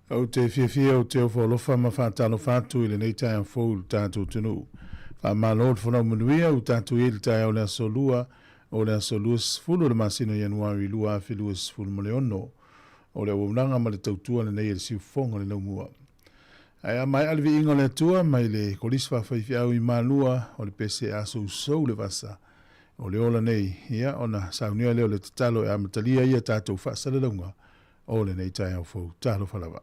Ou te fiafia ou te ofo alofa ma faatalofa atu i lenei taeao fou i le tatou atunuu. Faamalo le folau manuia ua tatou i ai i le taeao o le aso Lua, o le aso 20 o le masina o Ianuari 2026. O le auaunaga ma le tautua lenei a le siufofoga o le laumua. Ae a maea le viiga o le Atua mai le Kolisi Faafaifeau i Malua, o le pese a sousou le vasa, o le ola nei, ia ona saunia lea o le tatalo e amatalia ai a tatou faasalalauga o lenei taeao fou. Talofa lava.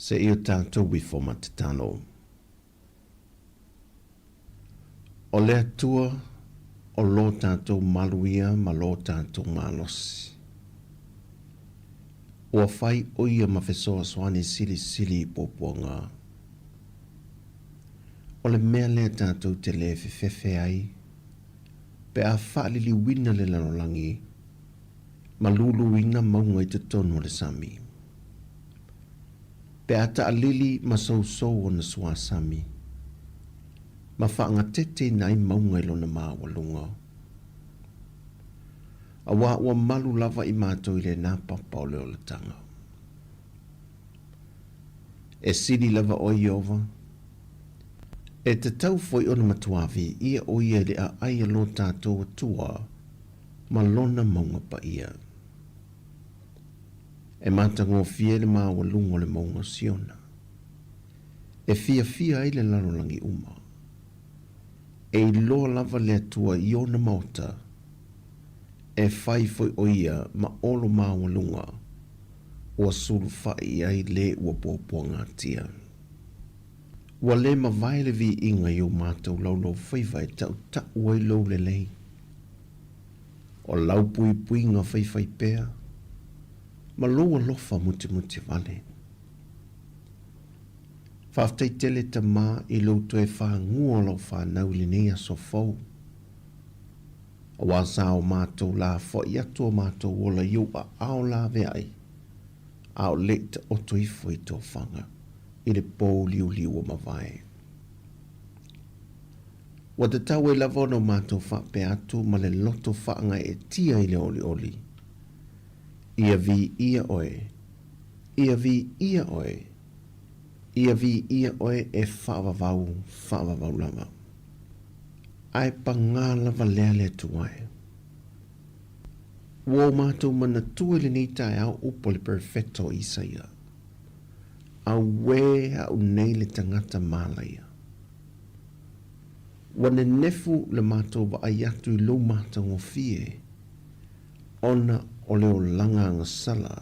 Se i o tatou ifo ma tatalo. O le Atua o lo tatou malu ia ma lo tatou malosi. Ua fai ʻo ia ma fesoasoani silisili i puapuaga. O le mea lea tatou te le fefefe ai pe a faaliliuina le lalolagi ma luluina mauga i totonu o le sami. Pe a taʻalili ma sousou ona suasami, ma faagateteina ai mauga i lona maualuga. Auā ua malu lava i matou i lena papa o le olataga. E sili lava ʻoe Ieova, e tatau foi ona matuā viia ʻo ia i le ʻaʻai a lo tatou Atua ma lona mauga paia. E matagofie le maualuga o le mauga o Siona. E fiafia ai le lalolagi uma. E iloa lava le Atua i ona maota, e fai foi ʻo ia ma olo maualuga ua sulufaʻi i ai le ua puapuagatia. Ua le mavae le viiga i o matou laulaufaiva e taʻutaʻu ai lou lelei. O lau puipuiga faifaipea ma lou alofa mutimuti wale. Faafetai tele Tamā i lou toe fāgua o lau whānau i lenei aso fou. Auā sa o matou lafoai atu o matou ola i ou aao laveai, a o leʻi taoto ifo i tofaga i le pōuliuliu ua mavae. Ua tatau ai lava ona o matou faapea atu ma le loto faagaeetia i le olioli, Ia viia oe, ia viia oe, ia viia oe e faavavau, faavavau lava. Ae pagā lava lea le Atua e. Ua o matou manatua i lenei taeao upu a le Perofeta o Isaia, Auē aʻu nei le tagata malaia! Ua nenefu le matou vaai atu i lou matagofie, ona o le olaga agasala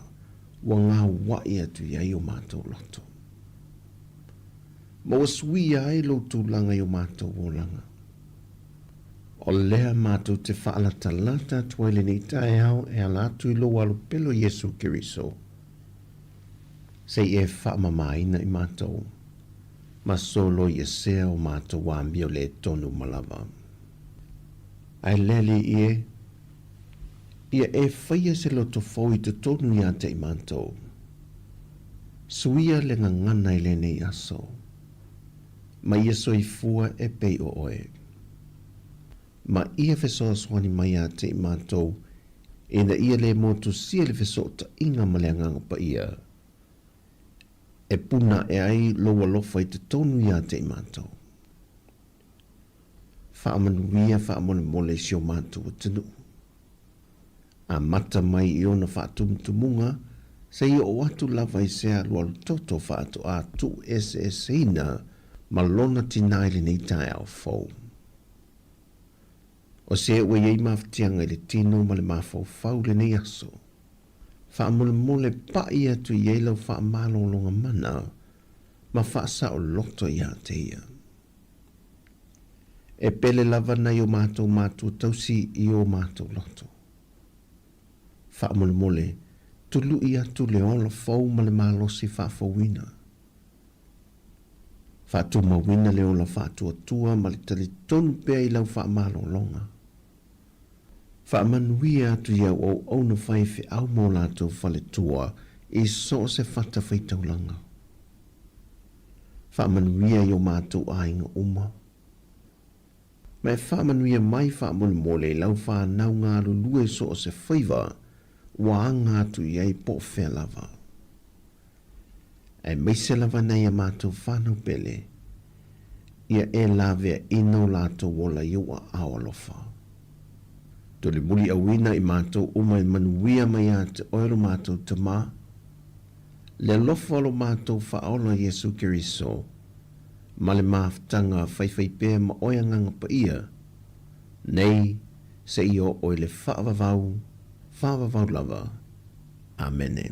ua gauaʻi atu i ai o matou loto. Ma ua suia ai lou tulaga i o matou olaga. O lea matou te faalatalata atu ai lenei taeao e ala atu i lou alopelo Iesu Keriso, se i e faamamaina i matou, ma soloiesea o matou amio le tonu ma lava. Ae le Alii e, ia e faia se loto fou i totonu iā te i matou. Suia le gagana i lenei aso, ma ia soifua e pei o oe. Ma ia fesoasoani mai iā te i matou ina ia le motusia le fesootaiga ma le Agaga Paia, e puna aʻe ai lou alofa i totonu iā te i matou. Faamanuia faamolemole i si o matou atunuu. Amata mai i ona faatumutumuga seia oo atu lava i se alualu toto faatoa tuueseeseina ma lona tinā i lenei taeao fou. O se ua i ai mafatiaga i le tino ma le mafaufau i lenei aso, faamolemole paʻi atu i ai lau faamalologa mana ma faasaoloto iā te ia. E pele lava nai o matou matua tausi i o matou loto. Faamolemole, tuluʻi atu le ola fou ma le malosi faafouina. Faatumauina le ola faatuatua ma le talitonu pea i lau faamalologa. Faamanuia atu i au auauna faifeau ma o latou faletua i so o se fatafaitaulaga. Faamanuia i o matou aiga uma. Ma e faamanuia mai faamolemole i lau fanau galulue so o se faiva ua aga atu i ai po o fea lava. Aemaise lava nai a matou fanau pele, ia e laveaina o latou ola i ou aao alofa. Tulimuliauina i matou uma e manuia mai ia te oe lo matou Tama, le alofa o lo matou Faaola Iesu Keriso, ma le mafutaga faifaipea ma oe Agaga Paia, nei seia oo i le faavavau, faavavau lava. Amene.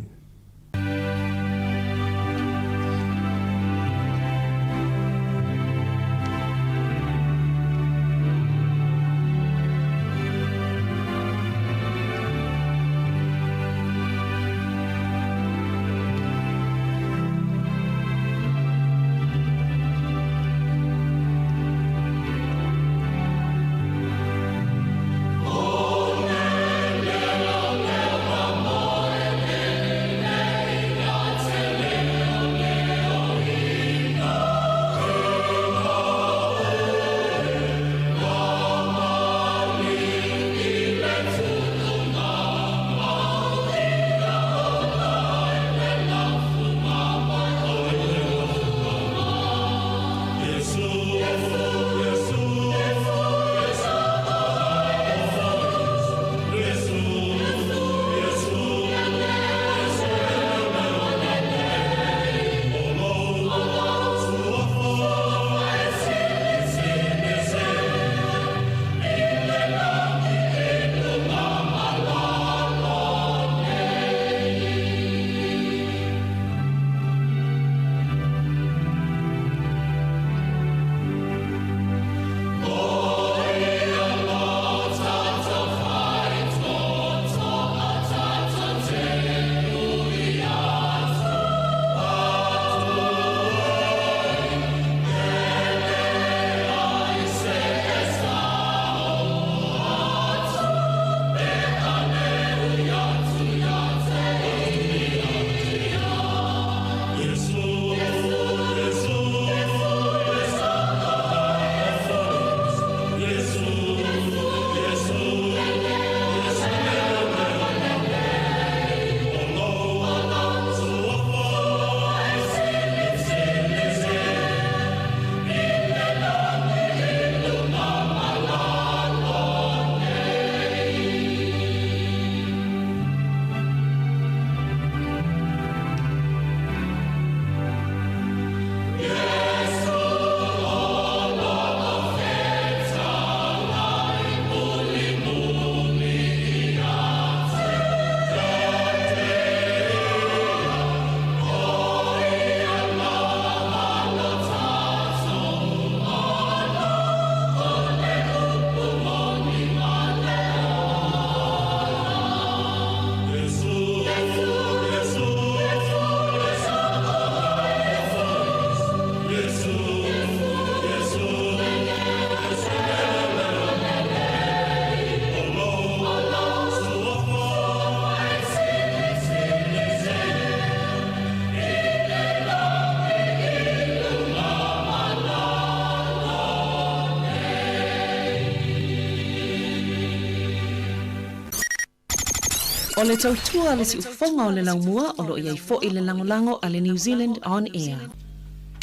O le tautua a le siufofoga o le laumua o lo o i ai foi le lagolago a le New Zealand On Air.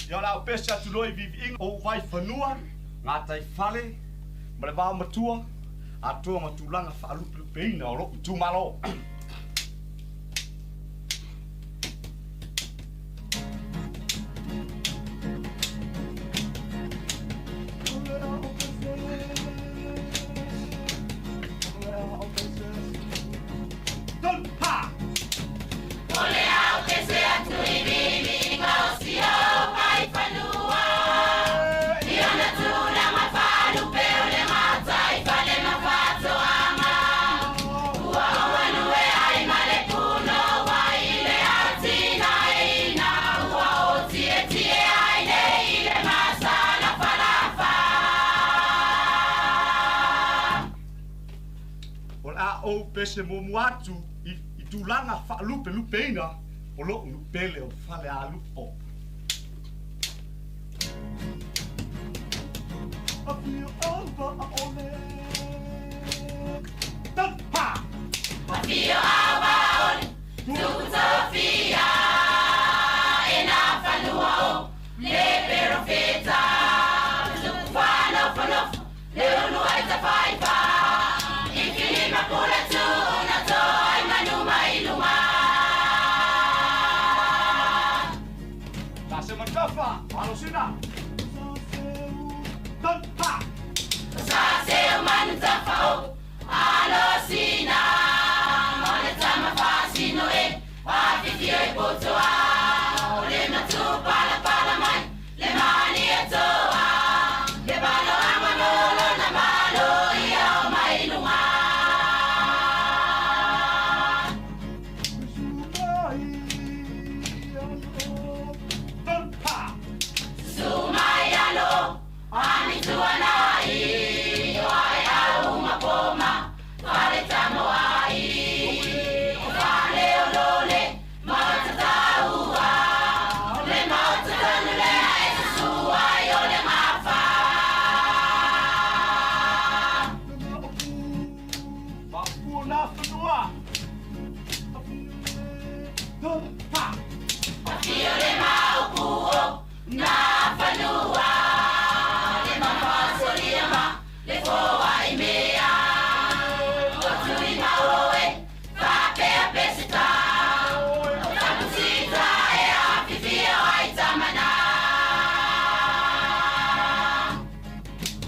Ia o le a ou pese atu loa i viiviiga o ou vaifanua, gataifale ma le vaomatua, atoa ma tulaga faalupelupeina o lou itumalo. O le a ou pese muamua atu i tulaga faalupelupeina o lou nuu pele o Falealupo.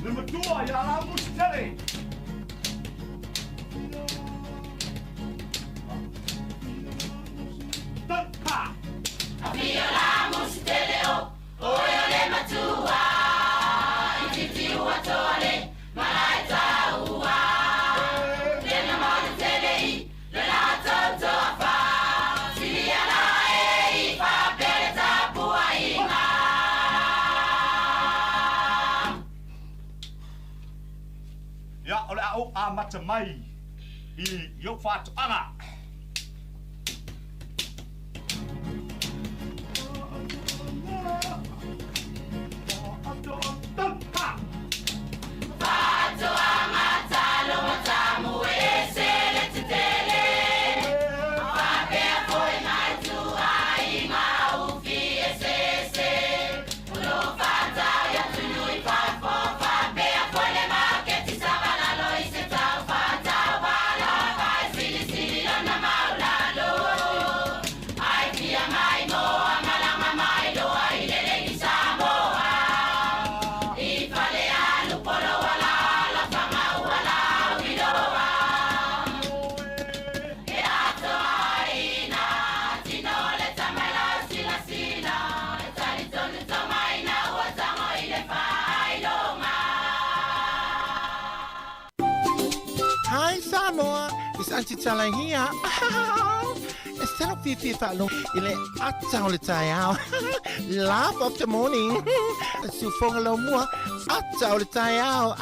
Le matua ia Lamusitele. Ia, o le a ou amata mai i ou faatoaga. Hi Samoa, it's Auntie Tala here. E selo fiafia faalogo i le ata o le taeao. Laugh of the morning. Siufoga laumua, ata o le taeao.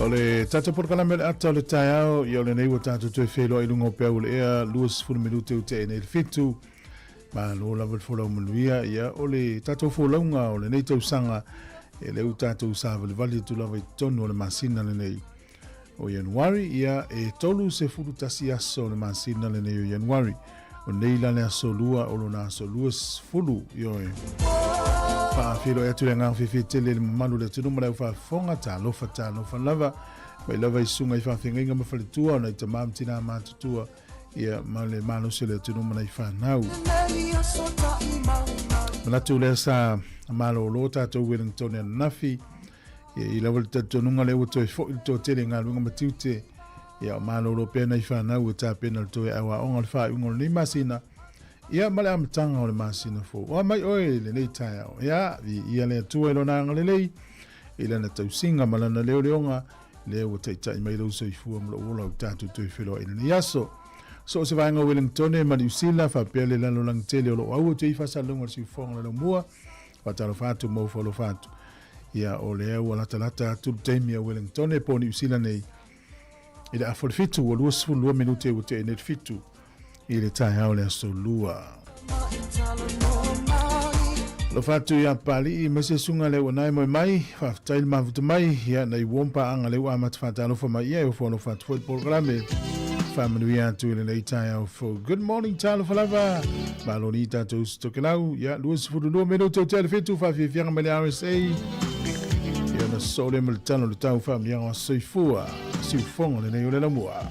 O le tatou polokalame o le ata o le taeao, ia o lenei ua tatou toe feiloai i luga o peau o le ea, 20 minute ua tea nei le fitu. Malo lava le folau manuia, ia o le tatou folauga o lenei tausaga, e lea ua tatou savalivali atu lava i totonu o le masina lenei o Ianuari, ia e 31 aso o le masina lenei o Ianuari. O nei la le aso lua o lona aso 20, ioe. Faafeiloai atu le agaga fiafia tele i le mamalu o le atunuu ma le aufaafofoga, talofa talofa lava. Mai lava i susuga i faafeagaiga ma faletua, o nai tama ma tina matutua, ia ma le malosi o le atunuu ma nai fanau. Manatu lea sa malolo tatou Wellington ananafi, Ia i lava le talitonuga lea ua toe foi le toatele i galuega ma tiute, ia o malolo pea nai fanau e tapena le toe auaoga o le faaiuga o lenei masina, ia ma le amataga o le masina fou. Oa mai oe i lenei taeao, ia, viia le Atua i lona agalelei, i lana tausiga ma lana leoleoga, lea ua taitai mai lou soifua ma lou ola ua tatou toe feiloai i lenei aso. So o se vaega o Wellingtone ma Niu Sila, faapea le lalolagi tele o lo o aua atu ai faasalalauga o le siufofoga o le laumua, faatalofa atu ma ofo alofa atu. Ia, o lea ua latalata atu le taimi a Wellingtone po o Niu Sila nei i le afa o le fitu, ua 22 minute ua tea nei le fitu i le taeao o le aso Lua. Alofa atu ia Papalii ma se susuga le uanae moe mai, faafetai le mafuta mai, ia nai uom paaga le ua amata faatalofa mai ia e ofo alofa atu foi le polokalame. Faamanuia atu i lenei taeao fou. Good morning, talofa lava. Malo ni tatou uso Tokelau, ia 22 minute o tea le fitu, faafiafiaga mai le RSA. Ia na soo lea ma le tala o le tau faamanuiaga o soifua, siufoga lenei o le laumua.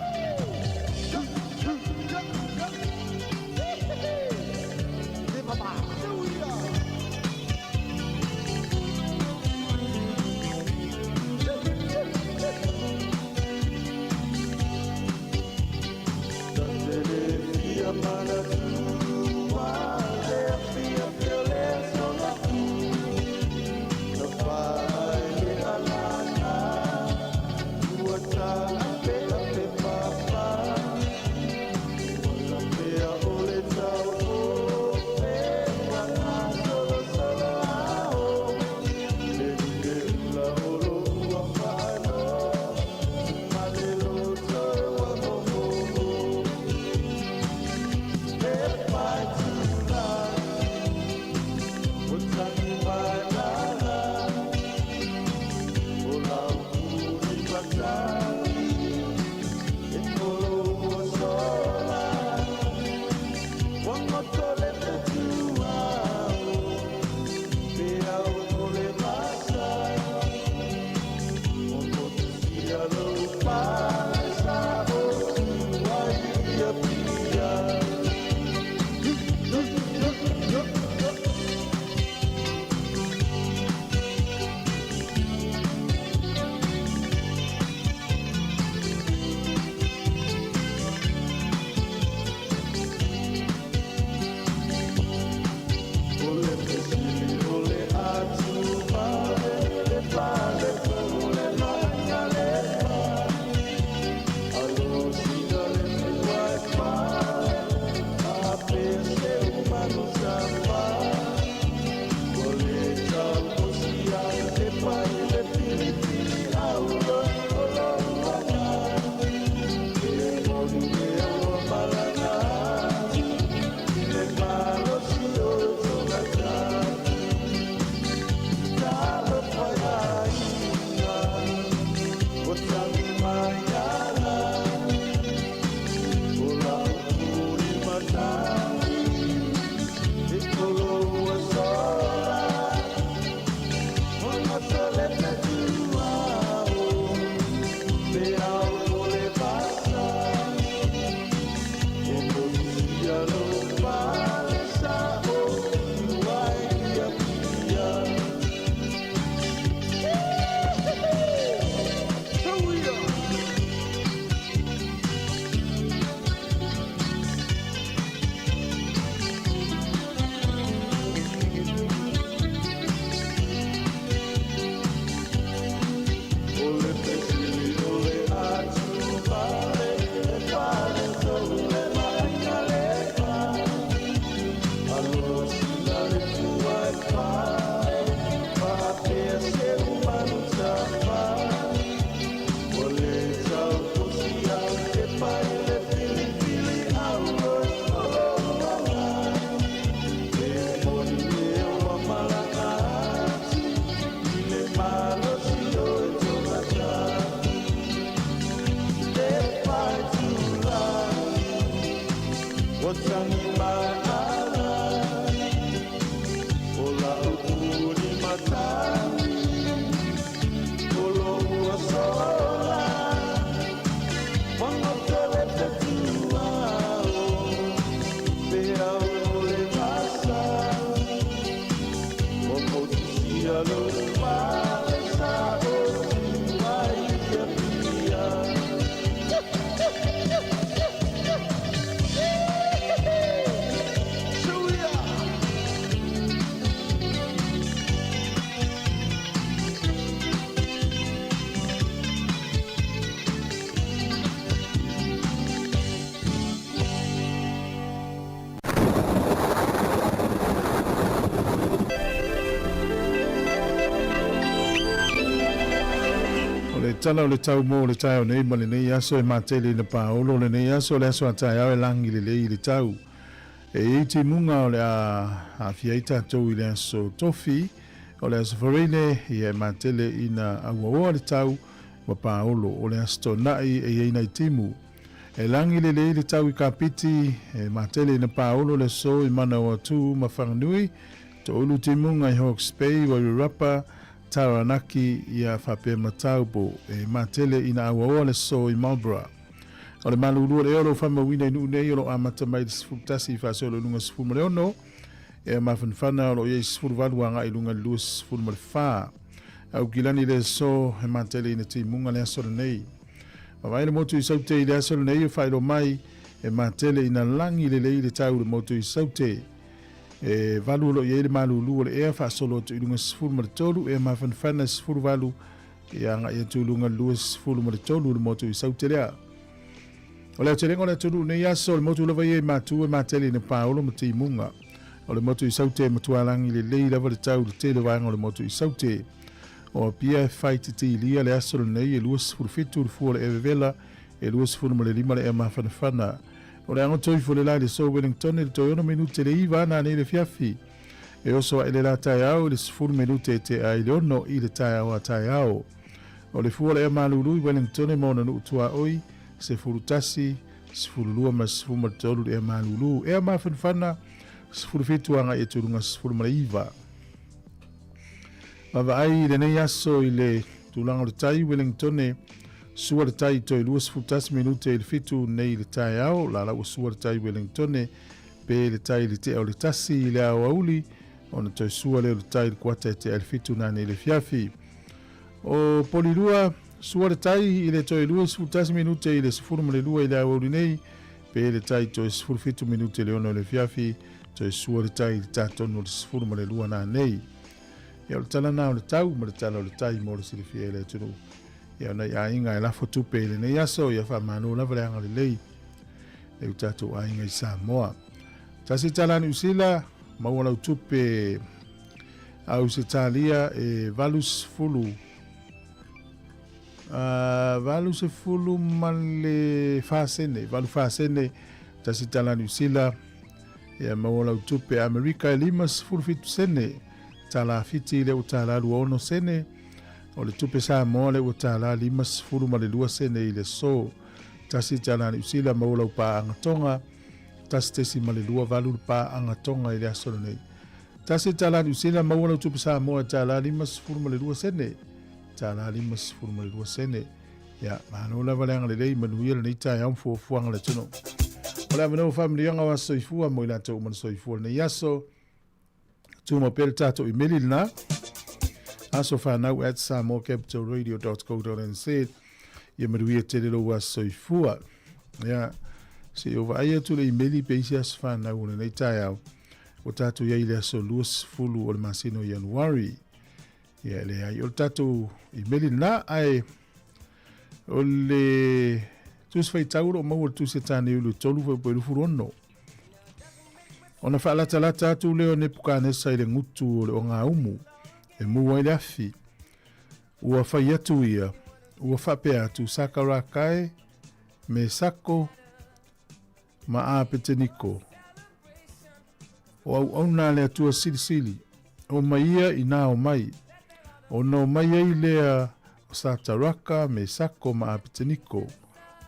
O le tala o le tau mo le taeao nei ma lenei aso e matele ina paolo o lenei aso o le aso a taeao e lagi lelei i le tau. E i ai timuga o le a aafia ai tatou i le aso Tofi o le aso Faraile ia e matele ina auaoa le tau ma paolo o le aso Toonai e i ai nai timu. E lagi lelei le tau i Kapiti, e matele ina paolo le aso i Manawatū ma Whanganui, Toulu timuga i Hawke's Bay, Wairarapa, Taranaki ia faapea ma Taupo, e matele ina auaoa le aso i Marlborough. O le malulu o le ea o lo o faamauina i nuu nei o lo o amata mai i le 11 i faasolo i luga 16, ea mafanafana o lo o i ai 18 agai i luga i le 24. Aukilani le aso e matele ina timuga le aso lenei. Vaavaai le motu i Saute i le aso lenei o faailoa mai e matele ina lagi lelei le tau i le motu i Saute. E valu o lo o i ai le malulu o le ea faasolo atu i luga 13, ea mafanafana 18 ia agai atu i luga 23 le motu i Saute lea. O le aotelega o le atunuu nei aso, o le motu lava ia i Matu e matele ina paolo ma timuga. O le motu i Saute e matua lagi lelei lava le tau i le tele o vaega o le motu i Saute. O Apia e fai titilia le aso lenei e 27 le fua o le ea vevela, e 25 le ea mafanafana. O le agoto ifo le la i le so Wellington i le toe 6 minute le 9 ana nei le fiafi. E oso ae le la taeao i le 10 minute e tea ai le 6 i le taeao a taeao. O le fua o le ea malulu i Wellington ma ona nuu tuaoi, 11, 12 ma 13 le ea malulu. Ea mafanafana, 17 agai atu i luga 19. Vaavaai i lenei aso i le tulaga o le tai, Wellingtone, sua le tai toe 21 minute i le 7 nei i le taeao, la la ua sua le tai Wellingtone, pe le tai i le tea o le 1 i le aoauli, ona toe sua lea o le tai i le kuata e tea i le 7 nā nei i le afiafi. O Polilua, sua le tai i le toe 21 minute i le 12 i le aoauli nei, pe le tai toe 17 minute i le 6 i le afiafi, toe sua le tai i le ta tonu o le 12 nā nei. Ia o le tala nā o le tau ma le tala o le tai mo le silafia e le atunuu. Ia o nai aiga e lafo tupe i lenei aso, ia faamalo lava le agalelei e o tatou aiga i Samoa. Tasi tala Niu Sila, maua lau tupe Ausetalia e 80 80 ma le 4 sene, 84 sene, tasi tala Niu Sila, ia maua lau tupe Amerika e 57 sene, tala Fiti le ua tala 26 sene, o le tupe Samoa le ua tala 50 ma le 2 sene i le so. Tasi tala Niu Sila maua lau paaga Tonga, 1.28 le paaga Tonga i le aso lenei. Tasi tala Niu Sila maua lau tupe Samoa e tala 52 sene. Tala 52 sene. Ia, malo lava le agalelei, manuia lenei taeao ma fuafuaga a le atunuu. O le avanoa faamanuiaga o aso soifua mo i latou uma na soifua lenei aso. Tumau pea le tatou imeli lena. Asofanau at samoacapitalradio.co.nz. Ia manuia tele lou aso soifua. Ia, se i ou vaai atu le imeli pe isi aso fanau o lenei taeao. Ua tatou i ai i le aso 20 o le masina o Ianuari. Ia, e leai, o le tatou imeli lena, ae o le tusi faitau o lo o maua le tusi a Tāne Ulu e 3 fuaipua 26. Ona faalatalata atu lea o Nepukanesa i le gutu o le ogaumu e mu ai le afi. Ua fai atu ia, ua faapea atu, Sakaraka e, Mesako ma Apeteniko, o auauna a le Atua Silisili, o mai ia inā o mai, ona o mai ai lea o Sataraka, Mesako ma Apeteniko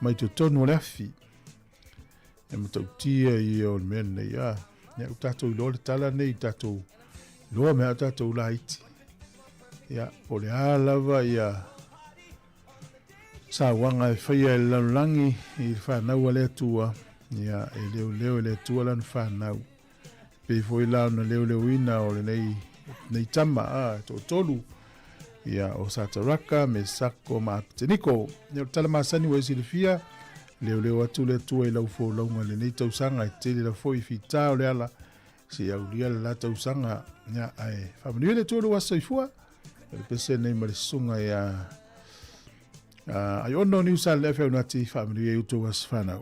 mai totonu o le afi. E matautia ia o le mea lenei, a, ia, ua tatou iloa le tala nei, tatou iloa mea a tatou laiti. Ia, po o le a lava ia sauaga e faia e le lalolagi i le fanau a le Atua, ia, e leoleo e le Atua lana fanau. Pei foi la ona leoleoina o lenei, lenei tama, a, e toatolu, ia, o Sataraka, Mesako ma Apeteniko. Ia, o le tala masani ua e silafia, leoleo atu le Atua i lau folauga i lenei tausaga, e tele la foi fita o le ala, se i aulia le la tausaga, ia, ae faamanuia le Atua i lou aso soifua. O le pese nei ma le susuga ia Aiono Niusa le Feunati, faamanuia i outou aso fanau.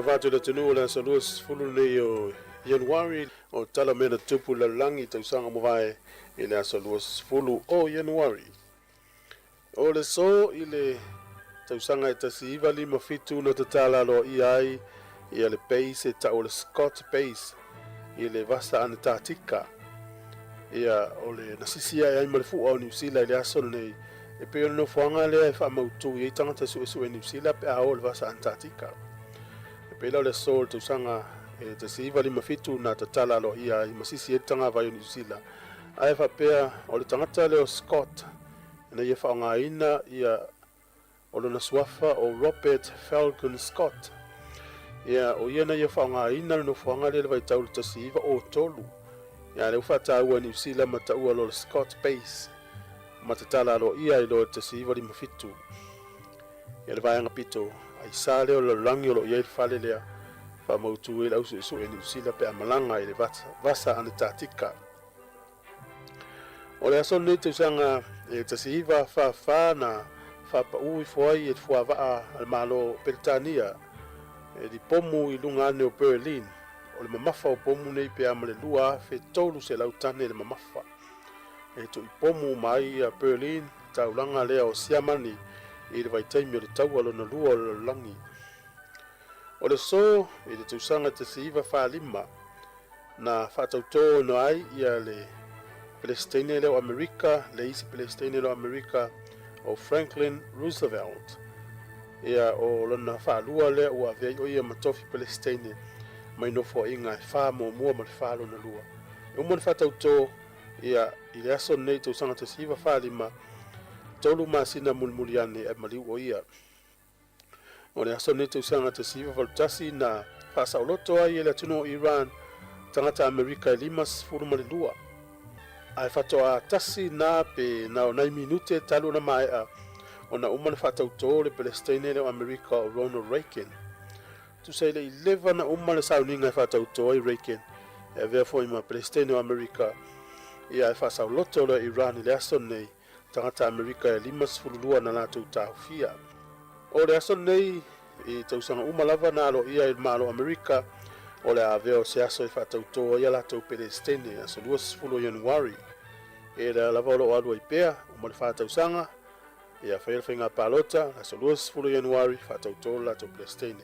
Faatalofa atu i le atunuu o le aso 20 lenei o Ianuari, o tala mea na tupu i le lalolagi i tausaga ua mavae i le aso 20 o Ianuari. O le aso i le tausaga e 1957 na tatala aloaia ai ia le base e tau o le Scott Base i le Vasa Anetatika. Ia, o le na sisi ae ai ma le fua o Niu Sila i le aso lenei, e pei o le nofoaga lea e faamautu i ai tagata suesue Niu Sila pe a o i le Vasa Anetatika. E pei la o le aso o le tausaga e 1957 na tatala aloaia ai ma sisi ai le tagavai o Niu Sila, ae faapea o le tagata lea o Scott ina ia faaaogaina ia o lona suafa o Robert Falcon Scott. Ia, o ia na ia faaaogaina le nofoaga lea i le vaitau o le 1903. Ia, a lea ua faataua e Niu Sila ma taua loa le Scott Base ma tatala aloaia ai loa i le 1957. Ia, le vaega pito aisa lea o le lalolagi o lo o i ai le fale lea, faamautu ai le ausuesue Niu Sila pe a malaga i le Vasa Anetatika. O le aso lenei tausaga e 1944 na faapaū ifo ai e le fuavaa a le Malo o Peretania e lipomu i luga ane o Berlin. O le mamafa o pomu nei pe a ma le 2,300 tane le mamafa. E tuipomu uma ai ia Berlin, taulaga lea o Siamani i le vaitaimi o le Taua Lona Lua o le Lalolagi. O le aso i le tausaga 1945 na faatautōina ai ia le Pelesiteine lea o Amerika, le isi Pelesiteine lea o Amerika o Franklin Roosevelt. Ia o lona faalua lea ua avea ai o ia ma tofi Pelesiteine mai nofoaiga e fa muamua ma le fa lona lua. E uma ona faatautō ia i le aso lenei tausaga 1945, tolu masina mulimuli ane ae maliu o ia. O le aso lenei tausaga 1981 na faasaoloto ai e le atunuu o Iran tagata Amerika e 52. Ae faatoa tasi na pe na o nai minute talu ona maea ona uma ona faatautō le Pelesiteine lea o Amerika o Ronald Reagan. Tusa i le 11 na uma le sauniga e faatautō ai Reagan e avea foi ma Pelesiteine o Amerika, ia ae faasaoloto loa e Iran i le aso lenei tagata Amerika e 52 na latou taofia. O le aso lenei, i tausaga uma lava na aloaia ai le Malo Amerika, o le a avea o se aso e faatautō ai a latou Pelesitene, aso 20 o Ianuari. E lea lava o lo o alu ai pea, uma le fa tausaga, ia faia le faiga palota, aso 20 o Ianuari, faatautō le latou Pelesitene.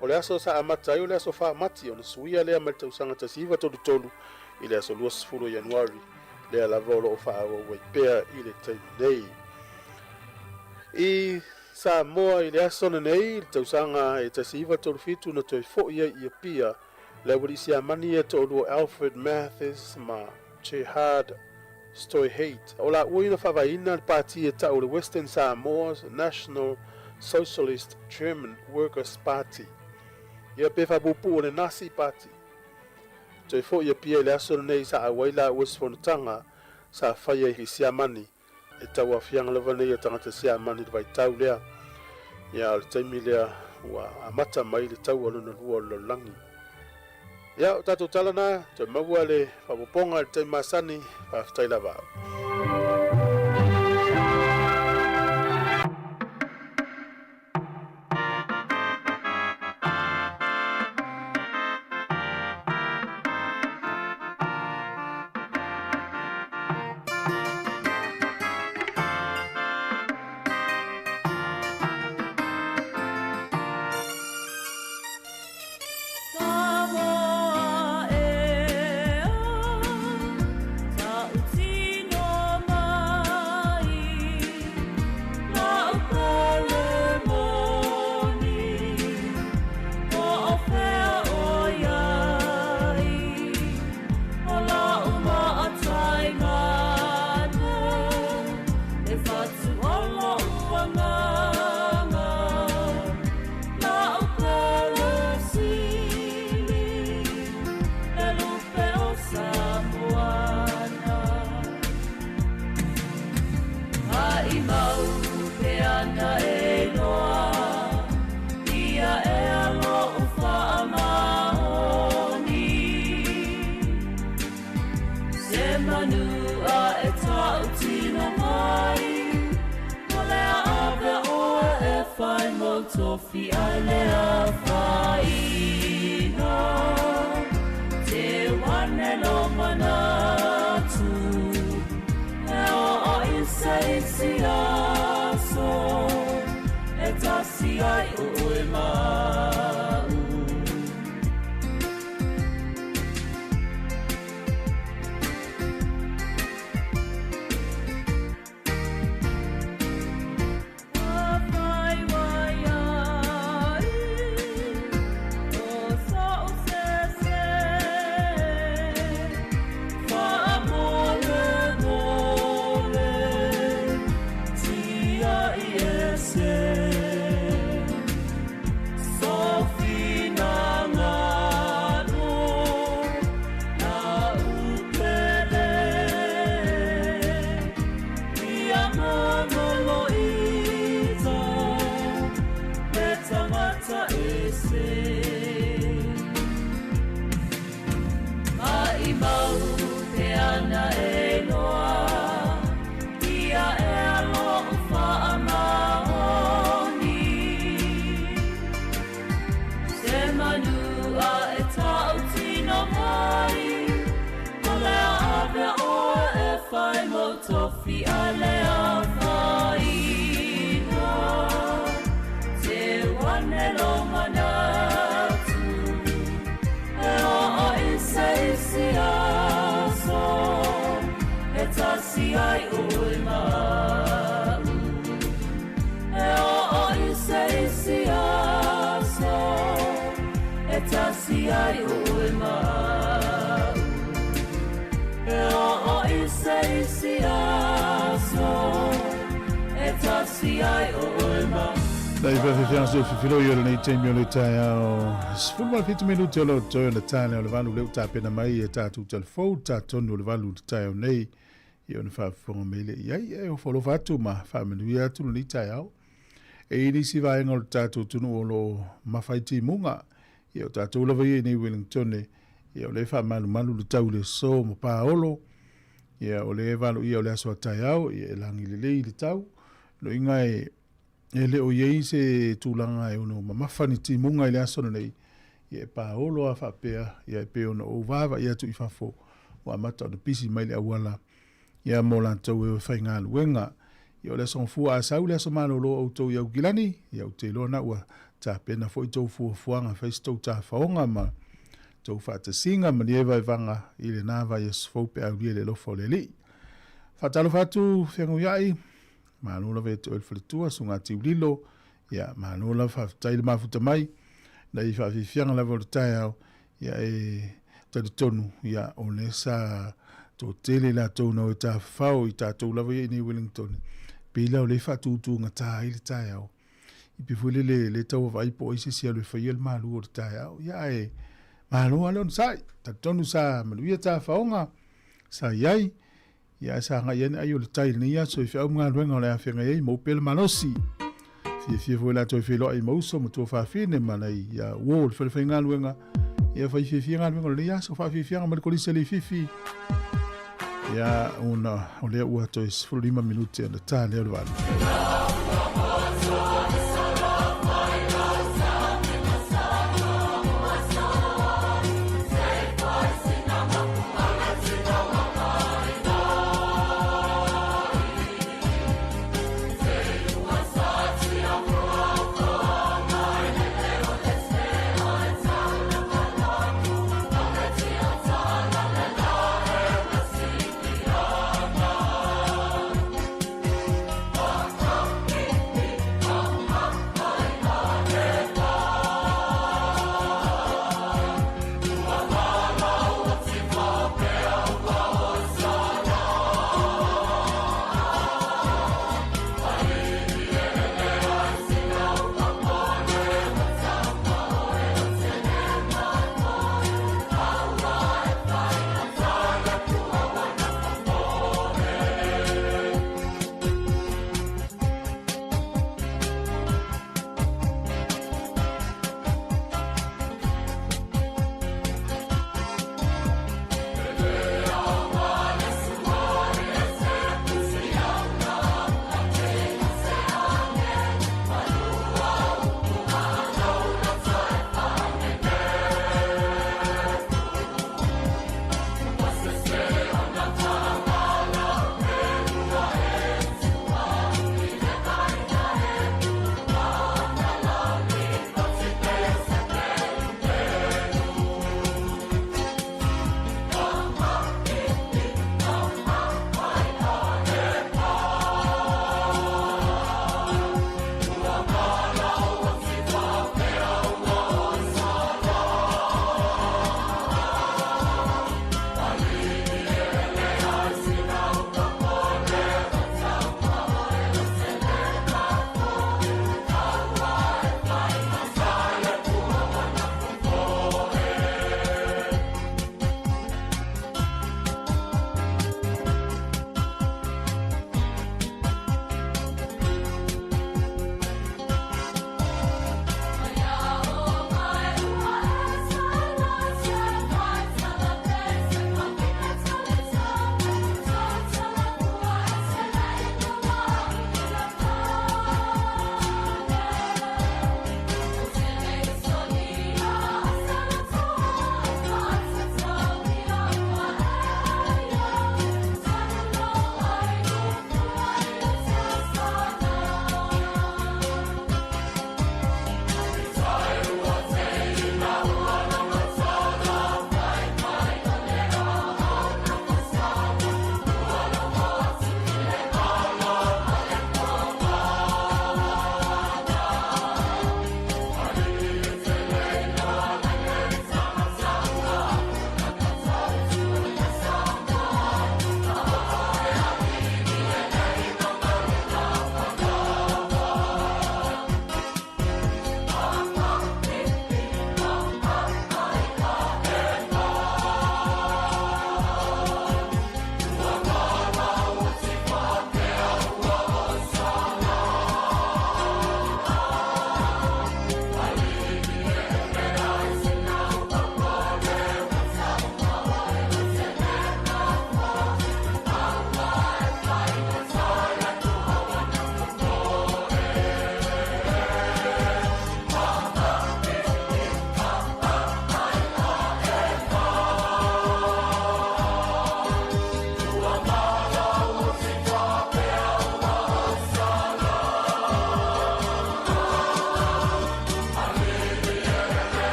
O le aso sa amata ai o le aso 4 Mati, ona suia lea mai le tausaga 1933 i le aso 20 o Ianuari, lea lava o lo o faaauau ai pea i le taimi nei. I Samoa i le aso lenei, i le tausaga e 1937 na toe foi ai i Apia le aualii Siamani e toalua Alfred Mathis ma Gerhard Stoyheid. O laua ia na faavaeina le pati e tau o le Western Samoa's National Socialist German Workers Party, ia pe faapuupuu o le Nazi Party. Toe foi Apia i le aso lenei sa auai laua se fonotaga sa faia i Siamani e tauaofiaga lava nei a tagata Siamani i le vaitau lea. Ia, o le taimi lea ua amata mai le taua lona lua o le lalolagi. Ia, o tatou tala na, toe maua le faaopoopoga i le taimi masani, faafetai lava. Samoa ea, tautino mai, lau pele moni, po o fea o iai, o lau matai gane, e fatu o lo'u agaga. Lau pele sili, le lupe o Samoana. Haʻi mau ke ana e iloa ia ea loʻu faamaoni. Se manu a e tautino mai, o le a ave ʻoe e fai mou tofi ai le afaina. Maʻimau ke ana e iloa ia ea loʻu faamaoni. Se manu a e tautino mai, o le ave ʻoe e fai mou tofi a le afaina. Teu ane lou manatu e oo i se isi aso e tasi ai ʻoe maʻu. E oo i se isi aso e tasi ai ʻoe maʻu. E oo i se isi aso e tasi ai ʻoe maʻu. Nai faafiafiaga se fifilo i o lenei taimi o le taeao. 17 minute o lo o toe ona ta lea o le 8 lea ua tapena mai e tatou talafou le ta tonu o le 8 i le taeao nei i ona faafofoga mai lea i ai. E ofo alofa atu ma faamanuia atu lenei taeao. E i ai nisi vaega o le tatou atunuu o lo o mafa ai timuga. Ia o tatou lava ia i nei Wellingtone, ia o lea e faamalumalu le tau i le aso ma paolo. Ia o lea e valoia o le aso a taeao, ia e lagi lelei le tau. Loiga e E le o i ai se tulaga e ono mamafa ni timuga i le aso lenei, ia e paolo lava faapea, ia e pei ona ou vaavaai atu i fafo, ua amata ona pisi mai le auala, ia mo latou e o e faigaluega. Ia o le Aso Gafua a sau le aso malolo o outou i Aukilani, ia ou te iloa na ua tapena foi tou fuafuaga e fai se tou tafaoga ma tou faatasiga ma ni evaevaga i lena vaiaso fou pe a aulia i le alofa o le Alii. Faatalofa atu Feagaiai. Malo lava ia te oe le faletua, Susuga Tiulilo, ia malo lava faafetai le mafuta mai, nai faafiafiaga lava o le taeao, ia e talitonu, ia o lea sa toatele i latou na o e tafafao i tatou lava ia i nei Wellington, pei la o lea e faatutugata ai le taeao. I pei foi lele le tau vaavaai po o ai se isi e alu e faia le malu o le taeao, ia ae malo lava le onosai, talitonu sa manuia tafaoga sa i ai, Ia ae sa agai ane ai o le tai i lenei aso i feau ma galuega o le a feagai ai ma upe le malosi. Fiafia foi latou e feiloai ma uso ma tuafafine ma nai ia uo o le fale faigaluega. Ia fai fiafia galuega o lenei aso, faafiafiaga ma le kolisi a Leififi. Ia ona o lea ua toe 15 minute ona ta lea o le 8.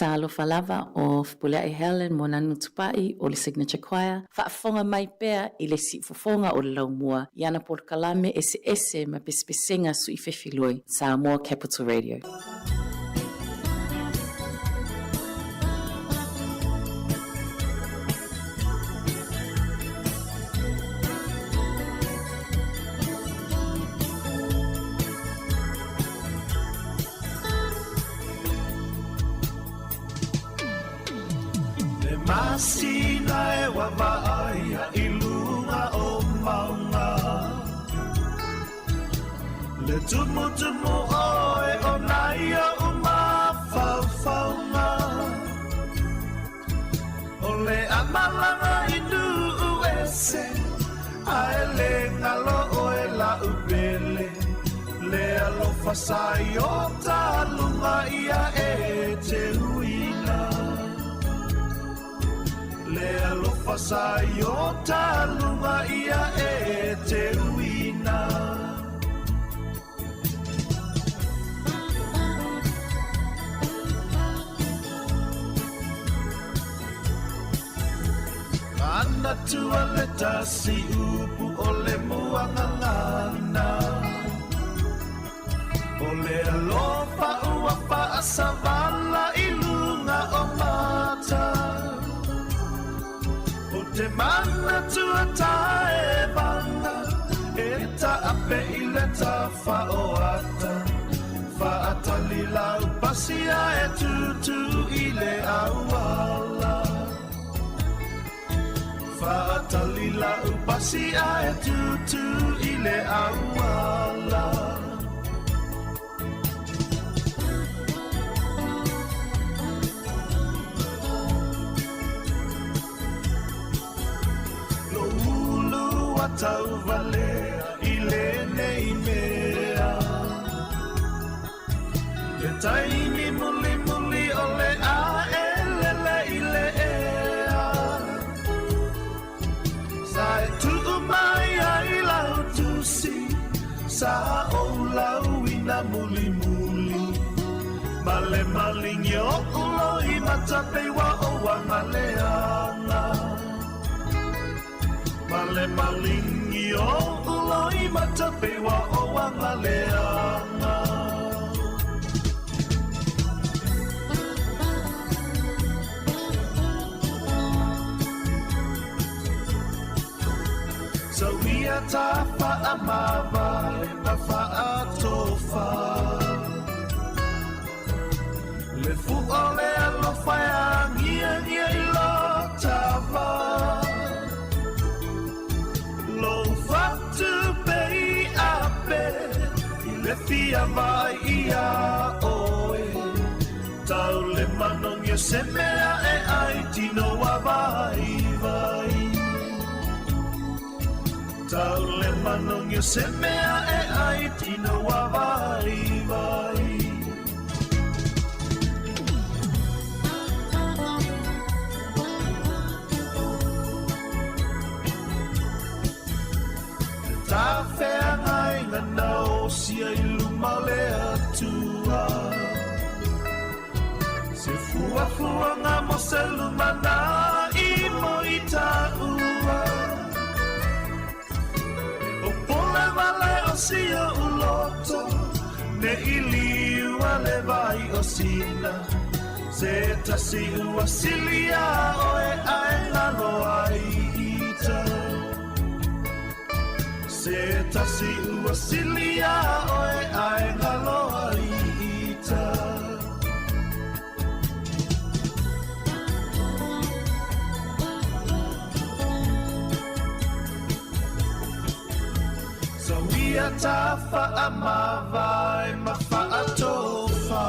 Talofa lava o Fepuleai Helen Moananu Tupai o le Signature Choir, faafofoga mai pea i le siufofoga o le laumua i ana polokalame eseese ma pesepesega suifefiloi Samoa Capital Radio. Le masina e waavaaia i luga o mauga Le tumutumu oe o nai oʻu mafaufauga O le a malaga i nuu ese Ae le galo oe la'u pele Le alofa sa i o ta luga ia e te uina Le alofa sa i o ta luga ia e te uina. Manatua le tasi upu o le muagagana O le alofa ua faasavala i luga o mata O te manatua taevaga E taape i le tafa o ata Faatali lau pasi ae tutu i le auala Faatali lau pasi ae tutu i le auala. Lou ulu a tauvalea i lenei mea Le taimi mulimuli o le a e lele i le ea Sa e tuu mai ai lau tusi Sa ou lauina mulimuli Ma le malingi oʻu loimata pei ua ou agaleaga Ma le malingi oʻu loimata pei ua ou agaleaga. Sau ia ta faamavae ma faatofa Le fua o le alofa e agiagia i lo ta va Lou fatu pei ape i le fia vaai ia oe Tau le manogi o se mea e ai tino ua vaivai Tau le manogi o se mea e ai tino ua vaivai. Le tafeagaiga na osia i luma o le Atua Se fuafuaga mo se lumanai mo i taua O pole wale o si oʻu loto Ne i liua le vai o Sina Se tasi ua sili iā oe ae galo ai ita Se tasi ua sili iā oe ae galo ai ita. Sau ia ta faamavae ma faatofa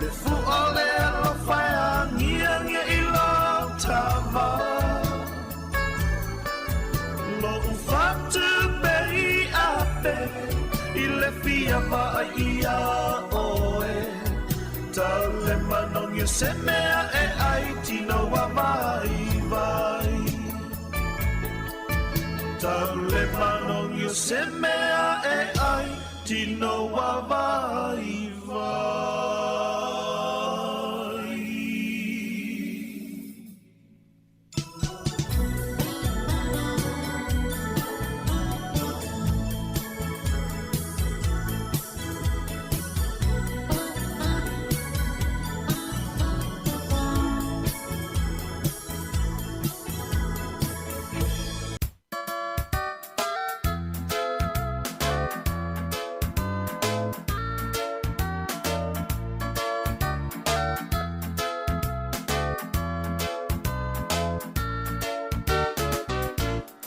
Le fua o le alofa e agiagia i lo ta va Lou fatu pei ape i le fia vaai ia oe Tau le manogi o se mea e ai tino ua vaivai Tau le manogi o se mea e ai. tino wavaivai.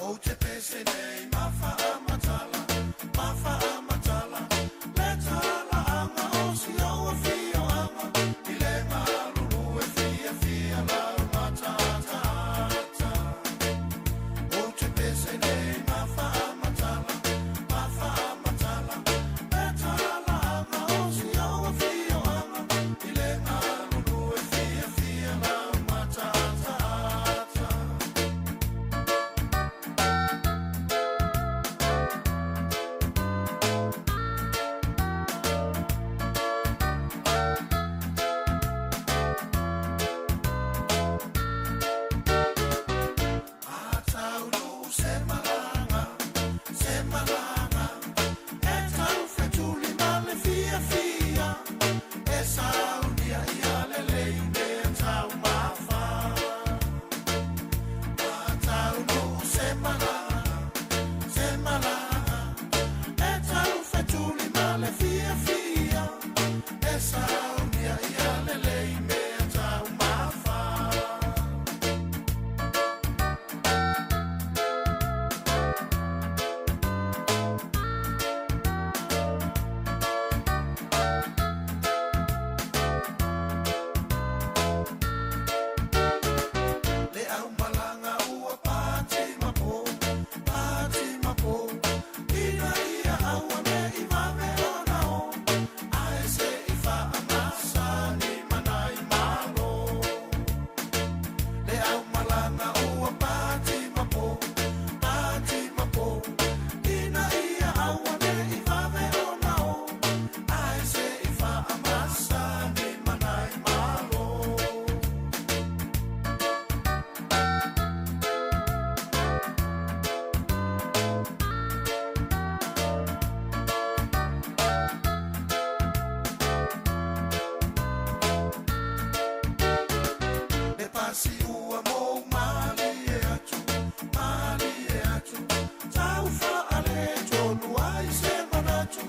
Ou te pese nei ma faamatala, ma faamatala, le talaaga o si ou afioaga i le malulu e fiafia lau mataataata. Ou te pese nei ma faamatala, ma faamatala, le talaaga o si ou afioaga i le malulu e fiafia lau mataataata. Ataulu se malaga, se malaga, e tau fetuli ma le fiafia, e saunia ia lelei mea taumafa. Ataulu se malaga, se malaga, e tau fetuli ma le fiafia, e saunia ia lelei mea taumafa. Le aumalaga ua pati ma po, pati ma po, ina ia aua ne i vave ona o, ae se i faamasani manai malo. Le aumalaga ua pati ma po, pati ma po, ina ia aua ne i vave ona o, ae se i faamasani manai malo. Le pasi ua mou malie atu, malie atu, tau faale tonu ai se manatu,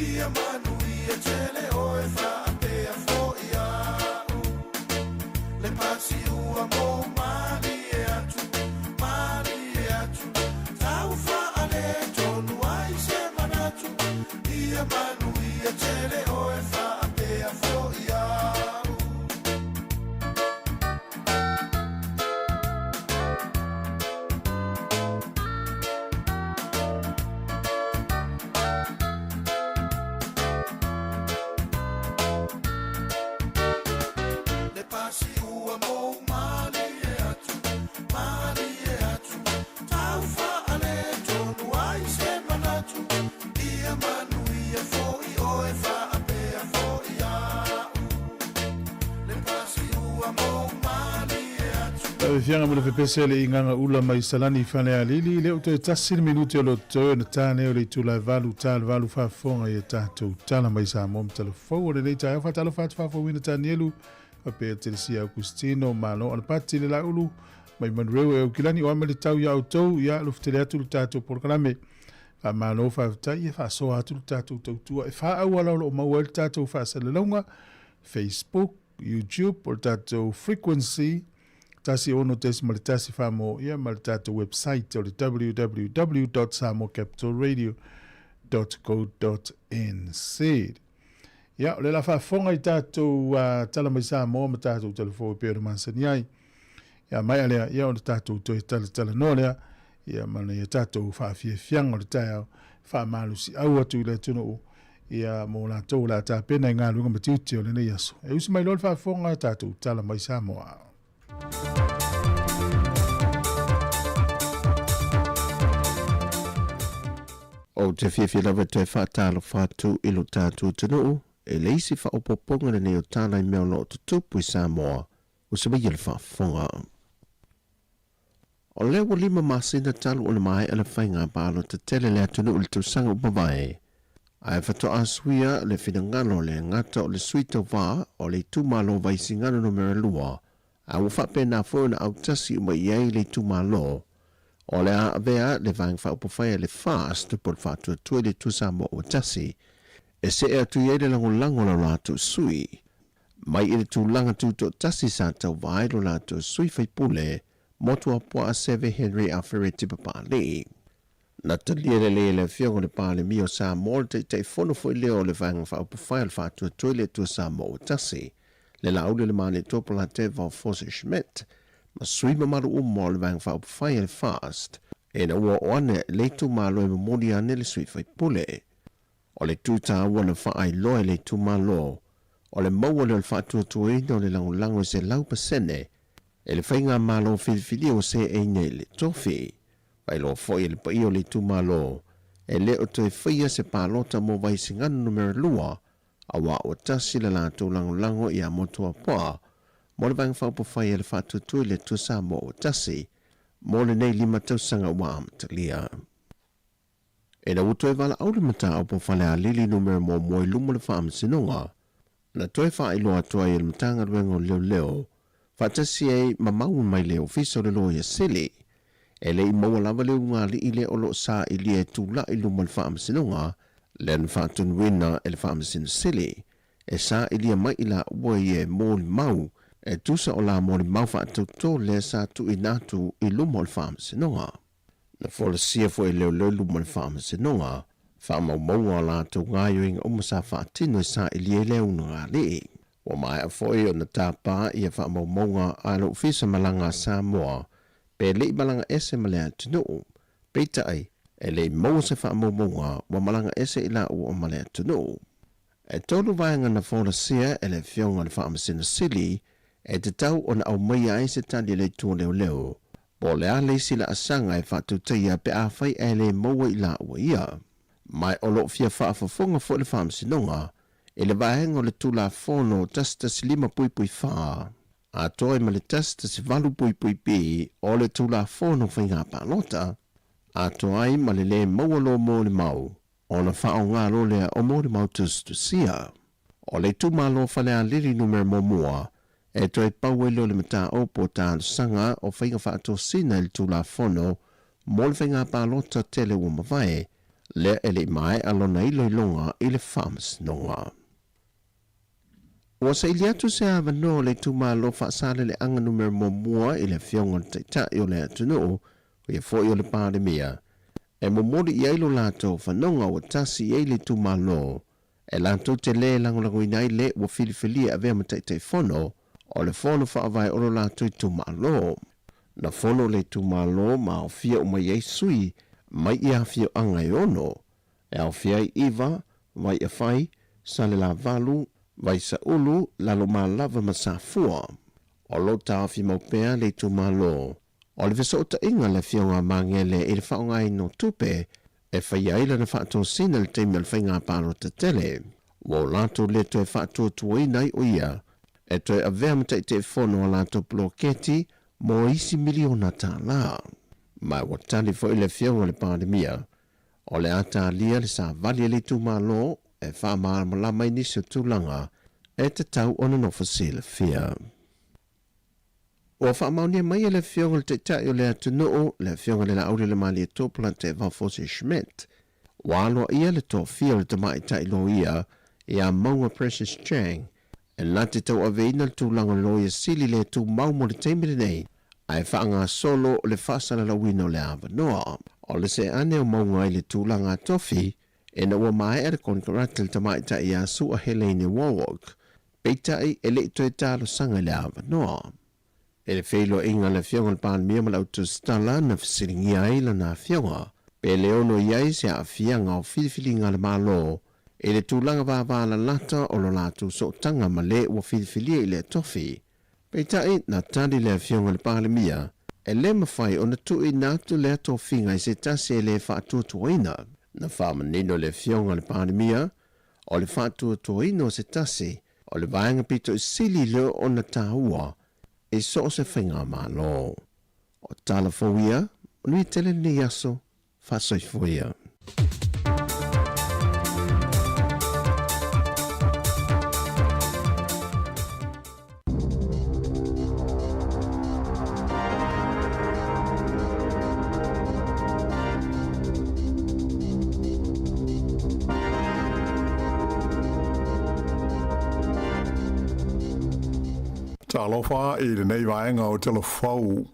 ia manuia tele oe faapea foi au. Le pasi ua mou malie atu, malie atu, tau faale tonu ai se manatu, ia manuia tele oe faapea foi au. Le pasi ua mou malie atu, malie atu, tau faale tonu ai se manatu, ia manuia foi oe faapea foi au. Le pasi ua mou malie atu. Lau Afioga mo le fepese le igaga ula mai Salani i Falealili, e le o toe tasi le minute o lo totoe ona ta nei o le itula e valu ta le valu faafofoga i a tatou tala mai Samoa ma tala fou o lenei taeao. Faatalofa atu faafouina Tanielu faapea Telesia Augustino Malo Alapati le Laulu mai Manurewe e Aukilani o ama le tau ia outou ia lofutele atu le tatou polokalame. Faamalo faafetai e faasoa atu le tatou tautua e faaauala o lo o maua ai le tatou faasalalauga Facebook, YouTube o le tatou frequency 16.1 Samoa ia ma le tatou website o le www.samoacapitalradio.co.nz. Ia, o le la faafofoga i tatou uh, tala mai Samoa ma tatou talafou e pei ona masani ai. Ia maea lea, ia o le tatou toe talatalanoa lea, ia ma le tatou faafiafiaga o le taeao, faamalosiau atu i le atunuu, ia mo latou o le a tapena i galuega ma tiute o lenei aso. E usi mai loa le faafofoga, tatou tala mai Samoa. Ou te fiafia lava e toe faatalofa atu i lo tatou atunuu i le isi faaopoopoga lenei o tala i mea o lo o tutupu i Samoa ua savaia le faafofoga. O lea ua lima masina talu ona maea le faiga palota tele a le atunuu i le tausaga ua mavae, ae faatoa suia le finagalo o le gata o le sui tauva o le itumalo Vaisigano Numera 2, a ua faapena foi ona autasi uma i ai le itumalo o le a avea le Vaega Faaupufai a le FAST po o le Faatuatua i le Atua Samoa ua Tasi e see atu i ai le lagolago a lo latou sui mai i le tulaga tutoatasi sa tauva ai lo latou sui faipule Motuapuaa Seve Henry Afereti Papalii. Na talia lelei e le Afioga i le Palemia o Samoa, le Taitaifono foi lea o le Vaega Faaupufai o le Faatuatua i le Atua Samoa ua Tasi, le Laauli o le Malietoa Polateva o Forse Schmidt, ma sui mamalu uma o le Vaega Faaupufai a le FAST, ina ua oo ane le itumalo e momoli ane le sui faipule. O le itu taua na faailoa e le itumalo, o le maua lea o le faatuatuaina o le lagolago i 100% e le faigamalo filifilia ua seei nei le tofi. Faailoa foi e le paia o le itumalo, e le o toe faia se palota mo Vaisigano Numera 2, aua ua tasi le latou lagolago ia Motuapoa mo le Vaega Faaupufai a le Faatuatua i le Atua Samoa ua Tasi mo lenei lima tausaga ua amatalia. Ina ua toe valaau le mataupu o Falealili Numera Muamua i luma o le Faamasinoga, na toe faailoa atu ai e le Matagaluega o Leoleo faatasi ai ma mau mai le Ofisa o le Loia Sili, e le i maua lava le ulugalii lea o lo o sailia e tulai i luma o le Faamasinoga, lea na faatonuina e le Faamasino Sili e sailia mai i laua ia e molimau e tusa o la molimau faatautō lea sa tuuina atu i luma o le Faamasinoga. Na folasia foi e leoleo i luma o le Faamasinoga faamaumauga o latou gaoioiga uma sa faatino e sailia ai le unagalii. Ua maea foi ona tapa ia faamaumauga a le Ofisa Malaga a Samoa pe le i malaga ese ma le atunuu. Peitai, e le i maua se faamaumauga ua malaga ese i laua ma le atunuu. E tolu vaega na folasia e le Afioga i le Faamasino Sili e tatau ona aumaia ai se tali a le Itu o Leoleo, po o le a le isi laasaga e faatautaia pe afai ae le maua i laua ia. Ma o lo o fia faafofoga foi le Faamasinoga i le vaega o le Tulafono 115.4 atoa ai ma le 118.B o le Tulafono Faiga Palota, atoa ai ma le lē maua loa molimau ona faaaoga loa lea o molimau tusitusia. O le itumalo o Falealili Numera Muamua e toe pau ai loa le mataupu o talosaga o faiga faatosina i le Tulafono mo le Faiga Palota Tele ua mavae, lea e le i maea lona iloiloga i le Faamasinoga. Ua saili atu se avanoa o le itumalo Faasaleleaga Numera Muamua i le Afioga i le Taitai o le atunuu, o ia foi o le Palemia, e momoli i ai lo latou fanoga ua tasi i ai le itumalo e latou te lē lagolagoina ai le ua filifilia e avea ma Taitaifono o le Fono Faavae o lo latou itumalo. Na fono le itumalo ma aofia uma i ai sui mai i afioaga e ono, e aofia ai Iva, Vaiafai, Salelavalu, Vaisaulu, Lalomalava ma Safua. O lo o taofi mau pea le itumalo o le fesootaiga a le Afioga a Magele i le faaaogaina o tupe e faia ai lana faatosina i le taimi o le faiga palota tele. Ua o latou le toe faatuatuaina ai o ia e toe avea ma Taitaifono o latou poloketi mo isi miliona tala. Ma ua tali foi le Afioga i le Palemia o le a talia le savali a le itumalo e faamalamalama ai nisi o tulaga e tatau ona nofo silafia. Ua faamaonia mai e le Afioga i le Taitai o le atunuu, le Afioga i le Laaulialemalietoa Planteva Fosi Schmidt, ua aloaia le toafia o le tamaitai loia ia Mauga Precious Chang e na te tauaveina le tulaga o le Loia Sili le tumau mo le taimi lenei ae faagasolo le faasalalauina o le avanoa. O le seane o Mauga i le tulaga tofi ina ua maea le konekarate a le tamaitai ia Sua Helene Warwick, peitai e le i toe talosaga i le avanoa. I le feiloaiga a le Afioga i le Palemia ma le Autusitala na fesiligia ai lana afioga pe le ono i ai se aafiaga o filifiliga a le Malo i le tulaga vavalalata o lo latou sootaga ma le ua filifilia i lea tofi. Peitai, na tali le Afioga i le Palemia, e le mafai ona tuuina atu lea tofiga i se tasi e le faatuatuaina. Na faamanino e le Afioga i le Palemia, o le faatuatuaina o se tasi o le vaega pito i sili lea ona taua i so o se faigamalo. O tala fou ia, manuia tele lenei aso, faasoifua ia. Talofa i lenei vaega o Tala Fou.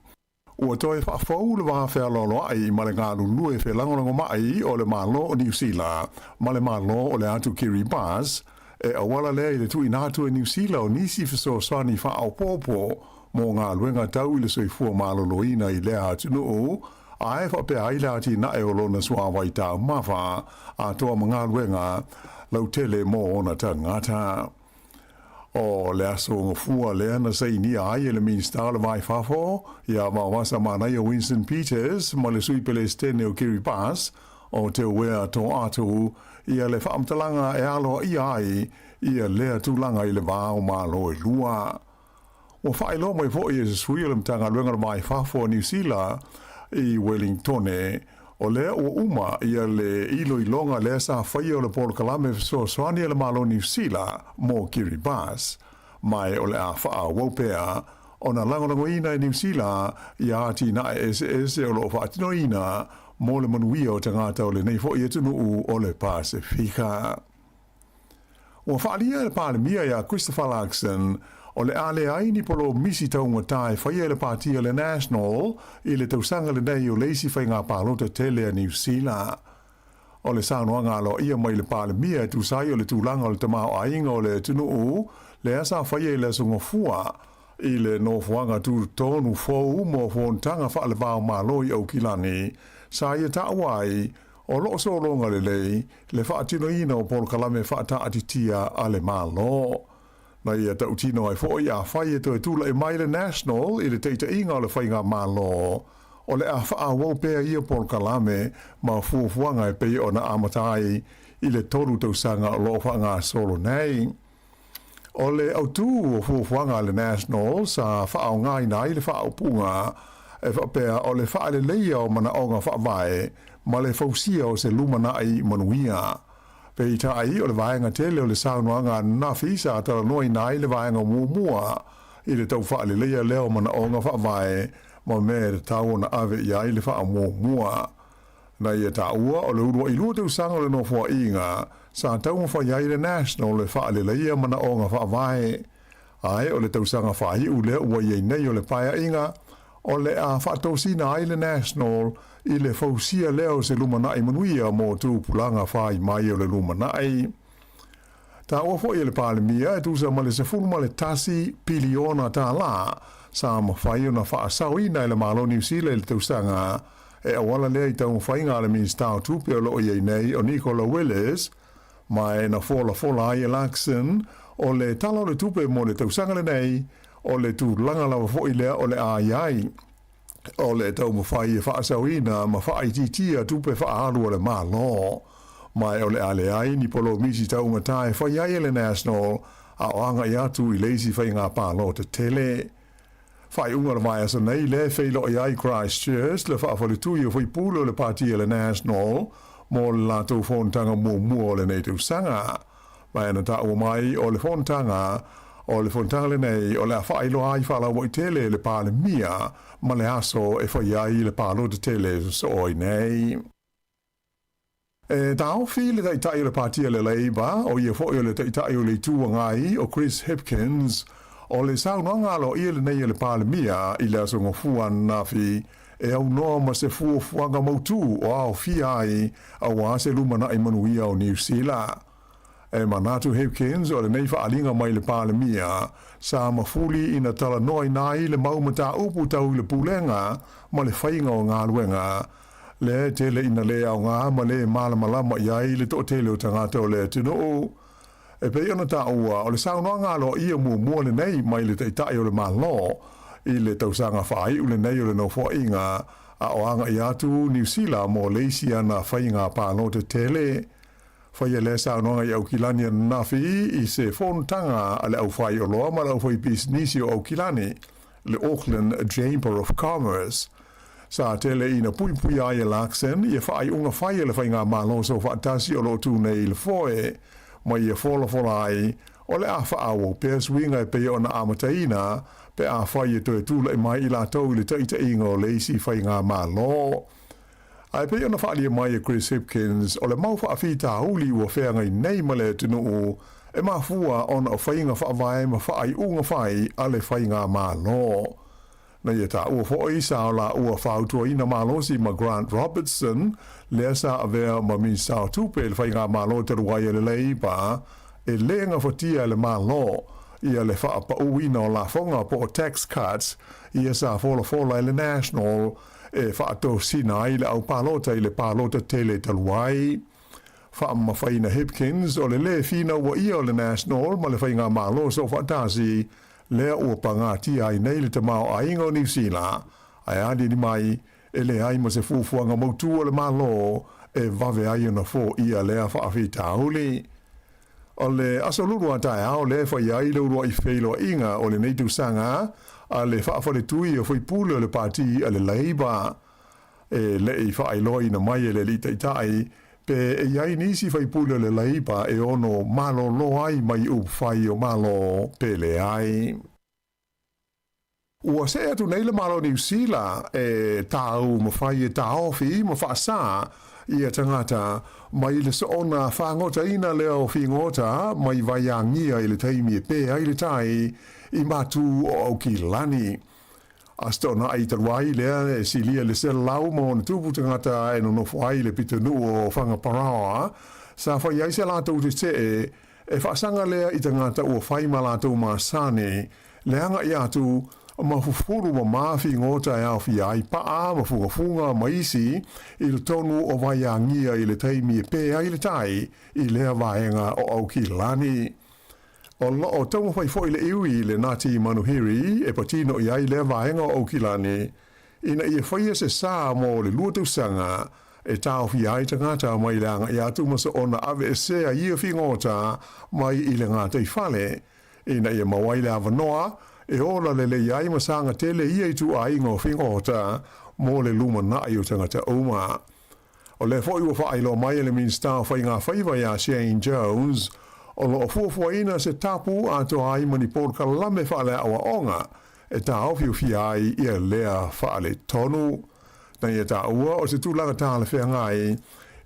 Ua toe faafou le va fealoaloai ma le galulue felagolagomai o le Malo o Niu Sila ma le Malo o le Atu Kiribati, e auala lea i le tuuina atu e Niu Sila o nisi fesoasoani faaopoopo mo galuega tau i le soifua maloloina i lea atunuu, ae faapea ai le atinae o lona suavai taumafa atoa ma galuega lautele mo ona tagata. O le aso Gafua lea na sainia ai e le Minisita o le Va i Fafo, ia Vaovasamanaia Winston Peters ma le Sui Pelesitene o Kiribati, o Teuea Toatu, ia le faamatalaga e aloaia ai ia lea tulaga i le va o Malo e lua. Ua faailoa mai foi e se sui o le Matagaluega o le Va i Fafo a Niu Sila i Welingtone, o lea ua uma ia le iloiloga lea sa faia o le polokalame fesoasoani a le Malo Niu Sila mo Kiribati, ma o le a faaauau pea ona lagolagoina e Niu Sila ia atinae eseese o lo o faatinoina mo le manuia o tagata o lenei foi atunuu o le Pasefika. Ua faaalia e le Palemia ia Christopher Luxon, o le a leai ni polomisi taugata e faia e le Pāti a le National i le tausaga lenei o le isi faiga palota tele a Niu Sila. O le saunoaga aloaia mai le Palemia e tusa ai o le tulaga o le tamaoaiga o le atunuu lea sa faia i le Aso Gafua i le nofoaga tutotonu fou mo fonotaga faale-va-o-Malo i Aukilani, sa ia taua ai O lo o sologa lelei le faatinoina o polokalame faataatitia a le Malo. Na ia tautino ai foi afai e toe tulai mai le National i le taitaiga o le faigamalo, o le a faaauau pea ia polokalame ma fuafuaga e pei ona amata ai i le 3 tausaga o lo o faagasolo nei. O le autū o fuafuaga a le National sa faaaogaina ai le faaupuga e faapea o le faaleleia o manaoga faavae ma le fausia o se lumanai manuia. Peitai, o le vaega tele o le saunoaga ananafi sa talanoaina ai le vaega muamua i le tau faaleleia lea o manaoga faavae ma mea e tatau ona ave i ai le faamuamua. Na ia taua o le uluai lua tausaga o le Nofoaiga sa taumafai ai le National e faaleleia manaoga faavae. Ae o le tausaga faaiu lea ua i ai nei o le paeaiga, o le a faatosina ai le National i le fausia lea o se lumanai manuia mo tupulaga fai mai o le lumanai. Taua foi e le Palemia e tusa ma le $11 piliona sa mafai ona faasaoina e le Malo Niu Sila i le tausaga e auala lea i taumafaiga a le Minisita o Tupe o lo o i ai nei o Nicola Willis, ma e na folafola ai e Luxon o le Tala o le Tupe mo le tausaga lenei, o le tulaga lava foi lea o le a i ai. O le taumafai e faasaoina ma faaitiitia tupe faaalu a le Malo, ma o le a leai ni polomisi taugata e fai ai e le National a o agai atu i le isi faiga palota tele. Faaiuga o le vaiaso nei lea e feiloai ai Christchurch le faafaletui o faipule o le pati a le National mo le latou fonotaga muamua o lenei tausaga. Ma e na taua mai o le fonotaga o le fonotaga lenei o le a faailoa ai faalauaitele e le Palemia ma le aso e fai ai le palota tele e sosoo ai nei. E taofi le Taitai o le Pati a le Labour, o ia foi o le Taitai o le Itu Agai, o Chris Hipkins, o le saunoaga aloaia lenei a le Palemia i le Aso Gafua ananafi e aunoa ma se fuafuaga mautū o aofia ai auā se lumanai manuia o Niu Sila. E manatu Hipkins o lenei faaaliga mai le Palemia sa mafuli ina talanoaina ai le mau mataupu tau i le pulega ma le faiga o galuega lea e tele ina le aoga ma le malamalama i ai le toatele o tagata o le atunuu. E pei ona taua, o le saunoaga aloaia muamua lenei mai le Taitai o le Malo i le tausaga faaiu lenei o le Nofoaiga. a o agaʻi atu Niu Sila mo le isi ana faiga palota tele. Faia lea saunoaga i Aukilani ananafi i se fonotaga a le aufaioloa ma le aufaipisinisi o Aukilani, le Auckland Chamber of Commerce. Sa tele ina puipuia ai e Luxon ia faaiuga fai a le Faigamalo Soofaatasi o lo o tu nei i le foe, ma ia folafola ai o le a faaauau pea suiga e pei ona amataina pe afai e toe tulai mai i latou i le taitaiga o le isi Faigamalo. Ae pei ona faaalia mai e Chris Hipkins, o le mau faafitauli ua feagai nei ma le atunuu e mafua ona o faiga faavae ma faaiuga fai a le Faigamalo. Na ia taua foi sa o laua fautuaina malosi ma Grant Robertson, lea sa avea ma Minisita o Tupe i le Faigamalo talu ai a le Labour, e le gafatia e le Malo ia le faapauina o lafoga po o tax cuts ia sa folafola e le National e faatosina ai le au palota i le palota tele talu ai. Faamamafaina Hipkins o le lē finauaia o le National ma le Faigamalo Soofaatasi lea ua pagatia ai nei le tamaoaiga o Niu Sila, ae aliali mai e leai ma se fuafuaga mautū a le Malo e vave ai ona foia lea faafitauli. O le Aso Lulu a taeao lea e fai ai le uluai feiloaiga o lenei tausaga a le faafaletui o faipule o le Pati a le Labour. E le i faailoaina mai e le Alii Taitai pe e i ai nisi faipule o le Labour e ono malolo ai mai upufai o Malo pe leai. Ua see atu nei le Malo o Niu Sila e taumafai e taofi ma faasā ia tagata mai le soona fāgotaina lea o figota mai Vaiagia i le taimi e pē ai le tai i matū o Aukilani. Aso Toonai talu ai lea e silia le 160 tagata e nonofo ai i le pitonuu o Whangaparaoa, sa fai ai se latou tetee e faasaga lea i tagata ua fai ma latou masani le agaʻi atu ma fufulu mamā figota e aofia ai paa ma fugafuga ma isi i totonu o Vaiagia i le taimi e pē ai le tai i lea vaega o Aukilani. O lo o taumafai foi le iwi le Ngāti Manuhiri e patino i ai lea vaega o Aukilani ina ia faia se sa mo le lua tausaga e taofia ai tagata mai le agaʻi atu ma soona aveesea ia figota mai i le gataifale ina ia maua ai le avanoa e ola lelei ai ma saga tele ia ituaiga o figota mo le lumanai o tagata uma. O lea foi ua faailoa mai e le Minisita o Faiga Faiva iā Shane Jones, o lo o fuafuaina se tapu atoa ai ma ni polokalame faaleaoaoga e taofiofia ai ia lea faaletonu. Na ia taua o se tulaga talafeagai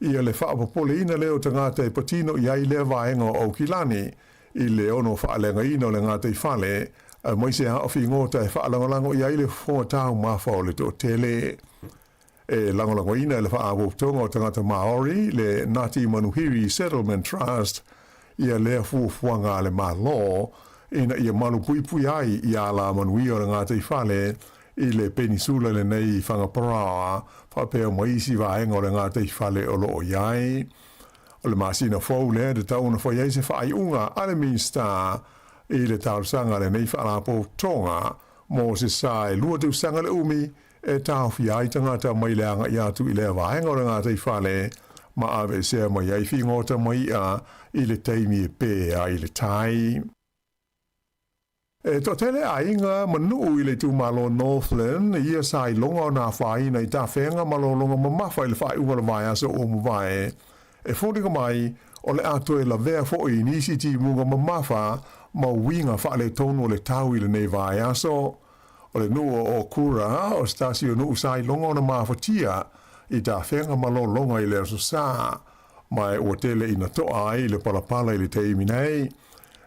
ia le faapopoleina lea o tagata e patino i ai lea vaega o Aukilani i le ono faaleagaina o le gataifale, aemaise lava o figota e faalagolago i ai le fofoga taumafa o le toatele. E lagolagoina e le Faalapotopotoga o Tagata Māori le Ngāti Manuhiri Settlement Trust ia lea fuafuaga a le Malo ina ia malupuipui ai i alamanuia o le gataifale i le penisula lenei i Whangaparaoa faapea ma isi vaega o le gataifale o lo o i ai. O le masina fou lea e tatau ona fai ai se faaiuga a le Minisita i le talosaga a lenei Faalapotopotoga mo se sa e 2 tausaga le umi e taofia ai tagata mai le agaʻi atu i lea vaega o le gataifale ma aveesea mai ai figota ma iʻa i le taimi e pē ai le tai. E toatele aiga ma nuu i le itumalo Northland ia sa iloga ona afaina i tafega ma lologa mamafa i le faaiuga o le vaiaso ua mavae. E foliga mai o le a toe lavea foi i nisi timuga mamafa ma uiga faaletonu o le tau i lenei vaiaso. O le nuu o Okura o se tasi o nuu sa iloga ona mafatia i tafega ma lologa i le aso Sa, ma ua tele ina toa ai le palapala i le taimi nei.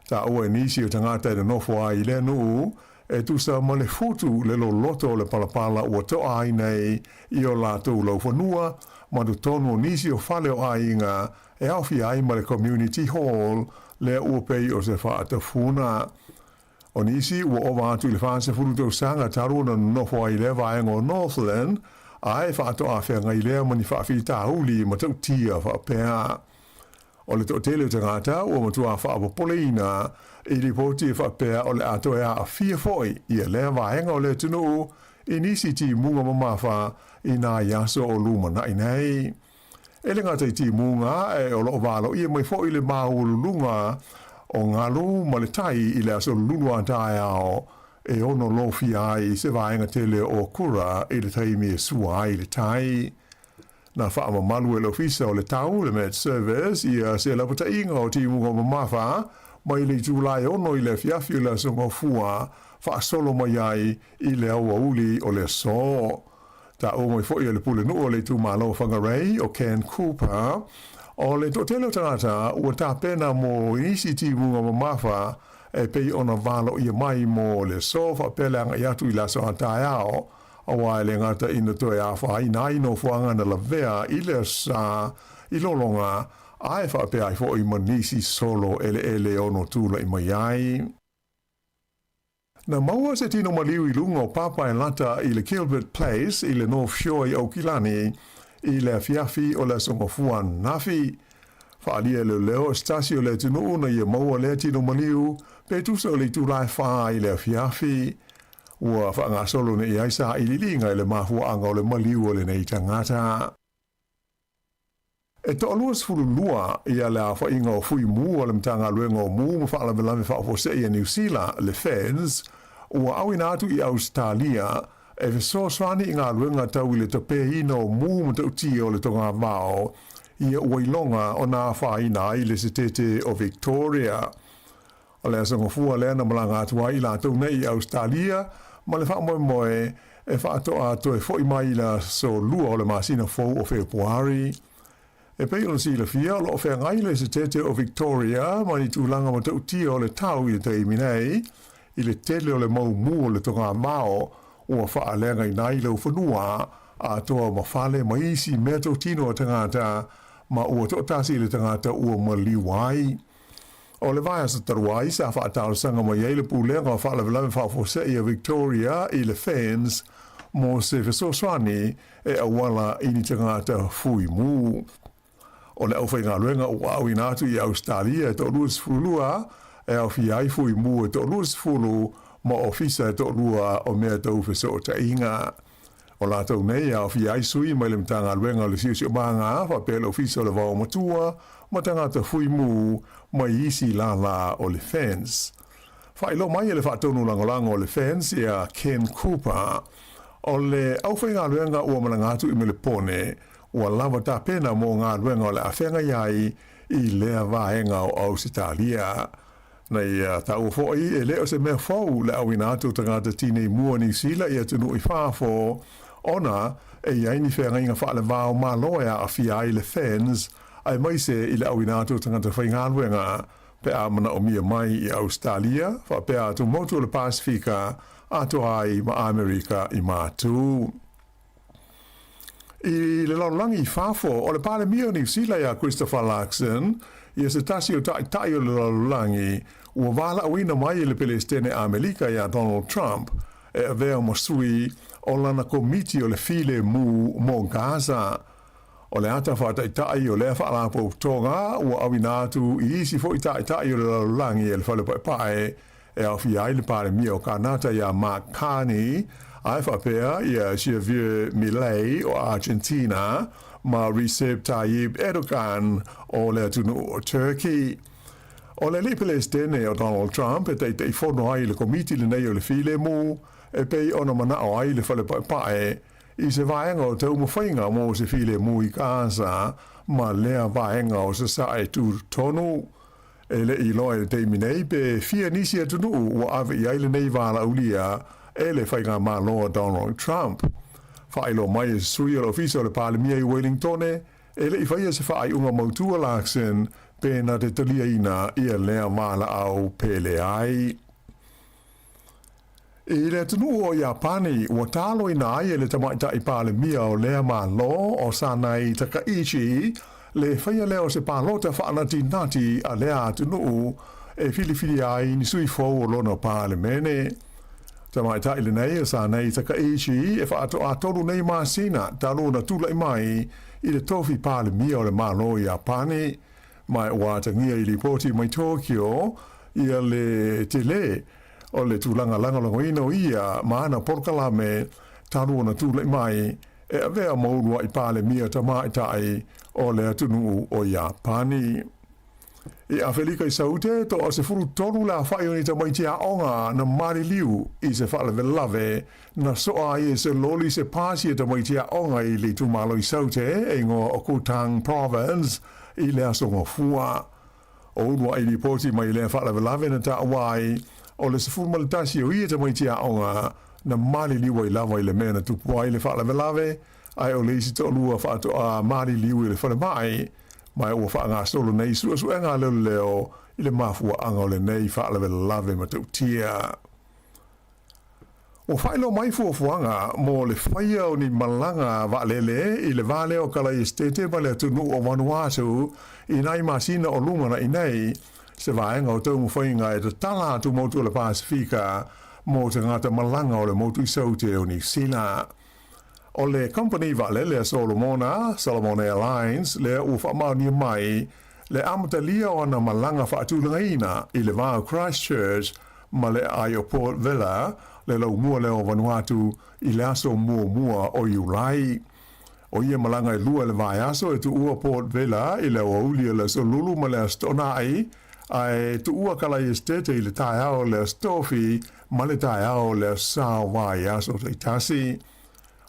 Taua e nisi o tagata e nonofo ai i lea nuu e tusa ma le futu le loloto o le palapala ua toa ai nei i o latou laufanua ma totonu o nisi o fale o aiga e aofia ai ma le community hall lea ua pei o se faatafuna. O nisi ua ova atu i le 40 tausaga talu ona nonofo ai i lea vaega o Northland, ae faatoa feagai lea ma ni faafitauli matautia faapea. O le toatele o tagata ua matua faapopoleina i lipoti e faapea o le a toe aafia foi ia lea vaega o le atunuu. i nisi timuga mamafa i nai aso o lumanaʻi nei. E le gata i timuga, ae o lo o valoia mai foi le maualuluga o galu ma le tai i le aso lulu a taeao e ono lofia ai se vaega tele o Okura i le taimi e sua ai le tai. Na faamamalu e le Ofisa o le Tau, le Met Service, ia se lapataiga o timuga mamafa mai le itula e 6 i le afiafi o le Aso Gafua faasolo mai ai i le aoauli o le aso. Taua mai foi e le Pulenuu o le itumalo o Whangarei, o Ken Cooper, o le toatele o tagata ua tapena mo nisi timuga mamafa e pei ona valoia mai mo le aso faapea le agai atu i le aso a taeao, aua e le gata ina toe afaina ai nofoaga na lavea i le sa i lologa, ae faapea ai foi ma nisi solo eleele e ono tulai mai ai. Na maua se tino maliu i luga o papa e lata i le Gilbert Place i le North Shore i Aukilani i le afiafi o le Aso Gafua ananafi. Faaalia e leoleo o se tasi o le atunuu na ia maua lea tino maliu pe tusa o le itula e 4 i le afiafi. Ua faagasolo nei ai sailiiliga i le mafuaaga o le maliu o lenei tagata. E toa-22 ia le aofaiga o fui mu a le Matagaluega o Mu ma Faalavelave Faafuasei a Niu Sila, le FENZ, ua auina atu i Ausetalia e fesoasoani i galuega tau i le tapeina o mu matautia o le togavao ia ua iloga ona afaina ai le setete o Victoria. O le aso Gafua lea na malaga atu ai i latou nei i Ausetalia ma le faamoemoe e faatoa toe foi mai i le aso 2 o le masina fou o Fepuari. E pei ona silafia, o lo o feagai le Esetete o Victoria ma ni tulaga matautia o le tau i le taimi nei, i le tele o le mau mu o le togamao ua faaleagaina ai laufanua atoa ma fale ma isi meatotino a tagata ma ua toatasi le tagata ua maliu ai. O le vaiaso talu ai sa faatalosaga mai ai le Pulega o Faalavelave Faafuasei a Victoria i le FENZ mo se fesoasoani e auala i ni tagata fui mu. O le aufaigaluega ua auina atu i Ausetalia e toa-22 e aofia ai fui mu e toa-20 ma ofisa e toalua o mea tau fesootaiga. O latou nei e aofia ai sui mai le Matagaluega o le Siosiomaga faapea le Ofisa o le Vaomatua ma tagata fui mu mai isi lālā o le FENZ. Faailoa mai e le Faatonu Lagolago o le FENZ ia Ken Cooper, o le aufaigaluega ua malaga atu i Melepone ua lava tapena mo galuega o le a feagai ai i lea vaega o Ausetalia. Na ia taua foi, e le o se mea fou le auina atu o tagata tinei mu o Niu Sila i atunuu i fafo, ona e i ai ni feagaiga faalevao Malo e aafia ai le FENZ, aemaise i le auina atu o tagata faigaluega pe a manaomia mai i Ausetalia, faapea atu motu o le Pasefika atoa ai ma Amerika i Matu. I le lalolagi i fafo, o le Palemia o Niu Sila iā Christopher Luxon, ia se tasi o ta'ita'i o le lalolagi ua valaauina mai e le Pelesitene Amelika iā Donald Trump e avea ma sui o lana Komiti o le Filemu mo Gaza. O le ata faata'ita'i o lea faalapotopotoga ua auina atu i isi foi ta'ita'i o le lalolagi e le Fale Paepae e aofia ai le Palemia o Kanata iā Mark Carney, ae faapea ia Javier Milei o Argentina ma Recep Tayyip Erdogan o le atunuu o Turkey. O le alii Pelesitene o Donald Trump e taitaifono ai i le Komiti lenei o le Filemu e pei ona manao ai le Fale Paepae i se vaega o taumafaiga mo se filemu i Gaza ma lea vaega o Sasae Tutotonu. E le i iloa i le taimi nei pe fia nisi atunuu ua ave i ai lenei valaaulia e le faigamalo a Donald Trump. Faailoa mai e se sui o le Ofisa o le Palemia i Welingtone, e le i faia se faaiuga mautu a Luxon pe na te taliaina ia lea valaau pe leai. I le atunuu o Iapani, ua taloina ai e le tamaitai Palemia o lea Malo o Sanae Takaichi le faia lea o se palota faanatinati a lea atunuu e filifilia ai ni sui fou o lona Palemene. Tamaitai lenei o Sanae Takaichi e faatoa 3 nei masina talu ona tulai mai i le tofi Palemia o le Malo o Iapani, ma ua atagia i lipoti mai Tokyo ia le tele o le tulaga lagolagoina o ia ma ana polokalame. talu ona tulai mai e avea ma ulua'i Palemia Tamaitai o le atunuu o Iapani. I Afelika i Saute, toa 13 le afa'i o ni tamaiti aoga na maliliu i se faalavelave na soa ai e se loli se pasi a tamaiti aoga i le itumalo i Saute e igoa o Gauteng Province i le Aso Gafua. O ulua'i lipoti mai lea faalavelave na taua ai o le 11 o ia tamaiti aoga na maliliu ai lava i le mea na tupu ai le faalavelave, ae o le isi toalua faatoa maliliu i le falemai, ma ua faagasolo nei suesuega a leoleo i le mafuaaga o lenei faalavelave matautia. Ua faailoa mai fuafuaga mo le faia o ni malaga vaalele i le va lea o Kalaiestete ma le atunuu o Vanuatu i nai masina o lumanai nei, se vaega o taumafaiga e tatala atu motu o le Pasefika mo tagata malaga o le motu i Saute o Niu Sila. O le kamupani vaalele a Solomona, Solomon Airlines, lea ua faamaonia mai le amatalia o ana malaga faatulagaina i le va o Christchurch ma le aai o Port Vila, le laumua lea o Vanuatu i le aso muamua o Iulai. O ia malaga e lua i le vaiaso e tuua Port Vila i le aoauli o le Aso Lulu ma le Aso Toonai, ae tuua Kalaiestete i le taeao o le Aso Tofi ma le taeao o le Aso Sa o vaiaso taitasi.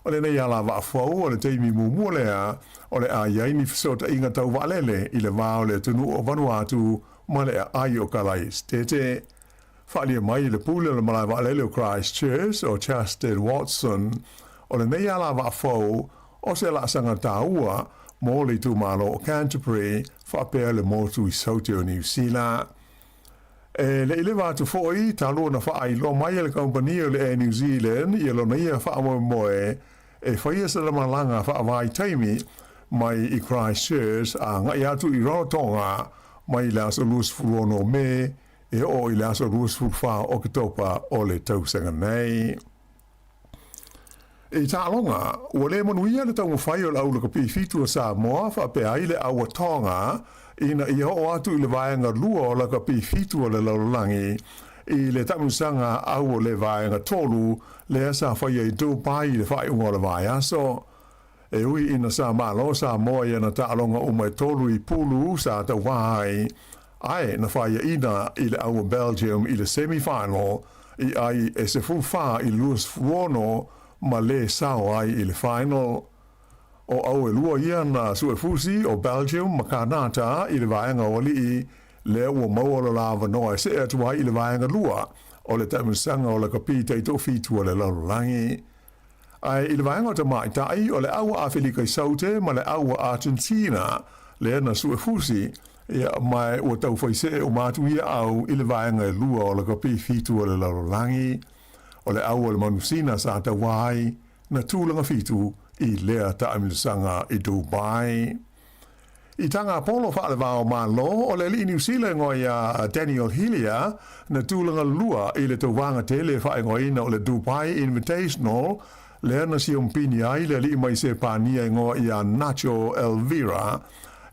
O lenei ala vaa fou o le taimi muamua lea o le a i ai ni fesootaiga tau vaalele i le va o le atunuu o Vanuatu ma le aai o Kalaiestete. Faaalia mai i le pule o le malae vaalele o Christchurch o Chasted Watson, o lenei ala vaa fou o se laasaga taua mo le itumalo o Canterbury faapea le motu i Saute o Niu Sila. E le i leva atu foi talu ona faailoa mai e le kamupani o le Air New Zealand ia lona ia faamoemoe e faia sana malaga faavaitaimi mai i Christchurch a agai atu i Rarotonga mai le aso 26 o Me e oo i le aso 24 o Oketopa o le tausaga nei. I taaloga, ua le manuia le taumafai o le au lakapi fitu a Samoa faapea ai le au a Tonga ina ia oo atu i le vaega lua o lakapi fitu a le lalolagi i le taamilosaga au o le vaega tolu lea sa faia i Dubai i le faaiuga o le vaiaso. E ui ina sa malo Samoa i ana taaloga uma e tolu i pulu sa tauva ai, ae na faiaina i le au o Belgium i le semi-final i ai e 14 i le 26 ma lē sao ai i le final. O au e lua ia na suefusi o Belgium ma Kanata i le vaega o alii, lea ua maua lo la avanoa e see atu ai i le vaega lua o le taamilosaga o lakapi taitoafitu a le lalolagi. Ae i le vaega o tamaitai, o le au a Afelika i Saute ma le au a Argentina lea na suefusi, ia, ma ua tau faisee uma atu ia au i le vaega e lua o lakapi fitu o le lalolagi. O le au o le manusina sa tauā ai na tulaga fitu i lea taamilosaga i Dubai. I taga polo faalevao Malo o le alii Niu Sila igoa ia Daniel Hillier na tulaga lua i le tauvaga tele faaigoaina o le Dubai Invitational lea na siompini ai le alii mai Sepania igoa ia Nacho Elvira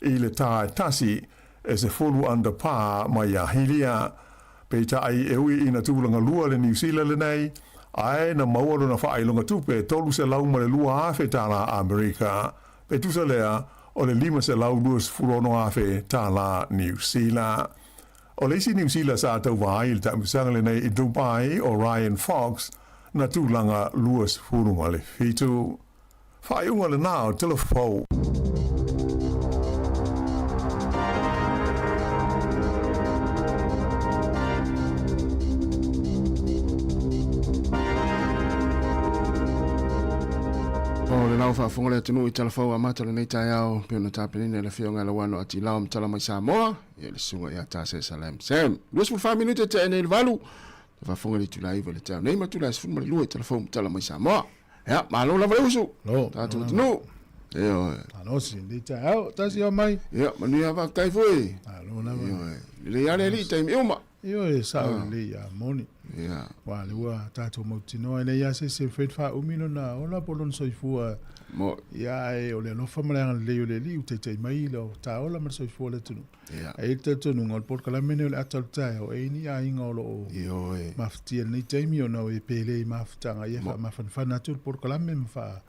i le tae tasi e 10 under par mai ia Hillier. Peitai e ui ina tulaga lua le Niu Sila lenei, ae na maua lona faailoga tupe $302,000 tala Amerika. Pe tusa lea, o le $526,000 tala Niu Sila. O le isi Niu Sila sa tauva ai i le taamilosaga lenei i Dubai o Ryan Fox, na tulaga 27. Faaiuga lena o Telefou. O le lau faafofoga le atunuu i Talafou amata o lenei taeao pei ona tapenaina e le Afioga ia Lauano Atilao ma tala mai Samoa, ia le susuga ia Tase Salem Sam. 24 minute tea nei le valu, te faafofoga i le itula 9 i le taeao nei ma itula 12 i Talafou ma tala mai Samoa. Ia, malo lava le usu. Lo. Tatou atunuu. Ioe. Malosi, lenei taeao, tasi o mai. Ia, manuia faafetai foi. Malo lava. Ioe. Lelei lava le alii i taimi uma. Ioe, sao lelei ia moni. Ia. Aua o lea ua tatou mautinoa e leai lava se isi e mafai ona faaumi lona ola po o lona soifua. Mo. Ia, ae o le alofa ma le agalelei o le Alii ua taitai mai le taola ma le soifua o le atunuu. Ia. Ae i ai le talitonuga o le polokalame lenei o le ata o le taeao, e i ai ni aiga o lo o Ioe. mafatia i lenei taimi ona e pele i mafutaga, ia faamafanafana atu le polokalame ma faa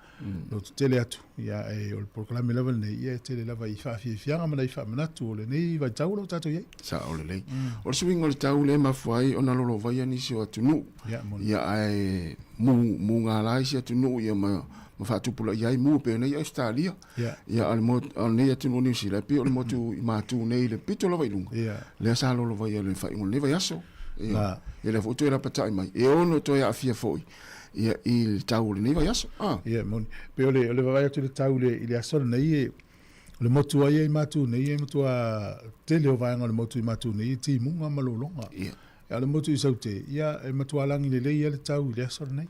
lototele atu, ia, ae o le polokalame lava lenei, ia, e tele lava i faafiafiaga ma nai faamanatu o lenei vaitau o lo o tatou i ai. Sao lelei. O le suiga o le tau lea e mafua ai ona lolovaia nisi o atunuu, Ia, moni. ia, ae mu, mugala isi atunuu ia ma, ma faatupulaia ai mu e pei ona i ai Ausetalia. Ia. Ia, a o le mo, a o lenei atunuu o Niu Sila, e pei o le motu i matu nei i le pito lava i luga, Ia. lea sa lolovaia i le faaiuga o lenei vaiaso. Ia, Na. ia lea foi ua toe lapatai mai, e ono toe aafia foi ia, i le tau o lenei vaiaso. Ah. Ia, e moni. Pei o le, o le vaavaai atu i le tau i le, i le aso lenei, e, o le motu lava ia i Matu nei, e matua tele o vaega o le motu i Matu nei e timuga ma lologa. Ia. A o le motu i Saute, ia, e matua lagi lelei lava le tau i le aso lenei.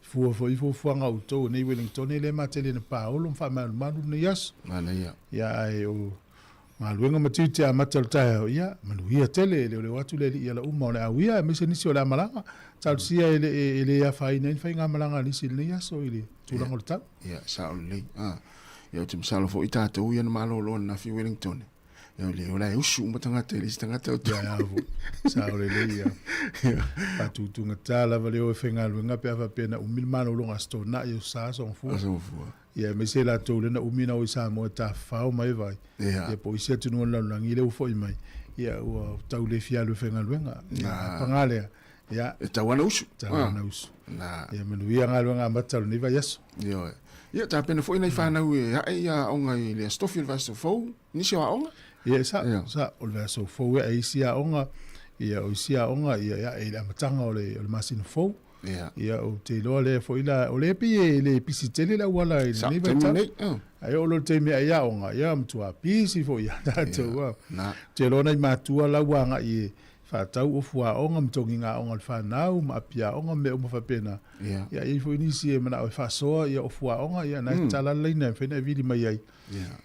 Fua foi i fuafuaga a outou nei Wellington, e le matele na paolo ma faamalumalu lenei aso. Manaia. Ia, ae o galuega ma tiute amata o le taeao, ia, manuia tele, e leoleo atu le alii ala uma o le auia, aemaise nisi o le a malaga. Talosia e le, e le afaina ai ni faigamalaga a nisi i lenei aso i le tulaga o le tau. Ia, sao lelei. Ah. Ia, ou te masalo foi tatou ia na malolo ananafi i Wellington. Ia, le o la e usu uma tagata i le isi tagata o Ia, a foi. Sao lelei, ia. Faatutugata lava le o e faigaluega pe a faapea na umi le malologa a Aso Toonai o sa aso Gafua. Aso Gafua. Ia, aemaise latou lea na umi na o i Samoa e tafafao mai vai. Ia. Ia, po o isi atunuu o le lalolagi lea ua foi mai. Ia, ua tau le fia alu e faigaluega. Ia, Na. paga lea. Ia. E tau lava na usu. Tau lava na usu. Na. Ia, manuia galuega amata o lenei vaiaso. Ioe. Ia, tapena foi nai fanau e ae ia aoga i le Aso Tofi o le vaiaso fou, nisi o aoga. Ia, e sao, sao, o le vaiaso fou e ae isi aoga, ia, o isi aoga, ia, e ae i le amataga o le, o le masina fou. Ia. Ia, ou te iloa lea foi la, o lea e pei e le pisi tele le auala i lenei vaitau. Nei, oh. Ae oo loa i le taimi e ai aoga, ia, matua pisi foi ia tatou. Ia, na. Ou te iloa nai matua la ua agai e faatau ofu aoga ma togiga aoga a le fanau ma api aoga ma mea uma faapena. Ia. Ia, e i ai foi nisi e manao e faasoa ia ofu aoga, ia, na e tatala le laina e mafai ona e vili mai ai. Ia.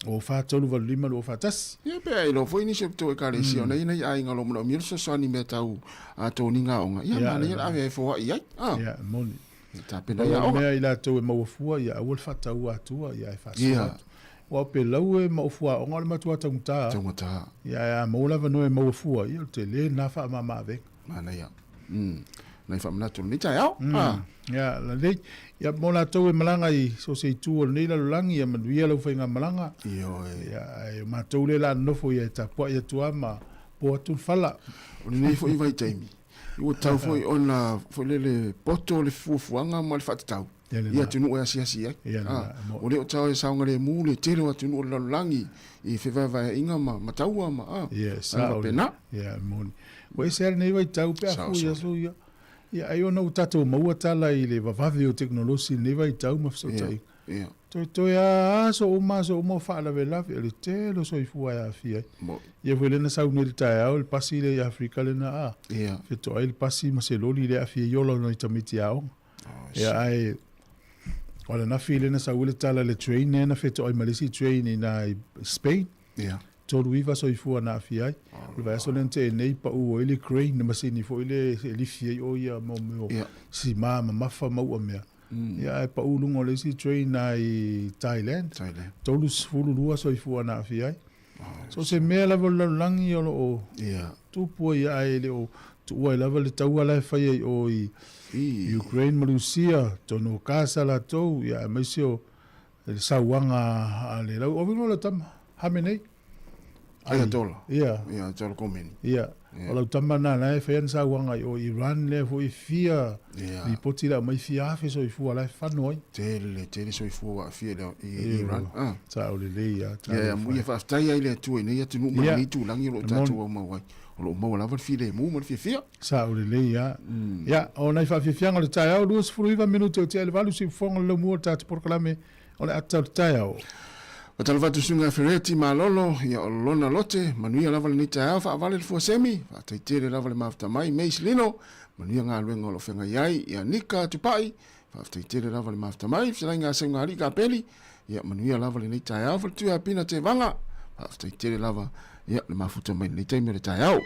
O 4, 3, 8, 5, 2, 4, 1. Ia, pe a iloa foi nisi o tou ekalesia ona i ai nai aiga o lo o manaomia le fesoasoani i mea tau toniga aoga, ia, manaia le ave ai e foai ai. Ah. Ia, e moni. E tapena ai Pau aoga. le mea i latou e maua fua, ia aua le faataua atua, ia e faasoa Ia. atu. Aua o pelau e ma ofu aoga o le matua taugata lava. Taugata. Ia, ae a maua le avanoa e maua fua, ia o le tele lena faamama-avega. Manaia. Mm. Nai faamanatu o lenei taeao. Ah. Ia, lelei. Ia, mo latou e malaga i so o se itu o lenei lalolagi, ia manuia lau faigamalaga. Ioe. Ia, ae o matou lea o le a nonofo ia e tapuai atu lava ma po atu le fala. O lenei foi vaitaimi, ua tatau foi ona foi lele poto le fuafuaga ma le faatatau i atunuu e asiasi ai. Ia, O le o tau e saogalemu le tele o atunuu o le lalolagi i fevaevaeaiga ma, ma taua ma a, Ia, ana sao. faapena. Ia, e moni. Ua ese lava lenei vaitau pe a Sao, fua i sao. aso ia. Ia, ai ona ua tatou maua tala i le vavave o tekonolosi i lenei vaitau ma fesootaiga. Ia, Toetoe lava aso uma aso uma o faalavelave, o le tele o soifua e aafia ai. Moni. Ia foi lea na sau nei i le taeao le pasi lea i Afrika lea na a, Ia. fetoai le pasi ma se loli lea e aafia ai ola o nai tamaiti aoga. Ia, ae o ananafi lea na sau ai le tala i le train lea na fetoai ma le isi train i ina i Spain. Ia. 39 soifua na aafia ai. O le vaiaso lea na tea nei pau ai le crane, le masini foi lea e lifi ai o ia mo mea o Ia. sima mamafa ma ua mea. Ia, ae pau i luga o le isi train i Thailand. Thailand. 32 soifua na aafia ai. So se mea lava o le lalolagi o lo o Ia. tupu ai, ae le o tuua ai lava le taua la e fai ai o i I. Ukraine ma Rusia, tonu o Gaza latou, ia, aemaise o le sauaga a le lau. O uiga o lau tama, Hamenei. Ayatollah. Ia. Ia, Ayatollah Khomeini. Ia. O lau tama lena la e fai ana sauaga i o Iran lea foi fia lipoti le aumai fia afe soifua la e fano ai. Tele, tele soifua ua aafia i le i Iran. Ah. Sao lelei lava. Ia, ia, ia faafetai ai le Atua i nei atunuu ma lenei itulagi o lo o tatou aumau ai. O lo o maua lava le filemu ma le fiafia. Sao lelei lava. Ia, o nai faafiafiaga o le taeao, 29 minute o tea i le 8, siufofoga o le laumua o le tatou polokalame o le ata o le taeao. Faatalofa atu Susuga Fereti Malolo, ia o lona lote, manuia lava lenei taeao, faavale le fua semi, faafetai tele lava le mafuta mai, Mace Lino, manuia galuega o lo o feagai ai, ia Nika Tupai, faafetai tele lava le mafuta mai, fetalaiga a Seugalii Kapeli, ia manuia lava lenei taeao, Faletuia Apina Tevaga, faafetai tele lava, ia le mafuta mai lenei taimi o le taeao.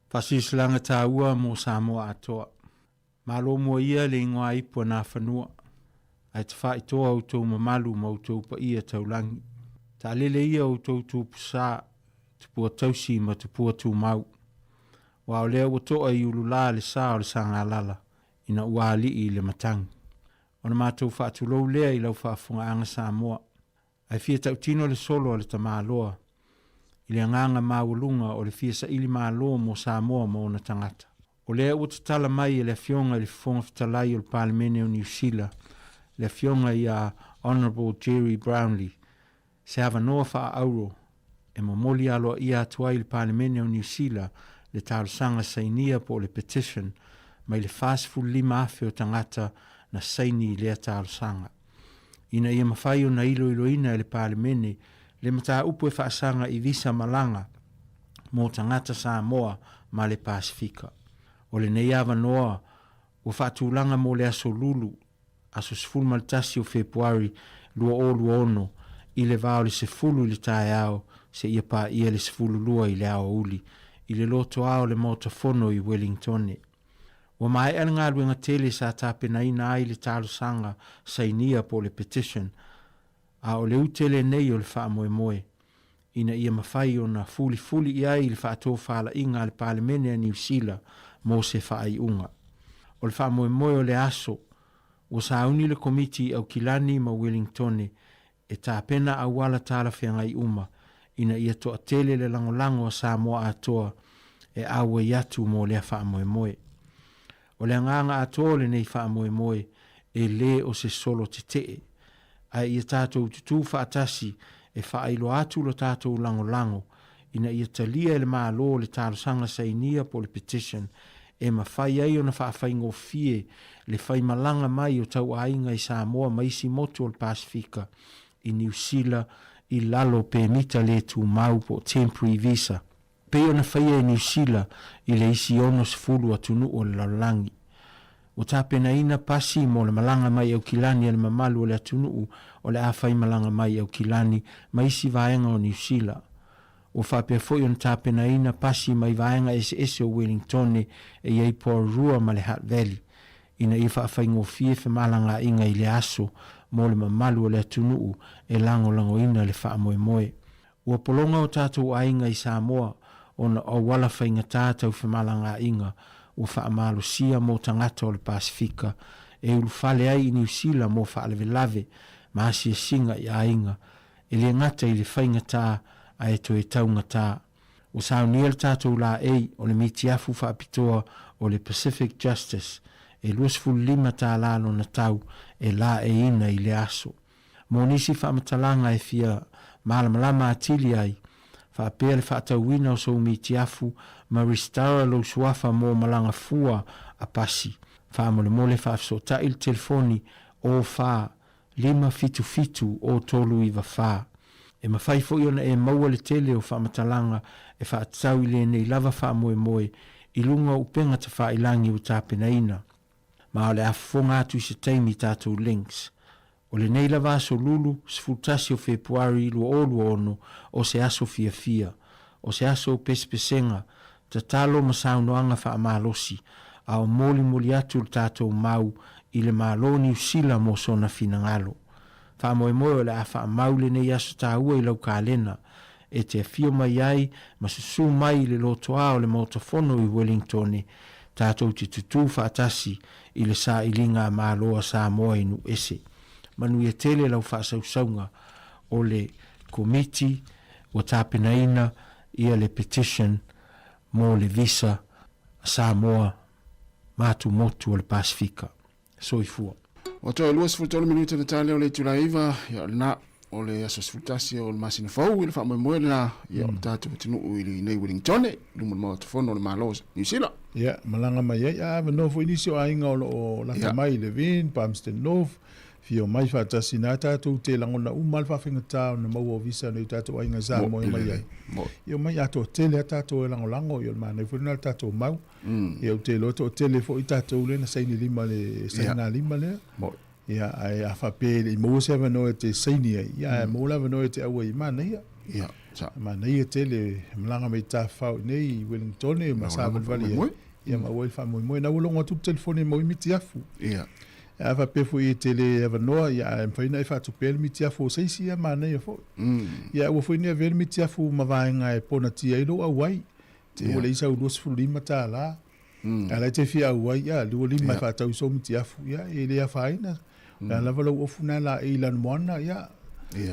Faasilasilaga taua mo Samoa atoa. Malo mua ia le igoa ipu a Nafanua, ae tafaitoa outou mamalu ma outou paia taulagi. Taalele ia outou tupusa, tupua tausi ma tupua tumau. Aua o lea ua toa i ulula le sa o le Sagalala ina ua alii i le matagi. Ona matou faatulou lea i lau faafofogaaga Samoa, ae fia tautino le solo a le tamaloa i le agaga maualuga o le fia saili malo mo Samoa ma ona tagata. O lea ua tatala mai e le Afioga i le Fofoga Fetalai o le Palemene o Niu Sila, le Afioga ia Honourable Gerry Brownlee, se avanoa faa-auro e momoli aloaia atu ai i le Palemene o Niu Sila le talosaga sainia po o le petition mai le 45,000 o tagata na saini i lea talosaga. Ina ia mafai ona iloiloina e le Palemene le mataupu e faasaga i visa malaga mo tagata Samoa ma le Pasefika. O lenei avanoa ua faatulaga mo le aso Lulu, aso 11 o Fepuari 2026 i le va o le 10 i le taeao seia paia le 12 i le aoauli i le lotoa o le Maota Fono i Wellingtone. Ua maea le galuega tele sa tapenaina ai le talosaga sainia po o le petition, a o le ute lenei o le faamoemoe ina ia mafai ona fulifuli i ai le faatofalaiga a le Palemene a Niu Sila mo se faaiuga. O le faamoemoe o le aso, ua sauni le Komiti i Aukilani ma Uelingtone e tapena auala talafeagai uma ina ia toatele le lagolago a Samoa atoa e auai atu mo lea faamoemoe. O le agaga atoa o lenei faamoemoe e le o se solo tetee, ae ia tatou tutū faatasi e faailoa atu lo tatou lagolago ina ia talia e le Malo le talosaga sainia po o le petition e mafai ai ona faafaigofie le faimalaga mai o tauaiga i Samoa ma isi motu o le Pasefika i Niu Sila i lalo o pemita le tumau po o temporary visa. Pei ona faia e Niu Sila i le isi 60 atunuu o le lalolagi. Ua tapenaina pasi mo le malaga mai Aukilani a le mamalu o le atunuu o le a faimalaga mai Aukilani ma isi vaega o Niu Sila. Ua faapea foi ona tapenaina pasi mai vaega eseese o Wellingtone e i ai Porirua ma le Hutt Valley ina ia faafaigofie femalagaaiga i le aso mo le mamalu o le atunuu e lagolagoina le faamoemoe. Ua pologa o tatou aiga i Samoa ona o auala faigata tau femalagaaiga ua faamalosia mo tagata o le Pasefika e ulufale ai i Niu Sila mo faalavelave ma asiasiga i aiga, e le gata i le faigata ae toe taugata. Ua saunia le tatou laei o le mitiafu faapitoa o le Pacific Justice e 25 tala lona tau e laeiina i lea aso. Mo nisi faamatalaga e fia malamalama atili ai, faapea le faatauina o sou mitiafu ma resitala lou suafa mo malaga fua a pasi, faamolemole faafesootai le telefoni 04 577 0394. E mafai foi ona e maua le tele o faamatalaga e faatatau i lenei lava faamoemoe i luga o upega tafailagi ua tapenaina. Ma o le a fofoga atu i se taimi i tatou links. O lenei lava aso Lulu, 11 o Fepuari 2026, o se aso fiafia. O se aso o pesepesega, tatalo ma saunoaga faamalosi, a o molimoli atu le tatou mau i le Malo Niu Sila mo sona finagalo. Faamoemoe o le a faamau lenei aso taua i lau kalena, e te afio mai ai ma susū mai i le lotoa o le Maota Fono i Wellingtone, tatou te tutū faatasi i le sailiga a Malo a Samoa i nuu ese. Manuia tele lau faasausauga o le Komiti ua tapenaina ia le petition mo le visa a Samoa ma atumotu o le Pasefika. Soifua. Ua toe 23 minute na tali o le itula 9, ia o lena, o le aso 11 o le masina fou i le faamoemoe lena, ia o le tatou atunuu i lenei Wellingtone, luma o le Maota Fono o le Malo o Niu Sila. Ia, malaga mai ai, a avanoa foi nisi o aiga o lo o lata mai i Levin, Palmerston North, fia omai faatasi na tatou te lagona uma le faafaigata ona maua o visa nei tatou aiga i Samoa e omai ai. Ia omai atoa tele a tatou e lagolago, ia o le manaia foi lena le tatou mau. Ia ou te iloa toatele foi tatou lea na saini lima le saina lima lea. Ia ae a faapea e le i maua se avanoa e te saini ai, ia ae maua le avanoa e te auai i manaia. Ia. Manaia tele malaga mai tafafao i inei i Wellingtone ma savalivali ai. Ia maua ai le faamoemoe. Na ua logo atu le telefoni e maua ai mitiafu. Ia. A faapea foi e te le avanoa, ia ae mafai ona e faatupea le mitiafu o se isi, ia manaia foi. Ia aua foi ne i avea le mitiafu ma vaega e ponatia ai lou auai. Te ua leai sau $25. A o la e te fia auai, ia, 25 e faatau i sou mitiafu, ia, e le afaina. O le a lava lou ofu lena laei i Lanumoana, ia,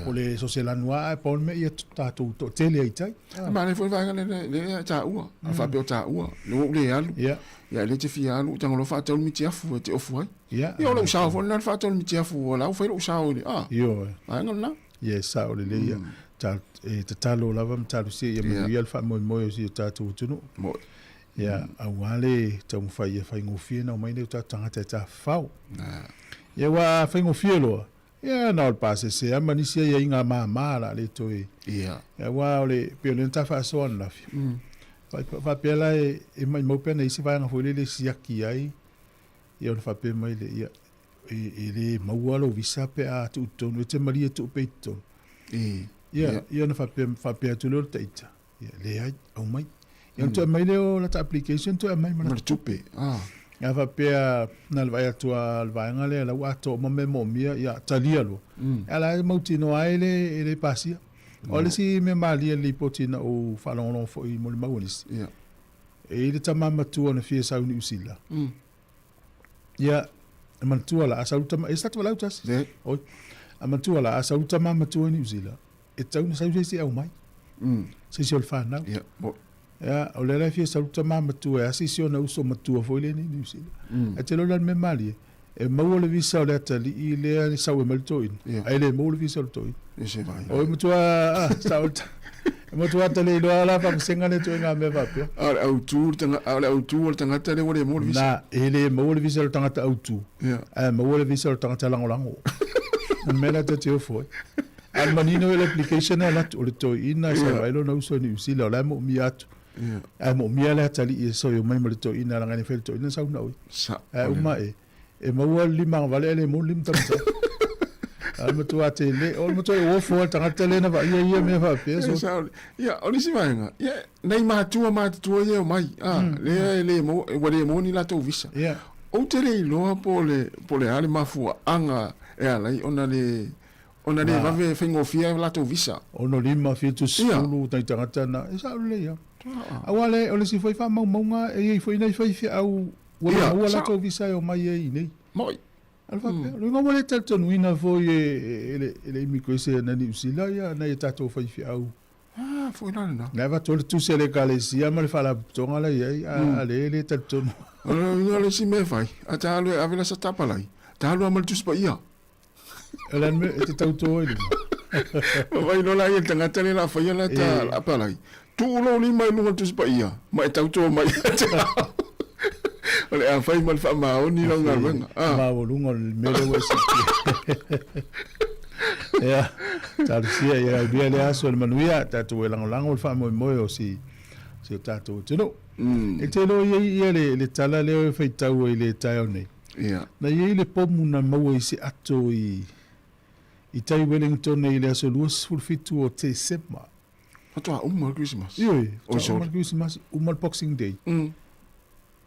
o le so o se lanu lava, ae pau le mea ia tatou toatele ai i tai. E manaia foi le vaega lea lea e taua, a faapea o taua, lea ua ou le alu, ia, lea e te fia alu, tago loa faatau le mitiafu e te ofu ai. Ia, o lou sao foi lena le faatau le mitiafu, o la ua fai lou sao i le, a, ioe, vaega lena. Ia, e sao lelei ia. E tatalo lava ma talosia ia manuia le faamoemoe o si o tatou atunuu. Moni. Ia, aua le taumafai ia faigofie ona omai nei o tatou tagata e tafafao. Ia, aua a faigofie loa, ia, na o le pasese lava ma nisi aiaiga mama o le a le toe. Ia. Aua o le, pei o lea na ta faasoa ananafi, faapea la e maumau pe ana i ai se vaega foi lele e siaki ai, ia ona faapea mai lea, ia, e le maua lou visa pe a tuu i totonu, e te malie tuu pea i totonu. Ia, ia ona faapea atu lea o le taita, Ia, leai, aumai. Ia, ona toe aumai lea o lata application, toe aumai ma lata tupe. Ah. Ia, faapea, na le vaai atu a le vaega lea, la ua atoa uma mea moomia, ia, talia loa. Ia, la e mautinoa ai e le pasia. O le isi mea malie i le lipoti na ou faalogologo foi i molimau a nisi, Ia. e i ai le tama matua na fia sau i Niu Sila. Ia, e manatua la, a sau le tama, e sa te valaau tasi. Leai. Oi. A manatua la, a sau le tama matua i Niu Sila, e tatau ona sau se isi e aumai. Se isi o le fanau. Ia, mo. Ia, o lea la e fia sau le tama matua e asi si ona uso matua foi lea i Niu Sila. Ae te iloa la le mea malie, e maua le visa o le atalii lea e sau ai mai le toeaina, ae le maua le visa o le toeaina. Ia se vai. Oi matua, ah, sao le e matua te le iloa la faamasega lea ituaiga mea faapea. A o le autu le tanga, a o le autu o le tagata lea ua le maua le visa. Na, e le maua le visa o le tagata autu, ae maua le visa o le tagata lagolago. O le mea lea ta te ofo ai. A o le manino i le application e alu atu, o le toeaina e sau ai lona uso i Niu Sila, o la e moomia atu. Ae moomia le atalii e sau mai ma le toeaina, leaga e le fai le toeaina sau na oi. Ae uma e, e maua le limagavale ae le maua le limatamatau. A o le matua tele, o le matua ofo lava le tagata lea na vaaia ia mea faapea. So. Ia, o le isi vaega, ia, nai matua matutua ia e omai, a, lea e le maua, ua le maua ni latou visa. Ou te le iloa po o le, po o le a le mafuaaga e ala ai ona le, Ona le vave faigofie ai latou visa. 65, 70 nai tagata na, e sao lelei lava. Aua le, o le isi foi faamaumauga, e i ai foi nai faifeau ua le maua latou visa e omai ai i inei. Moi. A o le faapea, o lona uiga ua le talitonuina foi e le immigration a Niu Sila ia nai a tatou faifeau. Ah, foi la lena. Na avatu ai le tusi a le Ekalesia ma le Faalapotopotoga la i ai, a a lea e le talitonu. O lona uiga o le isi mea e fai, a ta alu e ave la sa tapalai, ta alu lava ma le tusi paia. O le a le mea e te tauto ai luga? Ma vai loa la ia le tagata lea o le a faia lata apalai, tuu lou lima i luga o le Tusi Paia ma e tauto mai ia te au. O le a fai ma le faamaoni lau galuega. Ah. Maualuga o le mea lea ua e siitia. Ia, talosia ia aulia lea aso i le manuia, tatou e lagolago le faamoemoe o si o tatou atunuu. E te iloa i ai ia le tala lea e faitau ai i le taeao nei. Ia. Na i ai le pomu na maua i se ato i i tai Wellington i le aso 27 o Tesema. Faatoa uma le Kerisimasi. Ioe, faatoa uma le Kerisimasi, uma le Boxing Day.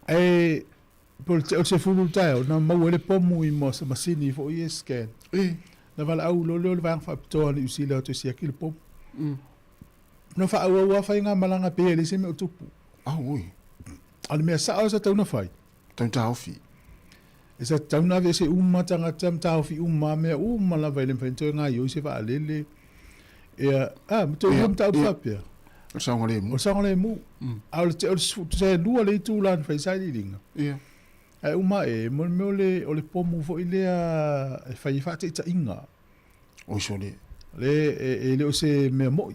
Ae po o le 10 i le taeao na maua ai le pomu i se masini foi e scan. Na valaau loa lea o le vaega faapitoa a Niu Sila toe siaki le pomu. Na faaauau lava faigamalaga pei e leai se mea o tupu. Auoi. A o le mea sao sa tatau ona fai, Tau taofi. E sa tatau ona aveese uma tagata ma taofi uma mea uma lava e le mafai ona toe gaoioi se vaalele. Ia, a, ma toe ua mataupu faapea. O le saogalemu. O le saogalemu. A o le, o le, tusa e lua le itula na fai ai sailiiliga. Ia. Ae uma ae, mo le mea o le, o le pomu foi lea e fai ai faataitaiga. Oi sole. Le, e, e le o se mea moi.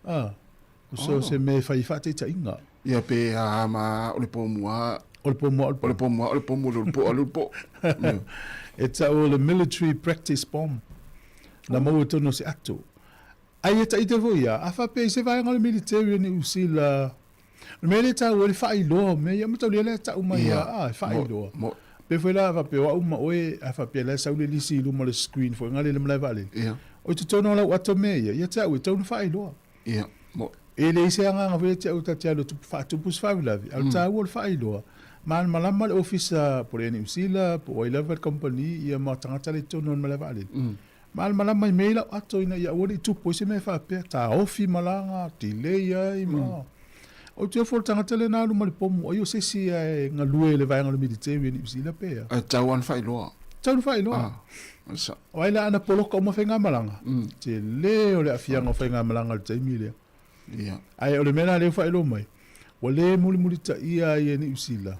A, o se, o se mea e fai ai faataitaiga. Ia pe a ma o le pomu a. O le pomu a o le pomu. O le pomu a o le pomu, o le po a le po. E tau o le military practice bomb. Na maua i totonu o se ato. Ai e taita foi ia, a faapea i se vaega o le military o Niu Sila, o le mea lea e taua ai le faailoa o mea ia, mataulia lea e tau mai ia, a, e faailoa. Pe foi la a faapea o au ma oe, a faapea la e sau le lisi i luma o le screen foi ngale i le malae vaalele. O i totonu o lau ato mea ia, ia te au e tatau ona faailoa. Ia, mo. E leai se agaga foi ia te au ta te alu e tupu, faatupu se faalavelave, a o le taua o le faailoa, malamalama le ofisa po o le Air New Zealand po o ai lava le kamupani ia ma tagata la i totonu o le malae vaalele. Malamalama i mea i lau ato ina ia aua ne i tupu ai se mea faapea, taofi malaga, delay ai ma. Ou te ofo i le tagata lea na alu ma le pomu, ai o se isi e galue i le vaega o le militeri i Niu Sila pe a. Ae tatau lava ona faailoa. Tatau ona faailoa. Ah, sa. O ai la ana poloka uma faigamalaga, tele o le aafiaga o faigamalaga i le taimi lea. Ia. Ae o le mea la lea ua faailoa mai, ua le mulimulitaia ai e Niu Sila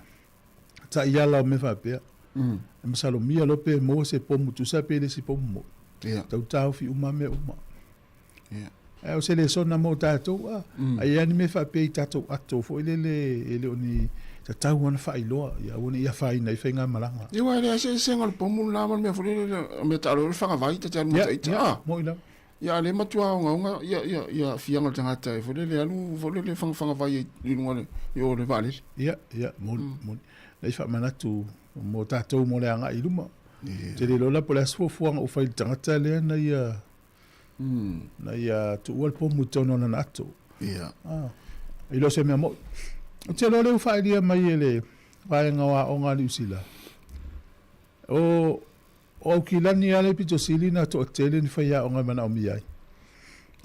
taiala o mea faapea. E masalomia loa pe maua se pomu tusa pe le isi pomu moi. Ia. Tau taofi uma mea uma. Ia. Ae o se lesona mo tatou a. Ai e a ni mea faapea i tatou ato foi lele e le o ni tatau ona faailoa ia aua ne i afaina ai faigamalaga. Ia aua e leai se eseesega o le pomu lena ma le mea foi lele o mea taalo le fagavai ta te alu ma ita. Ia, moi lava. Ia a le matua ogaoga ia ia ia aafiaga o le tagata e foi lele alu foi lele fagafagavai ai i luga o le i o le vaalele. Ia, ia, moni, moni. Nai faamanatu mo tatou mo le agai i luma. Ia. Te le iloa la po o le a se fuafuaga ua fai i le tagata lea na ia na ia tuua le pomu i totonu o lana ato. Ia. Ah, e le o se mea moi. Ou te iloa lea ua faailia mai e le vaega o aoga a Niu Sila, o O Aukilani lava le pito sili na toatele ni faiaoga e manaomia ai.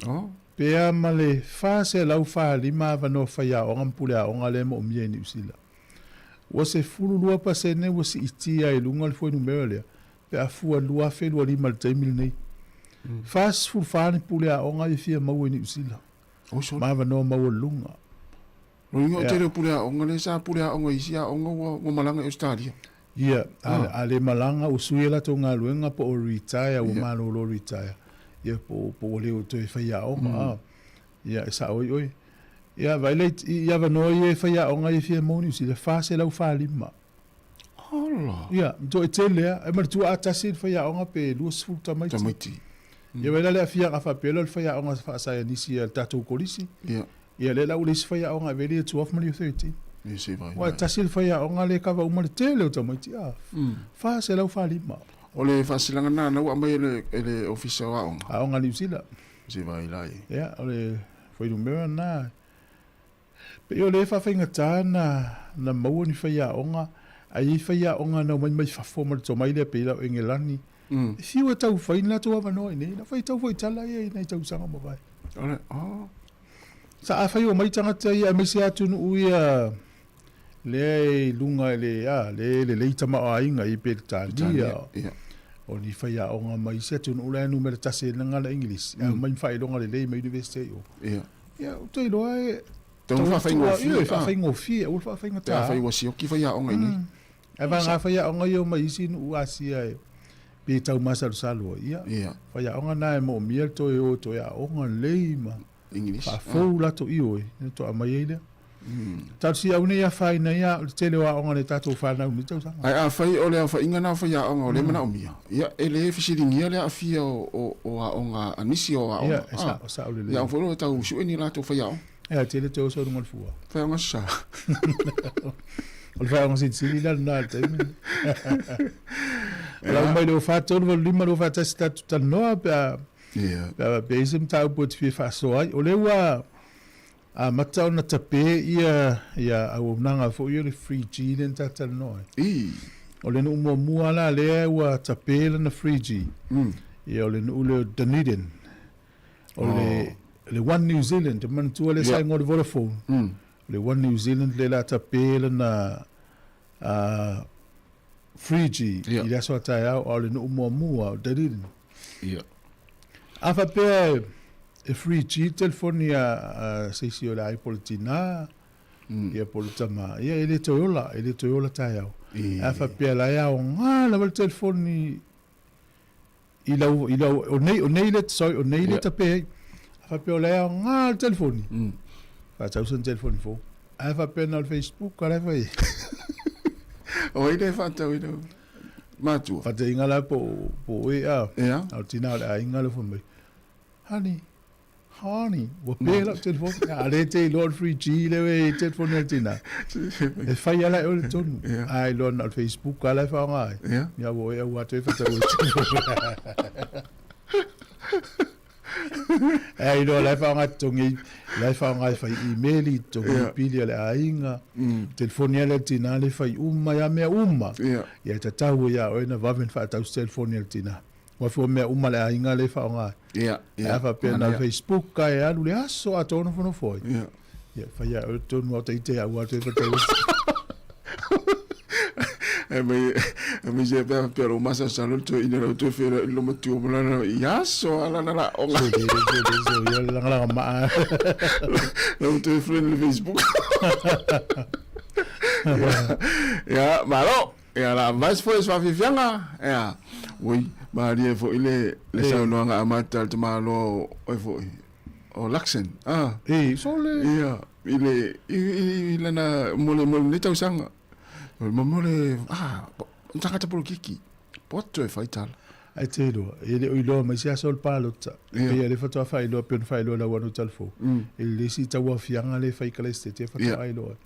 Oh. Pe a ma le 445 avanoa faiaoga ma puleaoga lea e moomia i Niu Sila. Ua 12% ua siitia i luga le fuainumera lea pe a fua 2025 i le taimi lenei. 44 ni puleaoga e fia maua i Niu Sila. Oh, sorry. Ma avanoa maualuluga. Lona uiga o le tele o puleaoga lea sa puleaoga i isi aoga ua malaga i Ausetalia. Ia, a le malaga ua sui e latou galuega po o retire, ua malolo retire, ia po po ua le o toe faiaoga, a. Ia, e sao ai oe. Ia, vaai la i avanoa ia e faiaoga ai e fia maua Niu Sila, 445. Ala! Ia, matua e tele lava. E manatua a tasi le faiaoga pe 20 tamaiti. Tamaiti. Ia vaai la le aafiaga faapea lea o le faiaoga faasaianisi a le tatou kolisi. Ia. Ia lea la ua leai se faiaoga e avea le Year 12 ma le Year 13. Ia se vaai. Aua e tasi le faiaoga lea e kava uma le tele o tamaiti a, 445. O le faasilaga lena na ua aumai e le, e le Ofisa o Aoga. Aoga a Niu Sila. Se vaai la i. Ia, o le fuainumera lena. Pei o lea e faafaigata na, na maua ni faiaoga, ae i ai faiaoga na omai mai fafo ma le tomai lea pei la o Engelani. E fiu e tau fai ni latou avanoa i inei, na faitau foi tala ia i nai tausaga ua mavae. O le, oh. Sa afai omai tagata ia aemaise atunuu ia lea e i luga i le, a, lea e lelei tamaoaiga i Peretania, o ni faiaoga mai isi atunuu la e numera tasi ai le gagana Igilisi, ae omai ma faailoga lelei mai Universite i o. Ia. Ia, ou te iloa e Tau faafaigofie. Ioe, faafaigofie, aua le faafaigata. Pe afai ua sioki faiaoga i inei. Ae vagana faiaoga ia omai isi nuu Asia e pe tau masalosalo ai. Ia, Ia. faiaoga na e moomia le toe o e toe aoga lelei ma English. faafou latou ioe, ona toa aumai ai lea. Talosia aua ne i afaina ai le tele o aoga a le tatou fanau i lenei tausaga. Ae afai o le aofaiga na o faiaoga o lea e manaomia, ia e le fesiligia le aafia o o aoga a nisi o aoga. Ia, e sao, sao lelei. Ia foi o tau sue ni latou faiaoga. Ia, tele toe oso i luga o le fua. Faiaoga sa. O le faiaoga silisili la lena i le taimi. O lau mai le 43 85 21 tatou talanoa pe a Ia. pe a pe i ai se mataupu e te fia faasoa ai. O lea ua amata ona tape ia ia auaunaga foi ia o le 3G lea na tatou talanoa ai. I. O le nuu muamua la lea ua tape lana 3G. Ia o le nuu lea o Dunedin. O le le One New Zealand, e manatua lea sa igoa o le Vodafone. O le One New Zealand lea la tape lana 3G i le aso a taeao, a o le nuu muamua o Dunedin. Ia. A faapea e 3G le telefoni a se isi o le aiga po o le tina, ia po o le tama, ia e le toe ola, e le toe ola taeao. A faapea la e aoga lava le telefoni i lau, i lau, o nei, o nei le, sorry, o nei le tape ai. A faapea o la e aoga le telefoni, faatau sana telefoni fou. A faapea na o le Facebook a la e fai ai. O ai le faatau i lau matua? Faataiga la po o oe a, Ia. a o le tina o le aiga le fai mai, honey, honey, ua pe lau telefoni. A le te iloa o le 3G le e i telefoni a le tina. E fai ala e oe le tonu. Ia. A iloa na o le Facebook a la e faaaoga ai. Ia. Ia ua oe au atu e faatau e telefoni. Ae iloa la e faaaoga e totogi ai, la e faaaoga e fai email, totogi ai pili a le aiga, telefoni lava lea a le tina lea e fai uma ai lava mea uma. Ia e tatau ai ia oe ona vave ona faatau se telefoni a le tina. Aua foi o mea uma a le aiga lea e faaaoga ai. Ae a faapea na o le Facebook lava e alu le aso atoa o nofonofo ai, ia e fai lava e oe tonu lava o ita ia aua toe faatau atu. E mai e mai se pea pea lo masa sa lo to ina lo to fe lo matua mo lana i aso ala na la onga. Se le se le se ia langa langa maa. Lo to friend le Facebook. Ya, malo. Ia la advice foi se faafiafiaga ia oi malie foi le le saunoaga amata a le tamaloa o oi foi o Luxon ah e so le ia i le i i lana mo le mo lenei tausaga mo le ah tagata polokiki poto e fai tala. Ae te iloa, e le o iloa mai se aso o le palota. Pei a le faatoa faailoa pei ona faailoa lau anu talafou. I le isi tauaofiaga lea e fai i Kalaisete faatoa iloa ai.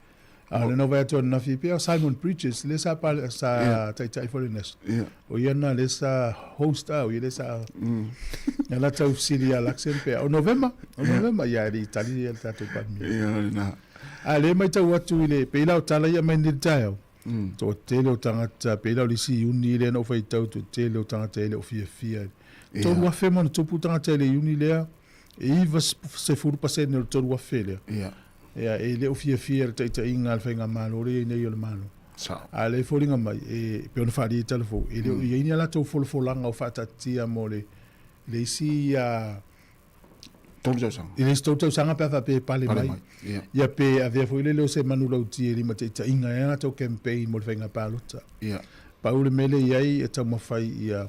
A o lena ua vaai atu ananafi pei o Simon Bridges lea sa pale, sa yeah. taitai foi le National. Yeah. O ia na lea sa host a, o ia lea sa mm. Ia la tau fesili ia Luxem pea. O Novema, o yeah. Novema ia le Itali ia le tatou Palemia. Ia lena. A le maitau atu i le pei la o tala ia mai nei le taeao. Mm. Toatele o tagata, pei la o le isi iuni lea na ou faitau, toatele o tagata e le o fiafia. Yeah. 3,000 ma ona tupu tagata i le iuni lea, e 90% o le 3,000 lea. Yeah. Ia, e le o fiafia i le taitaiga a le Faigamalo lea e i ai nei o le Malo. Sao. A o lea e foliga mai, e pei ona faaalia i tala fou, e le o i ai ni a latou folafolaga o faataatitia mo le, le isi a, 3 tausaga. I le isi 3 tausaga pe a faapea e pale Pale mai. mai, ia. Ia pe avea foi lele o se manulauti e limataitaiga ai a latou campaign mo le faiga palota. Ia. Pau le mea lea e i ai e taumafai ia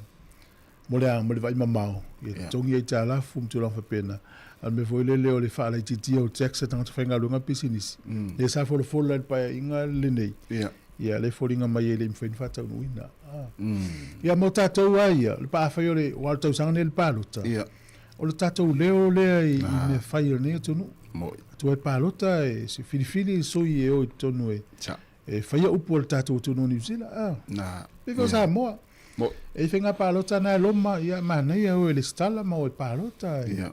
mo le a, mo le vaai mamao, ia totogi aitalafu ma tulaga faapena. A o le mea foi lele o le faalaitiitia o tax a tagata faigaluega ma pisinisi, lea sa folafola i le Paeaiga lenei, ia lea e foliga mai e le i mafai ona faataunuuina. Ia mo tatou lava ia, le paafai o le, aua o le tausaga lenei o le palota, o le tatou leo lea i mea fai a lenei atunuu. Atu ai palota e filifili sui e o i totonu e E faia upu a le tatou atunuu o Niu Sila, a. Na. Pei foi o Samoa. Mo. E i faiga palota na e loma, ia manaia o e lesitala ma o e palota. Ia.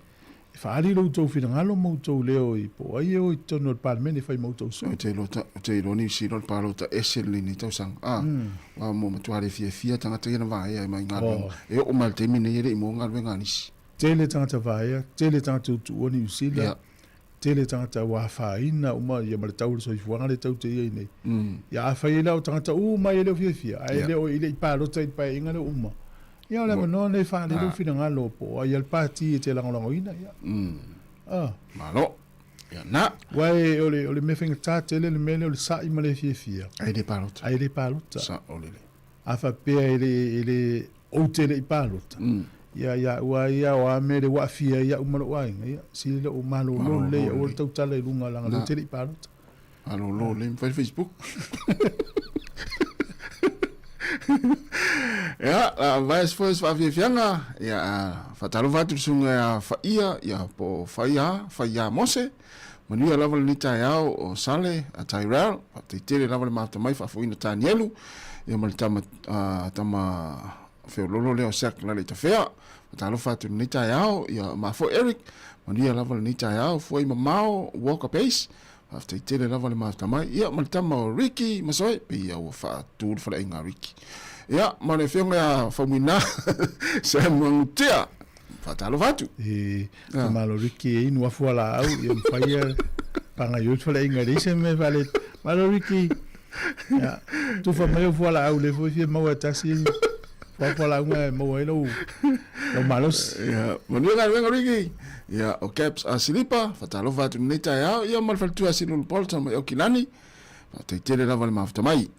E faaali lo outou finagalo ma outou leo i po o ai e o i totonu o le Palemene e fai ma outou sui. Ou te iloa, ou te iloa Niu Sila o le palota ese lenei tausaga. A. Aua mo matua le fiafia tagata ia na vaea ai mai galuega. E oo mai i le taimi lenei e le i maua galuega a nisi. Tele tagata vaea, tele tagata tuutuua Niu Sila. Ia. Tele tagata ua afaina uma ia ma le tau o le soifuaga lea tatou te i ai nei. Ia afai ai la o tagata uma ia e le o fiafia, ae le o i le i palota i le paeaiga lea ua uma, ia o le avanoa lenei e faaali ai lou finagalo po o ai lava le pati e te lagolagoina. Ia. Ah. Malo. Ia na. Aua o le, o le mea faigata tele le mea lea o le sa'i ma le fiafia. Ae le palota. Ae le palota. Sa'o lelei. A faapea e le, e le, ou te le i palota, ia, ia au lava ia, o a mea le ua aafia ai au ma lou aiga, ia, sili lou malolo lelei, aua le tautala i luga leaga o lea ou te le i palota. Malolo lelei ma fai le Facebook. Ia, la vae se foi se faafiafiaga, ia, faatalofa atu i le susuga ia Faia, ia po o Faia, Faia Mose, manuia lava lenei taeao o Sale a Tyrell, faafetai tele lava le mafuta mai, faafofoina Tanielu, ia ma le tama, tama feololo lea o Zack Laleitafea, faatalofa atu i lenei taeao, ia ma foi Eric, manuia lava lenei taeao, fuai mamao, Walker Pace, faafetai tele lava le mafuta mai, ia ma le tama o Ricky Masoe, pei ia ua faatu le faleaiga a Ricky. Ia, ma le afioga ia Faumuina, Sam Magutea, Faatalofa atu. E, malo Ricky e inu afu ala au, ia mawhai ia panga i otu inga leise me whale. Malo Ricky, ia, tufa mai o fuala au le foi fia maua tasi, fua fuala au ngai maua ai lau, lau malosi. Ia, manuia galuega Ricky. Ia, o Caps a Silipa, faatalofa atu lenei taeao, ia ma le faletua Silulu Bolton mai Aukilani. Faafetai tele lava le mafuta mai.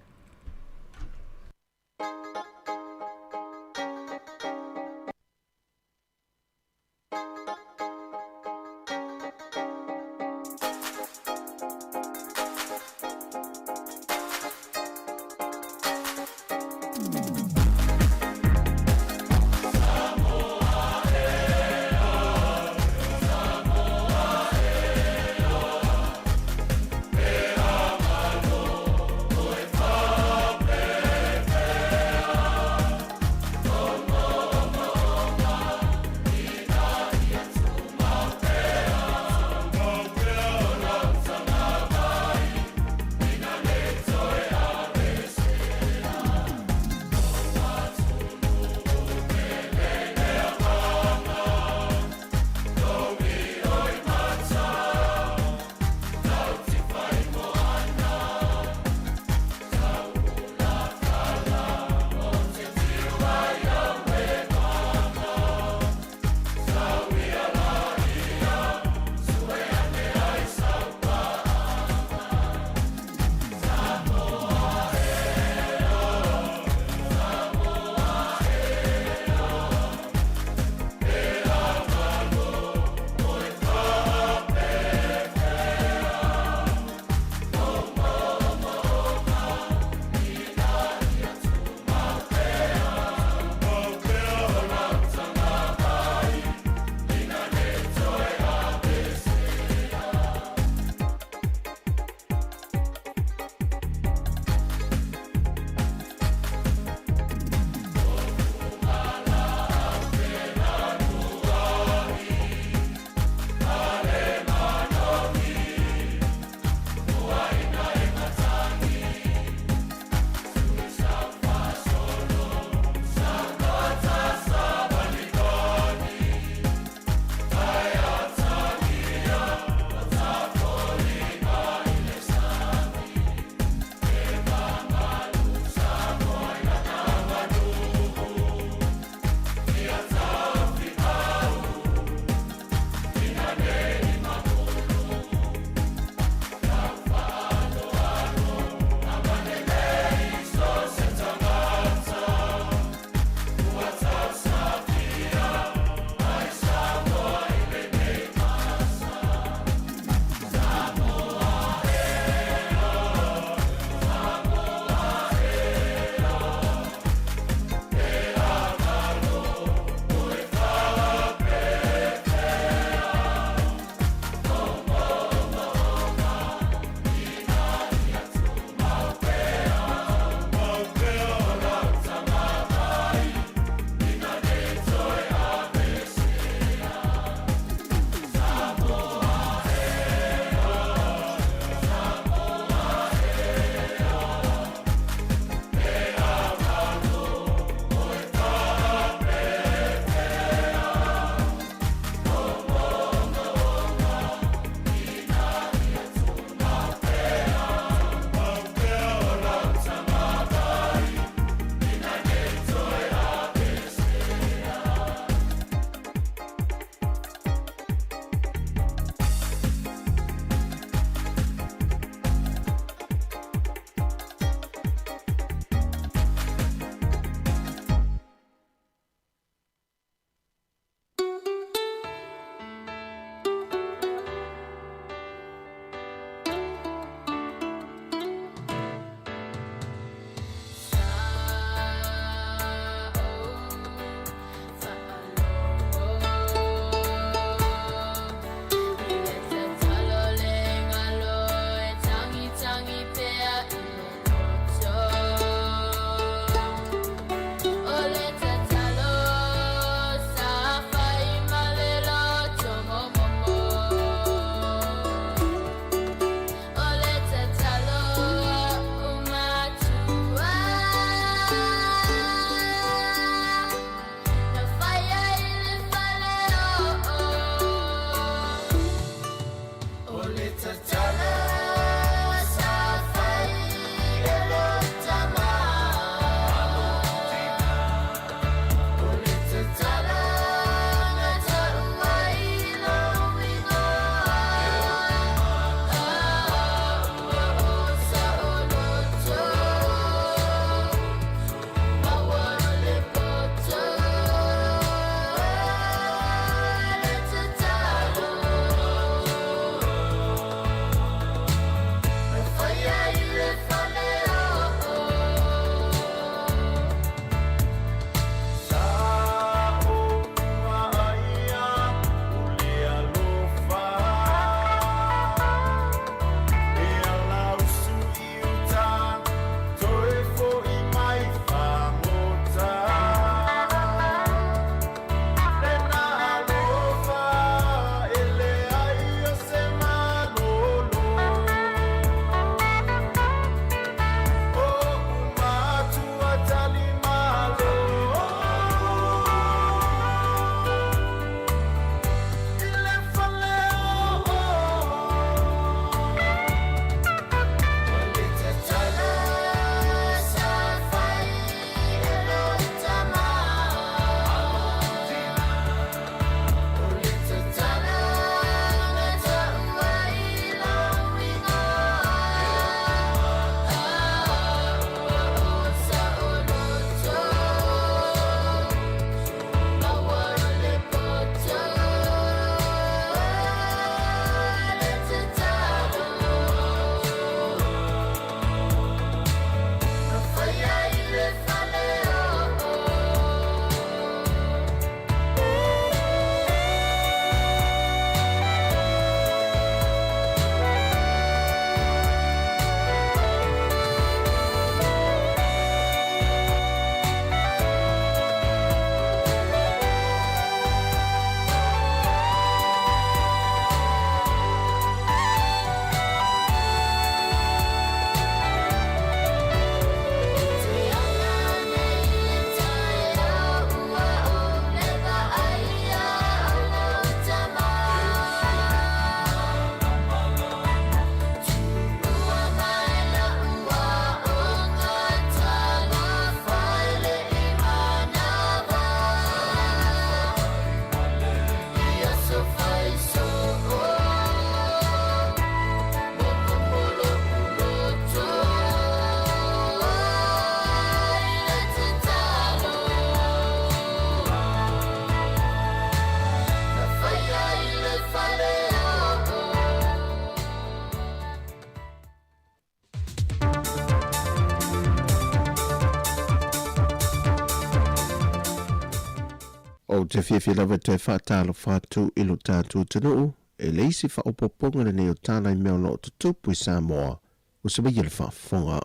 Ou te fiafia lava e toe faatalofa atu i lo tatou atunuu e le isi faaopoopoga lenei o tala i mea o lo o tutupu i Samoa ua savaia le faafofoga.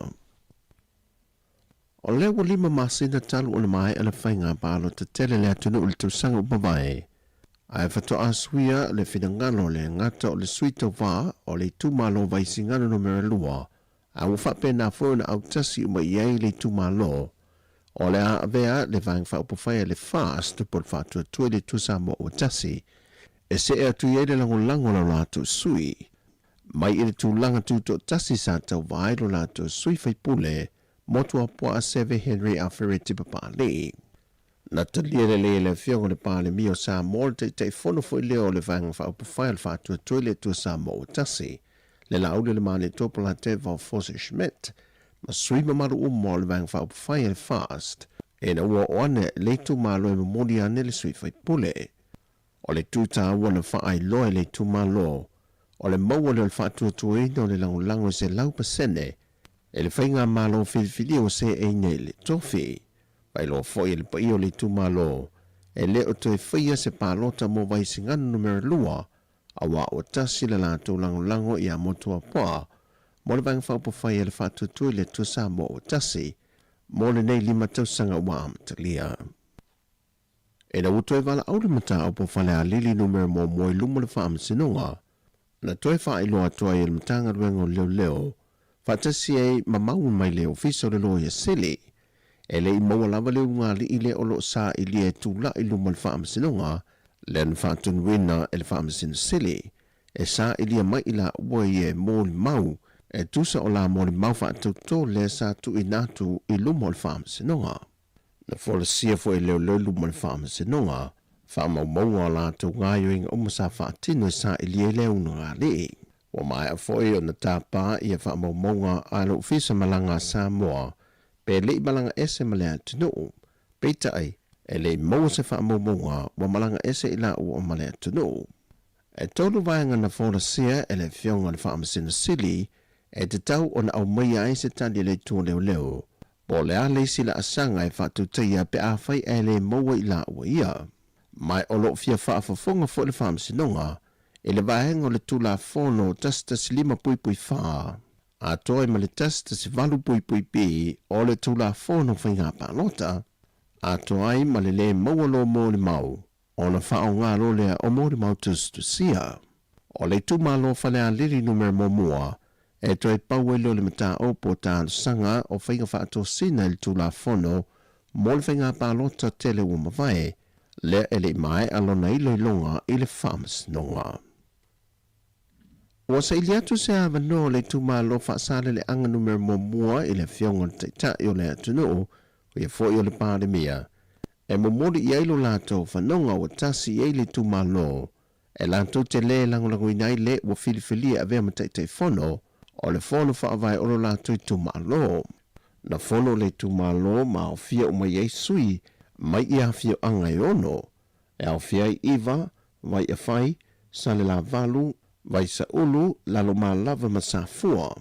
O lea ua lima masina talu ona maea le faiga palota tele a le atunuu i le tausaga ua mavae, ae faatoa suia le finagalo o le gata o le sui tauva o le itumalo Vaisigano Numera 2, a ua faapena foi ona autasi uma i ai le itumalo o le a avea le Vaega Faaupufai a le FAST po o le Faatuatua i le Atua Samoa ua Tasi e see atu i ai le lagolago a lo latou sui mai i le tulaga tutoatasi sa tauva ai lo latou sui faipule Motuapuaa Seve Henry Afereti Papalii. Na talia lelei e le Afioga i le Palemia o Samoa, le Taitaifono foi lea o le Vaega Faaupufai o le Faatuatua i le Atua Samoa ua Tasi, le Laauli o le Malietoa Polateva o Forse Schmidt, ma sui mamalu uma o le Vaega Faaupufai a le FAST, ina ua oo ane le itumalo e momoli ane le sui faipule. O le itu taua na faailoa e le itumalo, o le maua lea o le faatuatuaina o le lagolago i 100% e le faigamalo filifilia ua seei nei i le tofi. Faailoa foi e le paia o le itumalo, e le o toe faia se palota mo Vaisigano Numera 2, aua ua tasi le latou lagolago ia Motuapoa mo le Vaega Faaupufai a le Faatuatua i le Atua Samoa ua Tasi mo lenei lima tausaga ua amatalia. Ina ua toe valaau le mataupu o Falealili Numera 1 i luma o le Faamasinoga, na toe faailoa atu ai e le Matagaluega o Leoleo faatasi ai ma mau mai le Ofisa o le Loia Sili, e le i maua lava le ulugalii lea o lo o sailia e tulai i luma o le Faamasinoga, lea na faatonuina e le Faamasino Sili e sailia mai i laua ia e molimau e tusa o la molimau faatautō lea sa tuuina atu i luma o le Faamasinoga. Na folasia foi e leoleo i luma o le Faamasinoga faamaumauga o latou gaoioiga uma sa faatino e sailia ai le ulugalii. Ua maea foi ona tapa ia faamaumauga a le Ofisa Malaga a Samoa pe le i malaga ese ma le atunuu. Peitai, e le i maua se faamaumauga ua malaga ese i laua ma le atunuu. E tolu vaega na folasia e le Afioga i le Faamasino Sili e tatau ona aumaia ai se tali a le Itu o Leoleo Po o le a le isi laasaga e faatautaia pe afai ae le maua i laua ia. Ma o lo o fia faafofoga foi le Faamasinoga i le vaega o le Tulafono 115.4 atoa ai ma le 118.b o le Tulafono Faiga Palota, atoa ai ma le le maua loa molimau ona faaaoga loa lea o molimau tusitusia. O le itumalo Falealili Numera 1 e toe pau ai loa le mataupu o talosaga o faiga faatosina i le Tulafono mo le Faiga Palota Tele ua mavae, lea e le i maea lona iloiloga i le Faamasinoga. Ua saili atu se avanoa o le itumalo Faasaleleaga Numera 1 i le Afioga i le Taitai o le atunuu, o ia foi o le Palemia, e momoli i ai lo latou fanoga ua tasi i ai le itumalo e latou te lē lagolagoina ai le ua filifilia e avea ma Taitaifono o le Fono Faavae o lo latou itumalo. Na fono le itumalo ma aofia uma i ai sui mai i afioaga e ono, e aofia ai Iva, Vaiafai, Salelavalu, Vaisaulu, Lalomalava ma Safua.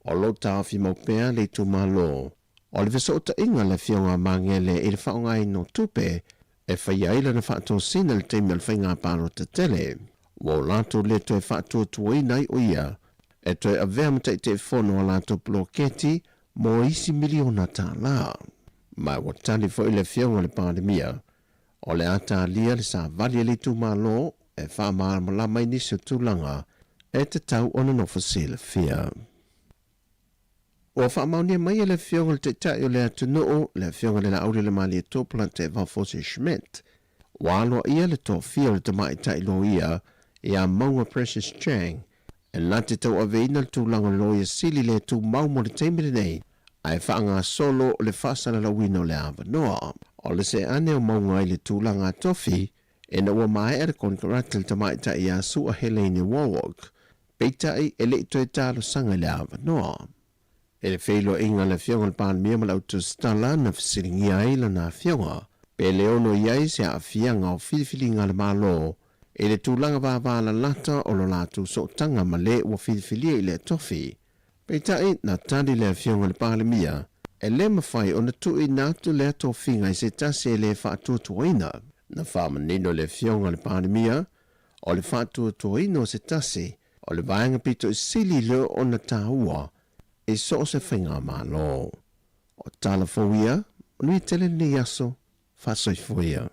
O lo taofi mau pea le itumalo O le fesootaiga a le Afioga a Magele i le faaaogaina o tupe e faia ai lana faatosina i le taimi o le faiga palota tele, ua o latou le toe faatuatuaina ai o ia e toe avea ma Taitaifono o a latou poloketi mo isi miliona tala. Ma ua tali foi le Afioga i le Palemia, o le a talia le savali a le itumalo e faamalamalama ai nisi o tulaga e tatau ona nofo silafia. Ua faamaonia mai e le Afioga i le Taitai o le atunuu, le Afioga i le Laauli Lemalietoa Polataivao Fosi Schmidt, ua aloaia le toafia o le tamaitai loia ia Mauga Precious Chang e na te tauaveina le tulaga o le Loia Sili le tumau mo le taimi lenei ae faagasolo le faasalalauina o le avanoa. O le seane o Mauga i le tulaga tofi ina ua maea le konekarate a le tamaitai ia Sua Helene Warwick Peitai, e le i toe talosaga i le avanoa. E le feiloaiga a le Afioga i le Palemia ma le Autusitala na fesiligia ai lana afioga, pe le ono i ai se aafiaga o filifiliga a le Malo i le tulaga vavalalata o lo latou sootaga ma le ua filifilia i lea tofi. Peitai, na tali le Afioga i le Palemia, e le mafai ona tuuina atu lea tofiga i se tasi e le faatuatuaina. Na faamanino e le Afioga i le Palemia, o le faatuatuaina o se tasi o le vaega pito sili lea ona taua i so o se faigamalo. O tala fou ia, manuia tele lenei aso, faasoifua ia.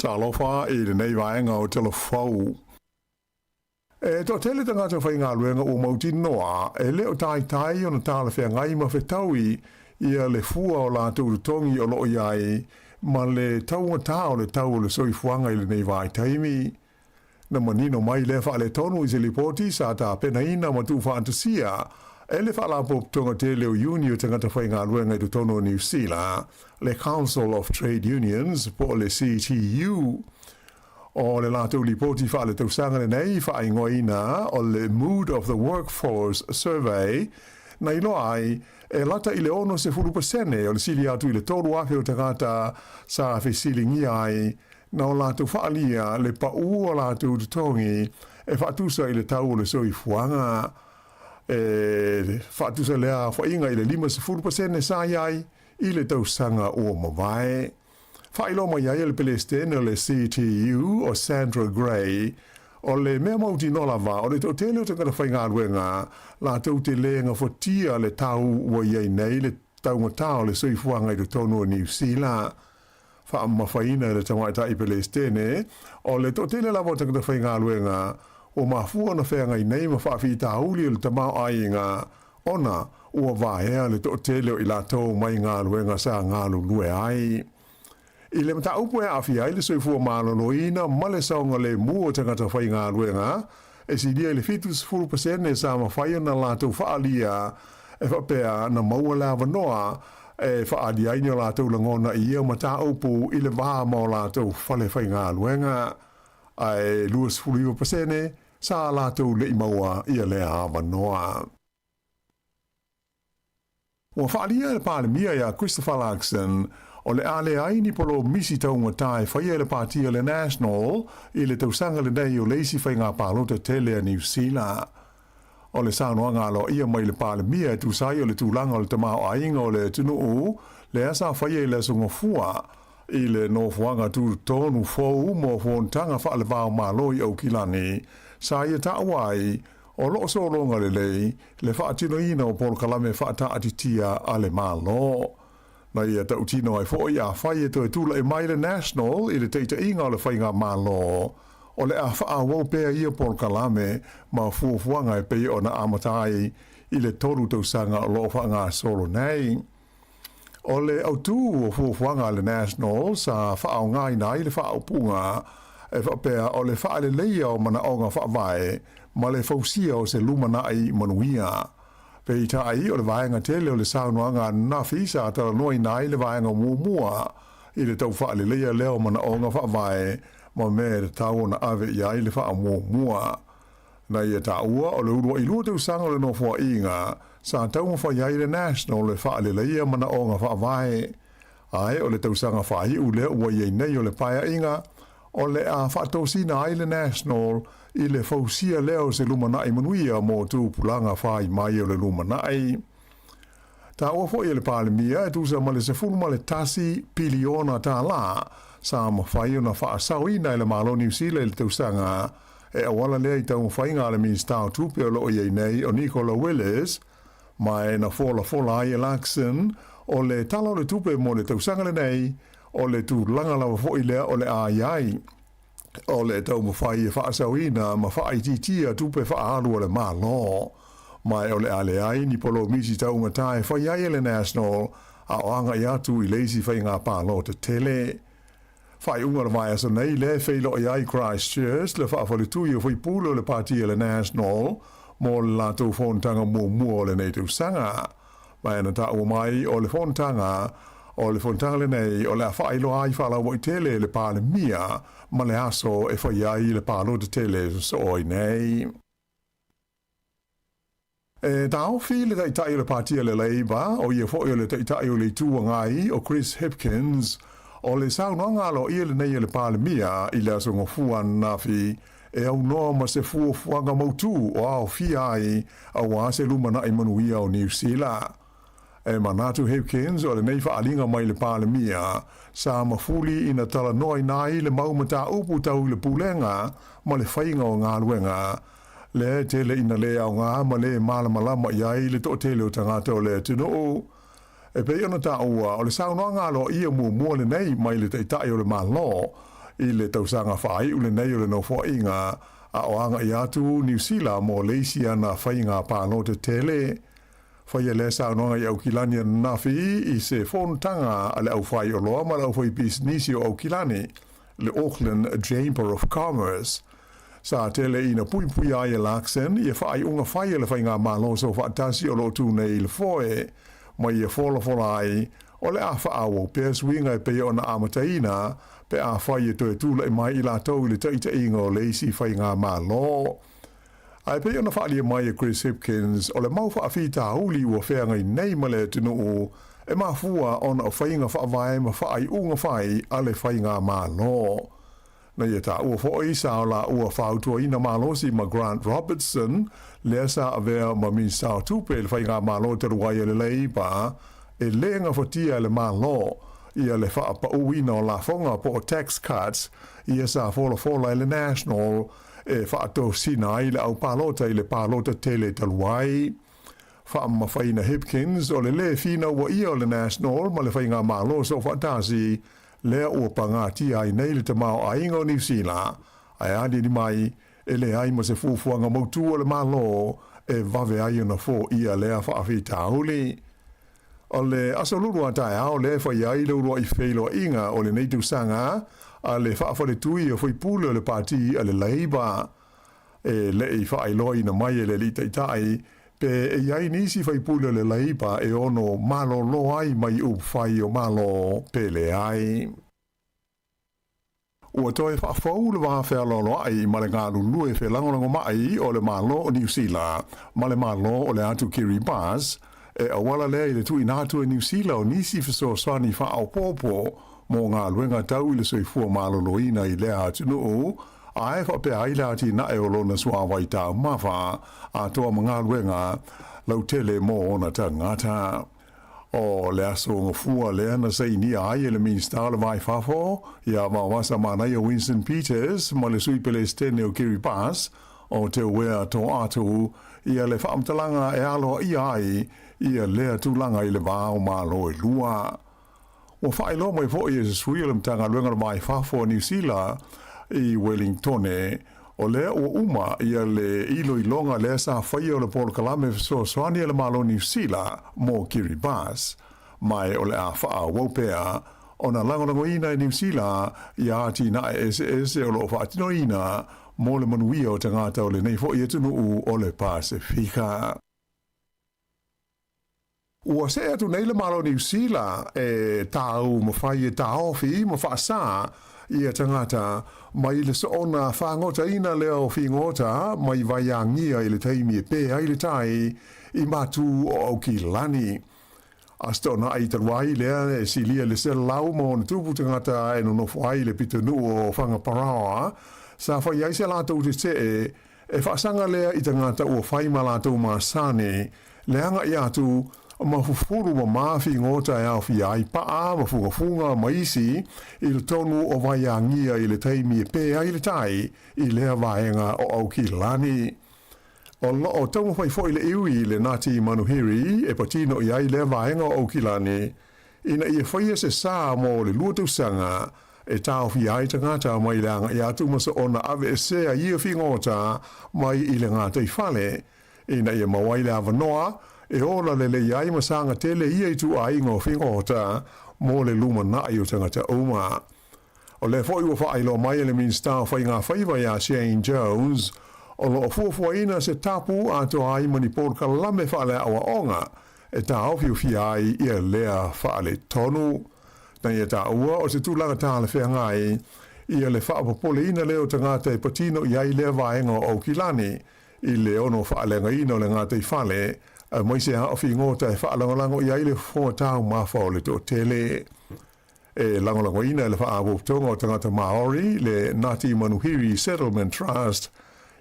Talofa i lenei vaega o Talafou. E toatele tagata faigaluega ua mautinoa e le o taitai ona talafeagai ma fetaui ia le fua o latou totogi o lo o i ai ma le taugata o le tau o le soifuaga i lenei vaitaimi. Na manino mai lea faaletonu i se lipoti sa tapenaina ma tuufaatasia e le Faalapotopotoga tele o Iuni o Tagata Faigaluega i totonu o Niu Sila, le Council of Trade Unions po o le CTU. O le latou lipoti faaletausaga lenei faaigoaina o le Mood of the Workforce Survey, na iloa ai e lata i le 60% o le sili atu i le 3,000 o tagata sa fesiligia ai na o latou faaalia le pau o latou totogi e faatusa i le tau o le soifuaga. E faatusa lea aofaiga i le 50% sa i ai i le tausaga ua mavae. Faailoa mai ai e le Pelesitene o le CTU o Sandra Gray, o le mea mautinoa lava o le toatele o tagata faigaluega latou te le gafatia le tau ua i ai nei le taugata o le soifuaga i totonu o Niu Sila. Faamamafaina e le tamaitai Pelesitene, o le toatele lava o tagata faigaluega ua mafua ona feagai nei ma faafitauli o le tamaoaiga ona ua vaea le toatele o i latou mai galuega sa galulue ai. I le mataupu e aafia ai le soifua maloloina ma le saogalemu o tagata faigaluega, e silia i le 70% sa mafai ona latou faaalia e faapea na maua le avanoa e faaalia ai ni o latou lagona i ia mataupu i le va ma o latou fale faigaluega, ae 29% sa latou le i maua ia lea avanoa. Ua faaalia e le Palemia ia Christopher Luxon o le a leai ni polomisi taugata e faia e le Pāti o le National i le tausaga lenei o le isi faiga palota tele a Niu Sila. O le saunoaga aloaia mai le Palemia e tusa ai o le tulaga o le tamaoaiga o le atunuu lea sa faia i le Aso Gafua i le nofoaga tutotonu fou mo fonotaga faale-va-o-Malo i Aukilani, sa ia taua ai o lo o sologa lelei le faatinoina o polokalame faataatitia a le Malo. Na ia tautino ai foi afai e toe tulai mai le National i le taitaiga o le faigamalo, o le a faaauau pea ia polokalame ma fuafuaga e pei ona amata ai i le tolu tausaga o lo o faagasolo nei. O le autū o fuafuaga a le National sa faaaogaina ai le faaupuga e faapea o le faaleleia o manaoga faavae ma le fausia o se lumanai manuia. Peitai, o le vaega tele o le saunoaga ananafi sa talanoaina ai le vaega muamua i le tau faaleleia lea o manaoga faavae ma mea e tatau ona ave i ai le faamuamua. Na ia taua o le uluai lua tausaga o le Nofoaiga sa taumafai ai le National e faaleleia manaoga faavae, ae o le tausaga faaiu lea ua i ai nei o le paeaiga, o le a faatosina ai le National i le fausia lea o se lumanai manuia mo tupulaga fai mai o le lumanai. Taua foi e le Palemia e tusa ma le $11 piliona tālā sa mafai ona faasaoina e le Malo o Niu Sila i le tausaga e auala lea i taumafaiga a le Minisita o Tupe o lo o i ai nei o Nicola Willis ma e na folafola ai e Luxon o le Tala o le Tupe mo le tausaga lenei o le tulaga lava foi lea o le a i ai o le taumafai e faasaoina ma faaitiitia tupe faaalu a le Malo. Ma o le a leai ni polomisi taugata e fai ai e le National a o agai atu i le isi faiga palota tele. Faaiuga o le vaiaso nei lea e feiloai ai Christchurch le faafaletui o faipule o le pati a le National mo le latou fonotaga muamua o lenei tausaga. Ma na taua mai o le fonotaga o le fonotaga lenei o le a faailoa ai faalauaitele e le Palemia ma le aso e fai ai le palota tele sosoo ai nei. E taofi le Taitai o le Pati a le Labour, ʻo ia foi o le Taitai o le Itu Agai, ʻo Chris Hipkins, o le saunoaga aloaia lenei a le Palemia i le Aso Gafua ananafi e aunoa ma se fuafuaga mautū o aofia ai auā se lumanai manuia o Niu Sila. E manatu Hipkins o lenei faaaliga mai le Palemia sa mafuli ina talanoaina ai le mau mataupu tau i le pulega ma le faiga o galuega lea e tele ina lē aoga ma lē malamalama i ai le toatele o tagata o le atunuu. E pei ona taua, o le saunoaga aloaia muamua lenei mai le Taitai o le Malo i le tausaga faaiu lenei o le Nofoaiga a o agaʻi atu Niu Sila mo le isi ana faiga palota tele. Faia lea saunoaga i Aukilani ananafi i se fonotaga a le aufaioloa ma le aufaipisinisi o Aukilani, le Auckland Chamber of Commerce. Sa tele ina puipuia ai e Larkson ia faaiuga fai a le Faigamalo Soofaatasi o lo o tu nei i le foe, ma ia folafola ai, o le a faaauau pea suiga e pei ona amataina pe afai e toe tulai mai i latou i le taitaiga o le isi Faigamalo. Ae pei ona faaalia mai e Chris Hipkins, o le mau faafitauli ua feagai nei ma le atunuu e mafua ona o faiga faavae ma faaiuga fai a le Faigamalo. Na ia taua foi sa o laua fautuaina malosi ma Grant Robertson, lea sa avea ma Minisita o Tupe i le Faigamalo talu ai a le Labour, e le gafatia e le Malo ia le faapauina o lafoga po o tax cuts ia sa folafola e le National e faatosina ai le au palota i le palota tele talu ai. Faamamafaina Hipkins o le lē finauaia o le National ma le Faigamalo Soofaatasi lea ua pagatia ai nei le tamaoaiga o Niu Sila, ae aliali mai e leai ma se fuafuaga mautū a le Malo e vave ai ona foia lea faafitauli. O le Aso Lulu a taeao lea e fai ai le uluai feiloaiga o lenei tausaga a le faafaletui o faipule o le Pati a le Labour. E le i faailoaina mai e le Alii Taitai pe e i ai nisi faipule o le Labour e ono malolo ai mai upufai o Malo pe leai. Ua toe faafou le va fealoaloaʻi ma le galulue felagolagomai o le Malo o Niu Sila ma le Malo o le Atu Kiribati e auala lea i le tuuina atu e Niu Sila o nisi fesoasoani faaopoopo mo galuega tau i le soifua maloloina i lea atunuu ae faapea ai le atinae o lona suavai taumafa atoa ma galuega lautele mo ona tagata. O le aso gafua lea na sainia ai e le Minisita o le Va i Fafo, ia Vaoasa Manaia Winston Peters ma le Sui Pelesitene o Kiribati, o Teuea Toatu, ia le faamatalaga e aloaia ai ia lea tulaga i le va o Malo e lua. Ua faailoa mai foi e se sui o le Matagaluega o le Va i Fafo a Niu Sila i Welingtone, o lea ua uma ia le iloiloga lea sa faia o le polokalame fesoasoani a le Malo Niu Sila mo Kiribati, ma o le a faaauau pea ona lagolagoina e Niu Sila ia atinae eseese o lo o faatinoina mo le manuia o tagata o lenei foi atunuu o le Pasefika. Ua see atu nei le Malo o Niu Sila e taumafai e taofi ma faasā ia tagata mai le soona fāgotaina lea o figota mai vaiagia i le taimi e pē ai le tai i matū o Aukilani. Aso Toonai talu ai lea e silia i le 160 tagata e nonofo ai i le pitonuu o Whangaparaoa sa fai ai se latou tetee E faasaga lea i tagata ua fai ma latou masani, le agaʻi atu ma fufulu mamā figota e aofia ai paʻa ma fugafuga ma isi i totonu o vaiagia i le taimi e pē ai le tai i lea vaega o Aukilani. O lo o taumafai foi le iwi le Ngāti Manuhiri e patino i ai lea vaega o Aukilani ina ia faia se sā mo le lua tausaga e taofia ai tagata mai le agaʻi atu ma soona aveesea ia figota mai i le gataifale, ina ia maua ai le avanoa e ola lelei ai ma saga tele ia ituaiga o figota mo le lumanai o tagata uma. O lea foi ua faailoa mai e le Minisita o Faiga Faiva iā Shane Jones, o lo o fuafuaina se tapu atoa ai ma ni polokalame faaleaoaoga e taofiofia ai ia lea faaletonu. Na ia taua o se tulaga talafeagai ia le faapopoleina lea o tagata e patino i ai lea vaega o Aukilani. i le ono faaleagaina o le gataifale, aemaise lava o figota e faalagolago i ai le fofoga taumafa o le toatele. E lagolagoina e le Faalapotopotoga o Tagata Maori le Ngāti Manuhiri Settlement Trust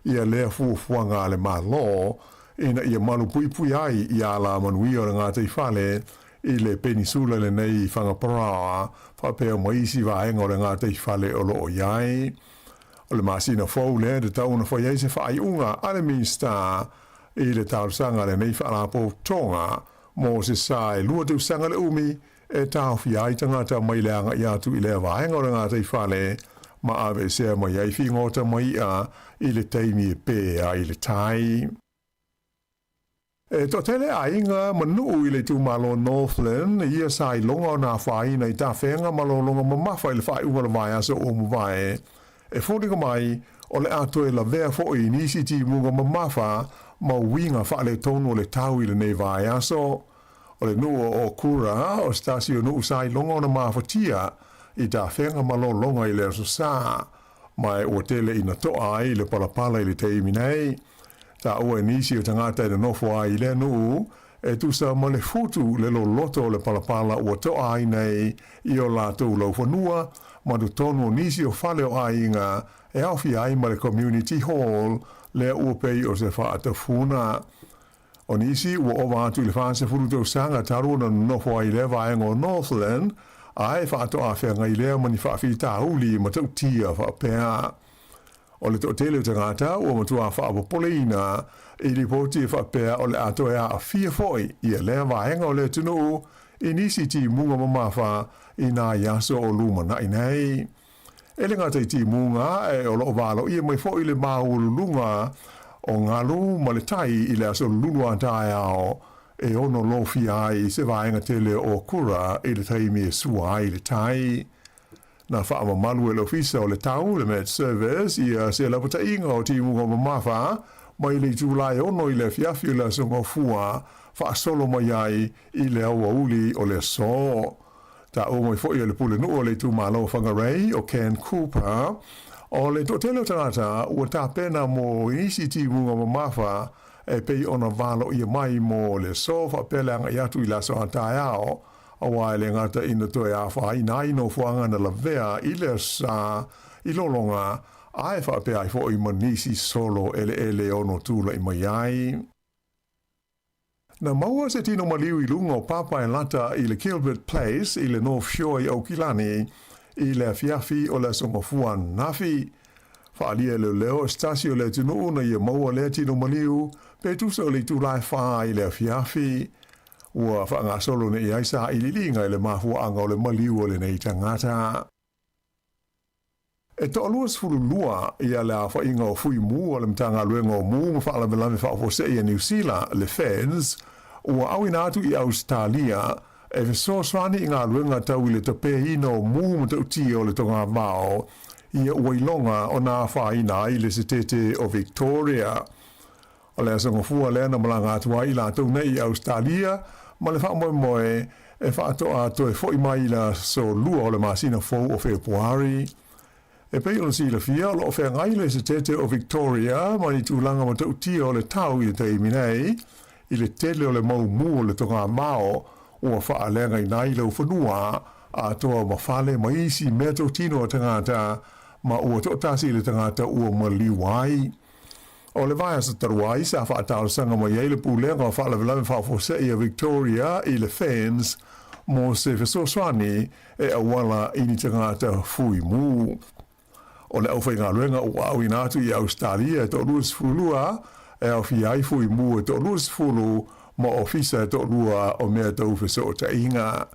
ia lea fuafuaga a le Malo ina ia malupuipui ai i alamanuia o le gataifale i le penisula lenei i Whangaparaoa faapea ma isi vaega o le gataifale o lo o i ai. O le masina fou lea e tatau ona fai ai se faaiuga a le Minisita i le talosaga a lenei Faalapotopotoga mo se sa e lua tausaga le umi e taofia ai tagata mai le agai atu i lea vaega o le gataifale ma aveesea mai ai figota ma i'a i le taimi e pē ai le tai. E toatele aiga ma nuu i le itumalo Northland ia sa iloga o na afaina i tafeaga ma lologa mamafa i le faaiuga o le vaiaso ua mavae. E foliga mai, o le a toe lavea foi i nisi timuga mamafa ma uiga faaletonu o le tau i lenei vaiaso. O le nuu o Okura, o se tasi o nuu sa iloga ona mafatia i tafeaga ma lologa i le aso Sa, ma e ua tele ina toa ai le palapala i le taimi nei. Taua e nisi o tagata e nonofo ai i lea nuu, e tusa ma le futu le loloto o le palapala ua toa ai nei i o latou laufanua ma totonu o nisi o fale o aiga e aofia ai ma le Community Hall lea ua pei o se faatafuna. O nisi ua ova atu i le 40 tausaga talu ona nonofo ai i lea vaega o Northland, a e faatoa feagai lea ma ni faafitauli matautia faapea. O le toatele o tagata ua matua faapopoleina i lipoti e faapea o le a toe aafia foi ia lea vaega o le atunuu i nisi timuga mamafa i nai aso o lumanai nei. E le gata i timuga, ae o lo o valoia mai foi le maualuluga o galu ma le tai i le aso lulu a taeao e ono lofia ai se vaega tele o Okura i le taimi e sua ai le tai. Na faamamalu e le Ofisa o le Tau, le Met Service, ia se lapataiga o timuga mamafa mai le itula e 6 i le afiafi o le Aso Gafua faasolo mai ai i le aoauli o le aso. Taua mai foi e le pulenuu o le itumalo o Whangarei, o Ken Cooper, o le toatele o tagata ua tapena mo nisi timuga mamafa e pei ona valoia mai mo le aso faapea le agai atu i le aso a taeao, aua e le gata ina toe afaina ai nofoaga na lavea i le asa i lologa, ae faapea ai foi ma nisi solo eleele e ono tulai mai ai. Na maua se tino maliu i luga o Papaelata i le Gilbert Place i le North Shore i Aukilani i le afiafi o le Aso Gafua ananafi. Faaalia e leoleo o se tasi o le atunuu na ia maua lea tino maliu pe tusa o le itula e 4 i le afiafi. Ua faagasolo nei ai sailiiliga i le mafuaaga o le maliu o lenei tagata. E toa-22 ia le aofaiga o Fuimu a le Matagaluega o Mu ma Faalavelave Faafuasei a Niu Sila, le FENZ, ua auina atu i Ausetalia e fesoasoani i galuega tau i le tapeina o mu matautia o le togavao ia ua iloga ona afaina ai le setete o Victoria. O le aso gafua lea na malaga atu ai i latou nei i Ausetalia ma le faamoemoe e faatoa toe foi mai i le aso 2 o le masina fou o Fepuari. E pei ona silafia, o lo o feagai le Esetete o Victoria ma ni tulaga matautia o le tau i le taimi nei, i le tele o le mau mu o le togamao ua faaleagaina ai laufanua atoa ma fale ma isi meatotino a tagata ma ua toatasi le tagata ua maliu ai. O le vaiaso talu ai sa faatalosaga mai ai le Pulega o Faalavelave Faafuasei a Victoria i le FENZ mo se fesoasoani e auala i ni tagata fui mu. O le aufaigaluega ua auina atu i Ausetalia e toa-22 e aofia ai fui mu e toa-20 ma ofisa e toalua o mea tau fesootaiga.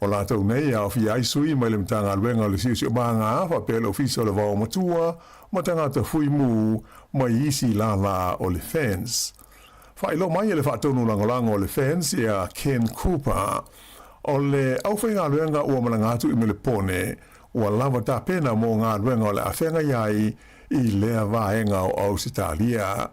O latou nei e aofia ai sui mai le Matagaluega o le Siosiomaga faapea le Ofisa o le Vaomatua ma tagata fui mu mai isi lālā o le FENZ. Faailoa mai e le Faatonu Lagolago o le FENZ ia Ken Cooper, o le aufaigaluega ua malaga atu i Melepone ua lava tapena mo galuega o le a feagai ai i lea vaega o Ausetalia.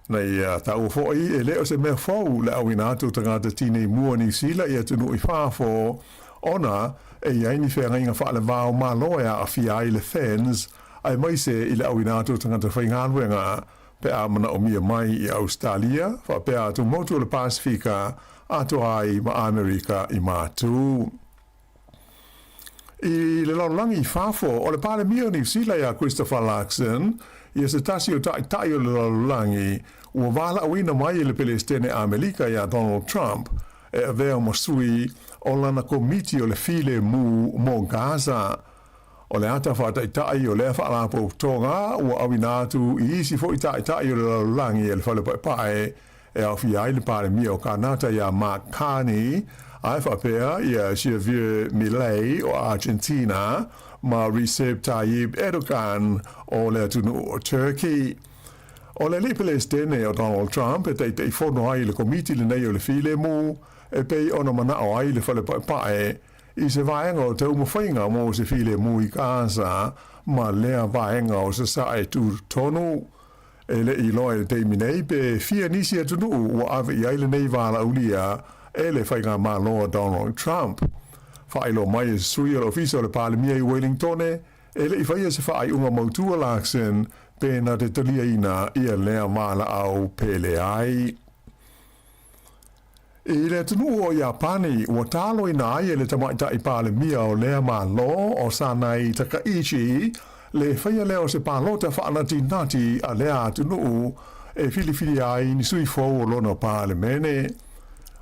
Na ia taua foi, e le o se mea fou le auina atu o tagata tinei mu o Niu Sila i atunuu i fafo, ona e i ai ni feagaiga faaleva o Malo e aafia ai le FENZ, aemaise i le auina atu o tagata faigaluega. pe a manaʻomia mai i Ausetalia faapea atumotu o le Pasefika atoa ai ma Amerika i Matu. I le lalolagi i fafo, o le Palemia o Niu Sila iā Christopher Luxon, ia se tasi o taʻitaʻi o le lalolagi ua valaʻauina mai e le Pelesitene Amelika iā Donald Trump e avea ma sui o lana komiti o le filemu mo Gaza. O le ata faataʻitaʻi o lea faalapotopotoga ua auina atu i isi foʻi taʻitaʻi o le lalolagi e le Fale Paepae e aofia ai le Palemia o Kanata iā Mark Carney, ae faapea ia Javier Milei o Argentina ma Recep Tayyip Erdogan o le atunuu o Turkey. O le alii Pelesitene o Donald Trump e taitaifono ai i le komiti lenei o le filemu e pei ona manao ai le Fale Paepae i se vaega o taumafaiga mo se filemu i Gaza ma lea vaega o Sasae tutotonu. E le i iloa i le taimi nei pe fia nisi atunuu ua ave i ai lenei valaaulia e le faigamalo a Donald Trump. Faailoa mai e se sui o le Ofisa o le Palemia i Welingtone, e le i faia se faaiuga mautu a Luxon pe na te taliaina ia lea valaau pe leai. I le atunuu o Iapani, ua taloina ai e le tamaitai Palemia o lea Malo o Sanae Takaichi le faia lea o se palota faanatinati a lea atunuu e filifilia ai ni sui fou o lona Palemene.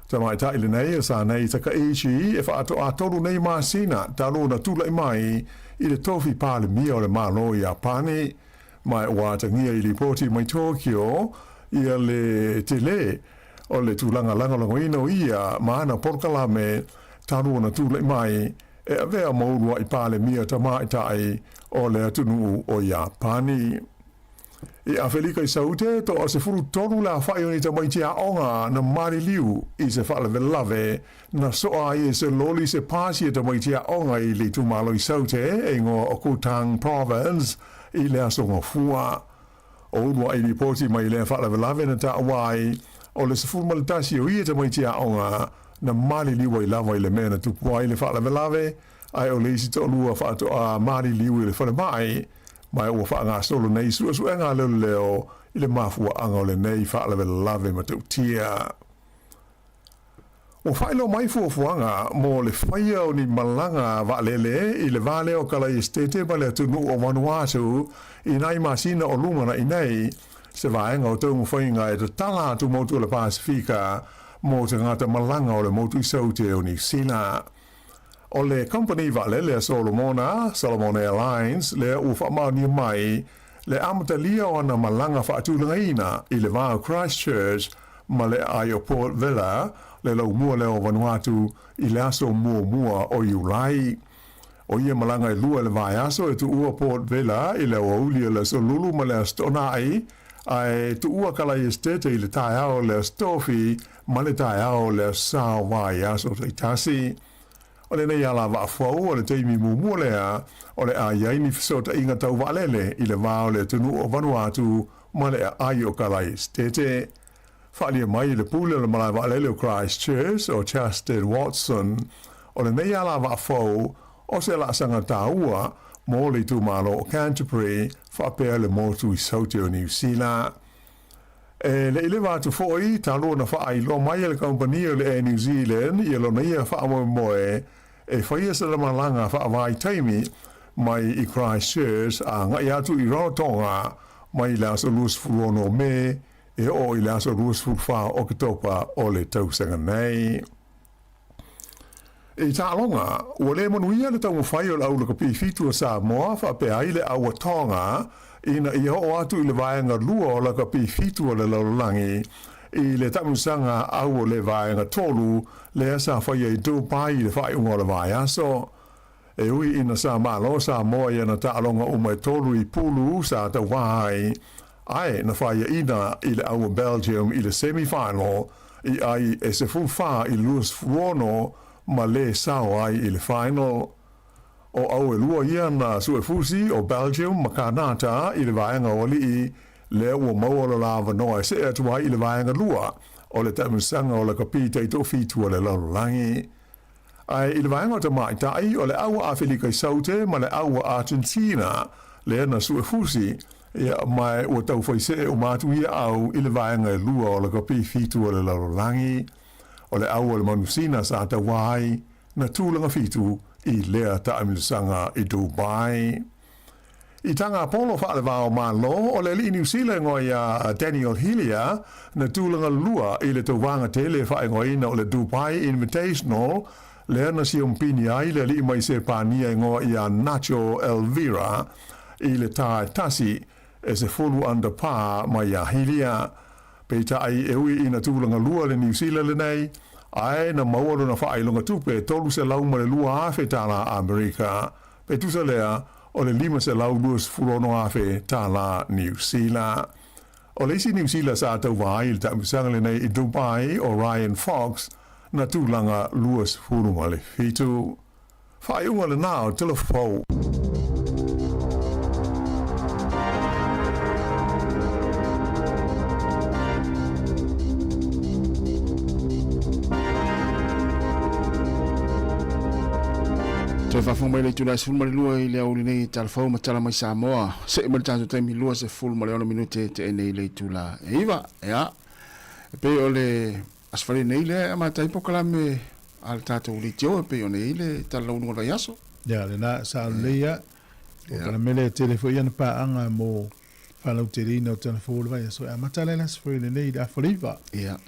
Tamaitai lenei o Sanae Takaichi e faatoatolu nei masina talu ona tulai mai i le tofi Palemia o le Malo o Iapani, ma ua atagia i lipoti mai Tokyo ia le tele o le tulaga lagolagoina o ia ma ana polokalame talu ona tulai mai e avea ma uluaʻi Palemia tamaitai o le atunuu o Iapani. I Afelika i Saute, toa 13 le afaʻi o ni tamaiti aoga na maliliu i se faalavelave na soa ai e se loli se pasi a tamaiti aoga i le itumalo i Saute e igoa o Gauteng Province i le aso Gafua. O uluaʻi lipoti mai lea faalavelave na taua ai, o le 11 o ia tamaiti aoga na maliliu ai lava i le mea na tupu ai le faalavelave, ae o le isi toalua faatoa maliliu i le falemai, ma ua faagasolo nei suesuega a leoleo i le mafuaaga o lenei faalavelave matautia. Ua faailoa mai fuafuaga mo le faia o ni malaga vaalele i le va lea o Kalaesetete ma le atunuu o Vanuatu i nai masina o lumanai nei, se vaega o taumafaiga e tatala atu motu o le Pasefika mo tagata malaga o le motu i Saute o Niu Sila. O le kamupani vaalele a Solomona, Solomon Airlines, lea ua faamaonia mai le amatalia o ana malaga faatulagaina i le va o Christchurch ma le aai o Port Vila, le laumua lea o Vanuatu i le aso muamua o Iulai. O ia malaga e lua i le vaiaso e tuua Port Vila i le aoauli o le Aso Lulu ma le Aso Toonai, ae tuua Kalaesetete i le taeao o le Aso Tofi ma le taeao o le Aso Sa o vaiaso taitasi. O lenei ala vaa fou o le taimi muamua lea o le a i ai ni fesootaiga tau vaalele i le va o le atunuu o Vanuatu ma le aai o Kalaesetete. Faaalia mai i le pule o le malae vaalele o Christchurch o Justin Watson, o lenei ala vaa fou o se laasaga taua mo le itumalo o Canterbury faapea le motu i Saute o Niu Sila. E le i leva atu foi talu ona faailoa mai e le kamupani o le Air New Zealand ia lona ia faamoemoe e faia se malaga faavaitaimi mai i Christchurch a agai atu i Rarotonga mai le aso 26 o Me e oo i le aso 24 o Oketopa o le tausaga nei. I taaloga, ua le manuia le taumafai o le au lakapi fitu o Samoa faapea ai le au a Tonga ina ia oo atu i le vaega lua o lakapi fitu o le lalolagi i le taamilosaga au o le vaega tolu lea sa faia i Dubai i le faaiuga o le vaiaso. E ui ina sa malo Samoa i ana taaloga uma e tolu i pulu sa tauā ai, ae na faiaina i le au o Belgium i le semi-final i ai e 14 i le 26 ma lē sao ai i le final. O au e lua ia na suefusi o Belgium ma Kanata i le vaega o alii, lea ua maua lo la avanoa e see atu ai i le vaega lua o le taamilosaga o lakapi taitoafitu a le lalolagi. Ae i le vaega o tamaitai, o le au a Afelika i Saute ma le au a Argentina lea na suefusi. Ia, ma ua taufai see uma atu ia au i le vaega e lua o le kapifitu o le lalolagi. O le au a le manusina sa tauā ai, na tulaga fitu i lea taamilosaga i Dubai. I taga polo faalevao Malo o le alii Niu Sila igoa ia Daniel Hillier na tulaga lua i le tauvaga tele faaigoaina o le Dubai Invitational lea na siompini ai le alii mai Sepania igoa ia Nacho Elvira i le tae tasi e 10 under par mai ia Hillier. Peitai e ui ina tulaga lua le Niu Sila lenei, ae na maua lona faailoga tupe $302,000 tala Amerika. Pe tusa lea, o le $526,000 tala Niu Sila. O le isi Niu Sila sa tauva ai i le taamilosaga lenei i Dubai o Ryan Fox, na tulaga 27. Faaiuga lena o Telefou. Toe faafofoga mai le itula e 12 i le aoauli nei i Talafou ma tala mai Samoa. Se'e mai le tatou taimi 26 minute te'e nei le itula e 9. Ia, e pei o le Aso Faraile nei lea e amata ai polokalame a le tatou leitio e pei ona i ai le talalaunuga o le vaiaso. Ia, lena sa lelei lava. Polokalame lea e tele foi ana paaga mo faalauteleina o Talafou o le vaiaso e amata la i le Aso Faraile nei i le afa o le 9. Ia.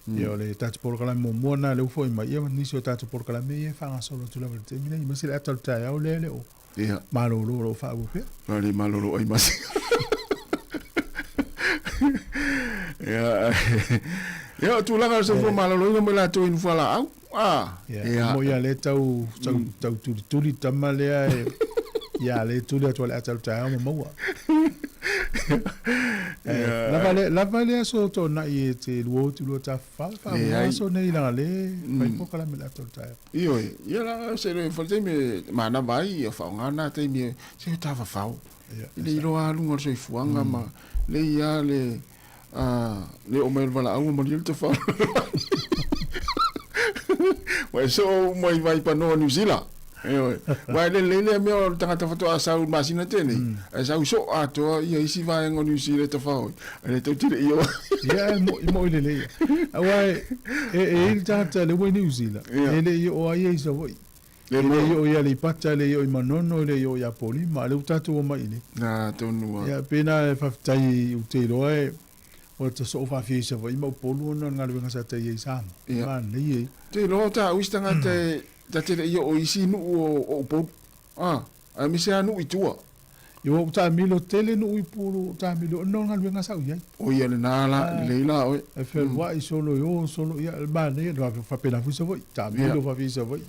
Ia, o le tatou polokalame muamua lena lea ua foi mai, ia ma nisi o tatou polokalame ia e faagasolo atu lava i le taimi lenei, aemaise le ata o le taeao lea e le o Ia. malolo o lo o faaauau pea. Ma le malolo ai ma se. Ia, ia o tulaga o le soifua maloloina mo i latou i Nufualaau. Ah, Ia, ia. mo ia le tau tau, tau tulituli tama lea e ia le tuli atu le ata o le taeao ma maua. Eh, lava le lava le aso tona'i e te lua utu lua tafa fa Leai. aso nei langa le fai polokalame le ata o le taeao. Ioe, ia la se le fale taimi e manava ai ia faaaoga na taimi e se tafafao. I le iloa aluga o le soifuaga ma le ia le a le oo mai o le valaau ma le tafao. Ua e soo uma i Vaipanoa Niu Sila. Ioe. Aua e lelei lea mea o le tagata faatoa sau i le masina tele, ae sau soo atoa ia isi vaega o Niu Sila e tafao ai, ae le tau tele i o. Ia, e mo'i lelei. Aua e e i ai le tagata lea ua i Niu Sila, e le i oo lava ia i Savaii. E le i oo i Aleipata, e le i oo i Manono, e le i oo i Apolima, a o lea ua tatou omai i inei. Na, tonu lava. Ia, pei na e faafetai ou te iloa e ua ta soo faafia i Savaii ma Upolu ona o le galuega sa ta i ai i Samoa. Ia. Manaia ia. Te iloa o taua isi tagata e Ta te le i oo i isi nuu o Upolu, a, aemaise lava nuu i tua. Ia ua ou taamilo tele nuu i Upolu, ua ou taamilo ona o le galuega sa ou i ai. O ia lena la, lelei la oe. E fealuai solo i o solo, ia, manaia, faapena foi Savaii, taamilo faafia i Savaii.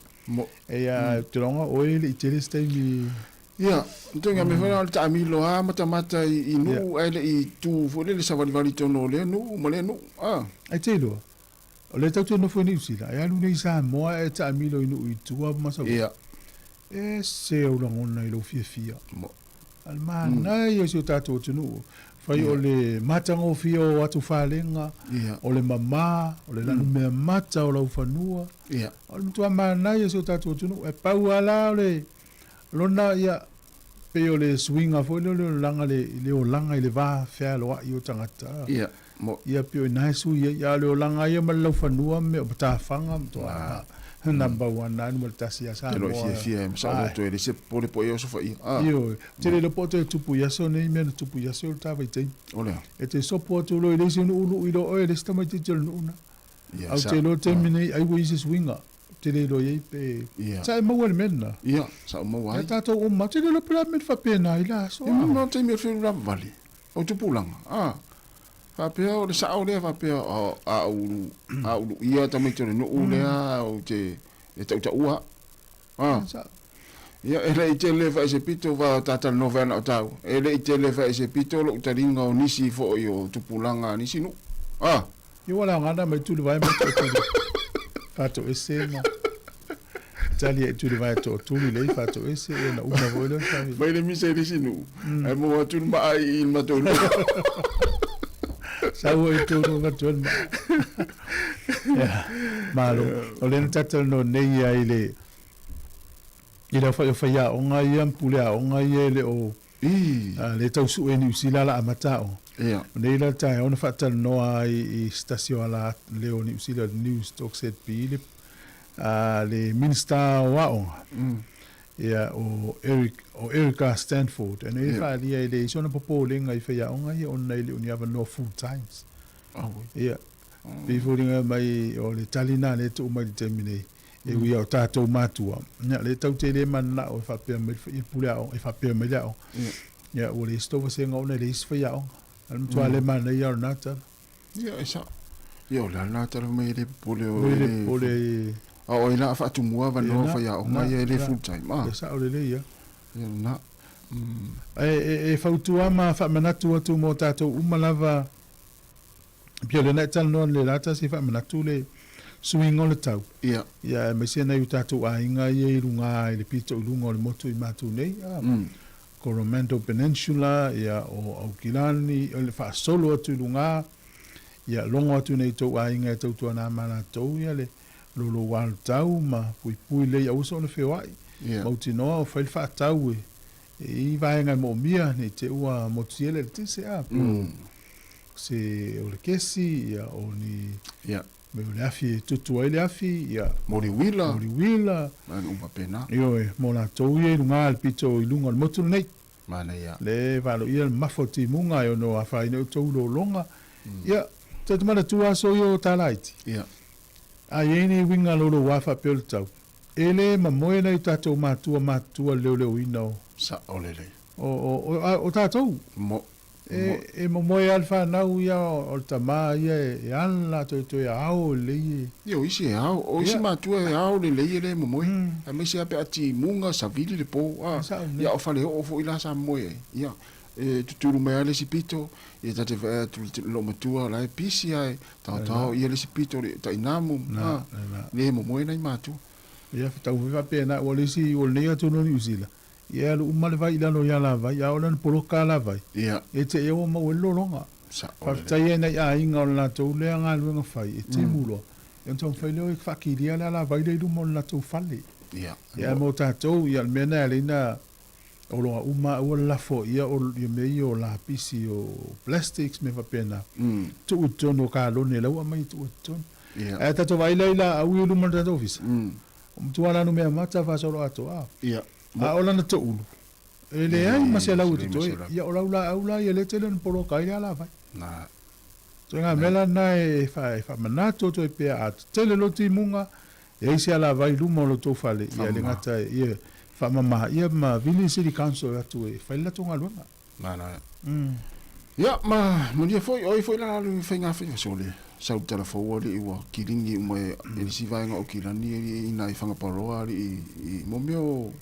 Ia, ou te iloa oe e le i tele se taimi. Ia, ituaiga mea foi lea o le taamilo lava matamata i nuu ae le i tu foi lele savalivali i totonu o lea nuu ma lea nuu, a. Ae te iloa, O lea tatou te nofo i Niu Sila, e alu nei i Samoa ae taamilo i nuu i tua ma Savaii. Ia. E ese ou lagona i lou fiafia. A le manaia o si o tatou atunuu. Fai o le matagofie o atufalega, o le mama, o le lanumea mata o laufanua. Ia. O le matua manaia o si o tatou atunuu. E pau lava la o le lona, ia, pei o le suiga foi lea o le olaga le olaga i le va fealoai o tagata. Ia. Mo. Ia pei o ina e sui ai, a o le olaga ia ma le laufanua ma mea o matafaga ma toa number one lava numera tasi ia Samoa. Te loa e fiafia e masalo Ae. toe le se popole po e oso faia. Ah. Ioe. Ou te le iloa po o toe tupu i aso nei mea na tupu i aso o le ta vaitaimi. O lea. E te sopo atu loa i le isi nuu lui loa oe e le isi tamaitiiti o le nuu na. Ia, Ae ou sa. te iloa i le taimi nei ai ua i ai se suiga. Ou te le iloa i ai pe Ia. sa e maua i le mea lena. Ia, sa ou maua Ia ai. tatou uma, ou te le iloa pe o le a mea na faapena ai la aso. Ia, ma o taimi o le feulava vale. O tupulaga, ah. Faapea o le sao lea faapea a ou a ou luia tamaiti o le nuu lea ou te e tautaua a. Ia e le i tele fai se pito va tatalanoa fai ana o taua. E le i tele fai se pito lou taliga o nisi foi o tupulaga a nisi nuu. A. Ia ua laga na mai tuli vae mai toatuli. Faatoese ma tali ai tuli vae toatuli lei faatoese ia na uma foi lea sa. Mai le misa i le isi nuu, ae maua atu le maa i i le matou nuu. Sau ai tonu atu le maa. Ia, malo. O lea na tatalanoa nei ia i le i le au whai o whai aoga ia, pule aoga ia e le o. Le tau sue Niu Sila la amata aoga. O nei la le taeao na faatalanoa ai i se tasi o ala leo o Niu Sila, le News Talk ZB, le, le Minisita o Aoga, ia, o Eric, o Erica Stanford. E nei faaalia e leai sona popolega i faiaoga ia ona e le o ni avanoa full times. Ia, pei foliga mai o le tali na lea e tuu mai i le taimi nei. E ui o tatou matua, ia, le tau te le mananao e faapea mai le pule aoga, e faapea mai le aoga. Ia, ua leai se tou vasega ona e leai se faiaoga. A le matua le manaia o lena tala. Ia, e sao. Ia, o le a lena tala mai e le popole o e le popole e... A o ai la a faatumua avanoa o faiaoga ia e le full time. Ah. Ia sao lelei ia. Ia lena. E fautua ma faamanatu atu mo tatou uma lava. Pei o lena e talanoa le la tasi e faamanatu le suiga o le tau. Ia. Ia aemaise nai o tatou aiga ia i luga i le pito i luga o le motu i matou nei, a, Coromandel Peninsula, ia o Aukilani, o le faasolo atu i luga, ia logo atu nei tou aiga e tautuana ma latou ia le loulou le tau ma puipui lelei aua soona feoai. Ia. Mautinoa o fai le faatau e i vaega e moomia nei te ua motu le eletise a po se o le kesi, ia, o ni ia. mea o le afi e tutu ai le afi, ia. Mo le uila. Mo le uila. Ma le uma faapena. Ioe, mo latou ia i luga i le pito i luga o le motu lenei. Manaia. Le valoia le mamafa o timuga e ono afaina ai outou lologa. Ia, tou te manatua aso ia o Talaiti? Ia. A i ai ni uiga louloua faapea o le tau, e le mamoe nai o tatou matua matutua i le leoleoina o. Sao lelei. O tatou. Mo. E momoe lava le fanau ia o le tama ia e ala toetoe ao lelei e. Ia o isi e ao, o isi matua e ao lelei e le momoe. Aemaise lava pe a timuga savili le po a. Ia o faleoo foi la sa momoe ai. Ia e tutulu mai lava le isi pito, ia ta te vaai atu i lou matua o la e pisi ae taotao ia le isi pito o le tainamu a. Le momoe nai matua. Ia tau faapena ua le isi ua lenei atunuu o Niu Sila. Ia e alu uma le vai i lalo i alavai, a oo lea ina poloka alavai, e te i ua maua ai le lologa. Faafetai ai nai aiga o le latou lea galuega fai, e timu loa, ia ona taumafai lea e faakilia le alavai lea i luma o le latou fale. Ia, ae mo tatou, ia o le mea lena e ala ai ona oloa uma aua le lafo ia o mea ia o lapisi, o plastics mea faapena, tuu i totonu o kalone la ua aumai e tuu ai i totonu. Ae tatou vaai la i laau ia i luma o le tatou ofisa, O matua la numea mata faasolo atoa. Ia. A o lana toulu, e leai ma se lau e totoe. Ia o lau laau la ia lea tele ona poloka ai le alavai. Na. Ituaiga mea la lena e faamanatu atu ai pea, a tetele loa timuga, e ai se alavai i luma o lo outou fale, ia le gata ia faamama ia ma vili City Council atu e fai le latou galuega. Na, na. Ia, ma manuia foi, o ai foi la alu i faigafaiva sole, sau tala fou alii ua kiligi uma e le isi vaega o Kilani alii i nai Whangaparāoa alii i mo mea o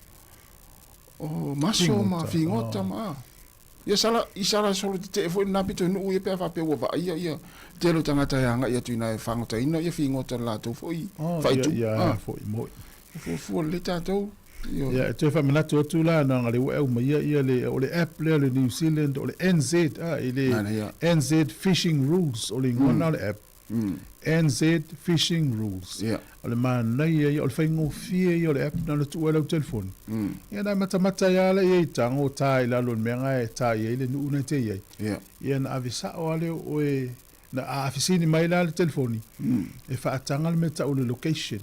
o maso ma figota ma a. Ia sala, i sala solo tetee foi lena pito i nuu ia pe a faapea ua vaaia ia tele o tagata e agai atu i ina e fagotaina ia figota le latou foi faaitu. Ia, foi moi. E fuafua lelei tatou. Ia, e toe faamanatu atu la, leaga o lea ua e aumaia ia le, o le app lea o le New Zealand, o le NZ, a, i le NZ Fishing Rules, o le igoa lena o le app, NZ Fishing Rules. O le manaia ia, o le faigofie ia o le app na ona tuu ai lau telefoni. Ia ona e matamata ai lava lea i tago ta i lalo i le mea na e ta i ai le nuu na e te i ai. Ia ona ave sao lava lea o oe, na a fesili mai la le telefoni, e faataga le mea e tau o le location.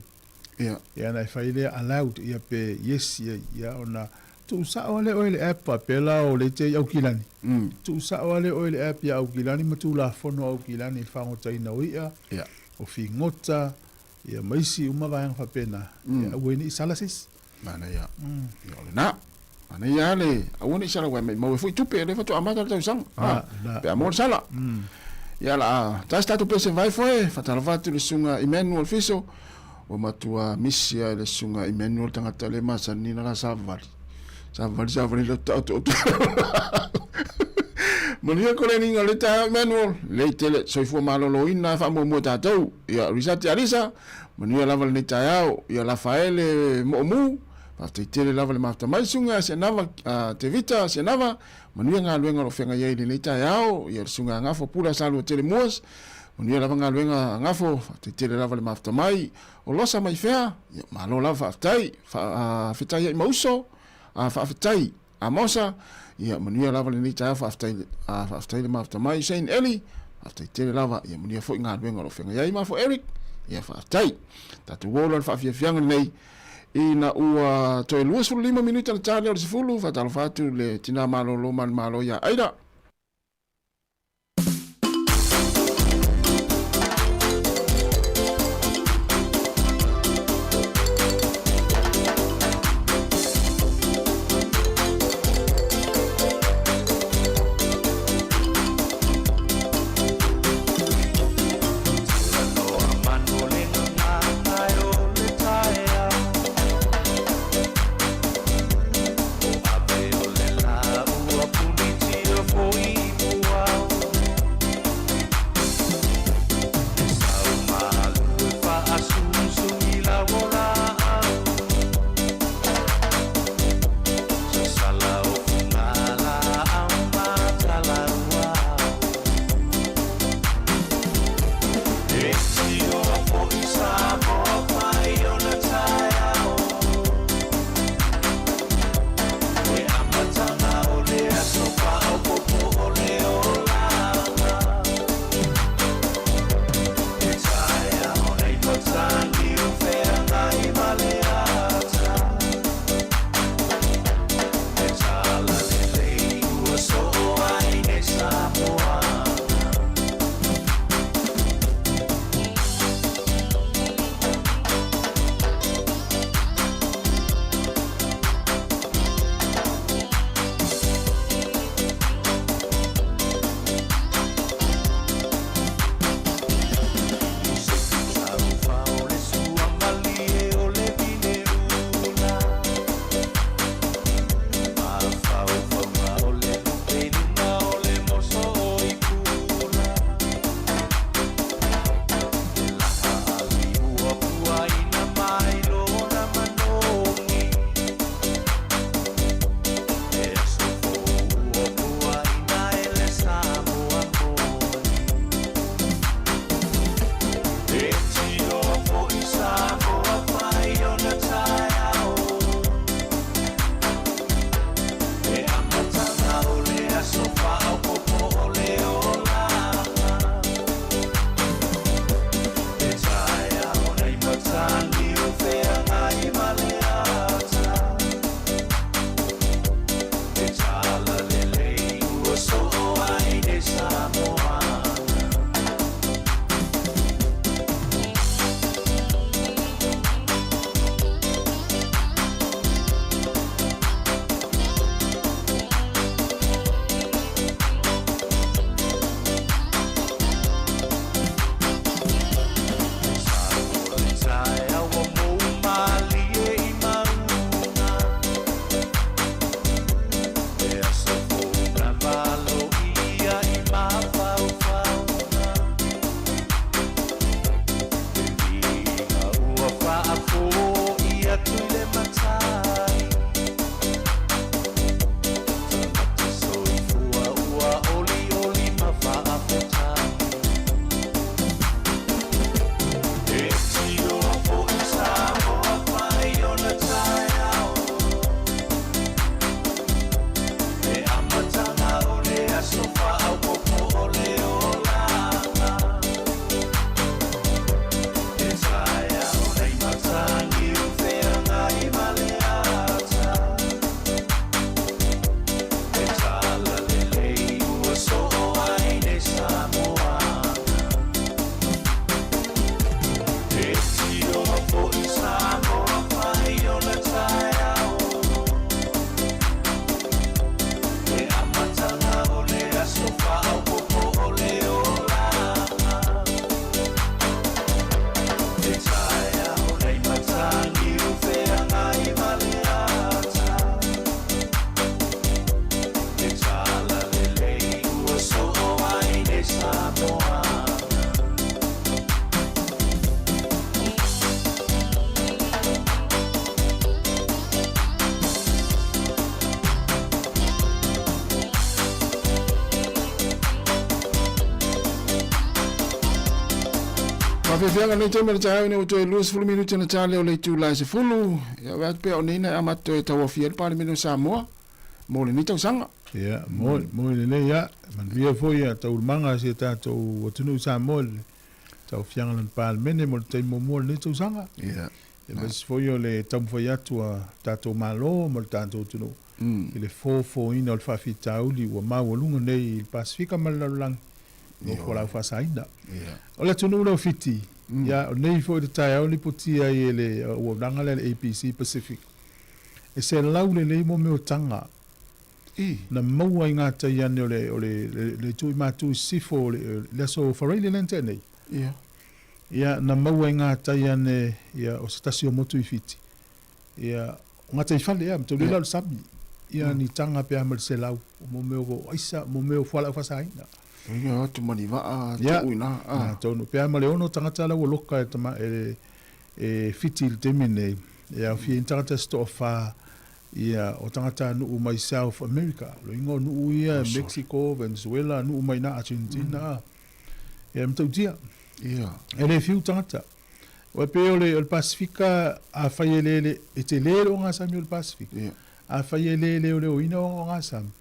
Ia. Ia ona e fai lea allowed ia pe yes ia, ia ona tuu sao lava lea oe i le app faapea la o lea e te i Aukilani. Tuu sao lava lea oe i le app ia Aukilani ma Tulafono a Aukilani i le fagotaina o i'a, o figota, ia ma isi uma vaega faapena. Ia aua ai ne i sala se isi. Manaia. Ia o lena. Manaia le aua ne i sala aua e maimau ai foi tupe o lea faatoa amata le tausaga. Pe a maua le sala. Ia la a tasi tatou pese vai foe, faatalofa atu i le susuga Emmanuel Fiso, ua matua misi lava i le susuga Emmanuel tagata le masani na la savali. Savali savali la taoto. Manuia koleniga o le taeao Emmanuel, lelei tele soifua maloloina faamuamua tatou. Ia Risati Alisa, Manuia lava lenei taeao ia Lafaele Moomu, faafetai tele lava le mafuta mai susuga ia Senava Tevita Senava, manuia galuega o lo o feagai ai i lenei taeao ia le susuga Gafo Pula Saluatele Moores, manuia lava galuega Gafo, faafetai tele lava le mafuta mai, o Losa mai fea, ia malo lava faafetai, faafetai ai ma uso, faafetai. Amosa, Ia manuia lava lenei taeao, faafetai, faafetai le mafuta mai Shane Eli, faafetai tele lava, ia manuia foi galuega o lo o feagai ai ma fo Eric, ia faafetai. Tatou o loa le faafiafiaga lenei, ina ua toe 25 minute na ta lea o le 10, faatalofa atu le tina malolo manumalo ia Aida. Faafiafiaga lenei taimi o le taeao ina ua toe 20 minute ona ta lea o le itula e 10. Ia, vaai atu pea o nei na e amata toe tauaofia ai le Palemene o Samoa mo lenei tausaga. Ia, moni, moni lelei, ia, manuia foi ia taualumaga a si a tatou atunuu i Samoa i le tauaofiaga o lana Palemene mo le taimi muamua o lenei tausaga. Ia. Aemaise foi o le taumafai atu a tatou Malo ma le tatou atunuu i le fofoina o le faafitauli ua maualuga nei i le Pasefika ma le lalolagi mo fualaau faasaina. O le atunuu lea o Fiti, ia, o nei foi le taeao e lipotia ai e le auaunaga lea a le ABC Pacific, e selau lelei mo mea o taga na maua i gatai ane o le, o le, le itu i Matu i Sisifo o le, le aso Faraile lea na tea nei. Ia, na maua i gatai ane ia, o se tasi o motu i Fiti. Ia, o gataifale ia, ma tau lela o le sami. Ia, ni taga pe a ma le 100, mo mea o aisa, mo mea o fualaau faasaina. Ia, atu ma ni vaa tuu i ina. Ia, na tonu. Pe a ma le 6 tagata la ua loka e tama, e, e Fiti i le taimi lenei, e aofia ai ni tagata se toafa, ia, o tagatanuu mai South America. O le uiga o nuu ia, Mexico, Venezuela, nuu mai ina, Argentina, ia, e matautia. Ia. E le fiu tagata. Aua e pei o le, o le Pasefika, afai e le, le, e tele le ogasami o le Pasefika. Ia. Afai e le leoleoina ona ogasami,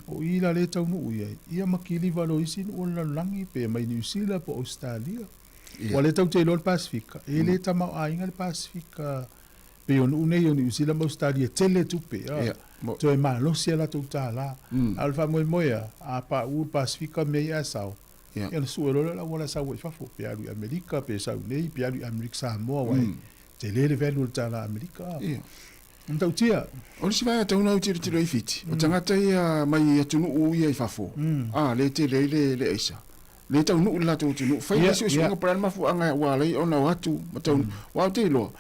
o i la le taunuu i ai, ia ma kiliva loa i isi nuu o le lalolagi, pe mai Niu Sila po o Ausetalia. Ia. Ua le tatou te iloa le Pasefika, e le tamaoaiga le Pasefika pei o nuu nei o Niu Sila ma Ausetalia e tele tupe, a, Ia, mo. toe malosi a latou tālā. A o le faamoemoe lava, a paʻu le Pasefika mea ia a sao, Ia. Ia ona sue loa lea o le auala e sau ai i fafo, pe alu i Amerika, pe sau nei, pe alu i Amerika Samoa, aua e tele le value o le tālā Amerika. Ia. E matautia. O le isi vaega tatau ona tilotilo i Fiti, o tagata ia mai atunuu ia i fafo, a, lea e tele ai le, le aisa. Le taunuu i le latou atunuu, fai le suesuega po o le a le mafuaaga ua ala ai ona o atu ma taunuu. Aua ou te iloa,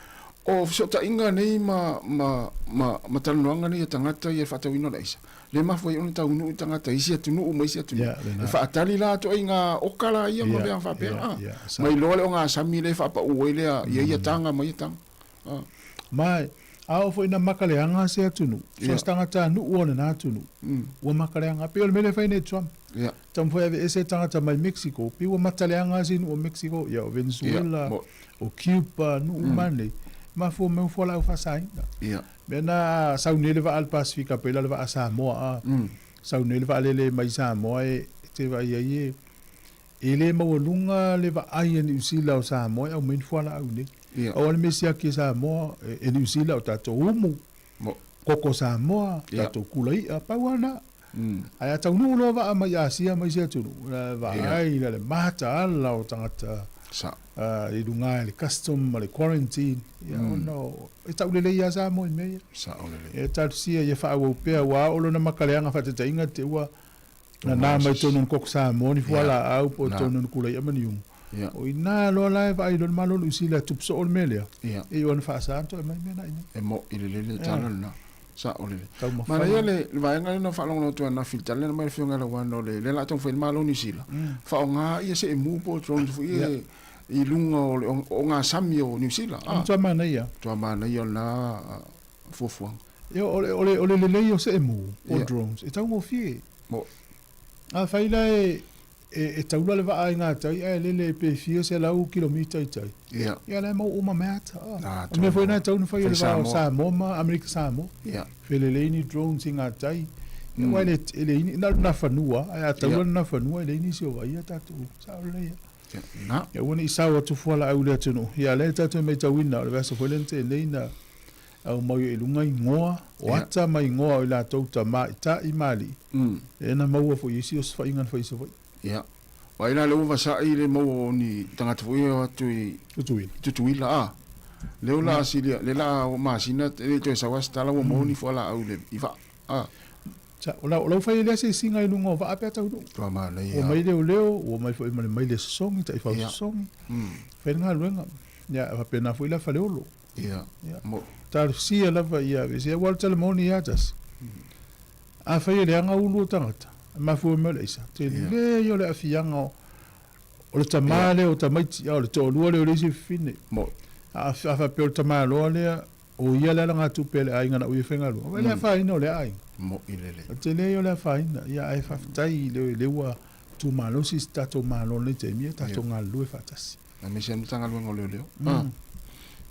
o fesootaiga nei ma, ma, ma, ma talanoaga nei a tagata ia i le faatauina o le aisa, Le mafua ai ona taunuu i tagata i isi atunuu ma isi atunuu. E faatali la ituaiga oka la ia ma mea faapea a. Mai loa le ogasami lea e faapau ai lea ia ia taga ma ia taga. Ma a oo foi ina maka leaga se atunuu, so o se tagatanuu o lena atunuu, ua maka leaga. Pei o le mea lea e fai nei e Trump. Taumafai e aveese tagata mai Mexico, pei ua mata leaga se nuu o Mexico, ia o Venezuela, o Cuba, nuu uma nei, mafua mai o fualaau faasaina. Mea na sau nei le vaa a le Pasefika pei la le vaa a Samoa a. Sau nei le vaalele mai Samoa e te vaai ai e e le maualuga le vaai a Niu Sila o Samoa e aumai ni fualaau nei. Aua le mea siaki e Samoa e Niu Sila o tatou umu, koko Samoa, tatou kula i'a, pau lava na. Ae a taunuu loa vaa mai Asia ma isi atunuu, vaai la le mataala o tagata i luga i le custom ma le quarantine, ia ona e taulelei lava Samoa i mea ia. E talosia ia faaauau pea aua o lona maka leaga faataitaiga te ua nana mai totonu o ni koko Samoa ni fualaau po o totonu o ni kula i'a ma ni umu. O i ina loa la e vaai loa le Malo o Niu Sila e tupu soo le mea lea, e ona faasa ona toe aumai mea na i inei. E mo'i lelei le tala lena. Sao lelei. Manaia le vaega lea na faalogologo atu ananafi i le tala lea na aumai e le Afioga ia Lauano o lea o le a taumafai ai le Malo o Niu Sila, faaaoga ia seemu po o drones foi ia i luga o le ogasami o Niu Sila. O le matua manaia. Matua manaia o lena fuafuaga. Ia, o le, o le lelei o seemu po o drones, e taugofie. Afai la e E taula le vaa i ngā tai ae lele pe fia 100 kilomita i tai. Ia. Ia la e mau uma mai ata. O mea foi na e tau na whai o le vaa o Samoa ma Amerika Samoa. Ia. Felelei ni drones i ngā tai. Ia wai le, e le ini, na na whanua, ae a taula na whanua, e le ini si o vai ia tātou. Sa o le ia. Ia, na. Ia ua ni i sao atu fua la au le atunu. Ia le tātou e matauina, o le vasa foi le na te nei na aumai ai i luga igoa o ata ma igoa o i latou tamaitai ma alii, lea na maua foi i isi osofaiga na fai i Savaii. Ia. Vaai la lea ua vasa'i le maua o ni tagata foi ia e o atu i Tutuila. Tutuila, a. Lea o le a silia, lea o le a masina e le i toe sau lava se tala ua maua ni fualaau i le i vaa, a. Sa, o lau, o lau fai ai lea asiasiga i luga o vaa pe a taunuu. Tua manaia. Ua mai leoleo, ua mai foi ma le maile sosogi, taifau sosogi. Fai le galuega. Ia, e faapena foi la Faleolo. Ia. Ia. Mo. Talosia lava ia aveesea, aua o le tala moni ia tasi. Afai e leaga ulu o tagata, e mafua mai o le aisa, tele ia o le aafiaga o, o le tamā lea o tamaiti, a o le toalua lea o le isi fafine. Mo. A, a faapea o le tamaloa lea, o ia le alagatupe a le aiga na o ia e faigaluega, vaai le afaina o lea aiga. Mo'i lelei. O le tele ia o le afaina, ia ae faafetai i le, lea ua tumalosi si tatou Malo i lenei taimi, ia tatou galulue faatasi. Aemaise ai le Matagaluega o Leoleo. Ah.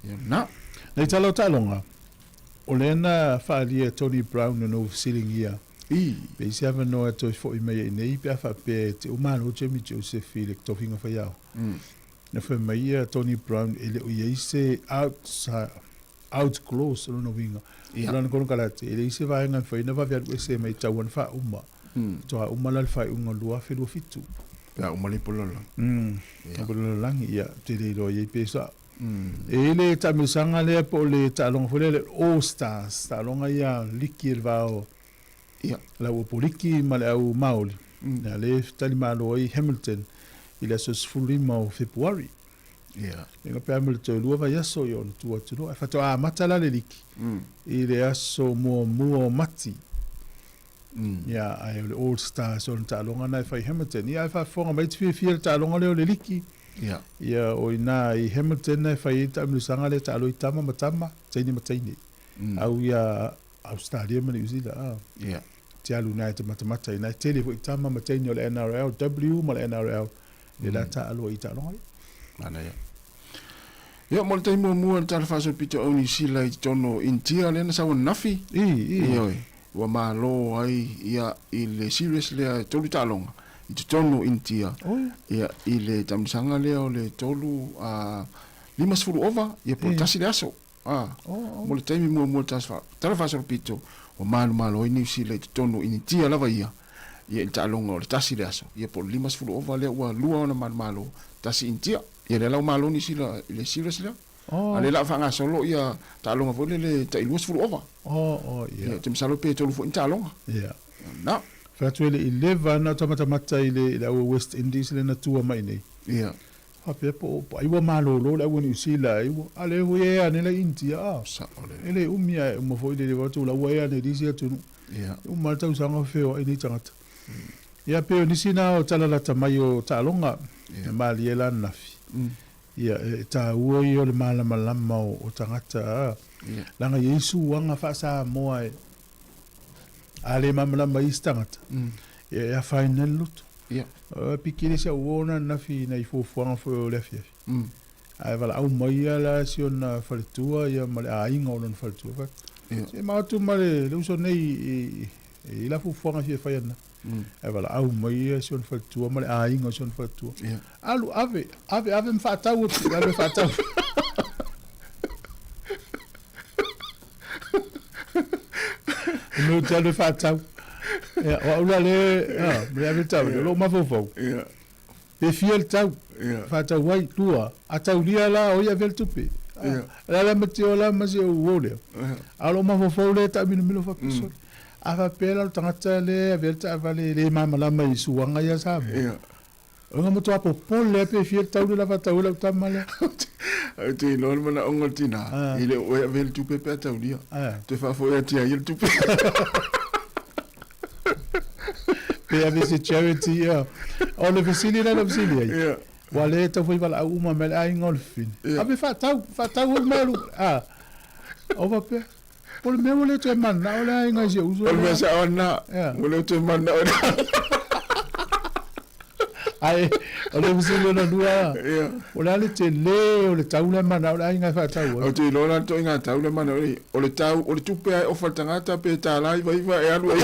Ia na. Nei tala o taaloga, o lea na faaalia e Tony Brown ona ua fesiligia. Pe i se avanoa e toe fo'i mai ai nei pe a faapea e te uma alo Jamie Joseph i le tofiga faiaoga. Na fai mai ia Tony Brown e le o i ai se out, out clause o lona uiga. O lana konokarate, e leai se vaega e mafai ona vave alu ese mai tau ana faauma. Faatoa uma la le faaiuga o le 2027. Pe a uma le ipu lalolagi. Ipu lalolagi, ia, ou te le iloa i ai pe sao. E i ai le taamilosaga lea po o le taaloga foi lea le All Stars, taaloga ia liki e le va o le au Opoliki ma le au Maoli, lea e talimalo ai Hamilton i le aso 15 o Fepuari. Lea pe a ma le toe lua vaiaso ia ona tua atu loa. Ae faatoa amata la le liki i le aso muamua o Mati. Ia, ae o le All Stars o le taaloga lena e fai i Hamilton. Ia, ae faafofoga mai, e te fiafia i le taaloga lea o le liki. Ia. Ia, o i ina i Hamilton e fai ai le taamilosaga lea e taalo ai tama ma tama, teine ma teine. Au ia Australia ma Niu Sila, a. Ia. Te alu ina e te matamata ina e tele foi tama ma teine o le NRLW ma le NRL, lea la taalo ai i taaloga ia. Manaia. Ia, mo le taimi muamua i le Tala Faasolopito o Niu Sila i totonu o Initia lea na sau ananafi. I, i. Ioe, ua malo ai ia i le series lea e tolu taaloga i totonu o Initia. Oi. Ia, i le taamilosaga lea o le tolu a 50 ova, ia po o le tasi le aso. A, Oh, oh. mo le taimi muamua i le Tala Faasolopito ua malomalo ai Niu Sila i totonu o Initia lava ia, ia i le taaloga o le tasi le aso, ia po o le 50 ova lea ua lua ona malomalo, tasi Initia. Ia lea la ua malo Niu Sila i le series lea. Oh. A o lea la a faagasolo ia taaloga foi lele tai 20 ova. Oh, oh, ia. Ia, ou te masalo pe tolu foi ni taaloga. Ia. Na. Fai atu e le i leva na o tamatamata i le, i le aua West Indies lea na tua mai nei. Ia. Faapea po o ai ua malolo le aua Niu Sila ai ua, a lea foi e ea ane la India a. Sao lelei. E le umi ae uma foi le leva atu la ua ea ane i isi atunuu. Ia. E uma le tausaga o feoai nei tagata. Ia pei o nisi na o tala lata mai o taaloga e malie la ananafi. Ia e taua ia o le malamalama o tagata a. Leaga e i ai suaga faa-Samoa e a le malamalama i isi tagata, ia e afaina ai le loto. Ia. Piki le isi au uo na ananafi i nai fuafuaga foi o le afiafi. Ae valaau mai ia la si ona faletua ia ma le aiga o lona faletua. Fai atu, Se ma o atu ma le uso nei i la fuafuaga e fia fai ana. Ae valaau mai ia si ona faletua ma le aiga o si ona faletua. Alu, ave, ave, ave ma faatau atu, ave faatau. E mea ou te alu e faatau. Ia, o au la le, a, me ave le tau, o lou mafaufau. Pe fia le tau, faatau ai, lua, a taulia la, o ia avea le tupe. O le a la ma tio la ma si ou uo lea. A o lou mafaufau lea e taaminomino faapea, A faapea la o le tagata lea e avea le taavale e le malamalama i suaga ia Samoa. O le matua popole lava pe fia le tau le la faatau ai lau tama lea. Ou te iloa le manaoga o le tina, e le o oe e avea le tupe pe a taulia. Toe faafoi atu ia ia le tupe. Pe ave se charity ia. O le fesili lea na fesili ai. Ua le tau fai valaau uma mai le aiga o le fafine. Ave faatau, faatau le mea alu. O faapea. O le mea ua le toe mananao le aiga i si ou uso. O le mea sao lena. Ua le toe mananao le Ae, o le fesili lona lua, o le a le tele o le tau lea e mananao le aiga e faatau ai? Ou te iloa la le ituaiga tau lea e mananao ai, o le tau, o le tupe lava e ofa i le tagata pe $99 e alu ai.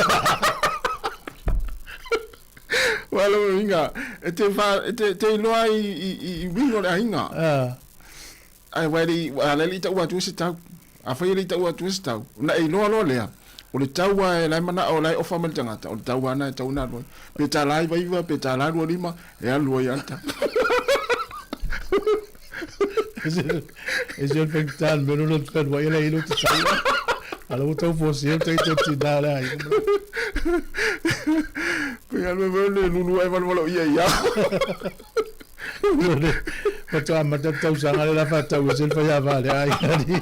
Aua o lona uiga, e te fa, e te, te iloa ai i, i, i uiga o le aiga. Ae aua e le i, a la e le i taua atu ai se tau. Afai e le i taua atu ai se tau, ona e iloa loa lea, o le tau lava e la e manao, o la e ofa mai le tagata, o le tau lava lena e tatau ona alu ai. Pe $99, pe $25, e alu ai lava le tau. E se o le faigata le mea lona te alu ai e leai lou tatau. A o la ua tau force le tagata tina o le aiga. Pe alu ai foi o le lulu ae valevale ia ia. Faatoa amata le tausaga lea la faatau ese le faiava a le aiga alii.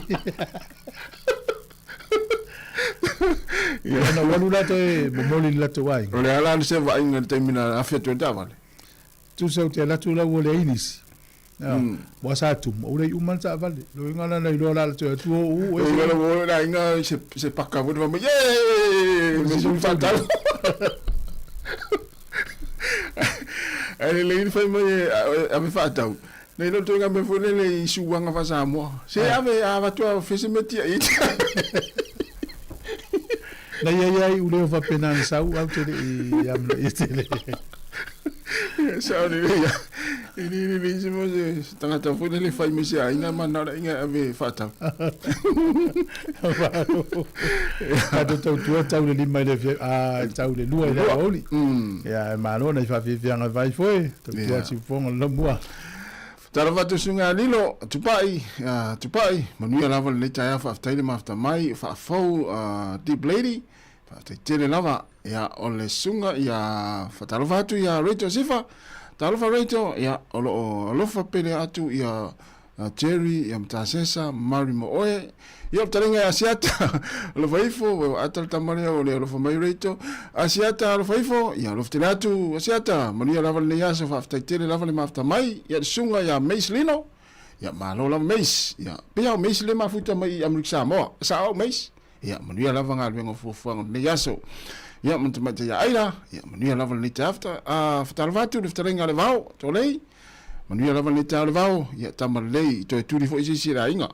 Ia, ona ua alu la toe momoli i le latou aiga. O le a la se vaaiga i le taimi na afe atu ai le taavale? Tusa ou te alu atu la ua leai nisi. Ua sa tumu, ua leai uma le taavale. Loiga la na iloa la le toe atu o u. Loiga la ua o le aiga se paka foi le fai mai, Yee! Me sulu faatau. Ae lelei le fai mai e ave faatau. Nei lou ituaiga mea foi lele i suaga faa-Samoa. Se ave a avatu a fai se mea tiai. Na ia ia i uleo faapena na sau au te le i amanaia tele. Ia, sao lelei lava. E le lelei se mea se tagata foi lele e fai mai se aiga ma na o le aiga e ave e faatau. Tatou tautua tau le 5 i le afiafi, a tau le 2 i le aoauli. Ia, e malo nai faafiafiaga vai foi, tautua siufofoga o le laumua. Talofa atu susuga ia Lilo, Tupai, Tupai, manuia lava lenei taeao, faafetai le mafuta mai, faafou Deep Lady, faafetai tele lava. Ia, o le susuga ia, faatalofa atu ia Rachel Sifa, talofa Rachel, ia, o lo o alofa pele atu ia Jerry, ia Matasesa, Mary ma oe. Ia, o le taleiga ia Asiata, alofa ifo, ua ata le tama lea o le alofa mai Rachel. Asiata, alofa ifo, ia alofa tele atu, Asiata, manuia lava lenei aso, faafetai tele lava le mafuta mai. Ia, le susuga ia Mace Lino, ia malo lava Mace. Ia, pei lava o Mace lea mafuta mai i Amerika Samoa. Sao Mace? Ia, manuia lava galuega o fuafuaga o lenei aso. Ia, ma le tamaitai ia Aira, ia, manuia lava lenei taeao. Faatalofa atu i le fetalaiga a Levao, Tolei. Manuia lava lenei taeao Levao, ia tama lelei, i toe tuli foi se isi e le aiga.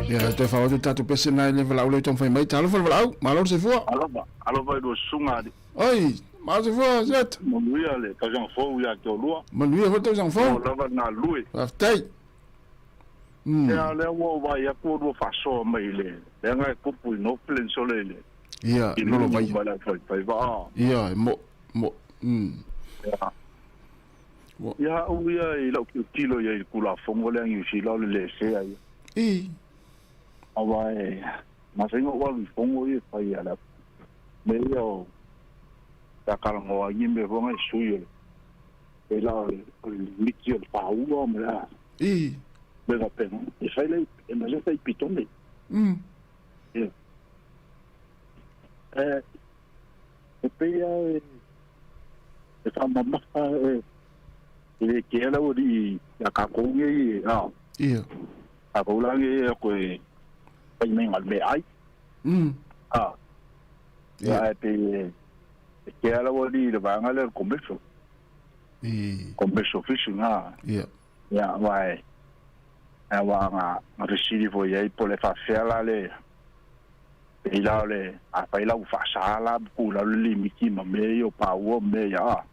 Ia, toe faaauau atu le tatou pese lena i le valaau lea ua taumafai mai. Talofa le valaau, malo le soifua. Alofa, alofa i lua susuga alii. Oi, malo le soifua, Siata. Manuia le tausaga fou ia te oulua. Manuia foi le tausaga fou. Maua lava le galulue. Faafetai. Mm. Ia, lea ua ou vaai atu ua lua faasoa mai i le leaga e tupu i Northlands ole i le Ia, i lolo vai. Mai le fai vaa. Ia, e mo, mo, mm. Ia. Ia, au ia i lau tilotilo i ai i le Tulafono lea a Niu Sila o le lesea ia. I. Aua e masani ona ou alu i fono ia e fai a le mea ia o pe a talanoa ai ni mea foi na e sui o le pei la o le o le limiti o le pāua ma le a. I. Mea faapena. E fai la e masani ona fai i Petone. Ia. E e pei lava e e faamamafa e e le kea le aualii ia tatou nei a. Ia. Tatou la nei e o e fai mai ga le meaai. A. Ia ae pei e e kea le aualii i le vaega lea o le commercial. I. Commercial fishing a. Ia. Ia aua e aua na na fesili foi i ai po o le faafefea la le pei la o le afai la ua faasa la ma tuu i lalo le limiti ma mea ia o paua ma mea ia a.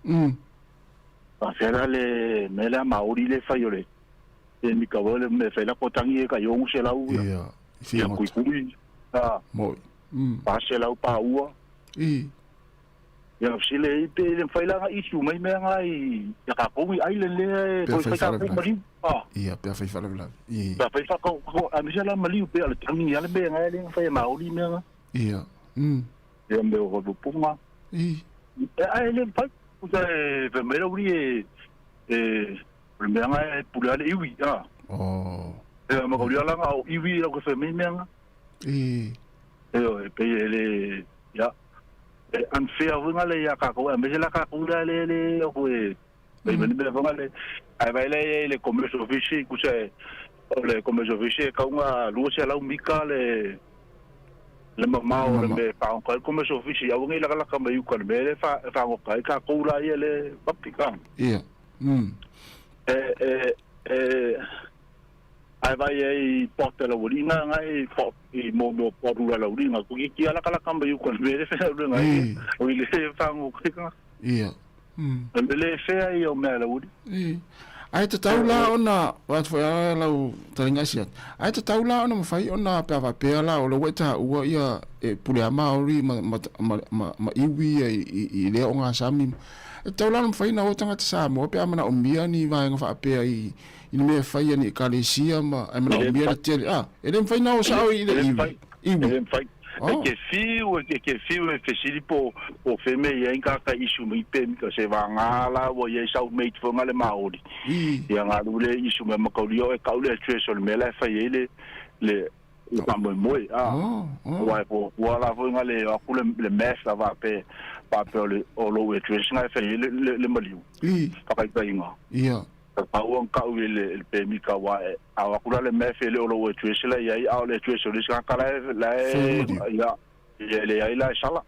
Faafefea la le mea lea maoli lea e fai o le le mika foi le mea e fai la kotagi e tai 600 ia. Ia, i figota. Ia kuikui a. Moi. 400 paua. I. Ia sile i pe le mafai la na issue mai mea na i ia tatou i island lea e Pe a toe fai fai tatou faalavelave. maliu. Ah. Ia, pe a fai faalavelave. I. Pe a fai whaka, aemaise la maliu pe a le tangi a le mea na e le mafai e Maori mea na. Ia. Ia mea o whalupunga. I. E ai le mafai. Puta e whai mai uri e e o le mea na e pule a le iwi. Ah. Oh. E ma kauri ala nga o iwi lau ka whai mai mea na. I. E o e pe e le ia. E unfair foi nga le ia kākou aemaise la kākou la le le o koe. Fai ma ni mea fanga le ai vai le i le commercial office kusa o le commercial office e kaunga 200 mika le le mamao o le mea e whaangoka ai commercial office aua nei lakalaka mai uka le mea le whaangoka ai kākou la ia le papi ka. Ia. E e e ai vai ai pote la ulinga ngai po i mo mo po rula la ulinga ku ki ki lakalaka mai uka le mea le whaangoka ai o i le whaangoka ai ka. Ia. Le le fea ia o mea la uli. Ai tatau la ona, wa atu foi a lau talinga asi atu, ai tatau la ona mafai ona pe a faapea la o lea ua e taua ia e pule a Maori ma, ma, ma, ma, ma iwi ia i, i, i lea ogasami. E tatau la ona mafai ona o tagata Samoa pe a manaomia ni vaega faapea i, i ni mea e fai a ni ekalesia ma, ai manaomia le tele, a, e le mafai ona o sao i le iwi. Iwi. E le mafai. E ke fiu, e ke fiu e fesili po o fe me ia inga ka isu me pe mi ka se va nga la wo ia sau me fo nga le maori. Ia nga lu le isu me makauri o e kau le address o le mea la e fai ai le le le ka moe moe a. Wa e po wa la fo nga le aku le le mess la va pe pa pe o le o lo address nga e fai ai le le, le maliu. Whakaipainga. Ia. Ka pau ang kau i le le pemika wa e a aku la le mea fe le o lo address la ia ai a o le address o le sanga la la ia ia le ai la e sala.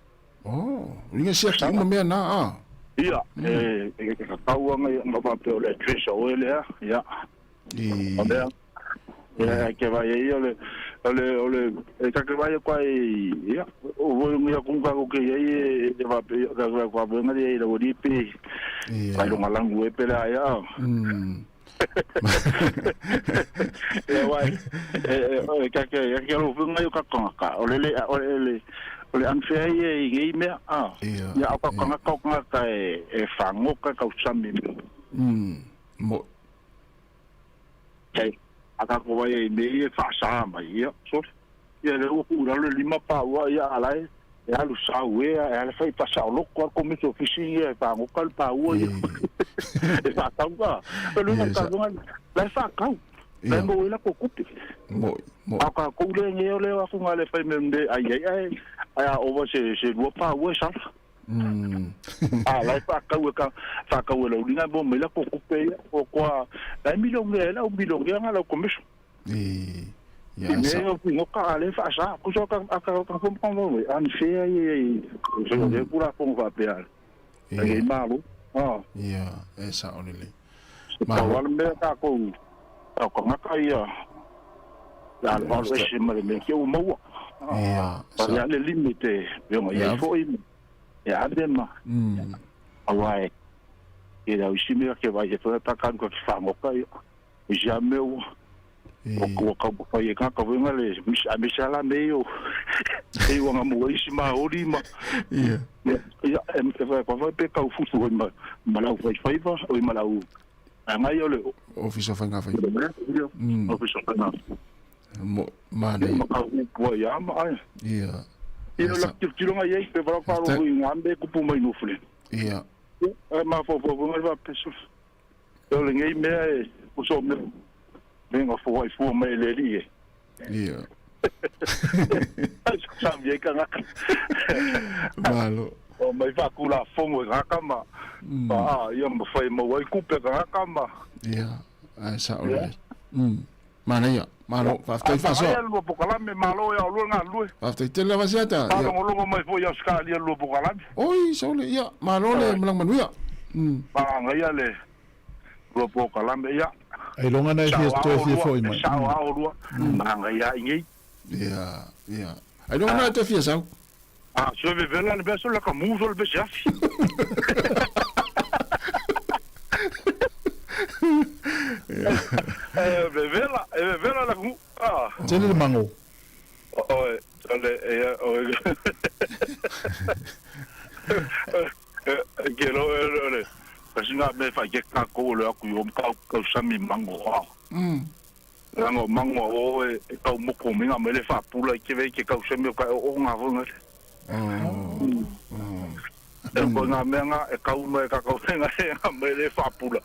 Oh, ringa sia ki uma mea nā, a. Ia, e e ka kau anga ia nga pape o le address o ele a, ia. I. O lea. Ia, ke vai e ia o le o le o le e ka ke vai kwa e ia o voi ngia kung ka ko ke ia e e va pe ka ka kwa bo ngali e la ori pe. Ia. Ai longa langu e pele ai a. Ia wai e e ka ke ka ke ro funga yo ka ka o le le o le o le unfair ia i ngei mea a. Ia. Ia o ka ka ka ka ka e e whangoka ka usami. Mo Kei, a ka ko vai e nei e whaasa mai, ia, sorry. Ia le ua ku ralo lima pa ua ia ala e, e alu sau e, e ala whai pasa o loko a komiti ofisi ia e whangoka le pa ua ia. E whakau ka. E lunga ka lunga, la e whakau. La e mo e la ko kupe. Mo, mo. A ka kou le ngeo leo aku ngā le whai me mbe ai ai ai, ai a ova se, se rua pa ua e sala. A la e whakau e ka, whakau e lau ringa mo mai la ko kupe ia, o koa, la e milongea e lau milongea ngā lau komiso. I, ia, I mea sa. o pingoka a le whaasa, kuso ka, a ka, ka ka ka ani whea i e, i, so le kura kongo whapea. Ia. E malo. Ah. Ia, e sa o lele. Malo. Wala mea ka kou, ka ka ngaka ia, la le wala ese ma le mea kia u maua. Ia. Sa. Ia le limite, me ia Ia. foi, e ave ma. Awa e, e lau isi mea ke vai e whai pakanu ka ki whangoka ia. Isi a mea ua, o kua kau whai e kaka wenga le, a misa la me o, e wanga mua isi ma ori ma. Ia. Ia, ia, e e whai kwa whai pe kau futu hoi ma, ma lau whai whaiva, oi ma lau, a ngai o le, Office of Whainga Whai. Ia, Office of Whainga. Mo, ma nei. Ma kau kua ia ma ai. Ia. Ia la tirotironga ia i pe wala wharo i ngā me kupu mai nofule. Ia. Ia, e ma fo fo fo ngai peso. O le ngei mea e o so me me ngā fo ai fo mai le li e. Ia. Ai sa mi e ka ngaka. Malo. O mai fa kula fongo e ngaka ma. Ma a ia ma fai ma wai kupe ka ngaka ma. Ia. Ai sa o le. Mana ia. Malo, whaftai whasoa. Ai lua pokalame, malo ia o lua ngā lue. Whaftai tele lava siata. Malo ngolongo mai fo ia Australia lua pokalame. Oi, saule, ia, malo le malang manuia. Maanga ia le lua pokalame, ia. Ai longa nei fia toe fia foi mai. Sao ao lua, maanga ia ingei. Ia, ia. Ai longa nei toe fia sau. Ah, se ve vela le beso la ka muso le bese afi. E ve vela, e ve vela la ku. Ah. Tele le mango. O e, le e o e. Ke lo e le. Kasi nga me fa ke ka ko le aku yo ka ka sami mango. Ah. Rango mango o e kau moko me nga me le fa pula ke ve ke kau sami ka o nga fo nga. E ko nga mea nga e kau me ka kau nga e nga me le fa pula.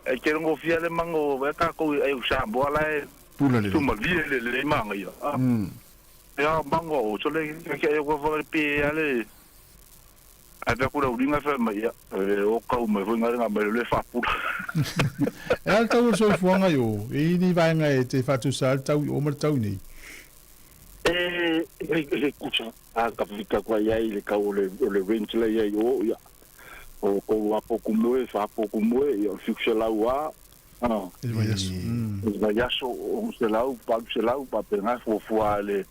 E ke rongo fia le mango e ka ko e usa boa la e pula le. Tuma li le le manga ia. Ya mango o so le ke e ko fa pe ale. Ae fai atu le auliga fai mai, Ia, e o kau mai foi nga mai le faapula. E a le tau o le soifuaga i o? E i ai ni vaega e te faatusa ai le tau i o ma le tau i nei? E, e kusa a ka fika kua iai le kau o le, o le rent la iai o, ia, o kou a poku moe, fa poku moe, ia, o 700 a, a, I le vaiaso. I le vaiaso, 600, 800, faapena, fuafua le,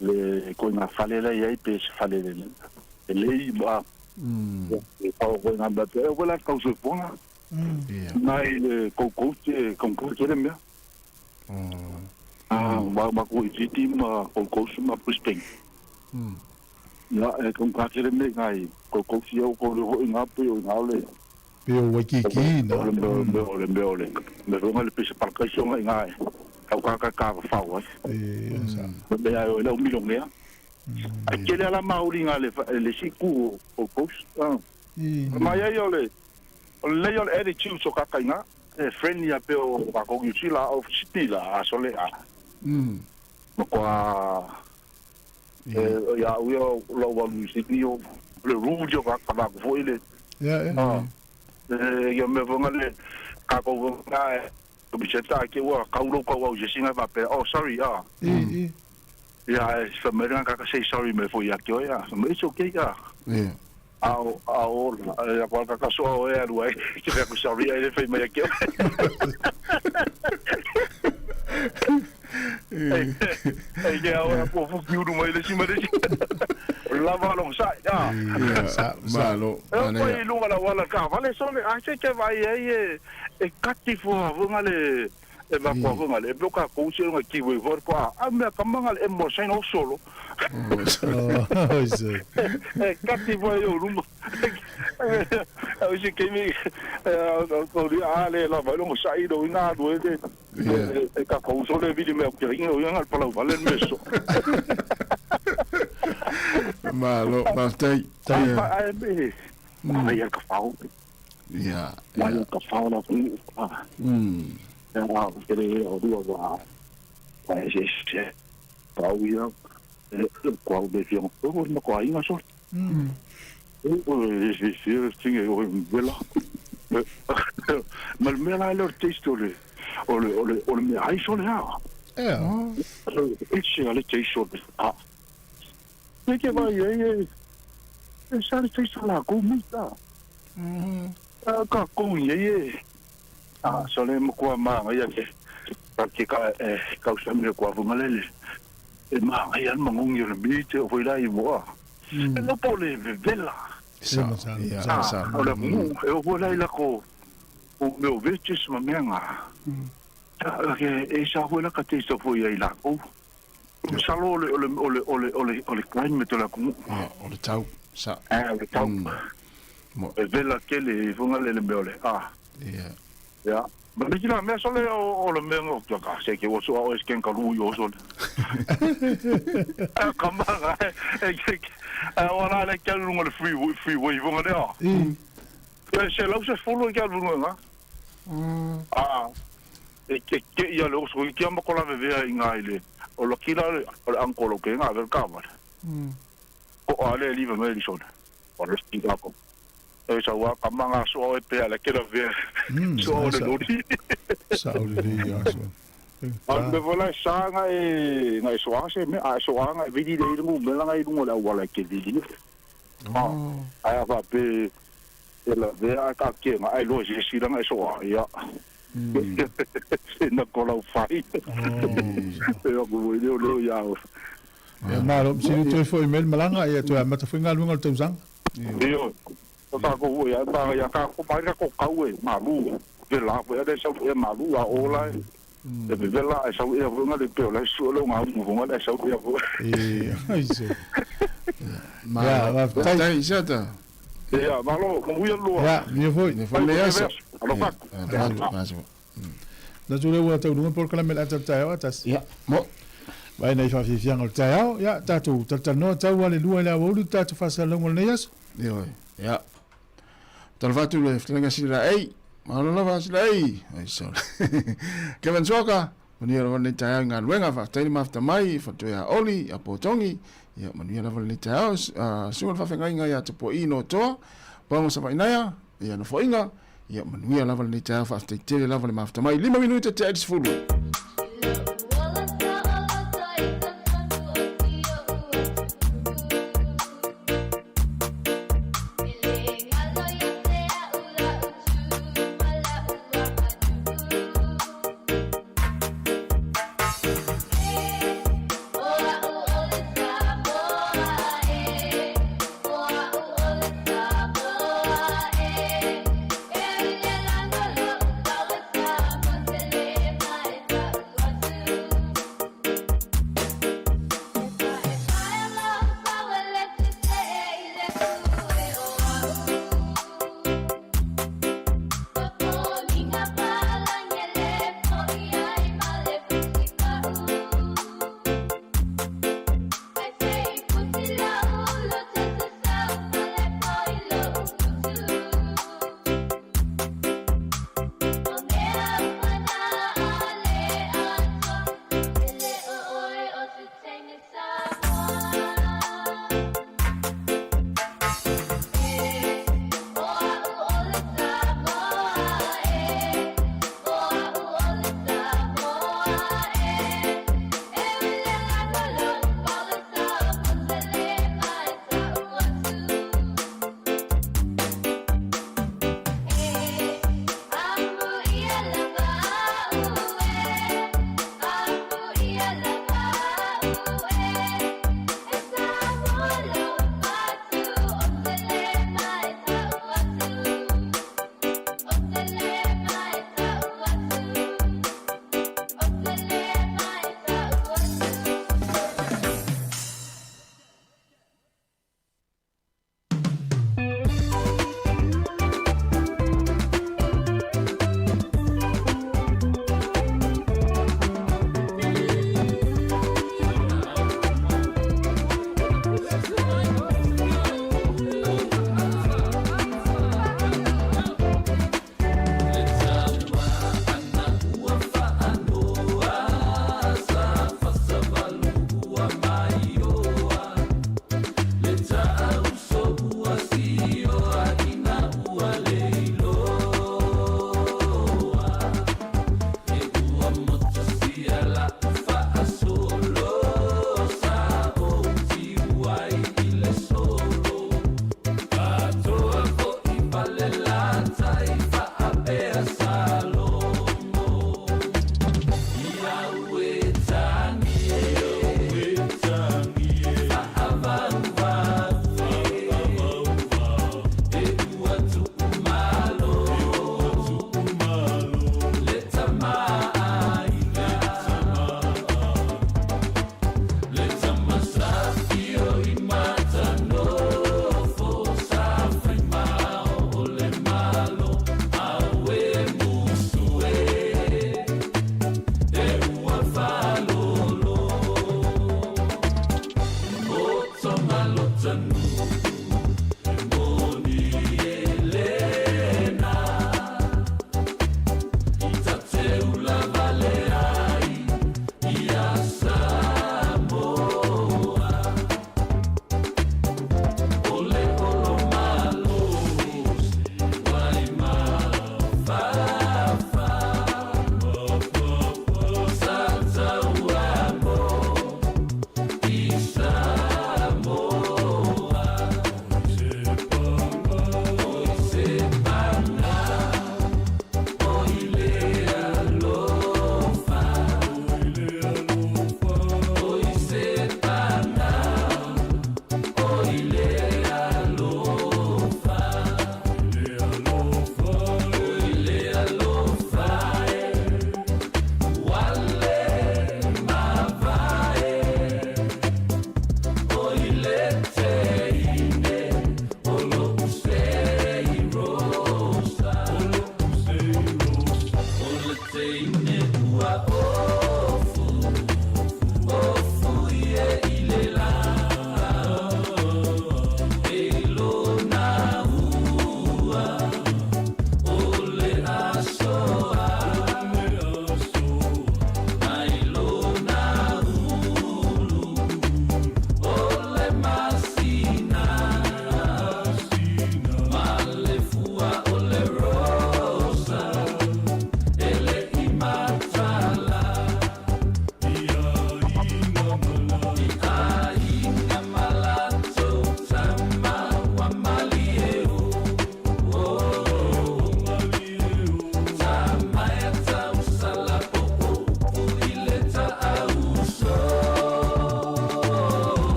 le koina fale la iai pe se fale lelei ma e pau koe ngā mea pe e la kau soifuaga nai le koukou te koukou tele mea ma ma ko i Fiti ma Gold Coast ma Brisbane ia e kouka tele mea ngai Gold Coast ia o ko le hoi ngā pe o ngā le Pe o Waikiki na. O le mea o le mea o le mea o le mea fonga le pesa parakaisi o ngai ngai. Kau ka ka ka whao ai. E sa. Me mea o le umilongea. Ai kele ala mauri ngā le le siku o coast. Ah. Mai ai o le o le lei o le attitude so ka kai ngā. E friendly a pe o ka kongi sila o Sydney la a sole a. Ma koa E ia au ia lau alu i Sydney o le rules o ka ka foi le. Ia e. Ah. E ia me fonga le ka ko nga e mi se ta ke ua kau lo kau au se singa va pe oh sorry ah. I i. Ia e sa me ka ka say sorry me fo ia ke o ia. So it's okay ia. Ia. Ao ao ia ko ka ka so o e alu ai ke pe ku sorry ai le fai mai ke. Ei ke au e po fuki uru mai le si mai le si. Lava long sa ya. Sa sa malo. E ko i lunga la wala ka vale so le a se ke vai ai e e kati fo vonga le e ma ko vonga le bloka ko se nga ki we vor ko a me ka manga le mo sen o solo. E kati fo yo ruma. Au se ke mi ko ri a le la vai long sa i do ina do e E ka kou so le vili mea ke ringa o ianga le palau vale le meso. Malo, faafetai. Ai me. Mai ka whao. Ia. Mai ka whao la ku. Ya, ke le o rua wa. Ai se se. Pau ia. E ko au be fion. O ma ko inga so. O se se se tinga o vela. Ma le mea la le o taste o le o le o le o le mea ai so le a. Ea. E se ale taste o le a. E ke vai e e e sa le taste la ko mi ta. Ka ko i e a so le mo ko ma ngai ke ka ke ka e ka usa me ko avu malele. E ma ngai an mangongi o le mi te o foi la i mo a. E no po le vela. Sa, ia, sa. O le mu, e o foi la i la ko o mea o veges ma mea ngā. Ke e sa foi la ka te sa foi ai la ko. Salo o le o le o le o le o le o le climate o le atunuu. Ia, o le tau, sa. Eh, o le tau. Mo. E vela kele i fonga le le mea o le a. Ia. Ia. Ma le kila mea sole o le mea ngo kia ka se ke oso o esken ka lui o sole. A ka manga e ke a wala le kia lunga le free free way fonga le a. E se lau se folo i kia lunga nga. A e ke ke ia le oso i kia makola vevea i ngā i le o la kila le o le angkolo ke ngā vel kawale. Ko a le liva me li sole. O le stika ko. E sa wa ka manga so o e pe ala kela vea. So o le lori. Sa o le lei a so. A me vola sa nga e nga e soa se me a soa nga e vili le ilungu me langa ilungu le awala ke vili. A ai a fa pe e la vea ka ke nga ai lo se sila nga e soa ia. Se na kola u fai. E o ku le o ia. Ia malo, sili toe foi mai le malaga, ia toe amata foi galuega o le tausaga. Ioe, o tatou foi ai ma ia ka ko mai ka ko kau e malu. Vela foi ale sau e malu a ola e. E vela e sau e vonga le pe o la su lo nga mu vonga le sau e vo. E ai se. Malo, faafetai Isata. Ia, malo, manuia lua. Ia, manuia foi. Manuia foi le aso. Alofa. Aso. Na tu le ua taununga polokalame le ata o le taeao a tasi. Ia, mo. Vai nei whawhiwhianga o le taeao, ia, tātou talatalanoa tau a le lua i le awauli o tātou whaasalalauga o lenei aso. Ioe, ia. Talofa atu le fetalaiga sila ei. Malo lava sila ei. Ai sorry. Kevin Soka. Manuia lava lenei taeao i galuega, faafetai le mafuta mai i Fatoe ia Oli, ia Potogi, ia manuia lava lenei taeao, susuga le faafeagaiga ia Tapua'i Notoa, Pago Savainaea, ia Nofoaiga, ia manuia lava lenei taeao, faafetai tele lava le mafuta mai, 5 minute tea i le 10.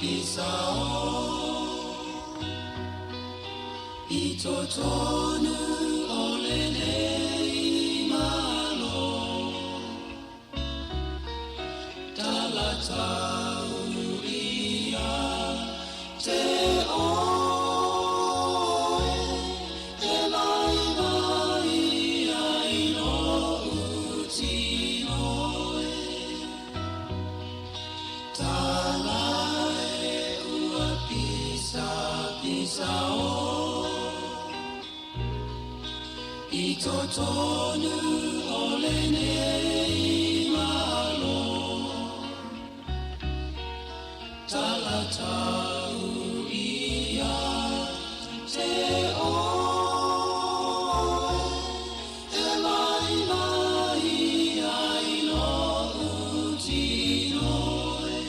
pisao I totonu o lenei malo Talatau ia te oe E mai mai ai lo'u tino e Tala e ua pisa pisa o I totonu o lenei malo Talatau ia te oe E mai mai ai lo'u tino e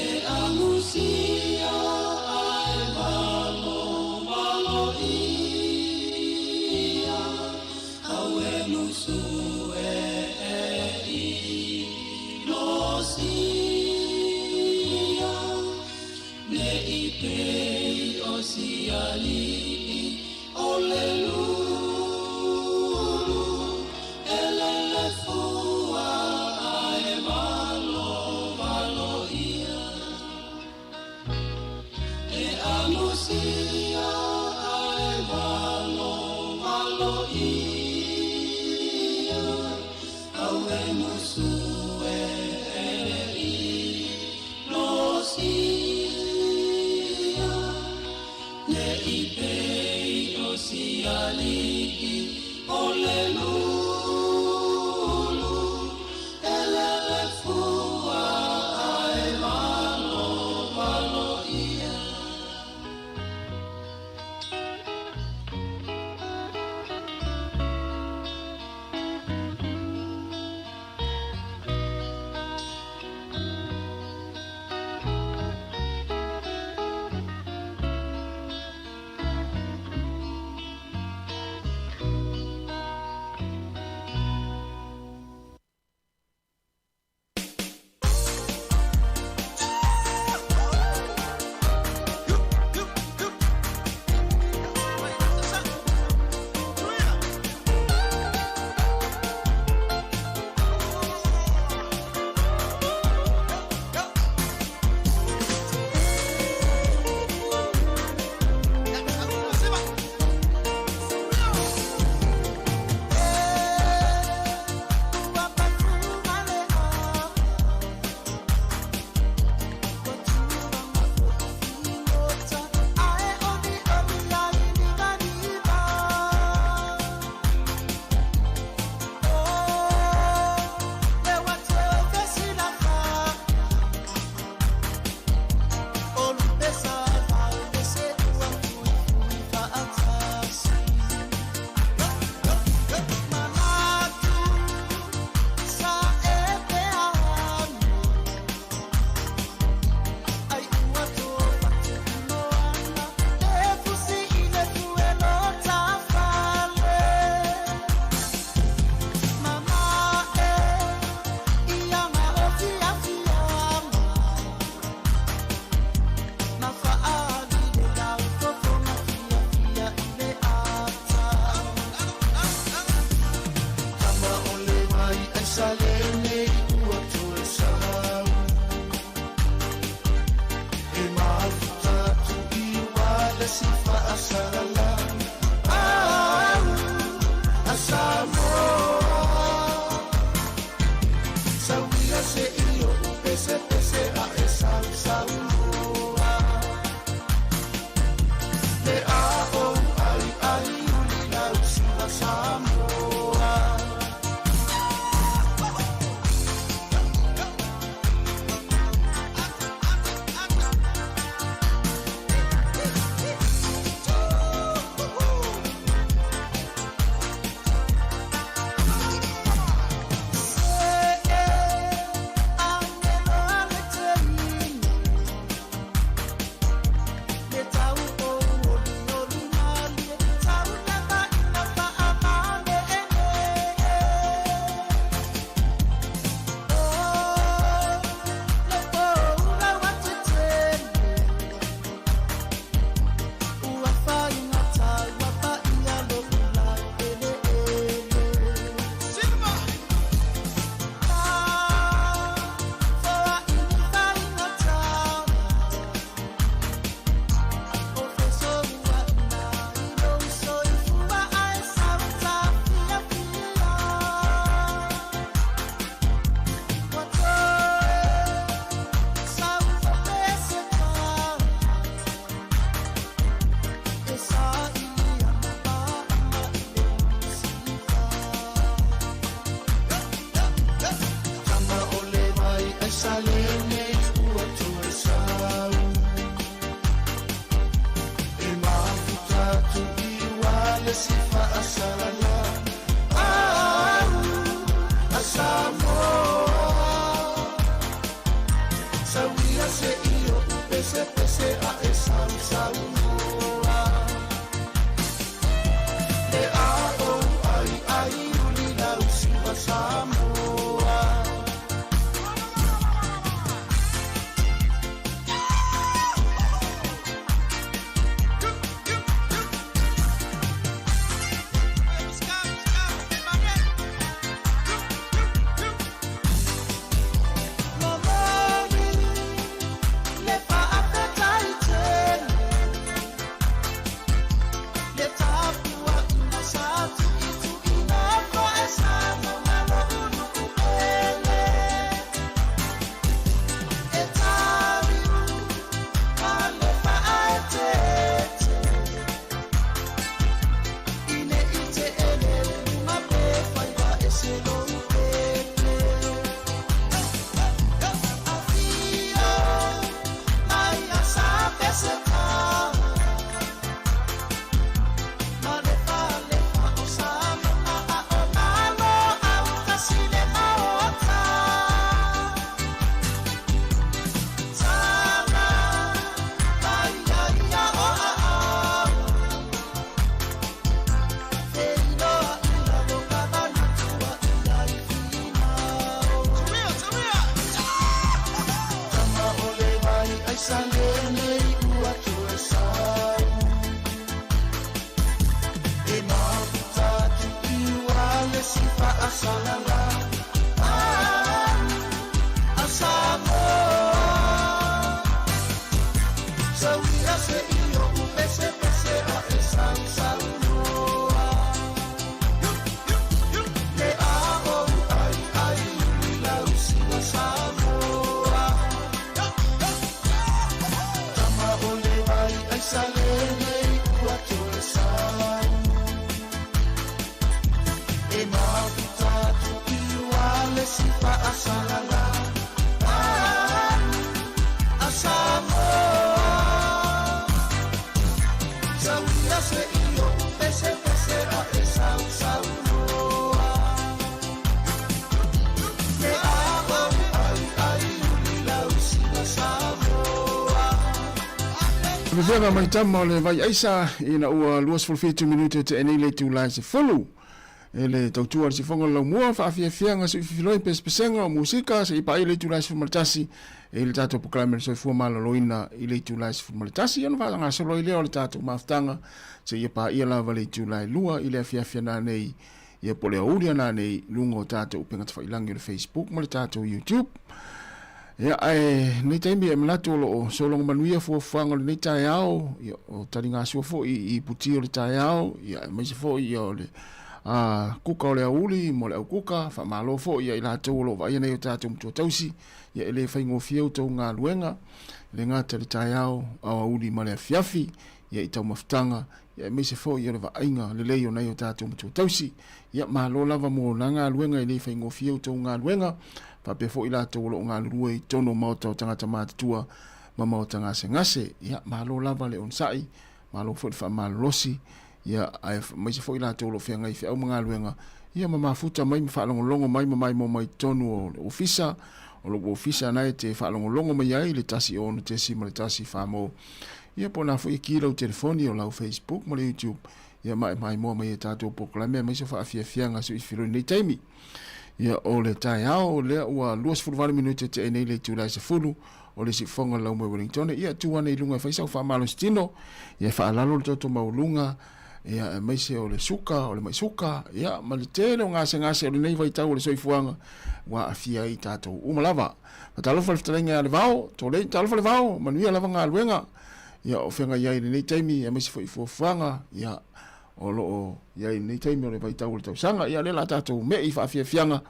E amusia ai valo valo ia Au e musu e e i lo sia Ne i pei o siali'i o le lulu E lele fua ae valo valo ia E amusia ae valo valo ia Au e musu e e i lo sia Ne i pei o siali'i o le lulu E lele fua ae valo valo ia. Salene ua toe sau E mafuta atu i ua le si faasalala Au a Samoa Sauia se i o pese pese a e sau saunoa Le a ou ai ai uli lau siva Samoa Momoli le faafetai tele Le tapuaiga sa tuituina foe sa mauna lo'u pele E taliu ma le faaeteete Ine i te ele luga pe faiva e se lou pepe Afio mai a sa peseta Ma le falefa o Samoa a o nalo autasi le maota Tala mai ia ia o aao Feiloa i lalo ka manatua ia i finao Tama o le vai ai salene i ua toe sau E mafuta atu i ua le si faasalala Au a Samoa Sauia se i o pese pese a e sau saunoa Le a ou ai ai uli lau siva Samoa Tama o le vai ai salene i ua toe sau E mafuta atu i ua le si faasalala Au a Samoa Sauia se i o pese pese a e sau saunoa Le a ou ai ai uli lau siva Samoa Feafeaga mai tama o le vai aisa ina ua 27 minute te enei le itula e 10. E le tautua le sifoga o le laumua, faafiafiaga suififiloi pesepesega o musika se i paia le itula e 11 e i le tatou polokalame o le soifua maloloina i le itula e 11 ona faagasolo ai lea o le tatou mafutaga seia paia lava le itula e 2 i le afiafi ananei ia po o le aouli ananei i luga o tatou upega tafailagi o le Facebook ma le tatou YouTube. Ia, ae lenei taimi e manatu o lo o sologa manuia fuafuaga o lenei taeao, ia, o taligasua foi i puti o le taeao, ia, aemaise foi ia, o le a, kuka o le aouli mo le aukuka, faamalo foi ia i latou o lo o vaaia nei o tatou matua tausi, ia e le faigofie outou galuega, e le gata i le taeao, aoauli ma le afiafi, ia i taumafataga, ia aemaise foi o le vaaiga lelei o nai o tatou matua tausi. Ia malo lava mo na galuega e le faigofie outou galuega, faapea foi latou o lo o galulue i totonu o maota o tagata matutua ma maota gasegase. Ia malo lava le onosai, malo foi le faamalolosi, ia aemaise foi latou o lo o feagai i feau ma galuega, ia ma mafuta mai ma faalogologo mai ma maimoa mai i totonu o le ofisa, o lou ofisa na e te faalogologo mai ai i le 1 6.1 mo Ia po o na foi e ki lau telefoni o lau Facebook ma le YouTube, ia ma e maimoa mai e tatou polokalame aemaise o faafiafiaga suifiloi i lenei taimi. Ia o le taeao lea ua 28 minute te nei le itula e 10 o le siufofoga o le laumua i Wellington. Ia tu ane i luga e fai sau faamalositino, ia e faalalo le toto maualuga, ia aemaise o le suka, o le mai suka, ia ma le tele o gasegase o lenei vaitau o le soifuaga ua aafia ai tatou uma lava. Talofa le fetalaiga ia Levao, Tolei, talofa Levao, manuia lava galuega, ia o feagai ai i lenei taimi, aemaise foi i fuafuaga, ia o lo o i ai i lenei taimi o le vaitau o le tausaga. Ia o lea o le a tatou me'i i faafiafiaga,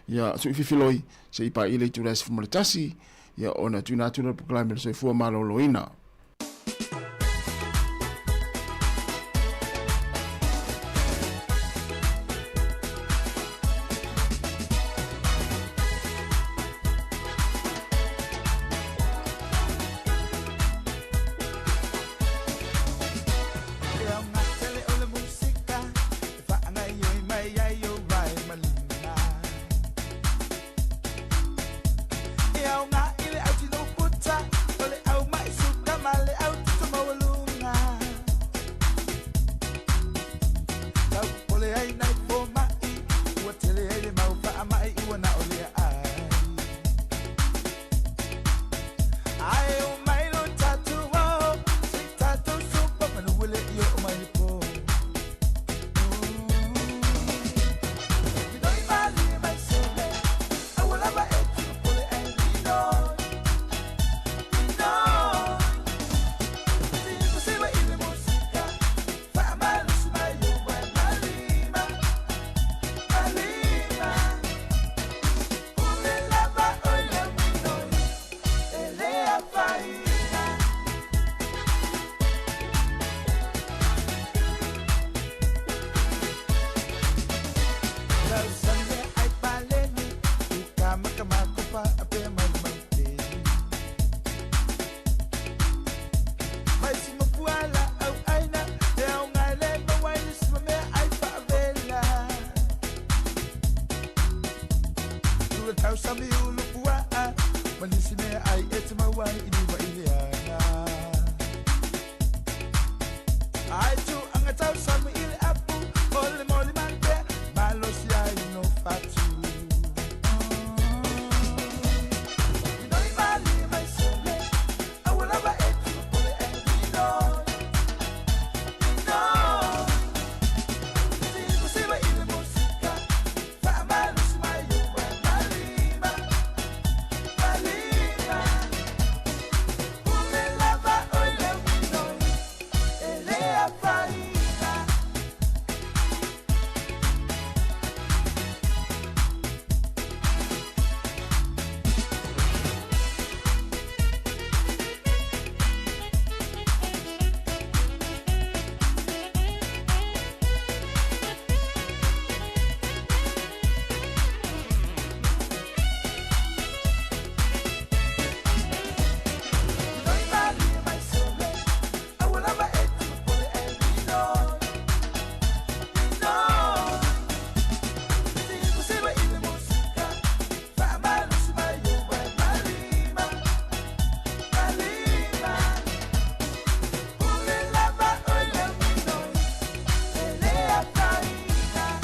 ia suififiloi se i paia le itula e 11, ia ona tuuina atu lea o le polokalame o le soifua maloloina. Tausami ulu pua'a Ma nisi mea ai e te mau ai i niwa i le ana. Ai tu anga tausami i le apu O le moli manpea Malosi ai no fatu. Minoi mali mai sole Aua lava e tu pole e minoi. Minoi. Siva siva i le musika Fa'amalosi mai ua malima. Malima. Pule lava o le minoi E le afaina. Minoi mali mai sole Aua lava e tu pole e minoi. Minoi. Siva siva i le musika Fa'amalosi mai ua malima. Malima. Pule lava o le minoi E le afaina.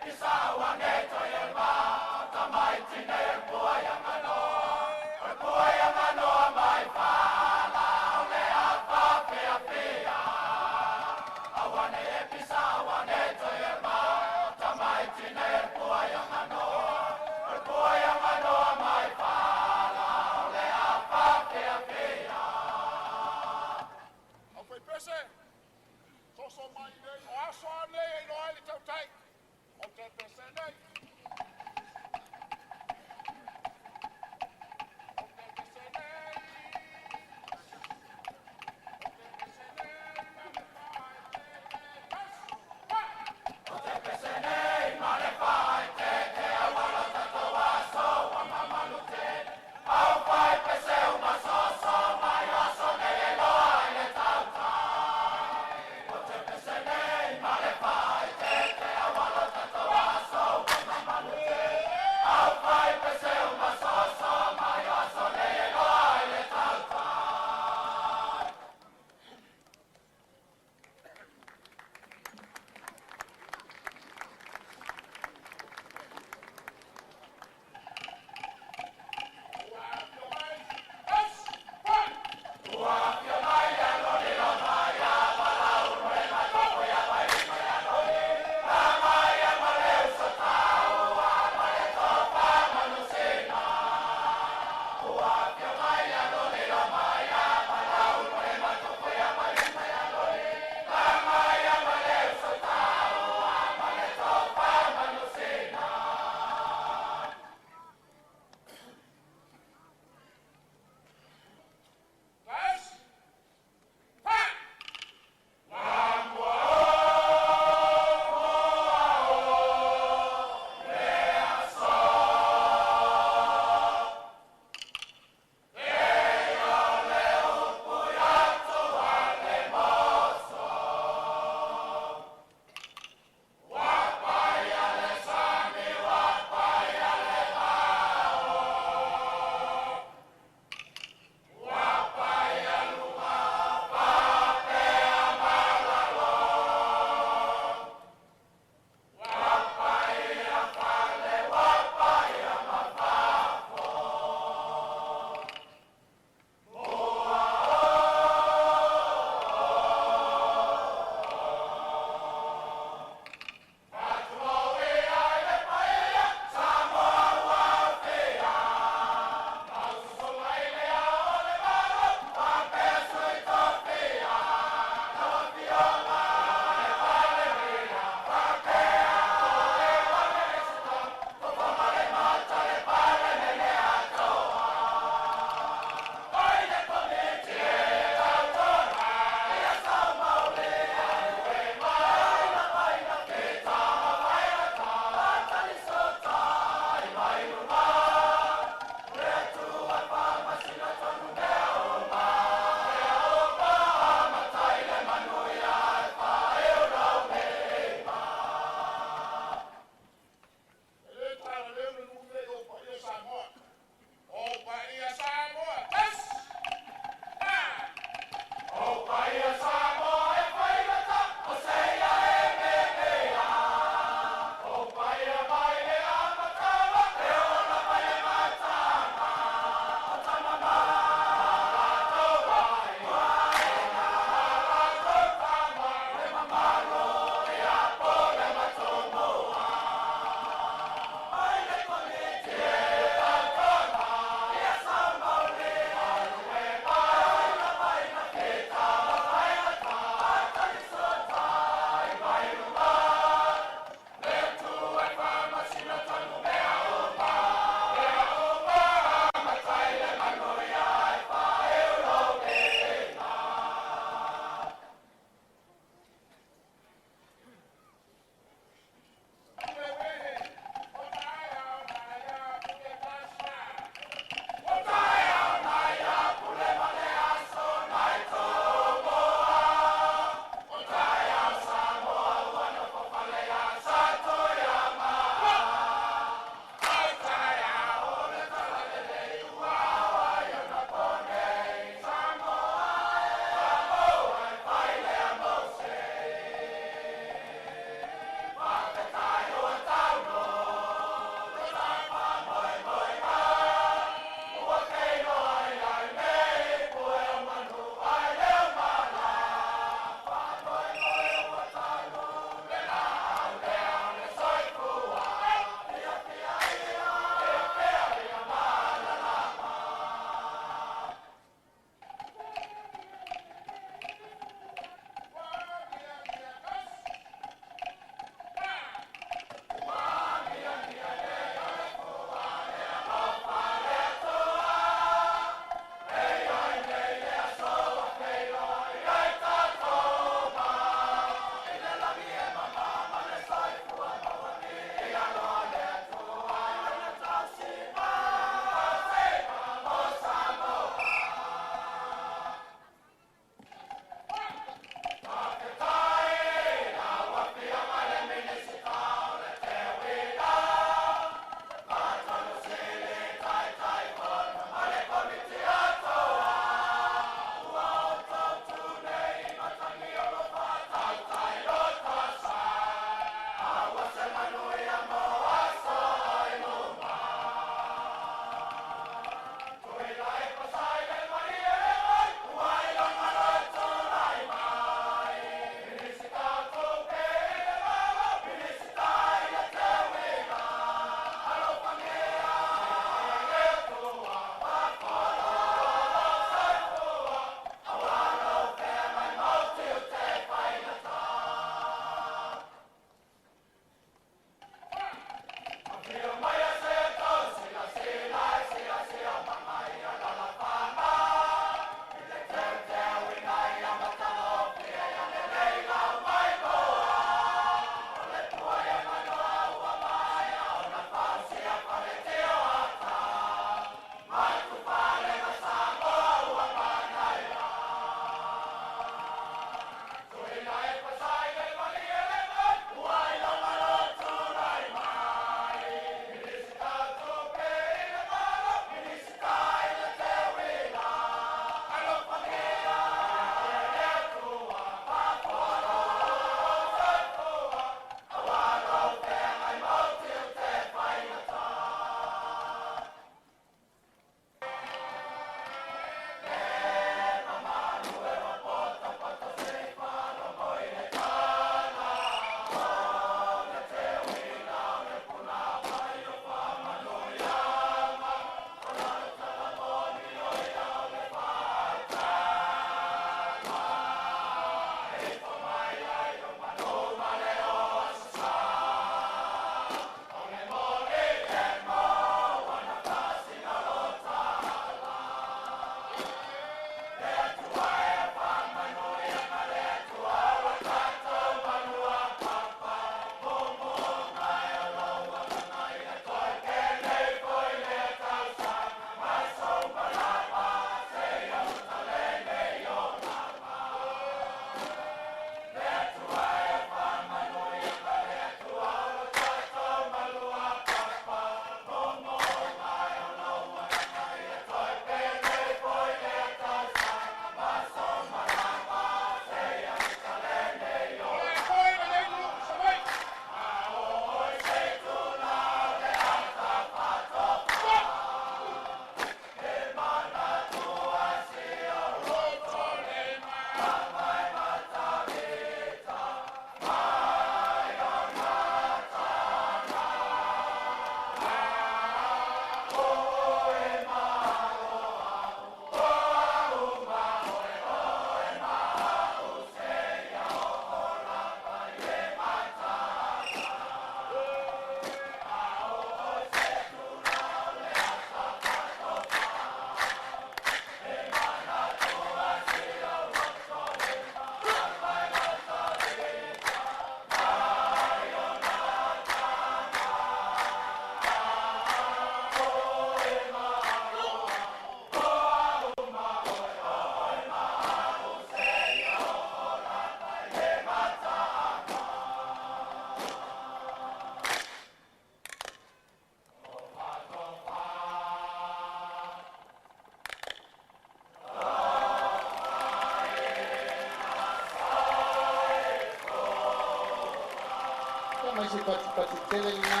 Mai se patipati tele lena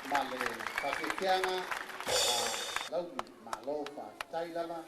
ma le faafiafiaga a Lauli. Malo faafetai lava.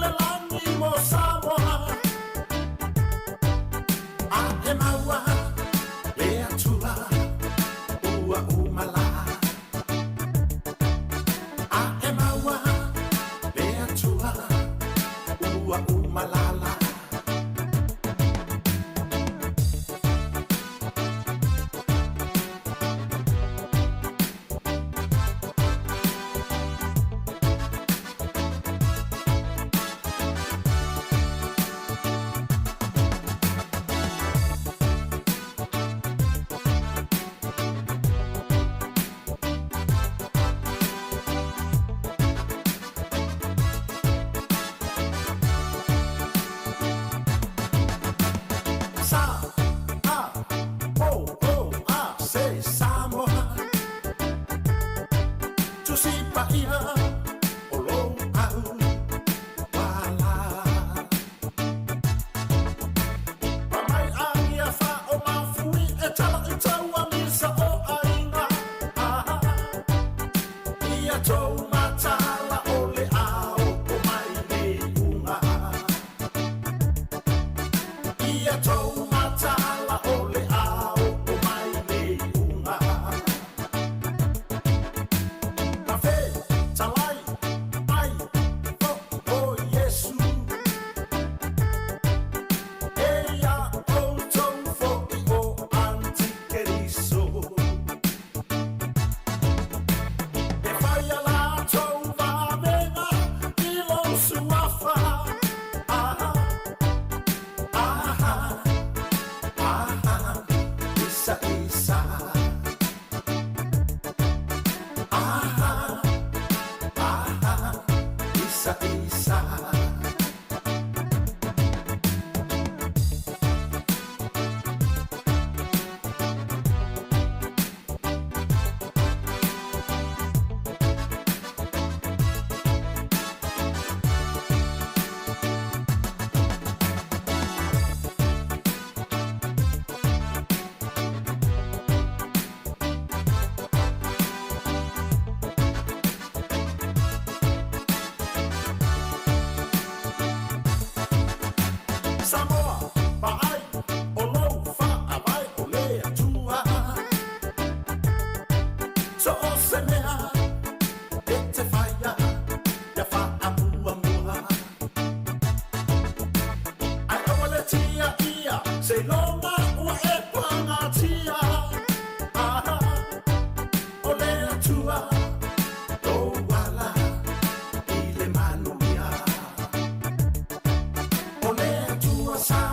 le lagi mo Samoa. A e maua le Atua ua uma la. A e maua le Atua ua uma la la. Sa A O O A se Samoa. Tusi Paia o lou au pala. Pa mai agia fa o mafui e tala i taua misa o aiga. Ah, ia tou matala o le ao o mai le unga. Ia tou matala o le ao o mai le unga. Na fe talai ai fo o Iesu. Eia outou fo'i o Antikeriso. E fai a latou vavega i lou suafa. Ah, ah, ah, Isa, Isa. Ah, ah, Isa, Isa. Samoa, paai, o lou faavae o le Atua. So o se mea, e te whaia, ia whaamuamua. Ai aua le tia ia, se longa ua e pangatia. Ah, o le Atua, lou ala i le manuia. O le Atua sa.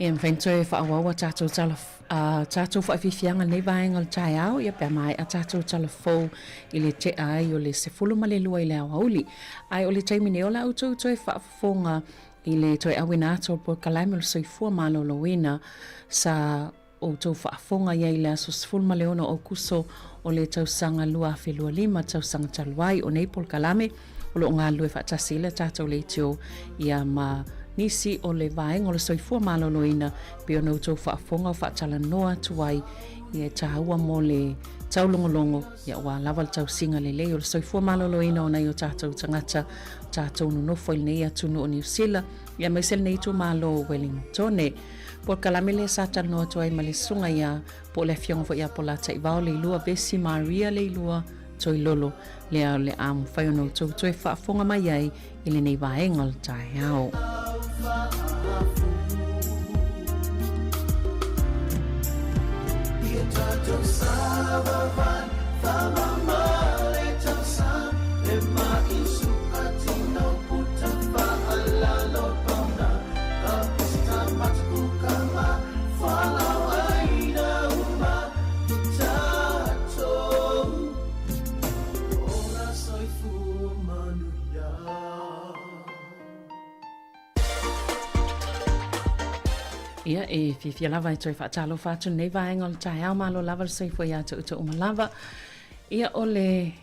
Ia mafai ona toe faaauau a tatou tala a tatou faafiafiaga i lenei vaega o le taeao, ia pe a maea tatou tala fou i le tea ai o le 12 i le aoauli. Ae o le taimi nei o la outou toe faafofoga i le toe auina atu o le polokalame o le soifua maloloina sa outou faafofoga i ai i le aso 16 o Aokuso o le tausaga 2025, tausaga talu ai. O nei polokalame o lo o galulue faatasi ai le tatou leitio ia ma nisi o le vaega o le soifua maloloina pei ona outou faafofoga o faatalanoa atu ai ia e taua mo le taulogologo ia aua lava le tausiga lelei o le soifua maloloina o nai o tatou tagata o tatou nonofo i lenei atunuu o Niu Sila ia aemaise lenei itumalo o Wellingtone. Polokalame lea sa talanoa atu ai ma le susuga ia po o le afioga foi ia Polataivao Leilua Vesi Maria Leilua Toilolo lea o le a mafai ona outou toe faafofoga mai ai i lenei vaega o le taeao. Ia, e fiafia lava e toe faatalofa atu lenei vaega o le taeao, malo lava le soifua ia te outou uma lava. Ia, o le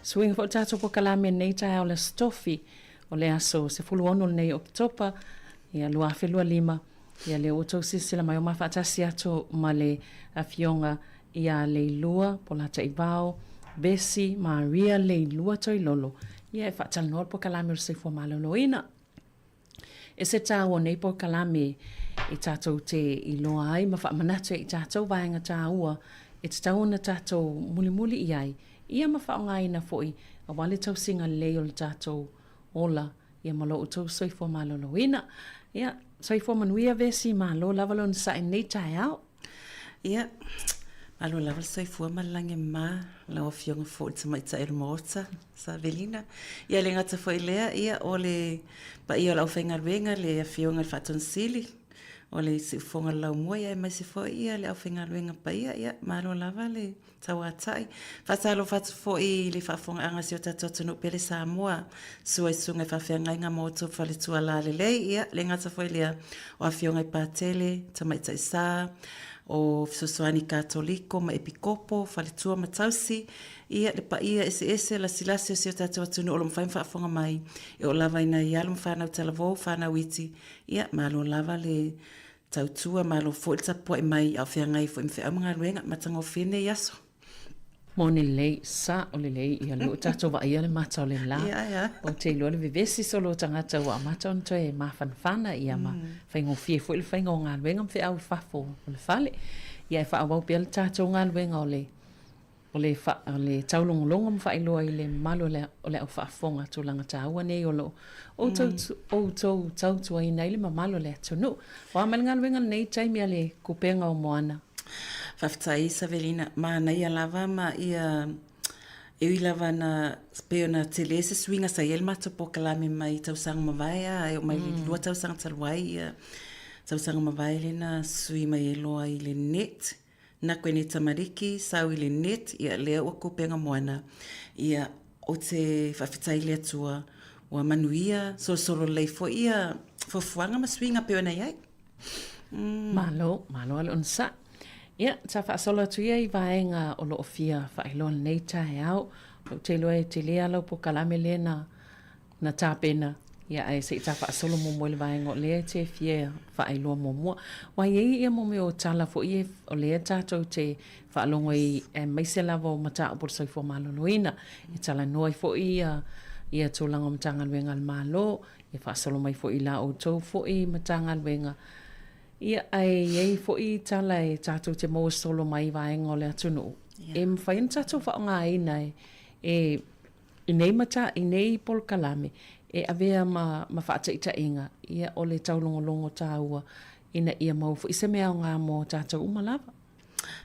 suiga foi o le tatou polokalame lenei taeao o le Aso Tofi, o le aso 16 lenei o Oketopa, ia, 2025, ia lea ua outou silasila mai o ma faatasi atu ma le Afioga ia Leilua Polataivao Vesi Maria Leilua Toilolo, ia e faatalanoa le polokalame o le soifua maloloina. E se taua o nei polokalame e tatou te iloa ai ma faamanatu ai i tatou vaega taua e tatau ona tatou mulimuli i ai, ia ma faaaogaina foi aua le tausiga lelei o le tatou ola ia ma lo outou soifua maloloina. Ia, soifua manuia Vesi, malo lava le onosai i lenei taeao. Ia, malo lava le soifua ma le lagi e mama lau Afioga foi i le Tamaitai o le Maota, Savelina. Ia, e le gata foi i lea, ia, o le paia o le aufaigaluega, le Afioga i le Faatonu Sili, o le Siufofoga o le Laumua, ia aemaise foi ia le aufaigaluega paia, ia, malo lava le Tauatai. Faatalofa atu foi i le faafofogaaga a si o tatou atunuu pele Samoa, sua i susuga i faafeagaiga ma outou faletua lalelei, ia, le gata foi lea o afioga i Patele, Tamaitai Sa, o Fesoasoani Katoliko ma Epikopo, faletua ma tausi, ia, le paia eseese lasilasi o si o tatou atunuu o lo o mafai ona faafofoga mai, e oo lava i nai alo ma fanau talavou, fanau iti, ia, malo lava le Tautua malo foi le tapuai mai a o feagai foi ma feau ma galuega matagofie nei aso. Moni lelei, sao lelei ia lea ua tatou vaaia le mata o le la. Ou te iloa le vevesi solo o tagata ua amata ona toe mafanafana ia ma faigofie foi le faiga o galuega ma feau i fafo o le fale. Ia e faaauau pea le tatou galuega o le O le, o le taulogologo ma faailoa i le mamalu o le, o le au faafofoga tulaga taua nei o lo o outou, mm. outou tautuaina ai le mamalu o le atunuu. O a mai le galuega lenei taimi a le kupenga o Moana? Faafetai Savelina, manaia lava ma ia e ui lava na pei ona tele se suiga sa i ai le matou polokalame mai tausaga mavae a e oo mai mm. le 2 tausaga talu ai ia tausaga mavae lea na sui mai ai loa i le net Na koe nei tamariki, sau i le net, ia lea ua kupenga moana, ia o te faafetai i le Atua ua manuia, solosolo lelei foi ia fuafuaga ma suiga pei ona i ai. Mm. Malo, malo le onosai. Ia, sa faasolo atu ia i vaega o lo o fia faailoa lenei taeao. Ou te iloa e tele lava lau polokalame lea na na tapena, ia ae se i ta faasolo muamua i le vaega o lea e te fia faailoa muamua. Aua e i ai ia mea o tala foi ia o lea tatou te faalogo ai aemaise lava o mataupu o le soifua maloloina. E talanoa ai foi ia ia tulaga o Matagaluega a le Malo, ia faasolo mai foi i la outou foi Matagaluega. Ia ae i ai foi tala e tatou te maua solo mai i vaega o le atunuu, e mafai ona tatou faaaogaina e I nei mata, i nei polokalame, e avea ma, ma faataitaiga, ia, o le taulogologo tāua ina ia maua foi se mea aoga mō tātou uma lava.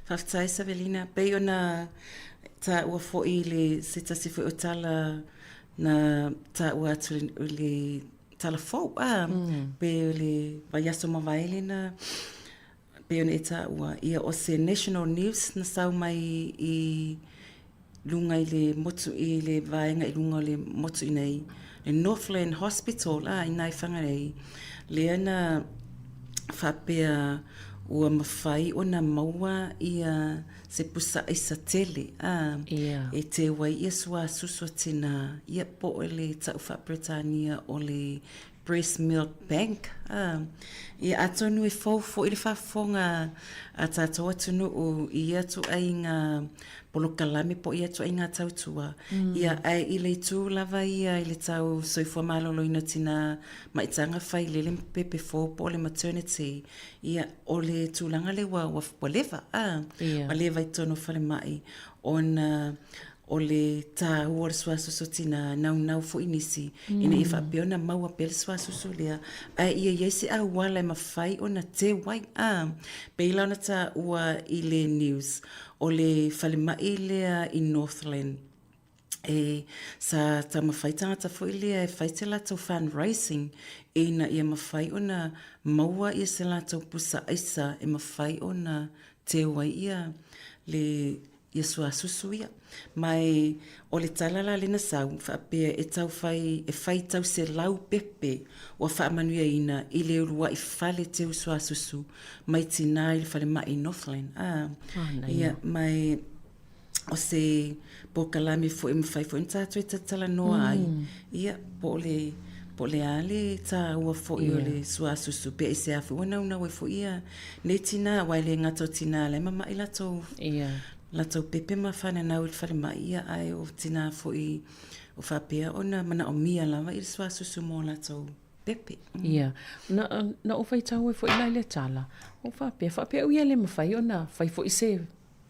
Faafetai Savelina. Pei ona taua foi i le se tasi foi o tala na taua atu i le. tala fou a, pe o le vaiaso mavae lena pei ona e taua, ia o se national news na sau mai i luga i le motu i le vaega i luga o le motu i nei, le Northland Hospital a i nai Whangarei, lea na faapea ua mafai ona maua ia se pusa aisa tele a e teu ai ia sua susu a tina ia po o le tau faa-Peretania o le Breast Milk Bank a. Ia atonu e fou foi le faafofoga a tatou atunuu i ia ituaiga polokalame po o ia ituaiga tautua. Ia ae i le itu lava ia i le tau soifua maloloina o tina maitaga failele ma pepe fou po o le maternity, ia o le tulaga lea ua ua leva a, ua leva i totonu o falemai ona O le tāua o le suasusu tina, naunau foi nisi ina ia faapea ona maua pea le suasusu lea, ae ia i ai se auala e mafai ona teu ai. A, pei la ona tāua i le news, o le falemai lea i Northland, e, sa taumafai tagata foi lea e fai se latou fundraising ina ia mafai ona maua ia se latou pusa aisa e mafai ona teu ai ia le ia suasusu ia. Ma e, o le tala la lena sau, faapea e tau fai, e fai tau selau pepe ua faamanuiaina i le uluai fale teu suasusu mai tinā i le falemai i Northland. A, ia, ma e, o se polokalame foi e mafai foi ona tatou e talatalanoa ai, ia, po o le, po o le a le tāua foi o le suasusu, pe aisea foi ua naunau ai foi ia nei tinā, aua e le gata o tinā la e mama'i latou, latou pepe ma fananau i le falemai, ia, ae o tinā foi o faapea ona manaomia lava i le suasusu mo latou pepe. Ia, na, na ou faitau ai foi la i le tala, o faapea, faapea au ia le mafai ona fai foi se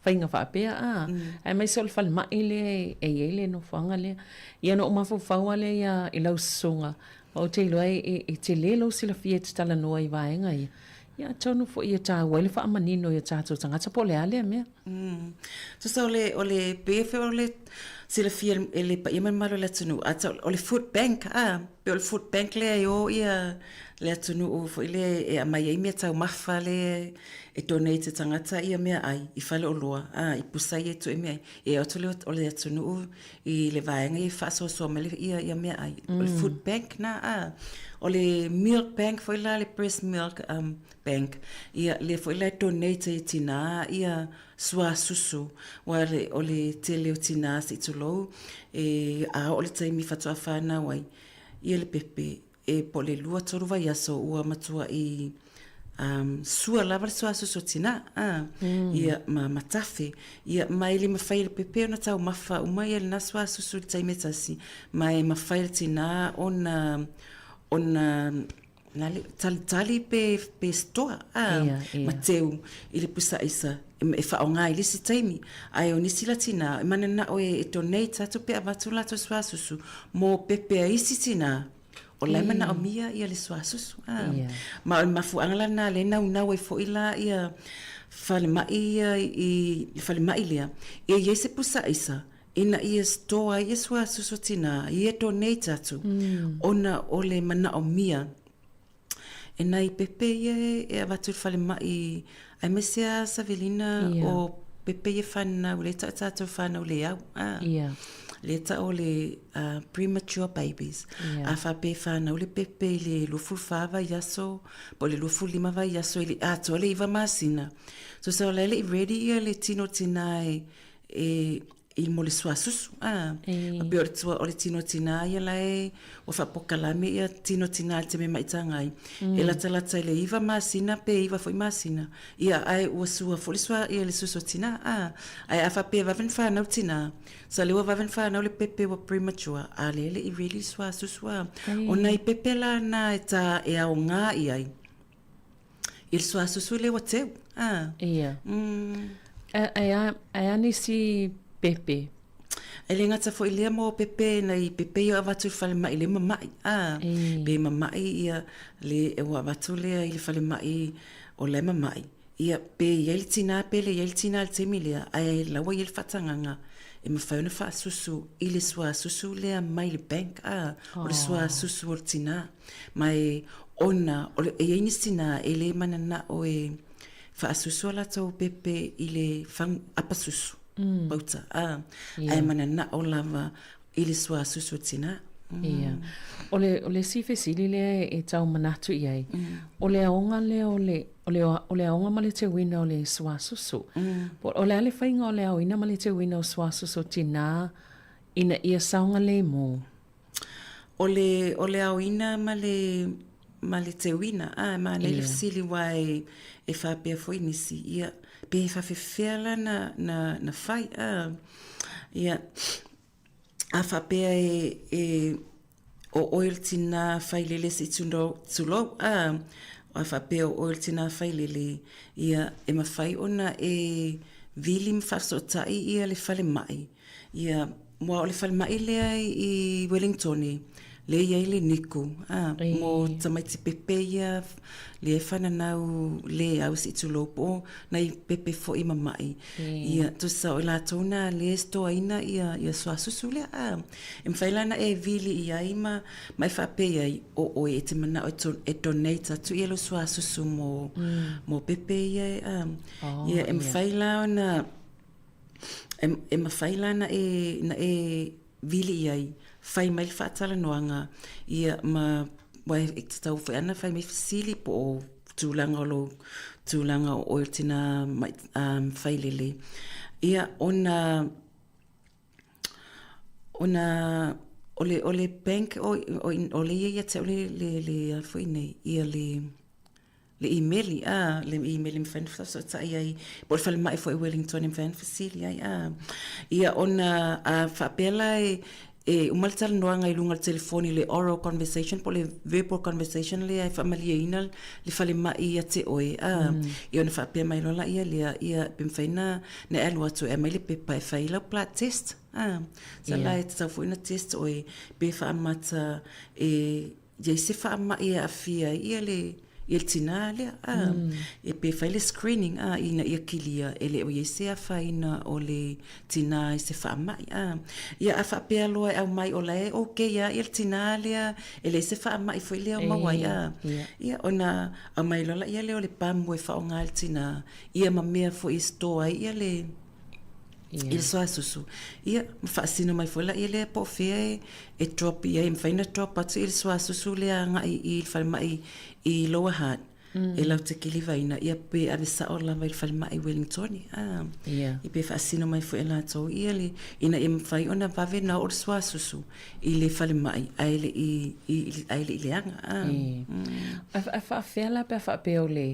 faiga faapea a, aemaise o le falemai lea e i ai le nofoaga lea. Ia na ou mafaufau lava lea ia i lau susuga, ou te iloa e tele lou silafia e te talanoa i vaega ia. Ia atonu foi e tāua ai le faamanino i o tatou tagata po o le a lea mea. Tusa o le, o le pei foi o le silafia e le paia ma le mamalu o le atunuu, a o le food bank a, pei o le food bank lea e o ia le atunuu foi lea e aumai ai meataumafa lea e donate e tagata ia meaai i faleoloa a i pusa ia e tuu ai meaai. E o atu le o le atunuu i le vaega ia e faasoasoa mai ia ia meaai. O le food bank na a. O le milk bank foi la le breast milk um bank ia lea foi la e donate ai e tinā ia suasusu aua le o le tele o tinā se i tulou e a oo le taimi faatoa fanau ai ia le pepe e po o le lua tolu vaiaso ua matuaʻi um, sua lava le suasusu o tinā, a, ia, ma, ma tafe. Ia, ma e le mafai e le pepe ona taumafa uma ia lena suasusu i le taimi e tasi, ma e mafai e le tinā ona, ona, na le, talitali pe, pe stoa, a, Ia, ia. ma teu i le pusa aisa e faaaoga i le isi taimi. Ae o nisi la tinā, e mananao e, e donate atu pe avatu latou suasusu mo pepe a isi tinā. O la e manaomia ia le suasusu. A. Ma o le mafuaaga la lena lea e naunau ai foi la ia falemai ia i le falemai lea, ia i ai se pusa aisa ina ia store ai ia suasusu tinā, ia donate atu, ona o le manaomia E nai pepe ia e avatu i le falemai aemaise a Savelina o pepe ia fanau lea e tau tatou fanau le au a lea e tau o le premature babies a faapea e fanau le pepe i le 24 vaiaso po o le 25 vaiaso e le i atoa le 9 masina so so la e le i ready ia le tino tina e i mo le suasusu a e pei o le tua o le tino tinā ia la e ua faapokalame ia tino tinā i le taimi e maitaga ai e latalata i le iva masina pe iva foi masina ia ae ua sua foi le sua ia le susu o tinā a ae a faapea e vave ona fanau tinā sa lea ua vave ona fanau le pepe ua premature a lea e le i really le suasusu a o nai pepe la na e tā e aoga i ai I le suasusu lea ua teu. Ah. Ia. Ae a, ae a nisi pepe? E le gata foi lea mo pepe, nai pepe ia avatu i le falemai le mama'i. Ah. Pe mama'i ia le ua avatu lea i le falemai o la e mama'i. Ia, pe i ai le tinā pe le i ai le tinā i le taimi lea, ae la ua i ai le faatagaga. e mafai ona faasusu i le suasusu lea mai le bank a, o le suasusu o le tinā. Ma e ona o le, e i ai nisi tinā e le mananao e faasusu a latou pepe i le fagu apasusu, pauta, a, ae mananao lava i le suasusu o le tinā. Ia. O le, o le isi fesili lea e tau manatu i ai, o le aoga lea o le, o le, o le aoga ma le teuina o le suasusu. Po o le a le faiga o le aoina ma le teuina o suasusu o tinā ina ia saogalemu? O le, o le aoina ma le, ma le teuina, a, e manaia le fesili aua e, e faapea foi nisi, ia, pe faafefea la na, na, na fai, a. Ia, a faapea e, e, o oe le tinā failele se i tulou, a, a faapea o oe le tinā failele, ia, e mafai ona e vili ma faafesootai ia le falemai, Ia, aua o le falemai lea i Wellingtone, lea e i ai le NICU, a, mo tamaiti pepe ia lea e fananau le au se i tulou po o nai pepe foi mama'i. Ia, tusa o i latou na lea e stoaina ia, ia suasusu lea, a. E mafai la ona e vili i ai ma, ma e faapea i ai, o oe e te mana'o e donate atu ia lou suasusu mo, mo pepe ia e, a. Ia, e mafai la ona E mafai la na e, na e vili i ai, fai mai le faatalanoaga, ia ma, aua e tatau foi lava ona fai mai fesili po o tulaga o lou tulaga o oe o le tina failele. Ia, ona, ona o le, o le bank o, o lea e i ai ia te au le, le, le a foi nei, ia le le imeli, a, le imeli e mafai ona fesoosootai ai, po o le falemai foi i Wellington e mafai ona fesili ai, a. Ia, ona a faapea la e, e uma le talanoaga i luga o le telefoni, le oral conversation po o le verbal conversation lea e faamalieina le falemai ia te oe, a, ia ona faapea mai loa laia lea, ia, pe mafai ona e alu atu e aumai le pepa e fai ai lau blood test, a. Sa la e tatau foi ona test oe pe faamata e i ai se faamai e aafia ai ia le ia le tinā lea a e pe fai le screening a ina ia kilia e le o i ai se afaina o le tinā i se faamai a. Ia a faapea loa e aumai o la e okay lava ia le tinā lea e leai se faamai foi lea o maua ai a. Ia ona aumai loa laia lea o le pamu e faaaoga e le tinā ia ma mea foi e store ai ia le i le suasusu. Ia, ma faasino mai foi laia lea po o fea e, e drop i ai. E mafai ona drop atu i le suasusu lea agai i le falemai i Lower Hutt. Mm. E lau te kilivaina, ia pe ave sao lava i le falemai i Wellingtoni. Ah, yeah. I pe faasino mai foi e latou ia le, ina ia mafai ona vave na oo le suasusu i le falemai ae le i, i, ae le i leaga. Ah. Mm. A, a faafea la pe a faapea o le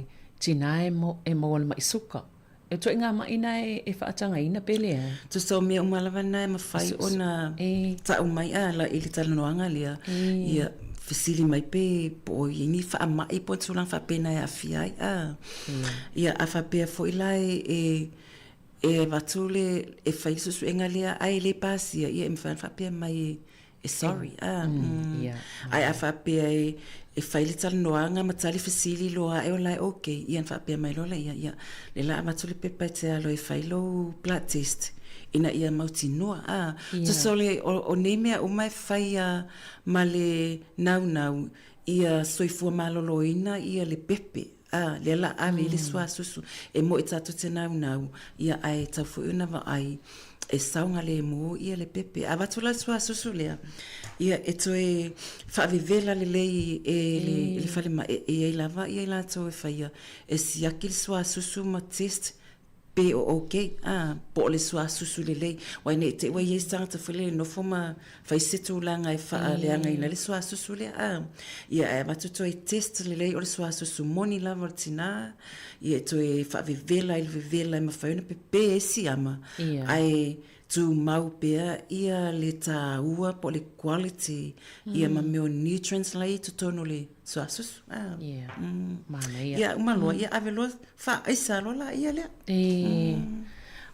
tinā e, mo, e maua le mai suka. E ituaiga maʻi na e faatagaina pe leai? Tusa o mea uma lava na e mafai ona ta'u mai a la i le talanoaga lea, ia fesili mai pe po o i ai ni faama'i po o ni tulaga faapena e aafia ai a. Ia a faapea foi la e e avatu le e fai le suesuega lea ae le pasia, ia e mafai ona faapea mai e e sorry a ae a faapea e e fai le talanoaga ma tali fesili loa ae o la e okay ia ona faapea mai loa laia ia lea la avatu le pepa e te alo e fai lou blood test ina ia mautinoa a tusa o le o nei mea uma e fai a ma le naunau ia soifua maloloina ia le pepe Ā, lea la ave i le suasusu, e moe tatou te naunau, ia ae tau foi ona vaai e saogalemu ia le pepe. A avatu la le suasusu lea, ia e toe faavevela lelei e le, e le falemai, e i ai lava ia i latou e faia, e siaki le suasusu ma test pe o ok, ā, po o le suasusu lelei. Wai nei te ua i ai se tagata foi lele nofo ma fai se tulaga e faaleagaina ai le suasusu lea, ā. Ia, ae avatu toe test lelei o le suasusu moni lava o le tinā, ia e toe faavevela i le vevela e mafai ona pepe ai siama, ae tumau pea ia le tāua po o le quality ia ma mea o nutrients la e i totonu o le suasusu. Ā. Ia. Manaia. Ia, uma loa, ia ave loa Faaisa loa la ia lea. E,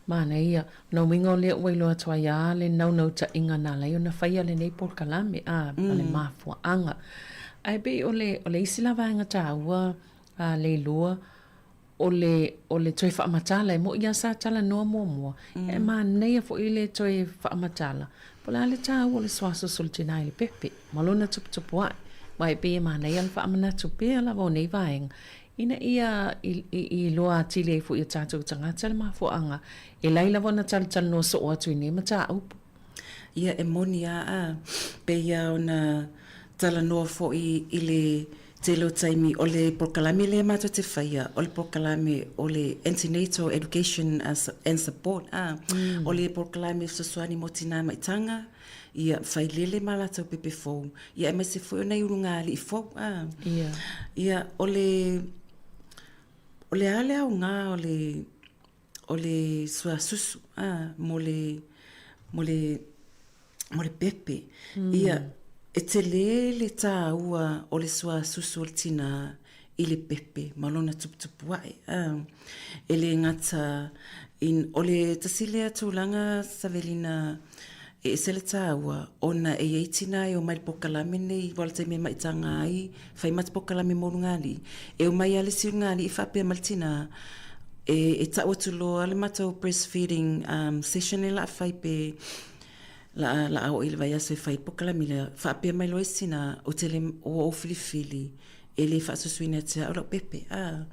manaia. Na uiga o lea ua iloa atu ai a le naunautaiga na ala ai ona faia lenei polokalame, a, ma le mafuaaga. Ae pei o le, o le isi la vaega taua, a Leilua, o le, o le toe faamatala, e moʻi lava sa talanoa muamua, e manaia foi le toe faamatala, po o le a le taua o le suasusu o le tinā i le pepe, ma lona tuputupuaʻe. Aua e pei e manaia le faamanatu pea lava o nei vaega, ina ia i, i, i iloa atili ai foi e tatou tagata le mafuaaga e lai lava ona talatalanoa soo atu i nei mataupu. Ia, e moni a, a pei a ona talanoa foi i le tele o taimi, o le polokalame lea matou te faia, o le polokalame o le Antenatal Education and Support, a, o le polokalame fesoasoani mo tinā maitaga, ia, failele ma latou pepe fou, ia aemaise foi o nai ulugalii fou, a. Ia, o le, o le a le aoga o le o le suasusu a mo le mo le mo le pepe. Ia, e tele le tāua o le suasusu o le tinā i le pepe ma lona tuputupuaʻe a. E le gata in, o le tasi lea tulaga Savelina e ese le tāua ona e iai tinā e omai i le polokalame nei aua o le taimi e maitaga ai fai ma te polokalame mo Lugalii. E omai lava le isi Lugalii faapea mai le tinā, e, e tau atu loa le matou breastfeeding um, session lea la a fai pe la, la a oo i le vaiaso e fai polokalame lea, faapea mai loa isi tinā, ou te le, ua ou filifili e le faasusuina ia te au lau pepe. Ah,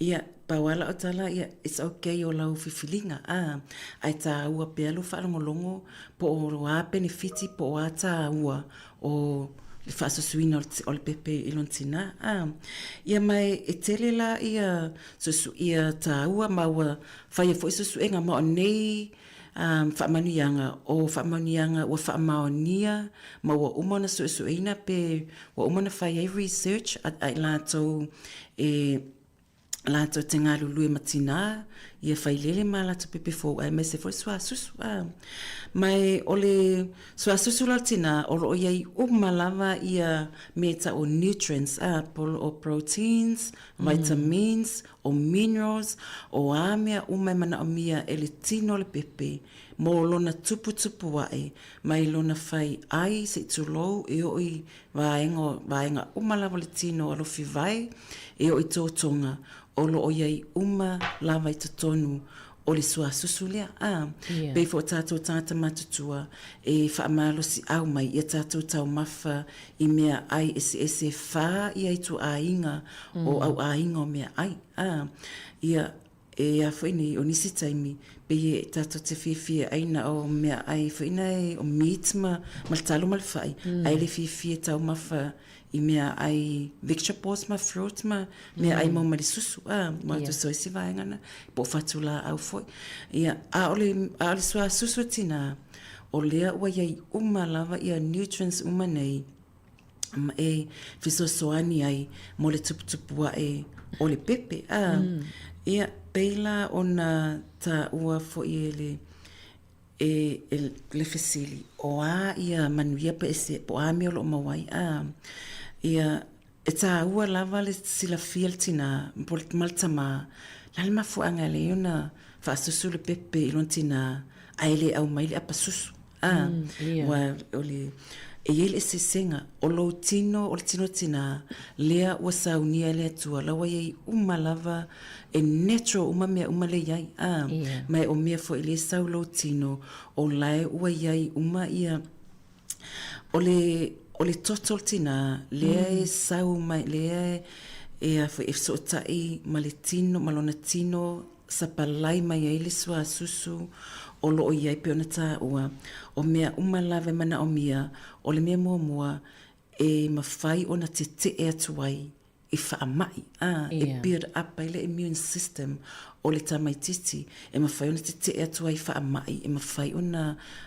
ia, pau lava lau tala, ia, it's okay o lau filifiliga, ah, ae tāua pea lou faalogologo po o a penefiti po o a tāua o le faasusuina o le pepe i lona tinā. A, ia ma e tele la ia susu, ia tāua ma ua faia foi suesuega ma o nei faamanuiaga, o faamanuiaga ua faamaonia ma ua uma ona suesueina pe ua uma ona fai ai research a i latou e latou te galulue ma tinā, ia failele ma latou pepe fou aemaise foi le suasusu. A. Ma e o le suasusu la o le tinā, o lo o i ai uma lava ia mea e tau o nutrients, a, po o proteins, vitamins, o minerals, o a mea uma e manaomia e le tino o le pepe mo lona tuputupuaʻe mai lona fai ai seʻi tulou e oo i Vaega o vaega uma lava o le tino alofi vae e oo i totoga o lo o i ai uma lava i totonu o le suasusu lea. A, pei foi o tatou tagata matutua e faamalosiau mai ia tatou taumafa i mea ai eseese e fa ia ituaiga o auaiga o mea ai. A, ia, E a foi nei, o nisi taimi, pei e tatou te fiafia ai na o meaai foi nae o meat ma, ma le talo ma le fai, ae le fiafia e taumafa i meaai vegetables ma fruit ma meaai maua mai le susu, a, ma tusa o isi vaega na, po o fatulaau foi. Ia, a o le, a o le suasusu a tinā, o lea ua i ai uma lava ia nutrients uma nei, ma e fesoasoani ai mo le tuputupu aʻe o le pepe. A, ia, pei la ona taua foi e le, e, e le fesili, o a ia manuia pe ese, po o a mea o lo o maua ai. A, ia, e tāua lava le silafia le tinā po ma le tamā, o le a le mafuaaga e ala ai ona faasusu le pepe i lona tinā ae le aumai le apasusu. A, ua, o le, e i ai le eseesega, o lou tino, o le tino tinā, lea ua saunia e le Atua, la ua i ai uma lava, e natural uma mea uma lea e i ai. A, ma e o mea foi lea e sau lou tino, o lae ua i ai uma ia, o le, o le toto o le tinā, lea e sau mai, lea e, a foi, e fesootai ma le tino, ma lona tino, sapalai mai ai le suasusu o lo o i ai pei ona taua, o mea uma lava e manaomia, o le mea muamua e mafai ona teteʻe atu ai i faamai, a, e build up ai le immune system o le tamaitiiti, e mafai ona teteʻe atu ai i faamai e mafai ona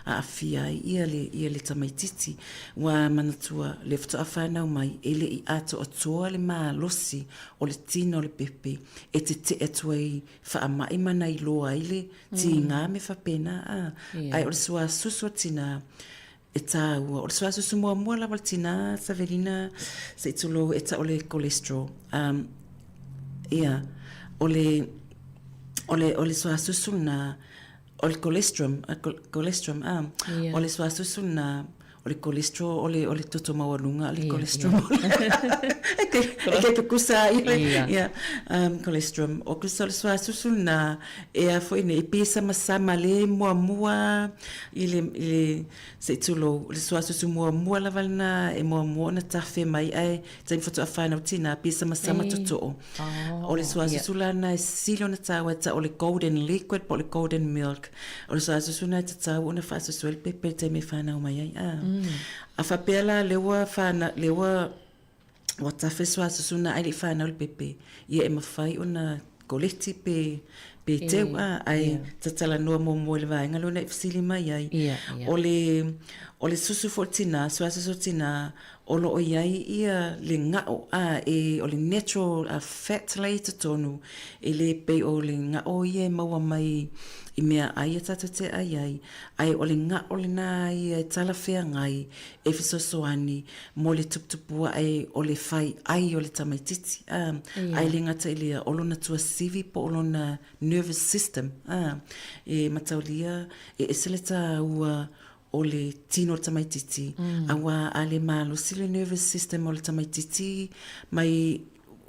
aafia ai ia le, ia le tamaitiiti. Ua manatua, lea faatoa fanau mai, e le i atoatoa le malosi o le tino o le pepe e teteʻe atu ai faamai ma na iloa ai le tiga me faapena a. Ae o le suasusu o le tinā e tāua. O le suasusu muamua lava o le tinā, Savelina, se i tulou, e tau o le cholesterol. Um, ia, o le, o le, o le suasusu lena, o le colostrum, colostrum, a, o le suasusu lena, o o le cholesterol o le o le toto maualuga o le cholesterol e te e te tukusa ai le ia um cholesterol o le suasusu lena e a foi nei e pei e samasama le muamua i le i le se i tulou o le suasusu muamua lava lena e muamua ona tafe mai ae taimi faatoa fanau tina pei e samasama totoo. O le suasusu la lena e sili ona taua e tau o le golden liquid po o le golden milk. O le suasusu lena e tatau ona faasusu ai le pepe i le taimi e fanau mai ai. A, a faapea la lea ua fanau, lea ua ua tafe le suasusu lena ae le i fanau le pepe, ia e mafai ona koleti pe pe teu a, ae tatalanoa muamua i le vaega lea na e fesili mai ai. O le o le susu foi o le tina, suasusu o le tina, O lo o i ai ia le ga'o a e o le natural a fat la e i totonu, e le pei o le ga'o ia e maua mai i mea ai a tatou te ai ai, ae o le ga'o lena ia e talafeagai e fesoasoani mo le tuputupu ae o le fai ai o le tamaititi a, ae le gata i lea o lona tuasivi po o lona nervous system a, e mataulia e ese le taua o le tino o le tamaititi, auā a le malosi le nervous system o le tamaititi mai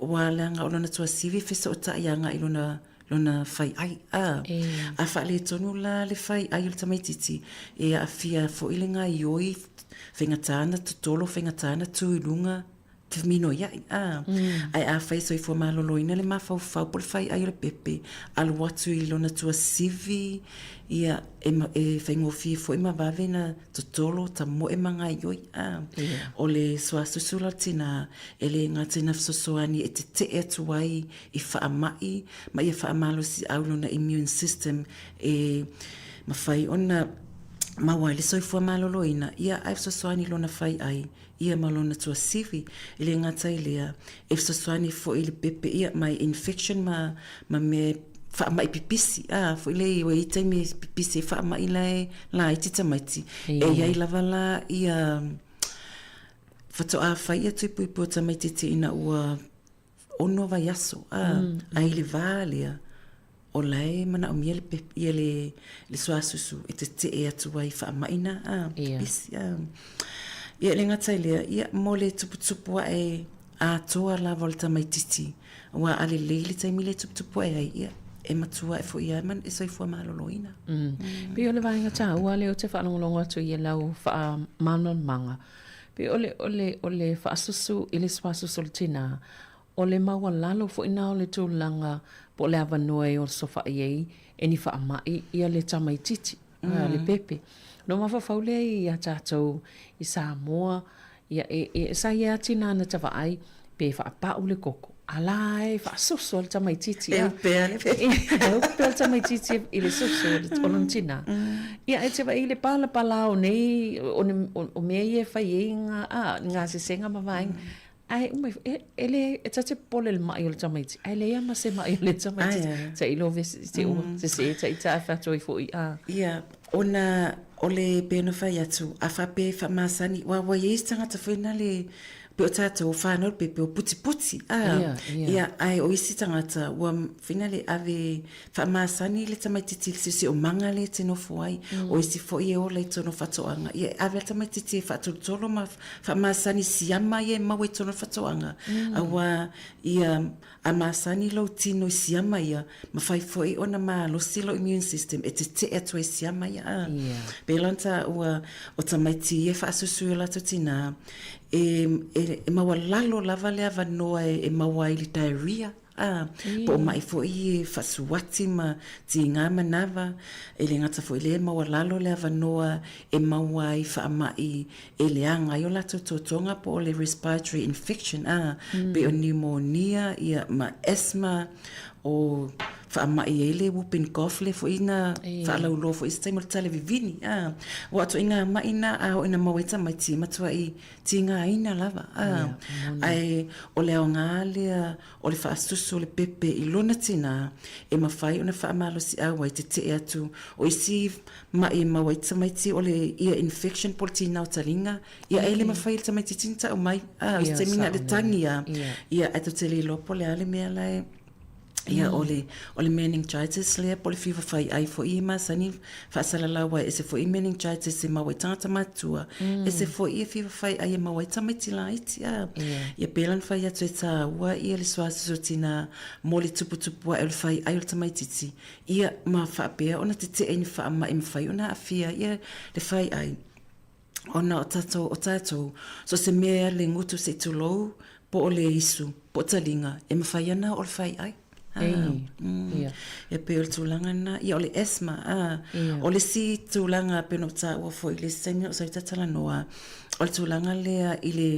ua leaga o lona tuasivi e fesootai agai i lona lona faiai a. A faaletonu la le faiai o le tamaititi, e aafia foi le gaioi, faigata ona totolo, faigata ona tu i luga, feminoiaʻi, a. Ae afai e soifua maloloina le mafaufau po o le faiai o le pepe, alu atu i lona tuasivi, ia, e, e faigofie foi ma vave na totolo, tamoe ma gaioi, a. O le suasusu la o le tinā, e le gata ina fesoasoani e tetee atu ai i faamai ma ia faamalosiau lona immune system e mafai ona maua ai le soifua maloloina, ia, ae fesoasoani i lona faiai ia ma lona tuasivi, e le gata i lea, e fesoasoani foi i le pepe ia mai infection ma, ma mea faamai pipisi, a, foi lea ua i ai taimi e pipisi ai faamai la e laiti tamaiti, e i ai lava la ia faatoa fai ia tui puipui o tamaititi ina ua ono vaiaso, a, ae i le va lea, o la e manaomia le pepe, ia le, le suasusu e tetee atu ai i faamai na, a, pipisi, a. Ia, e le gata i lea, ia, mo le tuputupu ae atoa lava o le tamaititi, aua a lelei le taimi lea e tuputupu ae ai, ia, e matua ae foi lava e soifua maloloina. Mm. Pei o le vaega taua lea ou te faalogologo atu i lau faamalamalamaga, Pei o le, o le, o le faasusu i le suasusu o le tinā, o le maualalo foi na o le tulaga po o le avanoa e osofai ai e ni faamai ia le tamaititi, mm. le pepe. No mafaufau lea ia tatou i Samoa, ia e, e, sa ia tinā na te vaai, pe faapau le koko, a la e faasusu a le tamaititi. E upea le pepe. E upea le tamaititi i le susu o lona tinā. Ia, e te vaai i le palapala o nei, o, o, o mea ia e fai ai ngā, a, ngā sesenga ma vaega. Ae uma ifo, e, e le, e ta te popole i le maʻi o le tamaiti, ae leai a ma se maʻi o le tamaiti. Te i lo vesi, te ua, se se, te i ta whatoa ifo i a. Ia, ona o le pei ona fai atu, a faapea e faamasani, aua ua i ai se tagata foi na le, Pei o tātou, o whānau pepe, o putiputi, ā, yeah, yeah. ia, ae o isi tangata, ua whina le ave whaamasani le tamaititi le siusi o manga le te nofo ai, mm. o isi foi e ola i tono whatoanga. Ia, ave a tamaititi e whaatolotolo ma whaamasani siama ia e maua i tono whatoanga. Mm. Aua, ia, A masani lou tino i siama ia, mafai foi ona malosi lou immune system e tetee atu ai siama ia. A pēlā ona tāua o tamaiti ia e faasusu i o latou tinā, e, e, e maualalo lava le avanoa e, e maua ai le diarrhea, a, po o maʻi foi e faasuati ma tigā manava, e le gata foi i lea e maualalo le avanoa e maua ai faamaʻi e leaga ai o latou totoga po o le respiratory infection a, pei o pneumonia ia ma asthma o faamaʻi ai le whooping cough lea foi na faalauiloa foi i se taimi o le tale vivini a. Ua atoa i ngā maʻi na a oo ina maua ai tamaiti e matuai tigaina lava a. Ae o le aoga lea o le faasusu o le pepe i lona tinā e mafai ona faamalosiau ai tetee atu o isi maʻi e maua ai tamaiti o le ear infection po o le tinā o taliga, ia e le mafai e le tamaititi ona tau mai, a, o se taimi na o le tagi a, ia, ae tou te le iloa po o le a le mea la e. Ia, o le, o le meningitis lea po o le fiva fai'ai foi e masani faasalalau ai, ese foi meningitis e maua ai tagata matutua, ese foi fiva fai'ai e maua ai tamaiti laiti, a. Ia pei la ona fai atu e tāua ia le suasusu o tinā mo le tuputupu ae o le fai'ai o le tamaitiiti, ia ma faapea ona tete'e i ni faama'i e mafai ona aafia ai le fai'ai. Ona o tatou, o tatou, so o se mea e le gutu se i tulou, po o le isu, po o taliga, e mafai ana o le fai'ai. Ei, ia. E pei o le tulaga lena. Ia, o le asthma, a. Ia. O le isi tulaga pei ona ou taua foi i le isi taimi a o sau talatalanoa, o le tulaga lea i le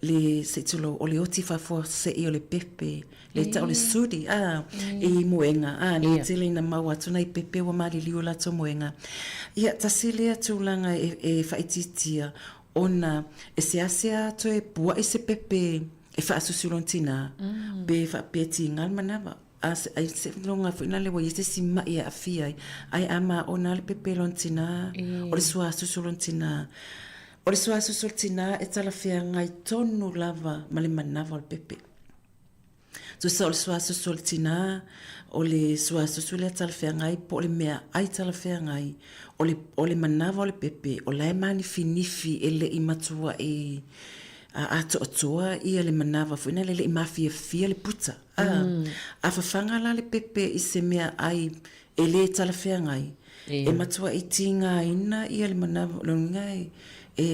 le, se i tulou, o le oti faafuasei o le pepe, le tau o le suli, a, i moega, a, le tele ina maua atu nai pepe ua maliliu o latou moega. Ia, tasi lea tulaga e, e faaitiitia, ona e seasea toe pua'i se pepe e faasusu lona tinā, pe faapea e tiga le manava. A se ai se loga foi lale ua i ai se isi ma'i e aafia ai, ae a maona lava le pepe lona tinā, o le suasusu lona tinā. O le suasusu o le tinā e talafeagai tonu lava ma le manava o le pepe. Tusa o le suasusu o le tinā, o le suasusu lea talafeagai po o le meaai talafeagai, o le, o le manava o le pepe, o la e manifinifi e le i matuai atoatoa ia le manava foi lea e le i mafiafia le puta. A, a fafaga la le pepe i se meaai e lē talafeagai, e matuaʻi tigaina ia le manava, o lona uiga e, e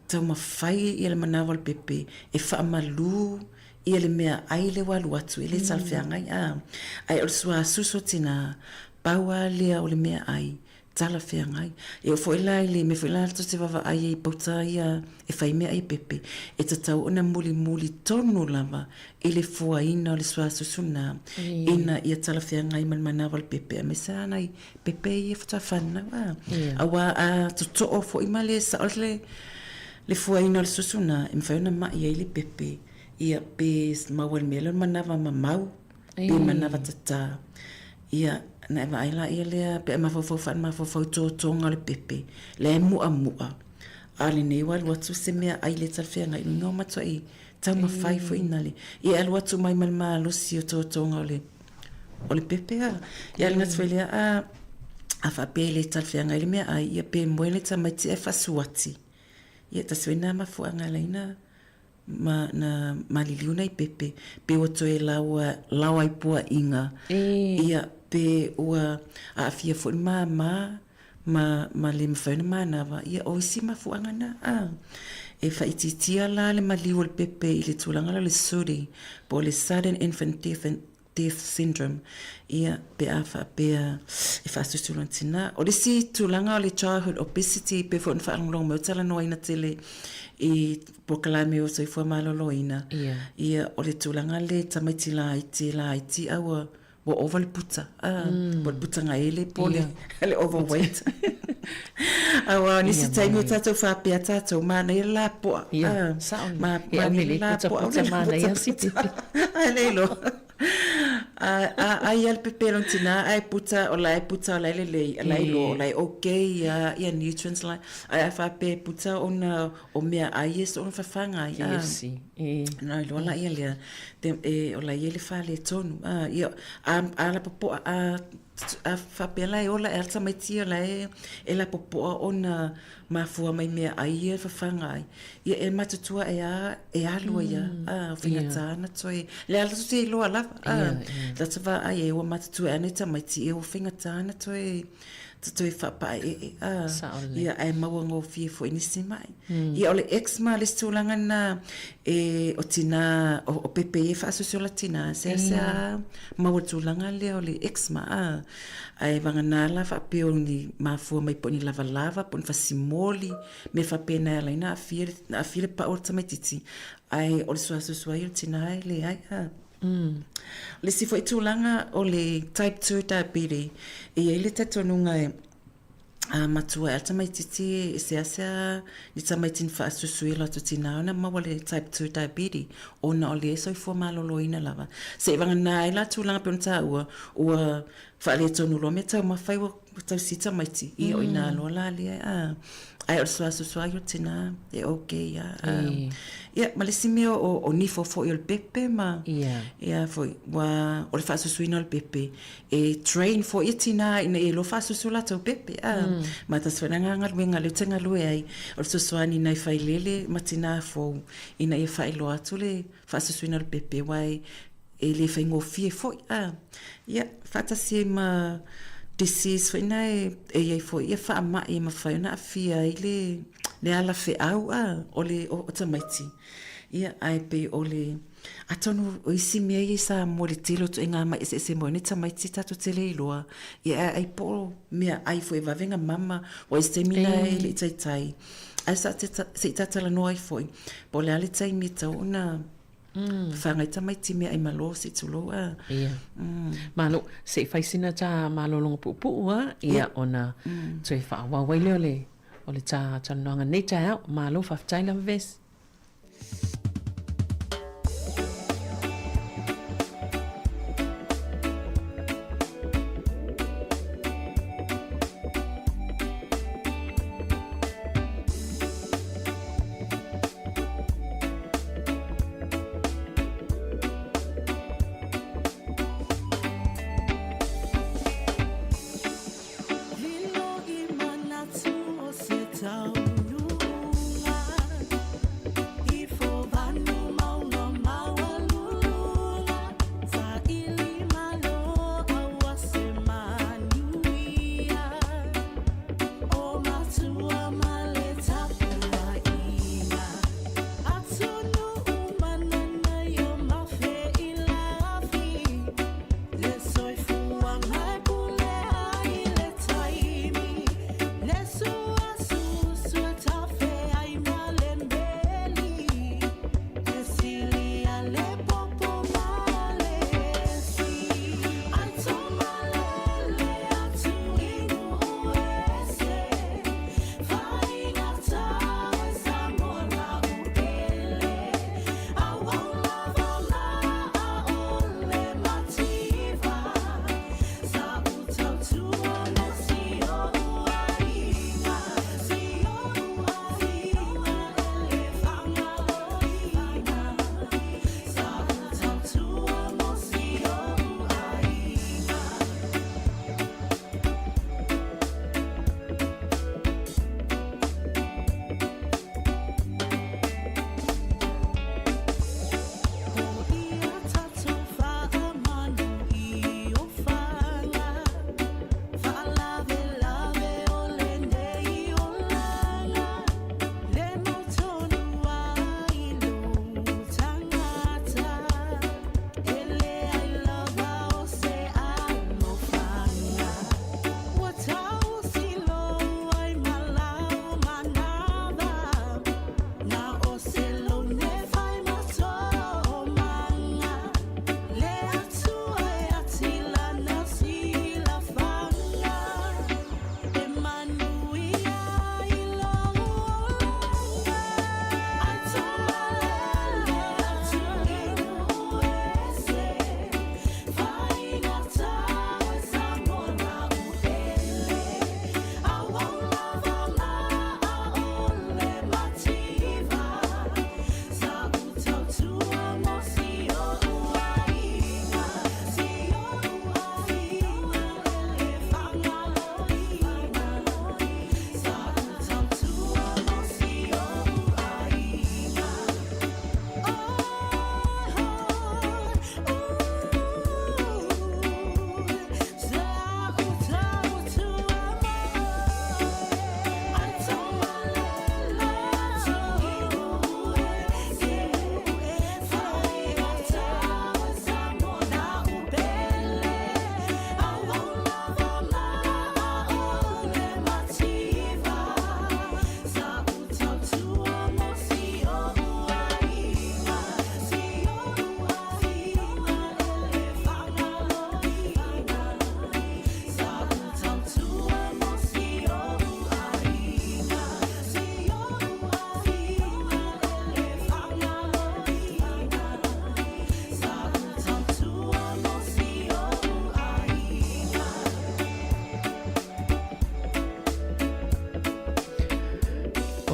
taumafai ia le manava o le pepe e faamalu ia le meaai lea ua alu atu e lē talafeagai. A, ae o le suasusu o tinā, pau lava lea o le meaai talafeagai. E oo foi la i le mea foi la tou te vaavaai ai i pauta ia e fai meaai pepe, e tatau ona mulimuli tonu lava i le fuaina o le suasusu lena ina ia talafeagai ma le manava o le pepe aemaise lava nai pepe ia faatoa fanau a. Aua a totoo foi ma le sao le le fuaina o le susu lena, e mafai ona mai ai le pepe, ia pe maua i le mea lea o le manava mamau. Pe manava tatā. Ia, ona e vaai laia lea, pe a mafaufau faale-mafaufau i totoga o le pepe, la e mu'amu'a, a o lenei ua alu atu se meaai le talafeagai, lona uiga ua matuai taumafai foi ina le, ia e alu atu mai ma le malosi o totoga o le, o le pepe a. Ia a o le gata foi i lea, a, a faapea e le talafeagai le meaai, ia pe moe le tamaiti ae faasuati, ia tasi foi lena mafuaaga e ala ai ona Ma na maliliu nai pepe, pe ua toe laoa, laoa i puaʻiga, ia, pe ua aafia foi le māmā ma, ma le mafai ona manava, ia, o isi mafuaaga na, a. E faaitiitia la le maliu o le pepe i le tulaga lea o le SUDI, po o le Sudden Infant Death Death Syndrome, ia, pe a faapea e faasusu lona tinā. O le isi tulaga o le childhood obesity, pei foi ona faalogologo mai ua talanoaina tele i polokalame o soifua maloloina, ia, o le tulaga lea i tamaiti laiti, laiti a ua ua ova le puta, a, po o le putagaele po o le overweight. Aua o nisi taimi o tatou faapea tatou, manaia le lapoa. Ia, sao lelei. Ma, e au lelei puta puta manaia si pepe. Ai le iloa. A, a, ai a le pepe lona tinā, ae puta, o la e puta, o la e lelei, o la e iloa, o la e okay ia, ia nutrients la, ae a faapea e puta ona o meaai ia soona fafaga ai. KFC. E. Na iloa laia lea, te, e, o la e i ai le faaletonu. A, ia, a, a lapopoa, a, a faapea la e ola ea le tamaiti ia la e, e lapopoa ona mafua mai meaai ia e fafaga ai, ia e matutua e a, e alu ai lava, a, faigata ona toe, le ala te iloa lava, a, lata vaai ai ua matutua ea nei tamaiti, ia ua faigata ona toe, toe faapaaee, a, ia ae maua gofie foi i nisi ma'i. Ia o le eczema le isi tulaga lena e, o tinā, o, o pepe ia e faasusu o la tinā, seasea maua le tulaga lea o le eczema, a. Ae vagana la faapea o ni mafua mai po o ni lavalava po o ni fasimoli, mea faapena e ala ai ona aafia le, aafia le pau o le tamaitiiti, ae o le suasusu ai o le tinā e leai, a. O le isi foi tulaga o le type 2 diabetes, e i ai le talitonuga e a matua ai le tamaitiiti e seasea ni tamaiti na faasusu i o latou tinā ona maua le type 2 diabetes ona o le soifua maloloina lava. Seivagana ai la tulaga pei ona taua, ua. faaletonu loa meataumafa ua tausi tamaiti, ia o ina loa la lea a. Ae o le suasusu ai o tina e okay a. Ia ma le isi mea o, o nifo foi o le pepe ma ia foi ua o le faasusuina o le pepe e train foi ia tina ina ia iloa faasusu latou pepe a. Ma tasi foi lena galuega lea ou te galue ai o le fesoasoani i nai failele ma tina fou ina ia faailoa atu le faasusuina o le pepe aua e e le faigofie foi a. Ia, faatasi ai ma disease foi na e e i ai foi ia faamai e mafai ona aafia ai le le ala feau a o le o tamaiti. Ia, ae pei o le atonu o isi mea ia i Samoa i le tele o ituaiga mai eseese mai o nei tamaiti tatou te le iloa, ia ae ai po o meaai foi e vave ona mama, aua i se taimi na e le i taitai. Ae sa se i ta talanoa ai foi, po o le a le taimi e tatau ona Fafaga ai tamaiti meaai malo se i tulou a. Ia. Malo, se i fai sina ta malologa puupuu a, ia ona toe faaauau ai lea o le o le ta talanoaga i lenei taeao. Malo faafetai lava Vesi.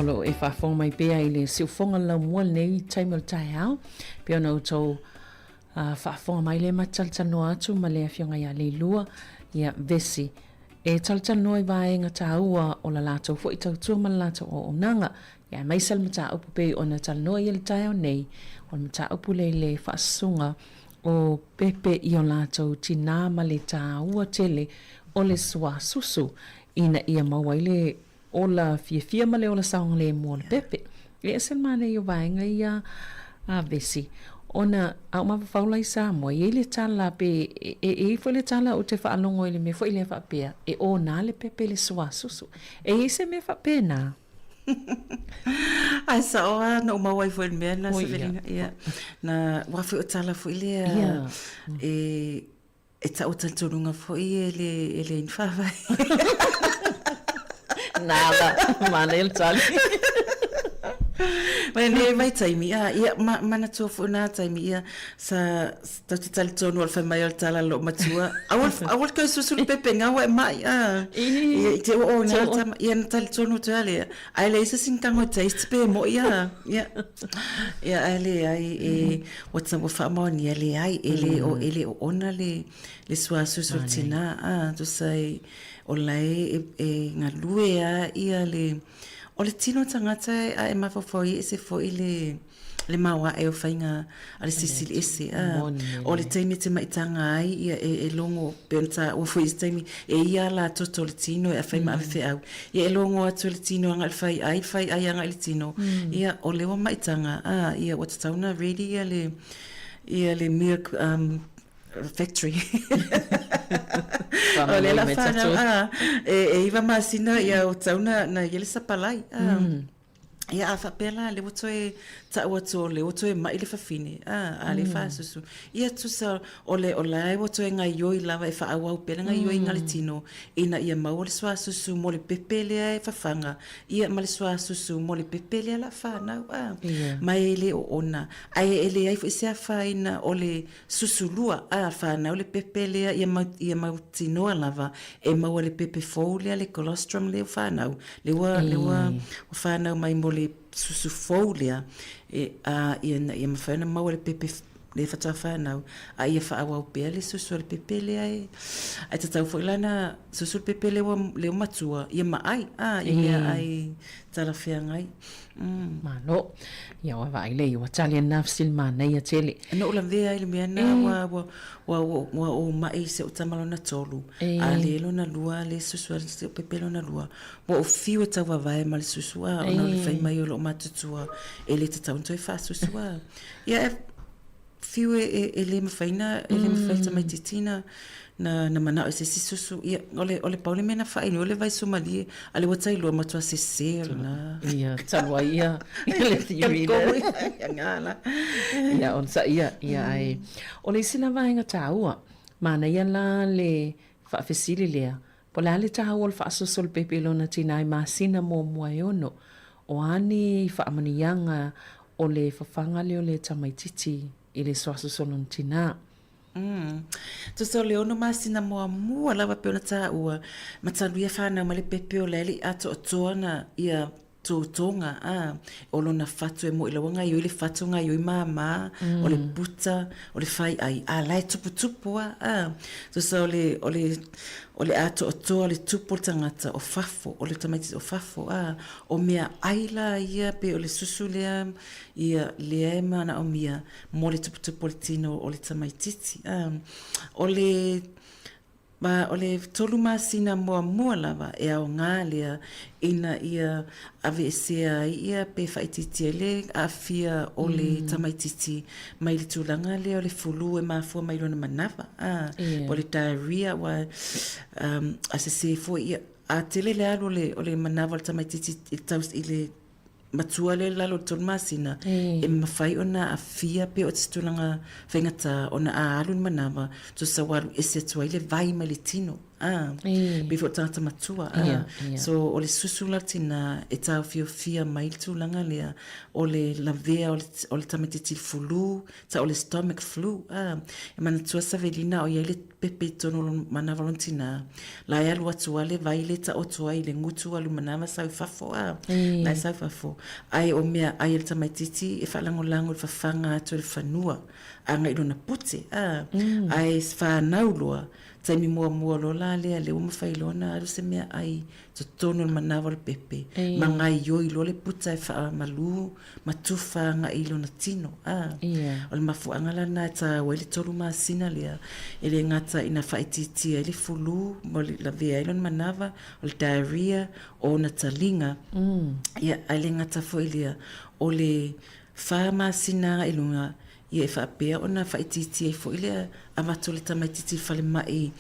O lo o e faafofoga mai pea i le siufofoga o le laumua lenei taimi o le taeao, pei ona outou faafofoga mai lea ma te talatalanoa atu ma le Afioga ia Leilua, ia Vesi, e talatalanoa i vaega taua o la latou foi tautua ma la latou auaunaga, ia aemaise le mataupu pei ona talanoa ia i le taeao nei, o le mataupu lea i le faasusuga o pepe i o latou tinā ma le taua tele o le suasusu ina ia maua ai le ola fiafia ma le ola saogalemu o le pepe. E ese le manaia o vaega ia a Vesi, ona a ou mafaufau la i Samoa, e i ai le tala pe e i ai foi le tala ou te faalogo i le mea foi lea faapea, e ōna le pepe i le suasusu. E i ai se mea faapena? Ae sao lava na ou maua ai foi i le mea lena Savelina. Ia. Na, aua foi o tala foi lea e E tau talitonuga foi e le, e leai ni faavae. Nā la, manaia le tali. Mai nei vaitaimi, a, ia, ma, manatua foi nā taimi, ia, sa, tatou te talitonu o le fai mai o le tala a lou matua, aua, aua le toe susu le pepe aua e mai, a. Ia, i te oo o nā tama, ia, na talitonu atu ai lea, ae leai se isi na tago e taste pe mo'i, a, ia. Ia, ae leai, e, Ua tau ua faamaonia leai, e le o e le oona le le suasusu o le tina a tusa e o la e e galue a ia le o le tino tagata a e mafaufau ai e ese foi le le maoae o faiga a le Silisili Ese a o le taimi e te maitaga ai ia e e logo pei ona taua foi i isi taimi e ia la toto o le tino e afai ma ave feau ia e logo atu e le tino agai i le fai ai fai ai agai i le tino ia o lea ua maitaga a ia ua tatau ona ready ia le ia le milk um, factory o lea la whanau a e, e iwa masina ia ua tatau na, na ia le sapalai a Ia, a faapea la, lea ua toe tau atu o lea ua toe ma'i le fafine, a, a le fasusu. Ia, tusa, o le, o la e ua toe gaioi lava e faaauau pea le gaioiga a le tino, ina ia maua le suasusu mo le pepe lea e fafaga, ia, ma le suasusu mo le pepe lea la fanau, a. Ma e le oona. Ae e leai foi se afaina o le susu lua, a, fanau le pepe lea ia mau, ia mautinoa lava e maua le pepe fou lea, le colostrum lea ua fanau, lea ua, lea ua, ua fanau mai mo le susu fou lea, e, a, ina ia mafai ona maua le pepe lea faatoa fanau, a ia faaauau pea le susu a le pepe lea e, ae tatau foi la ona susu le pepe lea ua, lea ua matua, ia ma ai, a, i meaai talafeagai. Mm. Malo. Ia ua vaai lea ua tali ana fesili manaia tele. Na ou lavea ai le mea na ua, ua, ua, ua, ua ou ma'i i si ou tama lona tolu, a le lona lua, le susu a si ou pepe lona lua. Ua ou fiu e tauavae ma le susu a, ona o le fai mai o lou matutua, e le tatau ona toe faasusu a. Ia e fiu e, e, e le mafai na, e le mafai le tamaitiiti na, na, na manao i se isi susu. Ia, o le, o le pau le mea na faainu, o le vaisumalie, a le ua tailua matua sese o lena. Ia, talu ai ia, ia le theory lea. Ia ngā la. Ia, onosai ia, ia ai. O le isi la vaega taua, manaia la le faafesili lea, Po o le a le taua o le faasoso o le pepe i lona tinā i masina muamua e ono, o a ni faamanuiaga o le fafaga lea o le tamaitiiti i le suasoso o lona tinā? Umm. Tusa o le ono masina muamua lava pei ona taua, ma talu ia fanau mai le pepe o la e le i atoatoa na ia tōtōga, ā, o lona fatu e moe laua gaioi le fatu, gaioi māmā, o le puta, o le fai'ai, ā, la e tuputupu a, ā. Tusa o le, o le, o le atoatoa o le tupu o le tagata o fafo, o le tamaiti o fafo, ā, o mea ai la ia pei o le susu lea, ia, lea e manaomia mo le tuputupu o le tino o le tamaitiiti, ā. O le. Ma o le 3 masina muamua lava e aoga lea ina ia aveesea ai ia pe faaitiitia ai le aafia o le tamaitiiti mai le tulaga lea o le fulu e mafua mai lona manava, a, po o le diarrhea aua a sese foi ia, a tele le alu o le manava o le tamaitiiti i le matua lea i lalo o le 3 masina, e mafai ona aafia pe o se tulaga faigata ona a alu le manava, tusa ua alu ese atu ai le vai mai le tino. A, pei foi o tagata matua, a. So, o le susu la o le tinā e taofiofia mai le tulaga lea o le lavea o le, o le tamaitiiti i le flu, tau o le stomach flu, a. E manatua Savelina o i ai le pepe i totonu o lona manava o lona tinā, la e alu atu lava le vai lea e taoto ai i le gutu alu manava sau i fafo, a. La e sau i fafo. Ae o mea ai a le tamaitiiti e faalagolago i le fafaga atu e le fanua agai i lona pute, a. Ae fanau loa, Taimi muamua loa la lea, lea ua mafai loa ona alu se meaai i totonu o le manava o le pepe, ma gaoioi loa le puta e faamalu ma tufa agai i lona tino. A, o le mafuaaga la lena e taua ai le tolu masina lea, e le gata ina faaitiitia ai le fulu ma lavea ai lona manava, o le diarrhea, o ona taliga, ia, ae le gata foi i lea, o le fa masina agai i luga, Ia e faapea ona faaitiitia ai foi le avatu o le tamaitiiti i le falemai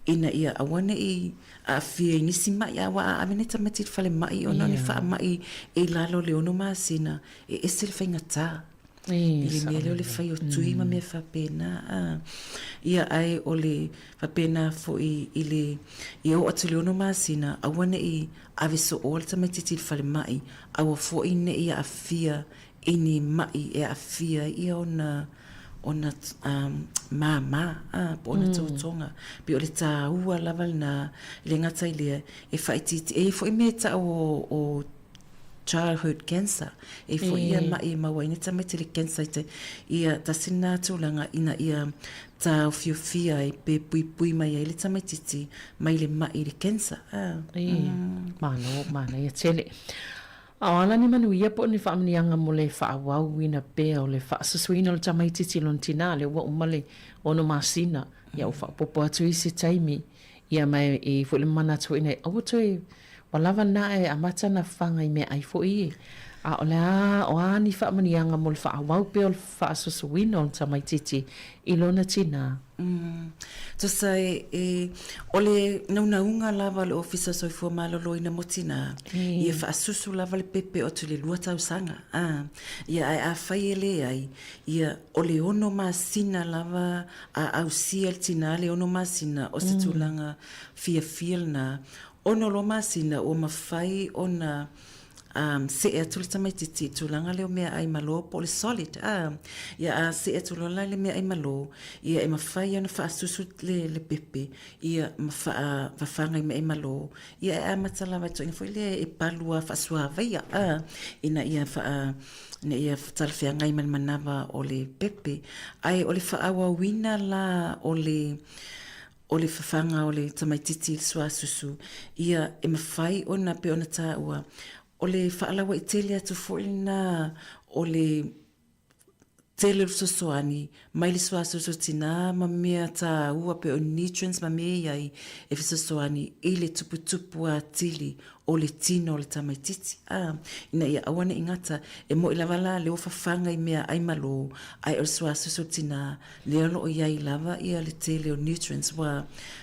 ina ia aua ne i aafia i nisi ma'i, aua a ave nei tamaiti i le falemai ona o ni faamai i lalo o le ono masina, e ese le faigata i le mea lea o le fai o tui ma mea faapena. Ia ae o le faapena foi i le ia oo atu i le ono masina, aua ne i ave sooa le tamaitiiti i le falemai, aua foi ne i aafia i ni maʻi e aafia ai ona ona māmā po o ona tautoga. E pei o le tāua lava lena, e le gata i lea, e faaitiitia, e i ai foi mea e tau o childhood cancer, e i ai foi ia maʻi e maua ai ni tamaiti i le cancer i te, ia tasi lena tulaga ina ia tāofiofia ai pe puipui mai ai le tamaitiiti mai le maʻi i le cancer. Malo, manaia tele. A o a la ni manuia po o ni faamanuiaga mo le faaauauina pea o le faasusuina o le tamaitiiti i lona tinā, lea ua uma le ono masina, ia ua faaopoopo atu i se taimi, ia ma e i ai foi le manatu foi nei, aua toe, ua lava lena ae amata ona faga i meaai foi e. A o le a, o a ni faamanuiaga mo le faaauau pea o le faasusuina o le tamaitiiti i lona tinā? Tusa e, o le naunauga lava o le Ofisa o Soifua Maloloina mo Tinā, ia faasusu lava le pepe o atu i le lua tausaga, a, ia ae afai e leai, ia o le ono masina lava a ausia e le tinā le ono masina o se tulaga fiafia lena, ono loa masina ua mafai ona um, see atu le tamaitiiti i tulaga lea o meaai malo po o le solid, a, ia a see atu loa la i le meaai malo, ia e mafai ona faasusu le, le pepe, ia ma faafafaga i meaai malo, ia e amata lava i tulaga foi lea e palu lava faasuavaia, a, ina ia faa, ina ia talafeagai ma le manava o le pepe. Ae o le faaauauina la o le, o le fafaga o le tamaitiiti i le suasusu, ia e mafai ona pei ona taua, o le faalauaitele atu foi lena o le tele o le fesoasoani mai le suasusu tinā ma mea taua pei o nutrients ma mea e i ai e fesoasoani i le tuputupu atili o le tino o le tamaitiiti, ā, ina ia aua ne i gata, e moni lava la lea ua fafaga i mea ai malo, ae o le suasusu o le tinā, lea o lo o i ai lava ia le tele o nutrients ua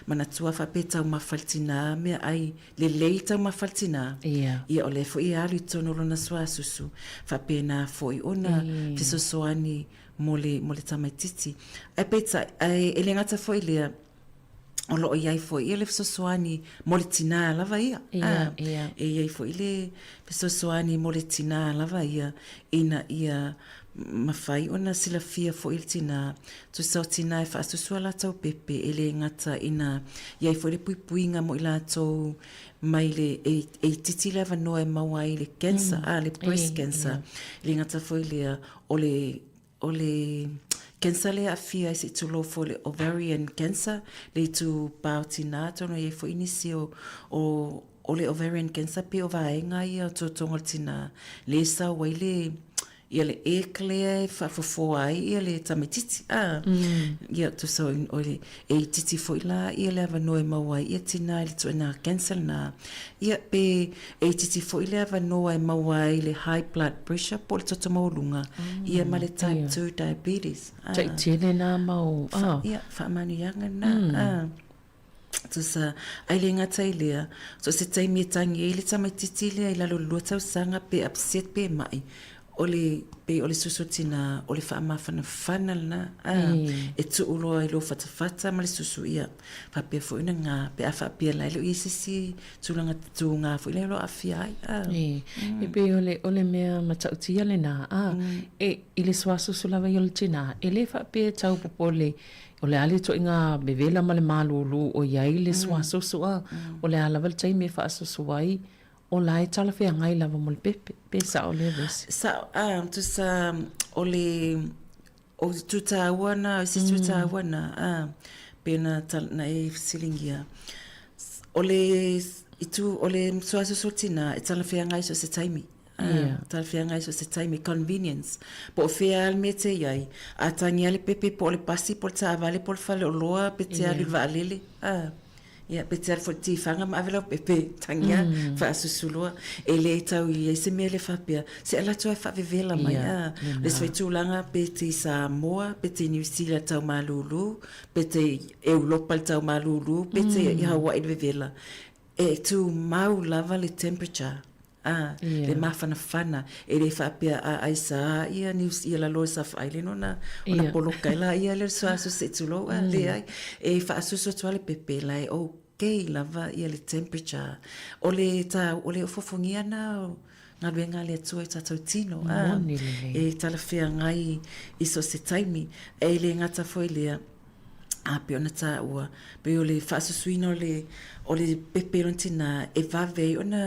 manatua faapea e taumafa le tinā mea ai lelei taumafa le tinā, ia o lea foi e alu i totonu o lona suasusu, faapena foi ona fesoasoani mo le, mo le tamaitiiti. Ae peitai, ae e le gata foi i lea, o lo o i ai foi ia le fesoasoani mo le tinā lava ia. Ia, ia. E i ai foi le fesoasoani mo le tinā lava ia ina ia mafai ona silafia foi e le tinā, tusa o tinā e faasusu a latou pepe e le gata ina i ai foi le puipuiga mo i latou mai le e, e itiiti le avanoa e maua ai le cancer, a le breast cancer. E le gata foi lea o le O le cancer lea e aafia ai se i tulou foi le ovarian cancer, le itupa o tinā, atonu e i ai foi nisi o, o, o le ovarian cancer pei o vaega ia o totoga o le tinā, lea e sau ai le, ia le egg lea e faafofoa ai ia le tamaitiiti, a. Ia, tusa o, o le, e itiiti foi la ia le avanoa e maua ai ia tinā i le ituaiga cancer lena. Ia, pe e itiiti foi le avanoa e maua ai le high blood pressure po o le toto maualuga, ia ma le type 2 diabetes. Tai tele nā mau, ah. Ia, faamanuiaga lena, ah. Tusa, ai le gata i lea, so o se taimi e tangi ai le tamaitiiti lea i lalo o le lua tausaga pe upset pe ma'i, O le, pei o le susu tinā, o le faamafanafana lena, a, e tuu loa i lou fatafata ma le susu, ia, faapea foi ona gā, pe a faapea la e le o i ai se isi tulaga tūgā foi lea o lo o aafia ai, a. E, e pei o le, o le mea matautia lena, a, e, i le suasusu lava ia o le tinā, e le faapea e tau popole, o le a le ituaiga vevela ma le malūlū o i ai le suasusu, a, o le a lava le taimi e faasusu ai, O la e talafeagai lava mo le pepe, pe sao lea vesi? Sao, a, tusa o le, o itu tāua nā, o isi itu tāua nā, a, pēnā na e fesiligia. O le itu, o le suasusu o tinā, e talafeagai so o se taimi. A, yeah. Talafeagai so o se taimi, convenience. Po o whea le mea te iai, a tangia le pepe po o le pasi, po o le taavale, po o le fale oloa, pe te alu i le vaalele, a. Ia, pe te alu foi tiwhanga ma ave lau pepe, tangia, mm. whaasusuloa. E le tau i ai se mea le whapea. Se ala atu ai whaavevela mai. Yeah, a. Le se tūlanga pe te i Samoa, pe te New Zealand tau malūlū, pe te Europa le tau malūlū, pe te mm. i Hawaii le vevela. E tū mau lava le temperature. Ā, le māwhanawhana, e le faapea a aisa ia Niu ia lalo i South Island ona, ona poloka ai la ia le suasu se tulou, a leai, e faasusu atu lava le pepe la e okay lava ia le temperature. O le tā, o le ofofogia na o galuega a le Atua i tātou tino, ā, e talafeagai i so o se taimi, e le gata foi lea, ā, pei ona tāua, pei o le faasusuina o le, o le pepe lona tinā, e vave ai ona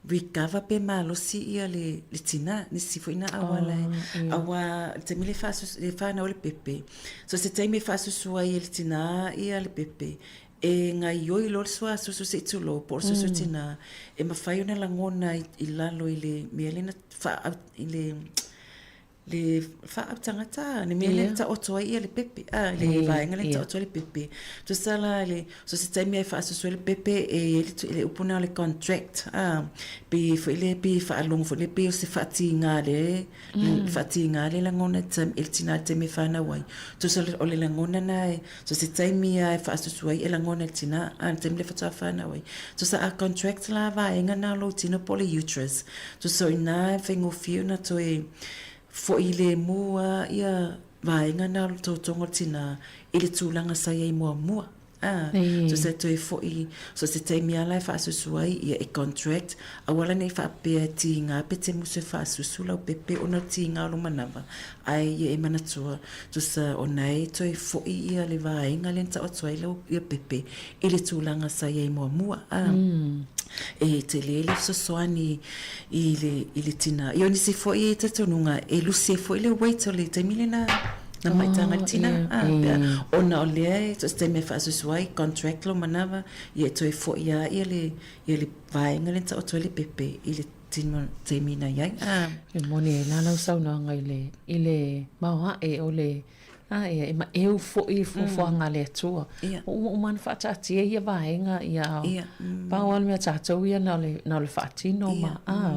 recover pe malosi ia le, le tinā, nisi foi nā auala e, oh, auā, le taimi le faasusu, le whānau le pepe. So se taimi e faasusu ai e le tinā ia le pepe, e gaioi loa le suasusu se'i tulou po o le susu tinā, e mafai ona lagona i, i lalo i le mea lea na wha, i le, le faautagata, le mea lea na taoto ai ia le pepe, a, le vaega lea na taoto ai le pepe. Tusa la le, so se taimi e faasusu ai le pepe e i ai le, le upu lena o le contract, a, pei foi lea, pei e faalogo foi lea, pei o se faatigā le, le faatigā le lagona i le tinā i le taimi e fanau ai. Tusa o le lagona lena e, so se taimi lava e faasusu ai e lagona e le tinā, a, le taimi lea faatoa fanau ai. Tusa a contract la vaega lena o lou tino po o le uterus, Tusa o inā e faigofie ona toe foʻi lemu a ia vaega na o le totoga o le tinā i le tulaga sa i ai muamua. A, tusa e toe foʻi, so se taimi lava la e faasusu ai, ia e contract, aua la ne i faapea e tiga pe te musu e faasusu lau pepe ona o le tiga o lou manava, ae ia e manatua, tusa ona e toe foʻi ia le vaega lea na tau atu ai lau ia pepe i le tulaga sa i ai muamua. A, E tele le fesoasoani i le, i le tina. Ia o nisi foi e talitonuga e lusi ai foi le weight o le taimi lena na maitaga le tina. A, pea, ona o lea e so o se taimi e faasusu ai, contract lou manava, ia e toe foi lava ia le, ia le vaega lea na taoto ai le pepe i le tino taimi na i ai. A. E moni ai la lau saunoaga i le, i le maoae o le A ia, e maʻeu foi i fuafuaga a le Atua. Ua uma uma ona faataatia ia vaega, ia, pau lava le mea tatou ia na o le, na o le faatino ma, a,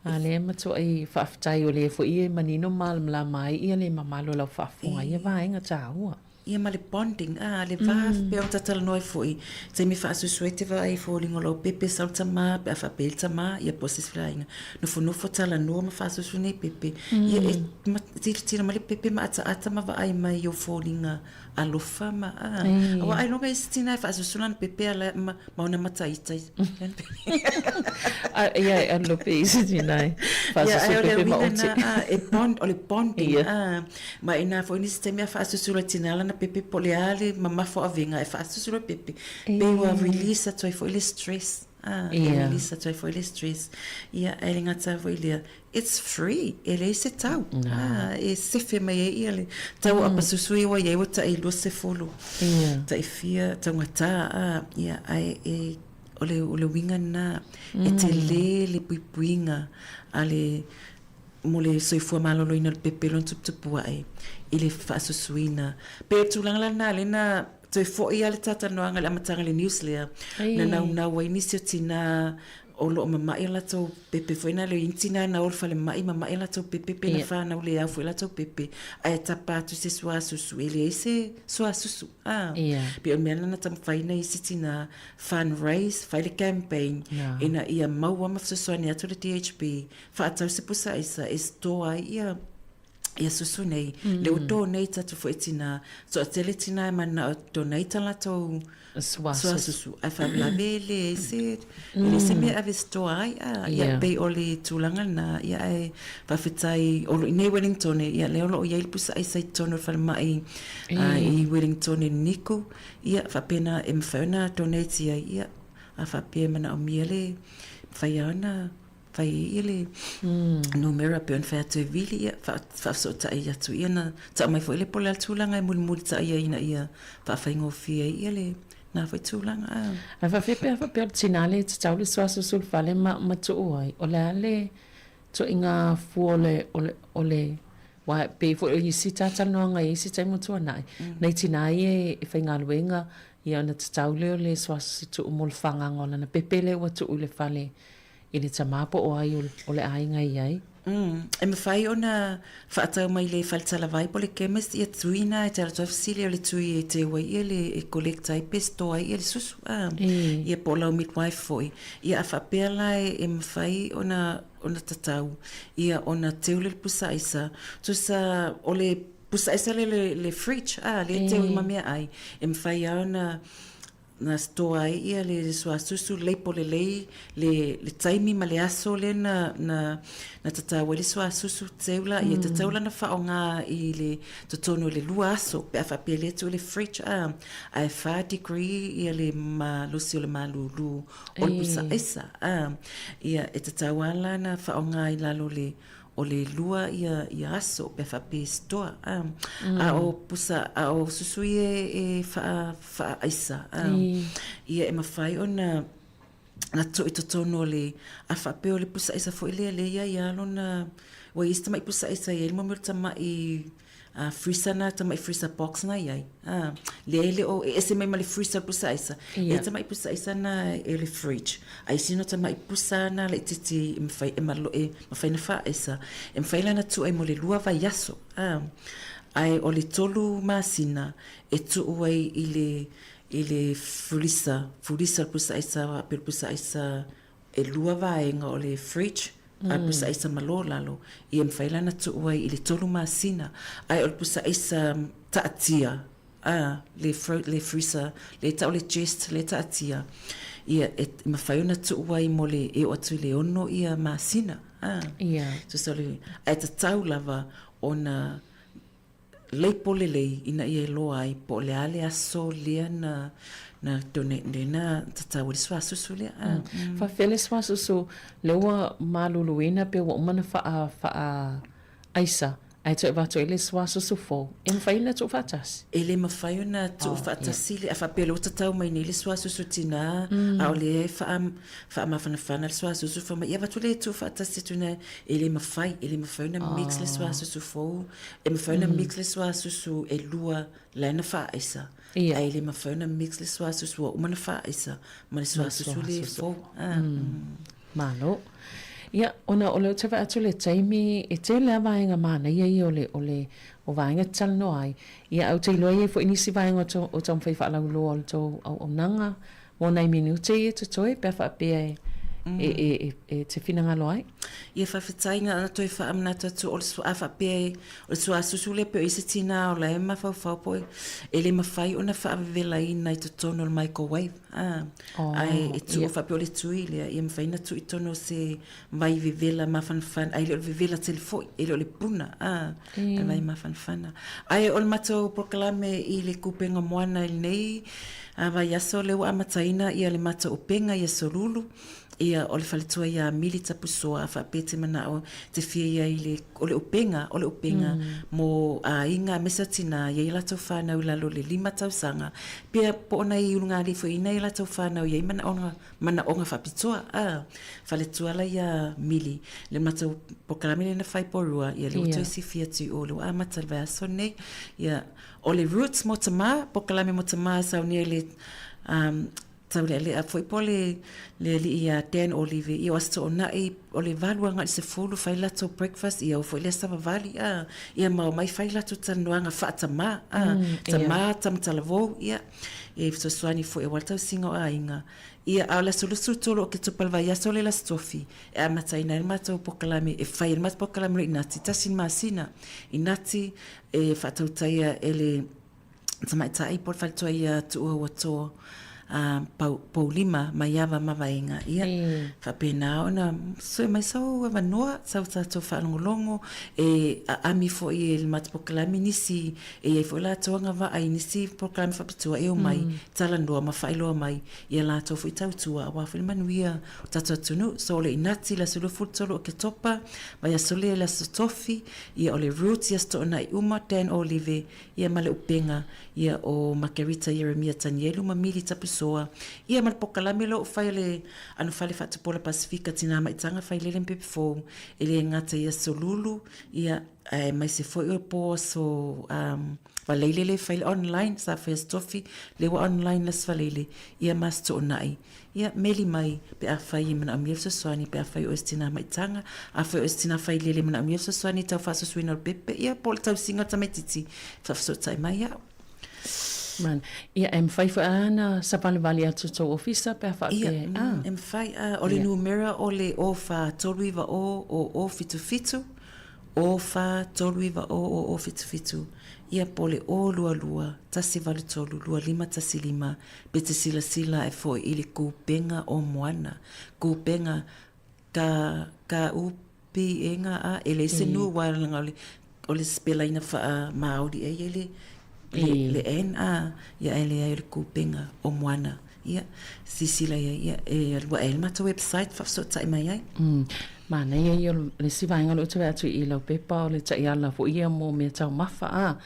a lea e matuai faafetai o lea foi e manino ma malamalama ai ia le mamalu o lau faafofoga i ia vaega taua. Ia ma le bonding, a, le va pei ona talatalanoa ai foi, taimi faasusu ai te vaai i foliga o lau pepe sau le tama pe a faapea le tama, ia po o se isi aiga, nofonofo talanoa ma faasusu nei pepe, ia e tilotilo mai le pepe ma ataata ma vaai mai i ou foliga alofa ma a aua ailoga i se tina e faasusu lana pepe ala ma ma ona mata ita A ia e alu pe i se tina e faasusu pepe ma ote. E bond, o le bonding a ma ina foi nisi taimi a faasusu le tina lana pepe po o le a le mamafa o avega e faasusu le pepe pe ua release atu ai foi le stress a e release atu ai foi le stress ia ae le gata foi lea It's free, e leai se tau. Ah, e sefe mai ai ia le tau apasusu ia ua i ai ua taʻi 20, taʻi fia taugata, ah, ia, ae e, o le, o le uiga lena, e tele le puipuiga a le, mo le soifua maloloina o le pepe lona tuputupu aʻe i le faasusuina. Pei o le tulaga la lena lea na toe foi lava le talatalanoaga i le amataga i le news lea, na naunau ai nisi o tinā. o lo o mama'i a latou pepe foi na le initina na o le falemai mama'i a latou pepe pe na fanau le au foi latou pepe ae tapa atu se suasusu e leai se suasusu a pei o le mea lena na taumafai na isi tina fundraise fai le campaign ina ia maua ma fesoasoani atu le DHB faatau se pusa aisa e store ai ia ia susu nei le ua donate atu foi tina toatele tina e manao donate a latou suasusu ae faalavelave e leai se e leai se mea e ave store ai a ia pei o le tulaga lena ia ae faafetai o lo i nei Wellingtone ia lea o lo o i ai le pusa aisa i totonu o le falemai i Wellingtone Niku ia faapena e mafai ona donate ai ia a faapea e manaomia le mafai lava ona fai ai ia le numera pei ona fai atu e vili ia faafesootai atu ia na tau mai foi le pole a le tulaga e mulimuli ai ina ia faafaigofie ai ia le na foi tulaga a. Ae faafia pe a faapea o le tina lea e tatau le suasusu le fale ma ma tuu ai, o le a le ituaiga fua o le o le o le aua e pei foi o isi talatalanoaga i isi taimi ua tuanai, nai tina ia e faigaluega ia ona tatau lea o le suasusu tuu mo le fagaga o lana pepe lea ua tuu i le fale i le tama po o ai o le aiga i ai. E mafai ona faatau mai le faletalavai po o le chemist ia tui na e te alu atu ai fesili o le tui e teu ai ia le e collect ai pe store ai ia le susu a ia po o lau midwife foi ia a faapea la e mafai ona ona tatau ia ona teu lea le pusa aisa tusa o le pusa aisa lea le le fridge a lea e teu ai ma meaai e mafai lava ona Na store ai ia le suasusu leipo lelei le le taimi ma le aso lea na na na tatau ai le suasusu teu la ia tatau la na faaaoga i le totonu o le lua aso pe a faapea lea tuu i le fridge a ae 4 degree ia le malosi o le malulu o le pusa aisa a ia e tatau lava la na faaaoga i lalo o le o le lua ia ia aso pe a faapea e store a a o pusa a o susu ia e faa faaaisa a ia e mafai ona na tuu i totonu o le a faapea o le pusa aisa foi lea lea e i ai lava lona ua i ai si tamai pusa aisa e i ai le mea o le tamai freezer na tamai freezer box na i ai a lea e le o e ese mai ma le freezer pusa aisa e tamai pusa aisa na e le fridge a isi no tamai pusa na laitiiti e mafai e malo e mafai na faaaisa e mafai la na tuu ai mo le lua vaiaso a ae o le tolu masina e tuu ai i le i le freezer freezer pusa aisa pe pusa aisa e lua vaega o le fridge a le pusa aisa malo lalo, ia mafai la ona tuu ai i le tolu masina. Ae o le pusa aisa taatia, a, le, le freezer, le tau le chest, le taatia, ia e mafai ona tuu ai mo le e oo atu i le ono ia masina. A, ia. So, so, ae tatau lava ona leipo lelei ina ia iloa ai po o le a le aso lea na na donate lea na tatau ai le suasusu lea. Mm. Faafefea le suasusu lea ua maluluina pe ua uma ona faa faa aisa ae toe avatu ai le suasusu fou, e mafai ona tuu faatasi? E le mafai ona tuu faatasi le a faapea lea ua tatau mai nei le suasusu tinā a o lea e faa faamafanafana le suasusu fai mai ia avatu lea e tuu faatasi atu ina e le mafai e le mafai ona mix le suasusu fou E mafai ona mix le suasusu e lua la na faaisa ae le mafai ona mix le suasusu ua uma na faaisa ma le suasusu le fou. Malo. Ia, ona o lea ou te vaai atu i le taimi, e tele lava vaega manaia ia o le, o le, o vaega e talanoa ai. Ia, ae ou te iloa e i ai foi nisi vaega o tou, o taumafai faalauiloa o le tou auaunaga mo nai minute ia totoe pe a faapea e, e, e, e, e te finagalo ai. Ia faafetai na ona toe faamanatu atu o le a faapea e o le suasusu lea pei o isi tina o la e mafaufau po e le mafai ona faavevelaina i totonu o le microwave a ae e tuu faapea o le tui lea ia mafai ona tuu i totonu o se vai vevela mafanafana ae le o le vevela tele foi e le o le puna a le vai mafanafana ae o le matou polokalame i le kupenga moana i lenei vaiaso lea ua amataina ia le matou upega i Aso Lulu Ia, o le faletua iā Mili Tapusoa, faapea te manao te fia ia i le, o le upega, o le upega mō aiga aemaise o tinā, i ai latou whānau i lalo o le lima tausaga, pea po o nai ulugalii foi ina i latou whānau i ai manaoga, manaoga faapitoa, ā, faletua la iā Mili, le matou polokalame lea na whai porua, ia le ua toe sifia atu i o, le ua amata le vaiaso lenei, ia, o le Roots mō Tamā, polokalame mō Tamā e saunia i le, um, Taulealea foi po o le le alii ia Dan Olive, ia o Aso Toonai o le valu agai i le sefulu fai latou breakfast, ia oo foi i le aso savavali a, ia ma omai fai latou talanoaga faatamā a, tama, tama talavou, ia, e fesoasoani foi aua le tausiga o aiga. Ia, a o le aso 23 o Oketopa i le vaiaso lea i le Aso Tofi, e amataina ai le matou polokalame, e fai ai le matou polokalame o le inati, tasi le masina. Inati e faatautaia e le tamaitai po o le faletua ia Tuuauatoa Poulima Maiava Mavaega. Ia, faapena ona sue mai sou avanoa, sau tatou faalogologo, e aami foi e le matou polokalame nisi, e i ai foi latou agavaa i nisi polokalame faapitoa e omai talanoa ma faailoa mai i a latou foi tautua aua foi le manuia o tatou atunuu. So, o le inati i le aso 23 o Oketopa, vaiaso lea i le aso Tofi, ia o le Roots i Aso Toonai uma, Dan Olive, ia ma le upega, ia o Makerita Ieremia Tanielu ma Mili Tapusoa, ia ma le pokalame lea o fai a le Anofale Faatupola Pasifika Tinā Maitaga Failele ma Pepe Fou, e le gata i aso Lulu, ia, aemaise foi o po aso Valeile lea e fai le online, sa fai aso Tofi, lea ua online le aso Valeile, ia ma aso Toonai. Ia, meli mai, pe afai e manaomia fesoasoani, pe afai o oe se tinā maitaga, afai o oe se tinā failele e manaomia fesoasoani i tau faasusuina o le pepe, ia, po o le tausiga o le tamaitiiti, faafesootai mai au. Man. Ia, e mafai foi lava ona savalivali atu i tou ofisa pe a faapea e, a. Ia, e mafai, a. O le numera o le 04 390 0077, 04 390 0077, ia, po o le 022 183 2515, Pe te silasila ae foi i le kupenga o Moana, kupenga ka ka u pi e nga a e leai se nu wa langa o le o le sipelaina faa Maori e i le le le N a ia e leai o le kupenga o Moana ia sisila ia ia e alu ae le matou website faafesootai mai ai. Manaia ia o le isi vaega o lea ou te vaai atu i lau pepa o le taiala foi ia mo mea taumafa a.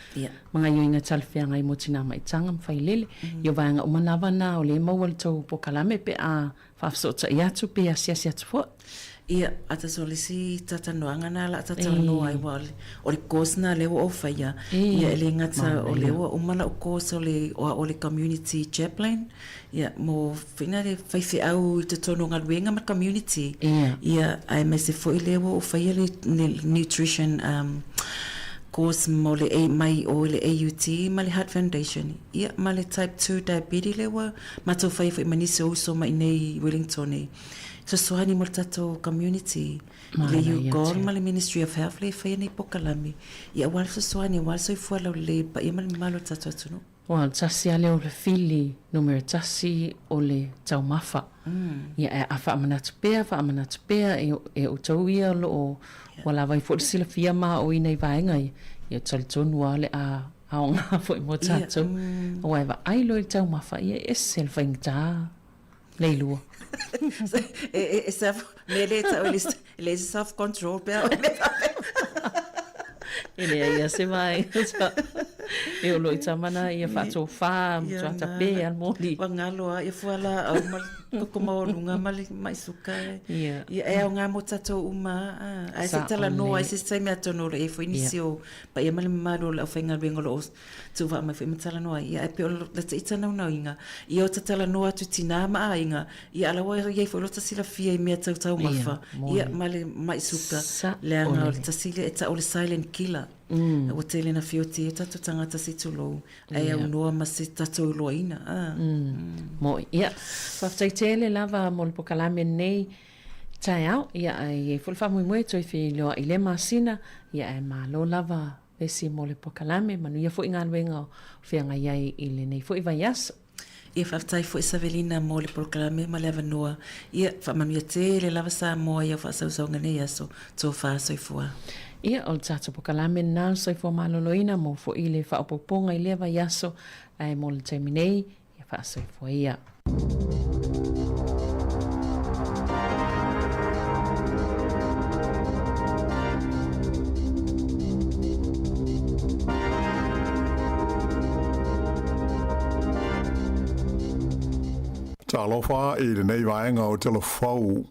Ma gaioiga talafeagai mo tinā maitaga ma failele. Ia o vaega uma lava na o lea e maua i le tou pokalame pe a faafesootai atu pe asiasi atu foi. Ia, atasi o le isi talanoaga na la talanoa ai, aua o le course na lea ua ou faia, ia e le gata o lea ua uma lau course o le o au o le community chaplain, Ia, mo whina le faifeau i totonu o galuega ma le community. Ia. Ia, aemaise foi lea ua ou faia le, le nutrition um, course mo le A, mai o le AUT ma le Heart Foundation. Ia, ma le type 2 diabetes lea ua matou faia foi ma nisi o uso mai nei i Wellington e fesoasoani mo le tatou community. I le UGOL ma le Ministry of Health lea e faia nei pokalame. Ia, aua le fesoasoani, aua le soifua laulelei i le paia ma le mamalu o le tatou atunuu. Ua tasi lava lea o le fili numera tasi o le taumafa. Ia, a faamanatu pea, faamanatu pea e, e outou ia o lo o ua lava ai foi le silafia ma aoina i vaega ia, ia talitonu lava o le a aoga foi mo tatou. Aua e vaai loa i le taumafa, ia e ese le faigata leilua. E self, mea lea e tau e leai se self control pea o mea faapea. E leai lava se vaega e olo i tamana ia faatofā matua tape a le moli. Ua galo lava ia fualaau ma le koko maualuga ma le mai suka. Ia e aoga mo tatou uma lava. Ae se i talanoa ai se isi taimi atonu o lo o i ai foi nisi o paia ma le mamalu o le aufaigaluega o lo o Tuuvaa mai foi ma talanoa ai, ia ae pei o la ita naunautaiga, ia o ta talanoa atu i tinā ma aiga, ia a la ua i ai foi lota silafia i mea tau taumafa, ia ma le mai suka, leaga o le tasi lea e tau o le silent killer. Ua tele na fioti ai o tatou tagata se i tulou, ae aunoa ma se tatou iloaina, a. Moʻi. Ia, faafetai tele lava mo le pokalame lenei taeao, ia ae i ai foi le faamoemoe e toe feiloai i lea masina, ia ae malo lava Vesi mo le pokalame, manuia foi galuega o feagai ai i lenei foi vaiaso. Ia faafetai foi Savelina mo le polokalame ma le avanoa. Ia faamanuia tele lava Samoa i au faasausauga nei aso. Tofa soifua. Ia, o le tatou pokalame lena o le soifua maloloina mo foi le faaopoopoga i lea vaiaso, ae mo le taimi nei, Ia faasoifua ia. Talofa i lenei vaega o Talafou.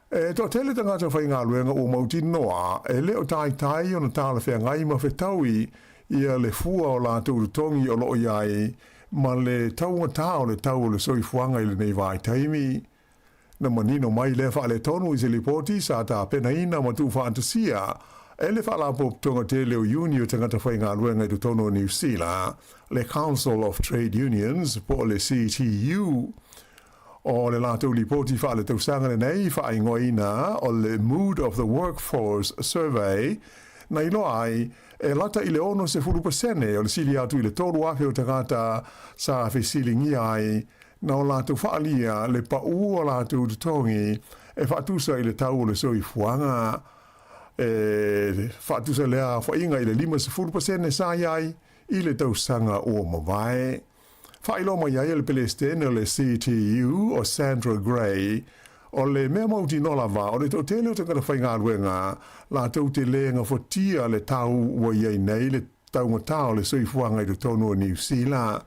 E toatele tagata faigaluega ua mautinoa e le o taitai ona talafeagai ma fetaui ia le fua o latou totogi o lo o i ai. ma le taugatā o le tau o le soifuaga i lenei vaitaimi. Na manino mai lea faaletonu i se lipoti sa tapenaina ma tuufaatasia e le Faalapotopotoga tele o Iuni o Tagata Faigaluega i totonu o Niu Sila, le Council of Trade Unions po o le CTU. O le latou lipoti faaletausaga lenei faaigoaina o le Mood of the Workforce Survey na iloa ai e lata i le 60% o le sili atu i le 3,000 o tagata sa fesiligia ai na o latou faaalia le paū o latou totogi e faatusa i le tau o le soifuaga. E faatusa lea aofaiga i le 50% sa i ai i le tausaga ua mavae. Faailoa mai ai e le Pelesitene o le CTU o Sandra Gray, o le mea mautinoa lava o le toatele o tagata faigaluega latou te le gafatia le tau ua i ai nei le taugatā o le soifuaga i totonu o Niu Sila.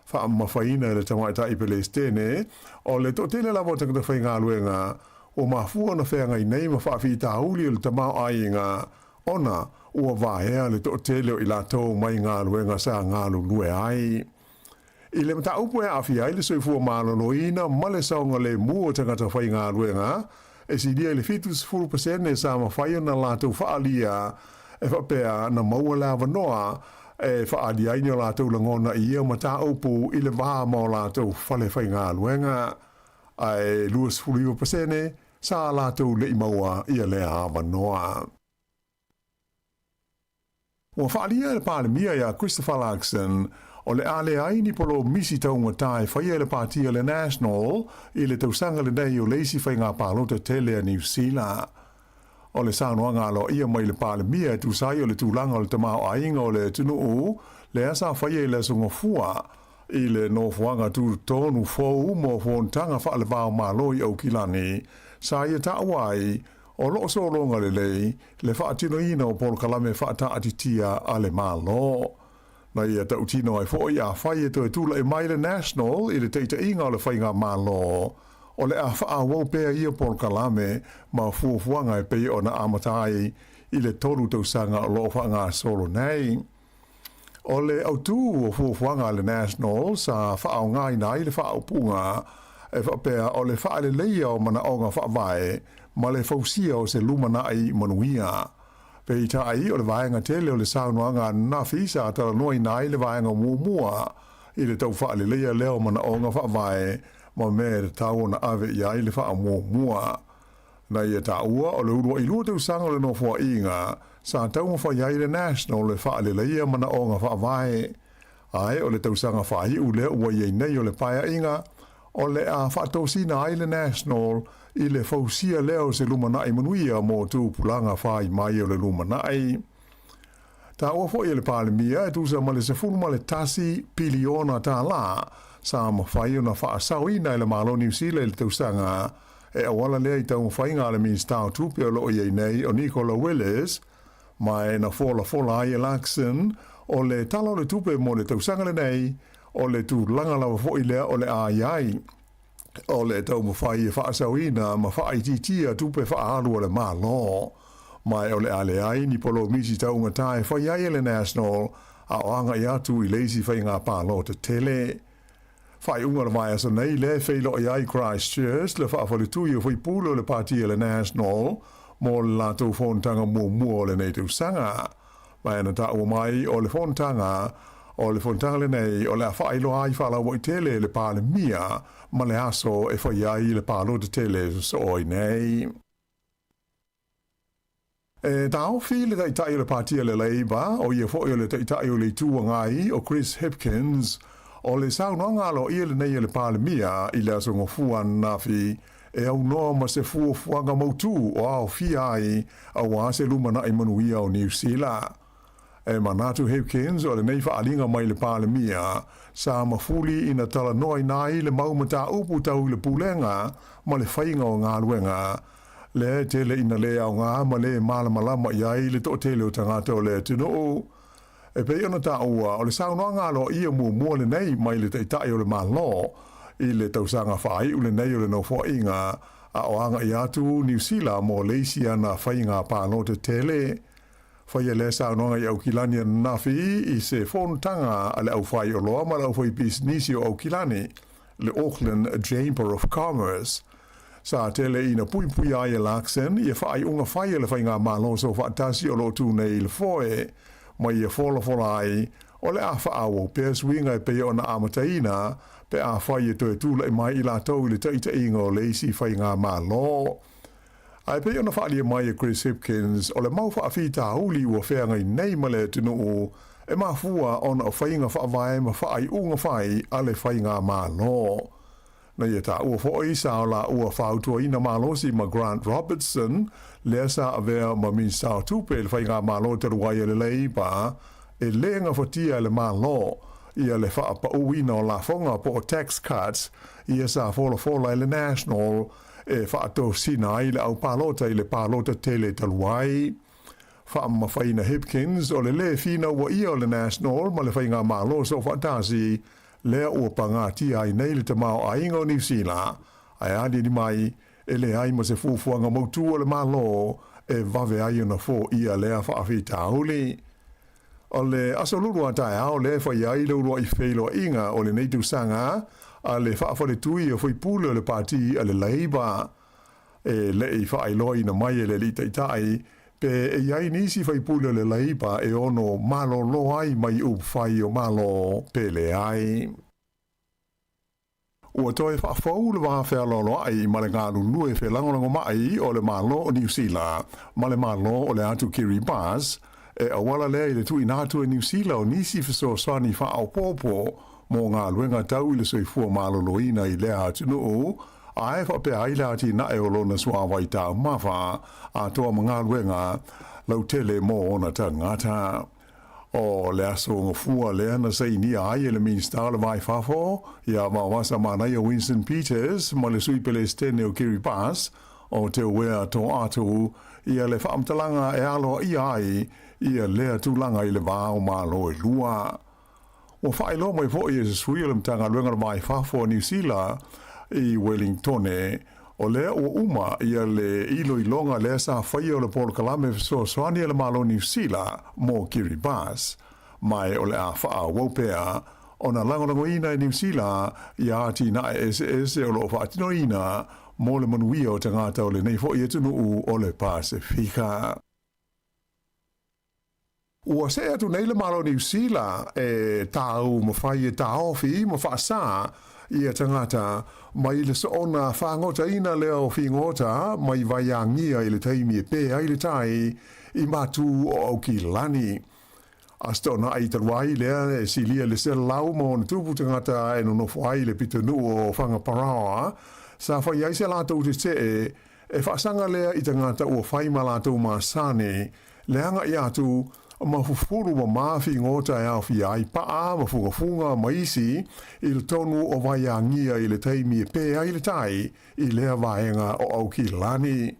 Faamamafaina e le tamaitai Pelesitene, o le toatele lava o tagata faigaluega ua mafua ona feagai nei ma faafitauli o le tamaoaiga ona ua vaea le toatele o i latou mai galuega sa galulue ai. I le mataupu e aafia ai le soifua maloloina ma le saogalemu o tagata faigaluega, e silia i le 70% sa mafai ona latou faaalia e faapea na maua le avanoa e faaali ai ni o latou lagona i ia mataupu i le va ma o latou fale faigaluega, ae 29% sa latou le i maua ia lea avanoa. Ua faaalia e le Palemia ia Christopher Luxon o le a leai ni polomisi taugatā e faia e le Pāti a le National i le tausaga lenei o le isi faiga palota tele a Niu Sila. O le saunoaga aloaia mai le Palemia e tusa ai o le tulaga o le tamaoaiga o le atunuu lea sa faia i le Aso Gafua i le nofoaga tutotonu fou mo fonotaga faale-va-o-Malo i Aukilani, sa ia taua ai o lo o sologa lelei le faatinoina o polokalame faataatitia a le Malo. Na ia tautino ai foi afai e toe tulai mai le National i le taitaiga o le faigamalo, o le a faaauau pea ia polokalame ma fuafuaga e pei ona amata ai i le tolu tausaga o lo o faagasolo nei. O le autū o fuafuaga a le National sa faaaogaina ai le faaupuga e faapea o le faaleleia o manaoga faavae ma le fausia o se lumanai manuia. Peitai, o le vaega tele o le saunoaga ananafi sa talanoaina ai le vaega muamua i le tau faaleleia lea o manaoga faavae ma mea e tatau ona ave i ai le faamuamua. Na ia taua o le uluailua tausaga o le Nofoaiga sa taumafai ai le National e faaleleia manaoga faavae, ae o le tausaga faaiu lea ua i ai nei o le paeaiga, o le a faatosina ai le National i le fausia lea o se lumanai manuia mo tupulaga fai mai o le lumanai. Taua foi e le Palemia e tusa ma le $11 piliona tālā sa mafai ona faasaoina e le Malo o Niu Sila i le tausaga e auala lea i taumafaiga a le Minisita o Tupe o lo o i ai nei o Nicola Willis ma e na folafola ai e Luxon o le Tala o le Tupe mo le tausaga lenei o le tulaga lava foi lea o le a i ai o le taumafai e faasaoina ma faaitiitia tupe faaalu a le Malo. Ma e o le a leai ni polomisi taugatā e fai ai e le National a o agai atu i le isi faiga palota tele. Faaiuga o le vaiaso nei lea e feiloai ai Christchurch le faafaletui o faipule o le pati a le National mo le latou fonotaga muamua o lenei tausaga. Ma e na taua mai o le fonotaga o le fonotaga lenei o le a faailoa ai faalauaitele e le Palemia ma le aso e fai ai le palota tele sosoo ai nei. E taofi le Taitai o le Pati a le Labour, o ia foi o le Taitai o le Itu Agai, o Chris Hipkins, o le saunoaga aloaia lenei a le Palemia i le Aso Gafua ananafi e aunoa ma se fuafuaga mautū o aofia ai auā se lumanai manuia o Niu Sila. E manatu Hipkins o lenei faaaliga mai le Palemia sa mafuli ina talanoaina ai le mau mataupu tau i le pulega ma le faiga o galuega lea e tele ina le aoga ma le malamalama i ai le toatele o tagata o le atunuu. E pei ona taua, o le saunoaga aloaia muamua lenei mai le Taitai o le Malo i le tausaga faaiu lenei o le Nofoaiga a o agai atu Niu Sila mo le isi ana faiga palota tele. Faia lea saunoaga i Aukilani ananafi i se fonotaga a le aufaioloa ma le aufaipisinisi o Aukilani, le Auckland Chamber of Commerce. Sa tele ina puipuia ai e Luxon ia faaiuga fai a le Faigamalo Soofaatasi o lo o tu nei i le foe, ma ia folafola ai o le a faaauau pea suiga e pei ona amataina pe afai e toe tulai mai i latou i le taitaiga o le isi Faigamalo. Ae pei ona faaalia mai e Chris Hipkins, o le mau faafitauli ua feagai nei ma le atunuu e mafua ona o faiga faavae ma faaiuga fai a le Faigamalo. Na ia taua foi sa o laua fautuaina malosi ma Grant Robertson, lea sa avea ma Minista o Tupe i le Faigamalo talu ai a le Labour, e le gafatia e le Malo ia le faapauina o lafoga po o tax cuts ia sa folafola e le National e faatosina ai le au palota i le palota tele talu ai. Faamamafaina Hipkins o le lē finauaia o le National ma le Faigamalo Soofaatasi lea ua pagatia ai nei le tamaoaiga o Niu Sila, ae aliali mai e leai ma se fuafuaga mautū a le Malo e vave ai ona foia lea faafitauli. O le Aso Lulu a taeao lea e fai ai le uluai feiloaiga o lenei tausaga a le faafaletui o faipule o le Pati a le Labour. E le i faailoaina mai e le Alii Taitai pe e i ai nisi faipule o le Labour e ono malolo ai mai upufai o Malo pe leai. Ua toe faafou le va fealoaloaʻi ma le galulue felagolagomai o le Malo o Niu Sila ma le Malo o le Atu Kiribati e auala lea i le tuuina atu e Niu Sila o nisi fesoasoani faaopoopo mo galuega tau i le soifua maloloina i lea atunuu ae faapea ai le atinae o lona suavai taumafa atoa ma galuega lautele mo ona tagata. O le aso gafua lea na sainia ai e le Minista o le Va i Fafo ia Vaovasa Manaia Winston Peters ma le Sui Pelesitene o Kiribati o Teuea Toatu ia le faamatalaga e aloaia ai ia lea tulaga i le va o Malo e lua. Ua faailoa mai foi e se sui o le Matagaluega o le Va i Fafo a Niu Sila i Welingtone, o lea ua uma ia le iloiloga lea sa faia o le polokalame fesoasoani a le Malo Niu Sila mo Kiribati, ma o le a faaauau pea ona lagolagoina e Niu Sila ia atinae eseese o lo o faatinoina mo le manuia o tagata o lenei foi atunuu o le Pasefika. Ua see atu nei le Malo o Niu Sila e taumafai e taofi ma faasā ia tagata mai le soona fāgotaina lea o figota mai Vaiagia i le taimi e pē ai le tai i matū o Aukilani. Aso Toonai talu ai lea e silia le 160 tagata e nonofo ai i le pitonuu o Whangaparaoa, sa fai ai se latou tetee e faasaga lea i tagata ua fai ma latou masani le agaʻi atu ma fufulu mamā figota e aofia ai paʻa ma fugafuga ma isi i totonu o Vaiagia i le taimi e pē ai le tai i lea vaega o Aukilani.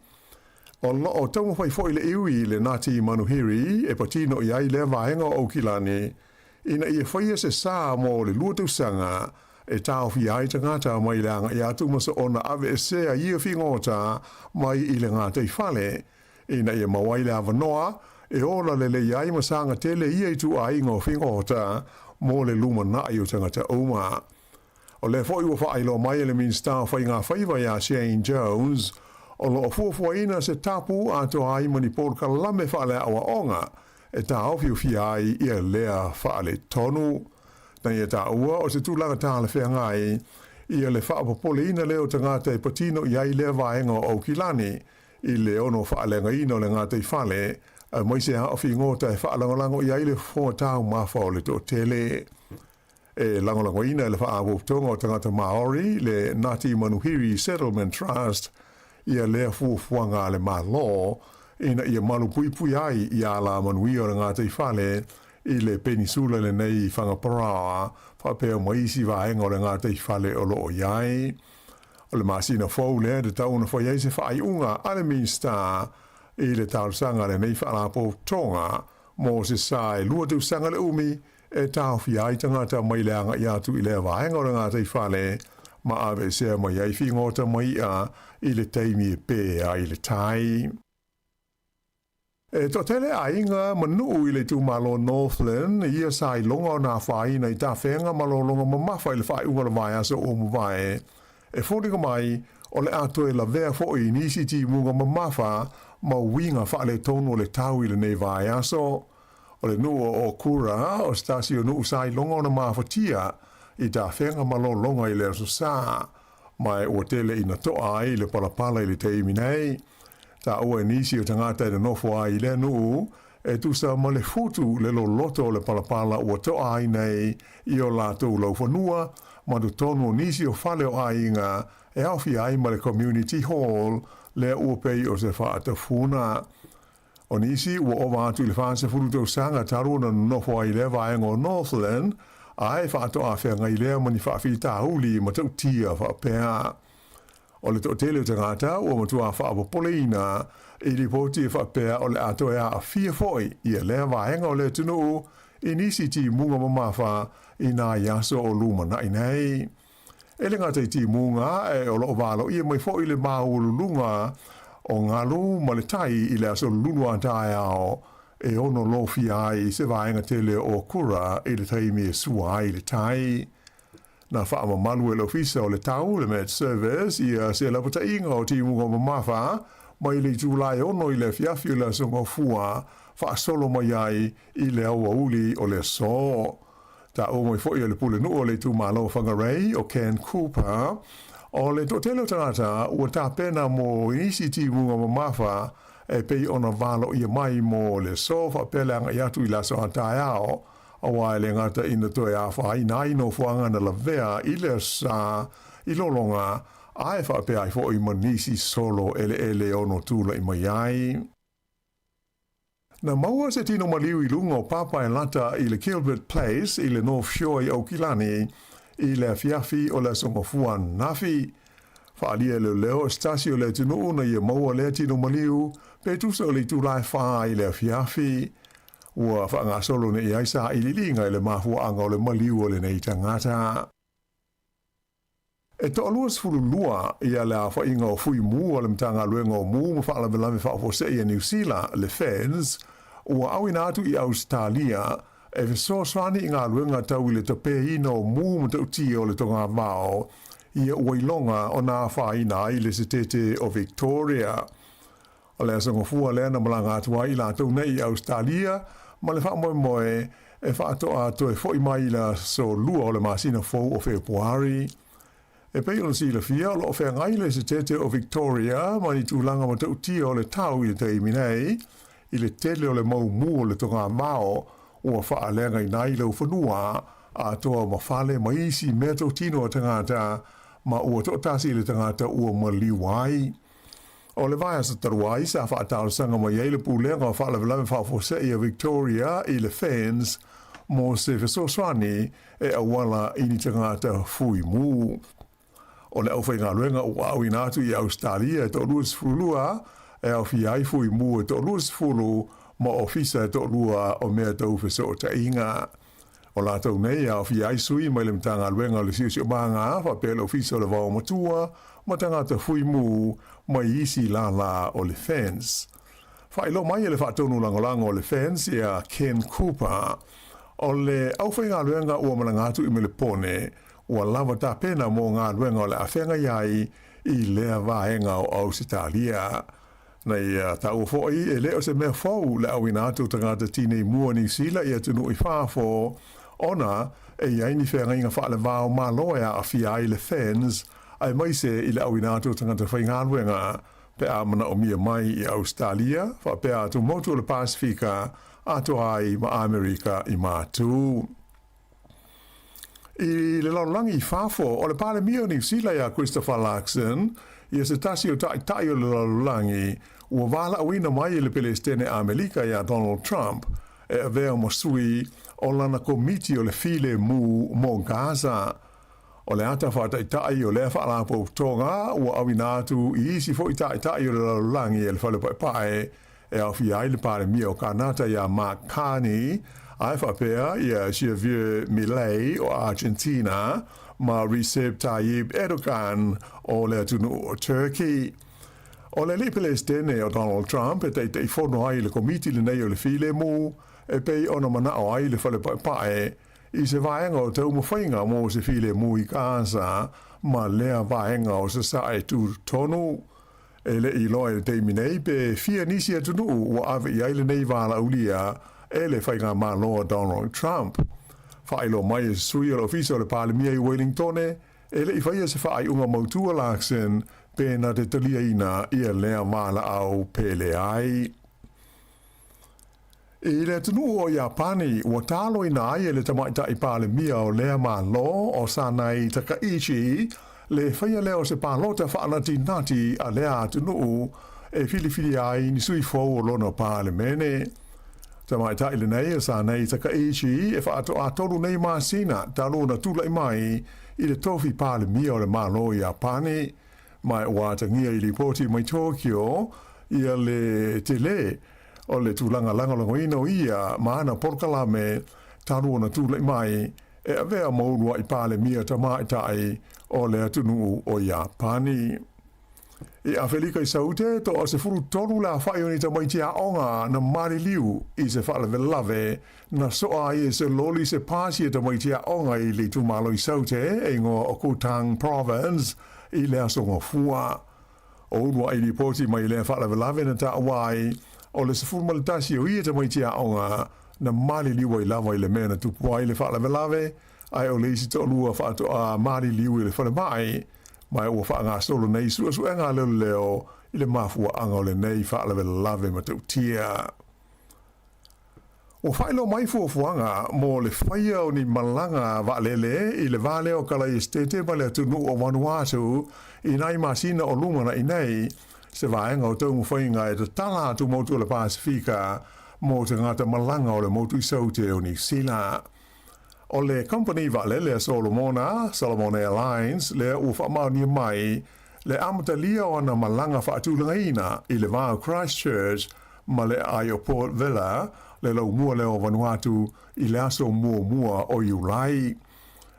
O lo o taumafai foi le iwi le Ngāti Manuhiri e patino i ai lea vaega o Aukilani ina ia faia se sā mo le lua tausaga e taofia ai tagata mai le agaʻi atu ma soona aveesea ia figota mai i le gataifale ina ia maua ai le avanoa e ola lelei ai ma saga tele ia ituaiga o figota mo le lumanai o tagata uma. O lea foi ua faailoa mai e le Minisita o Faiga Faiva iā Shane Jones, o lo o fuafuaina se tapu atoa ai ma ni polokalame faaleaoaoga e taofiofia ai ia lea faaletonu. Na ia taua o se tulaga talafeagai ia le faapopoleina lea o tagata e patino i ai lea vaega o Aukilani i le ono faaleagaina o le gataifale, aemaise lava o figota e faalagolago i ai le fofoga taumafa o le toatele. E lagolagoina e le Faalapotopotoga o Tagata Maori le Ngāti Manuhiri Settlement Trust ia lea fuafuaga a le Malo ina ia malupuipui ai i alamanuia o le gataifale i le penisula lenei i Whangaparaoa faapea ma isi vaega o le gataifale o lo o i ai. O le masina fou lea e tatau ona fai ai se faaiuga a le Minisita i le talosaga a lenei Faalapotopotoga mo se sa e lua tausaga le umi e taofia ai tagata mai le agaʻi atu i lea vaega o le gataifale ma aveesea mai ai figota mai iʻa i le taimi e pē ai le tai. E toatele aiga ma nuu i le itumalo Northland ia sa iloga ona afaina i tafeaga ma lologa mamafa i le faaiuga o le vaiaso ua mavae. E foliga mai, o le a toe lavea foi i nisi timuga mamafa ma uiga faaletonu o le tau i lenei vaiaso. O le nuu o Okura o se tasi o nuu sa iloga ona mafatia i tafeaga ma lologa i le Aso Sa, ma ua tele ina toa ai le palapala i le taimi nei. Taua e nisi o tagata e nonofo ai i lea nuu, e tusa ma le futu le loloto o le palapala ua toa ai nei i o latou laufanua ma totonu o nisi o fale o aiga e aofia ai ma le Community Hall lea ua pei o se faatafuna. O nisi ua ova atu i le 40 tausaga talu ona nonofo ai i lea vaega o Northland, a e faatoa feagai lea ma ni faafitauli matautia faapea. O le toatele o tagata ua matua faapopoleina i lipoti e faapea o le a toe aafia foi ia lea vaega o le atunuu i nisi timuga mamafa i nai aso o lumanai nei. E le gata i timuga ae o lo o valoia mai foi le maualuluga o galu ma le tai i le aso lulu a taeao e ono lofia ai se vaega tele o Okura i le taimi e sua ai le tai. Na faamamalu e le Ofisa o le Tau, le Met Service, ia se lapataiga o timuga mamafa mai le itula e 6 i le afiafi o le Aso Gafua faasolo mai ai i le aoauli o le aso. Taua mai foi e le Pulenuu o le itumalo o Whangarei, o Ken Cooper, o le toatele o tagata ua tapena mo nisi timuga mamafa e pei ona valoia mai mo le aso faapea le agai atu i le aso a taeao, Aua e le gata ina toe afaina ai nofoaga na lavea i le sa i lologa, a e faapea ai foi ma nisi solo eleele e ono tulai mai ai. Na maua se tino maliu i luga o Papaelata i le Gilbert Place i le North Shore i Aukilani i le afiafi o le Aso Gafua ananafi. Faaalia e leoleo o se tasi o le atunuu na ia maua lea tino maliu pe tusa o le itula e 4 i le afiafi. Ua faagasolo nei ai sailiiliga i le mafuaaga o le maliu o lenei tagata. E toa-22 ia le aofaiga o fui mu a le Matagaluega o Mu ma Faalavelave Faafuasei a Niu Sila, le FENZ, ua auina atu i Ausetalia e fesoasoani i galuega tau i le tapeina o mu matautia o le togavao ia ua iloga ona afaina ai le setete o Victoria. O le aso Gafua lea na malaga atu ai i latou nei i Ausetalia ma le faamoemoe e faatoa toe foi mai i le aso 2 o le masina fou o Fepuari. E pei ona silafia, o lo o feagai le Esetete o Victoria ma ni tulaga matautia o le tau i le taimi nei, i le tele o le mau mu o le togamao ua faaleagaina ai laufanua atoa ma fale ma isi meatotino a tagata ma ua toatasi le tagata ua maliu ai. O le vaiaso talu ai sa faatalosaga mai ai le Pulega o Faalavelave Faafuasei a Victoria i le FENZ mo se fesoasoani e auala i ni tagata fui mu. O le aufaigaluega ua auina atu i Ausetalia e toa-22 e aofia ai fui mu e toa-20 ma ofisa e toalua o mea tau fesootaiga. O latou nei e aofia ai sui mai le Matagaluega o le Siosiomaga faapea le Ofisa o le Vaomatua ma tagata fui mu mai isi lālā o le FENZ. Faailoa mai e le Faatonu Lagolago o le FENZ ia Ken Cooper, o le aufaigaluega ua malaga atu i Melepone ua lava tapena mo galuega o le a feagai ai i lea vaega o Ausetalia. Na ia taua foi, e le o se mea fou le auina atu o tagata tinei mu o Niu Sila i atunuu i fafo, ona e i ai ni feagaiga faalevao Malo e aafia ai le FENZ, aemaise i le auina atu o tagata faigaluega pe a manaomia mai i Ausetalia, faapea atu motu o le Pasefika atoa ai ma Amerika i Matu. I le lalolagi i fafo, o le Palemia o Niu Sila iā Christopher Luxon, ia se tasi o ta'ita'i o le lalolagi ua valaauina mai e le Pelesitene Amelika iā Donald Trump e avea ma sui o lana Komiti o le Filemu mo Gaza. O le ata faata'ita'i o lea faalapotopotoga ua auina atu i isi fo'i ta'ita'i o le lalolagi e le Fale Paepae e aofia ai le Palemia o Kanata iā Mark Carney, ae faapea ia Javier Milei o Argentina ma Recep Tayyip Erdogan o le atunuu o Turkey. O le alii Pelesitene o Donald Trump e taitaifono ai i le Komiti lenei o le Filemu e pei ona manao ai le Fale Paepae i se vaega o taumafaiga mo se filemu i Gaza ma lea vaega o Sasae Tutotonu. E le i iloa i le taimi nei pe fia nisi atunuu ua ave i ai lenei valaaulia e le faigamalo a Donald Trump. Faailoa mai e se sui o le Ofisa o le Palemia i Welingtone, e le i faia se faaiuga mautu a Larkson pe na te taliaina ia lea valaau pe leai. I le atunuu o Iapani, ua taloina ai e le tamaitai Palemia o lea Malo o Sanae Takaichi le faia lea o se palota faanatinati a lea atunuu e filifilia ai ni sui fou o lona Palemene. Tamaitai lenei o Sanae Takaichi e faatoatolu nei masina talu ona tulai mai i le tofi Palemia o le Malo o Iapani, ma ua atagia i lipoti mai Tokyo ia le tele o le tulaga lagolagoina o ia ma ana polokalame talu ona tulai mai e avea ma uluai Palemia tamaitai o le atunuu o Iapani. I Afelika i Saute, toa 13 le afa'i o ni tamaiti aoga na maliliu i se faalavelave na soa ai e se loli se pasi a tamaiti aoga i le itumalo i Saute e igoa o Gauteng Province i le Aso Gafua. O uluai lipoti mai lea faalavelave na taua ai, o le 11 o ia tamaiti aoga na maliliu ai lava i le mea na tupu ai le faalavelave, ae o le isi toalua faatoa maliliu i le falemai, ma ua faagasolo nei suesuega a leoleo i le mafuaaga o lenei faalavelave matautia. Ua faailoa mai fuafuaga mo le faia o ni malaga vaalele i le va lea o Kalaiestete ma le atunuu o Vanuatu i nai masina o lumanai nei, se vaega o taumafaiga e tatala atu motu o le Pasefika mo tagata malaga o le motu i Saute o Niu Sila. O le kamupani vaalele a Solomona, Solomon Airlines, lea ua faamaonia mai le amatalia o ana malaga faatulagaina i le va o Christchurch ma le aai o Port Vila, le laumua lea o Vanuatu i le aso muamua o Iulai.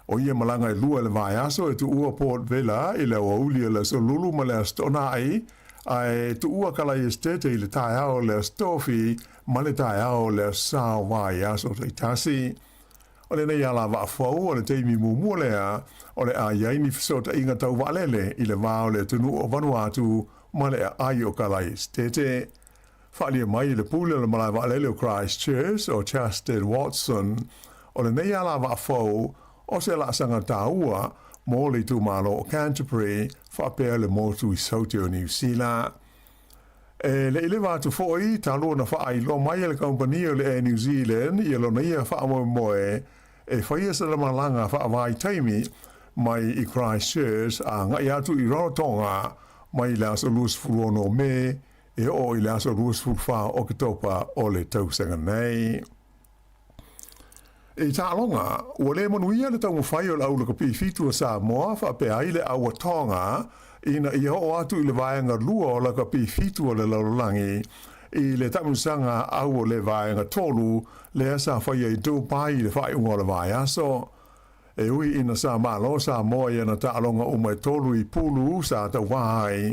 O ia malaga e lua i le vaiaso e tuua Port Vila i le aoauli o le Aso Lulu ma le Aso Toonai, ae tuua Kalaiestete i le taeao o le Aso Tofi ma le taeao o le Aso Sa o vaiaso taitasi. O lenei ala vaa fou o le taimi muamua lea o le a i ai ni fesootaiga tau vaalele i le va o le atunuu o Vanuatu ma le aai o Kalaiestete. Faaalia mai i le pule o le malae vaalele o Christchurch o Chasted Watson, o lenei ala vaa fou o se laasaga taua mo le itumalo o Canterbury faapea le motu i Saute o Niu Sila. E le i leva atu foi talu ona faailoa mai e le kamupani o le Air New Zealand ia lona ia faamoemoe e faia sana malaga faavaitaimi mai i Christchurch a agai atu i Rarotonga mai le aso 26 o Me e oo i le aso 24 o Oketopa o le tausaga nei. I taaloga, ua le manuia le taumafai o le au lakapi fitu a Samoa faapea ai le au a Tonga ina ia oo atu i le vaega lua o lakapi fitu o le lalolagi i le taamilosaga au o le vaega tolu lea sa faia i Dubai i le faaiuga o le vaiaso. E ui ina sa malo Samoa i ana taaloga uma e tolu i pulu sa tauva ai,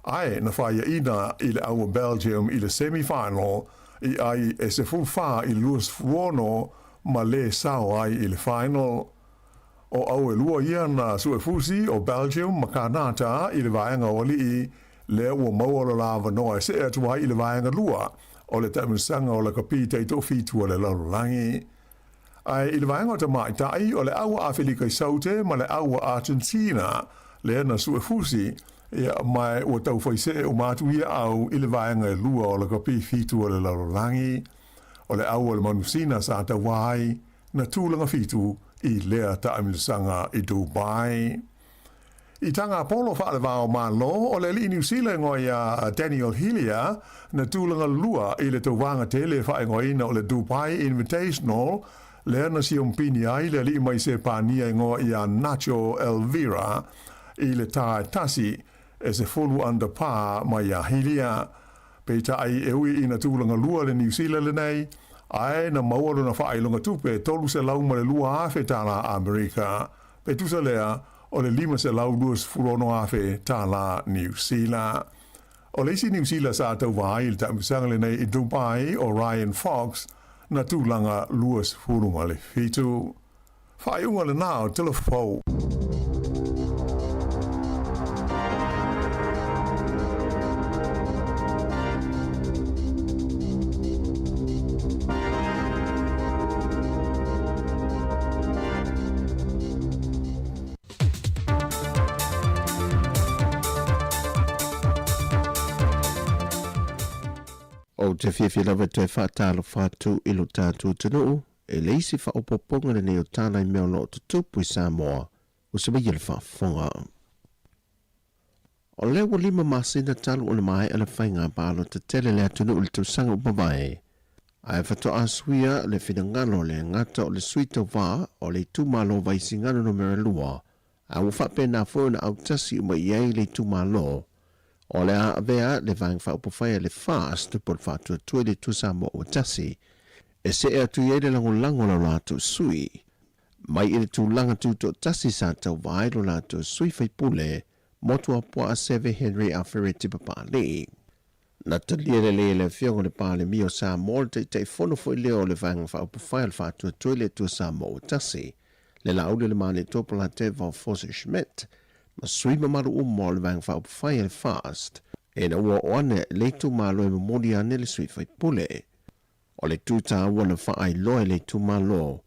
ae na faiaina i le au o Belgium i le semi-final i ai e 14 i le 26 ma lē sao ai i le final. O au e lua ia na suefusi o Belgium ma Kanata i le vaega o alii, lea ua maua lo la avanoa e see atu ai i le vaega lua o le taamilosaga o lakapi taitoafitu a le lalolagi. Ae i le vaega o tamaitai, o le au a Afelika i Saute ma le au a Argentina lea na suefusi, ia, ma ua tau fai see uma atu ia au i le vaega e lua o lakapi fitu o le lalolagi. O le au o le manusina sa tauā ai na tulaga fitu i lea taamilosaga i Dubai. I taga polo faalevao Malo o le alii Niu Sila igoa ia Daniel Hillier na tulaga lua i le tauvaga tele faaigoaina o le Dubai Invitational lea na siompini ai le alii mai Sepania igoa ia Nacho Elvira i le tae tasi e 10 under par mai ia Hillier. Peitai e ui ina tulaga lua le Niu Sila lenei, ae na maua lona faailoga tupe $302,000 tala Amerika. Pe tusa lea, o le $526,000 tala Niu Sila. O le isi Niu Sila sa tauva ai i le taamilosaga lenei i Dubai o Ryan Fox na tulaga 27. Faaiuga lena o Talafou. Ou te fiafia lava e toe faatalofa atu i lo tatou atunuu e le isi faaopoopoga lenei o tala i mea o lo o tutupu i Samoa ua savaia le faafofoga. O lea ua lima masina talu ona maea le faiga palota tele le atunuu i le tausaga ua mavae, ae faatoa suia le finagalo le gata o le sui tauva o le itumalo Vaisigano Numera 2, a ua faapena foi ona autasi uma i ai le itumalo o le a avea le Vaega Faaupufai a le FAST po o le Faatuatua i le Itu Samoa ua Tasi e see atu i ai le lagolago a lo latou sui mai i le tulaga tutoatasi sa tauva ai lo latou sui faipule Motuapuaa Seve Henry Afereti Papalii. Na talia lelei e le Afioga i le Palemia o Samoa, le Taitaifono foi lea o le Vaega Faaupufai o le Faatuatua i le Atua Samoa ua Tasi, le Laauli o le Malietoa Palateva o Forse Schmidt, ma sui mamalu uma o le Vaega Faaupufai a le FAST, ina ua oo ane le itumalo e momoli ane le sui faipule. O le tu taua na faailoa e le itumalo,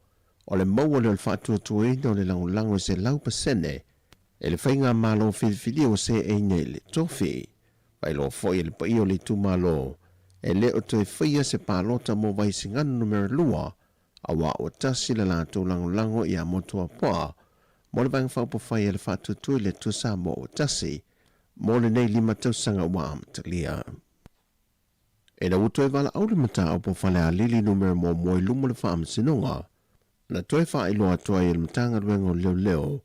o le maua lea o le faatuatuaina o le lagolago i 100% e le faigamalo filifilia ua seei nei le tofi. Faailoa foi e le paia o le itumalo, e le o toe faia se palota mo Vaisigano Numera 2, auā ua tasi le latou lagolago ia Motuapoa mo le Vaega Faaupufai a le Faatuatua i le Atua Samoa ua Tasi mo lenei lima tausaga ua amatalia. Ina ua toe valaau le mataupu a Falealili Numera Muamua i luma o le Faamasinoga, na toe faailoa atu ai e le Matagaluega o Leoleo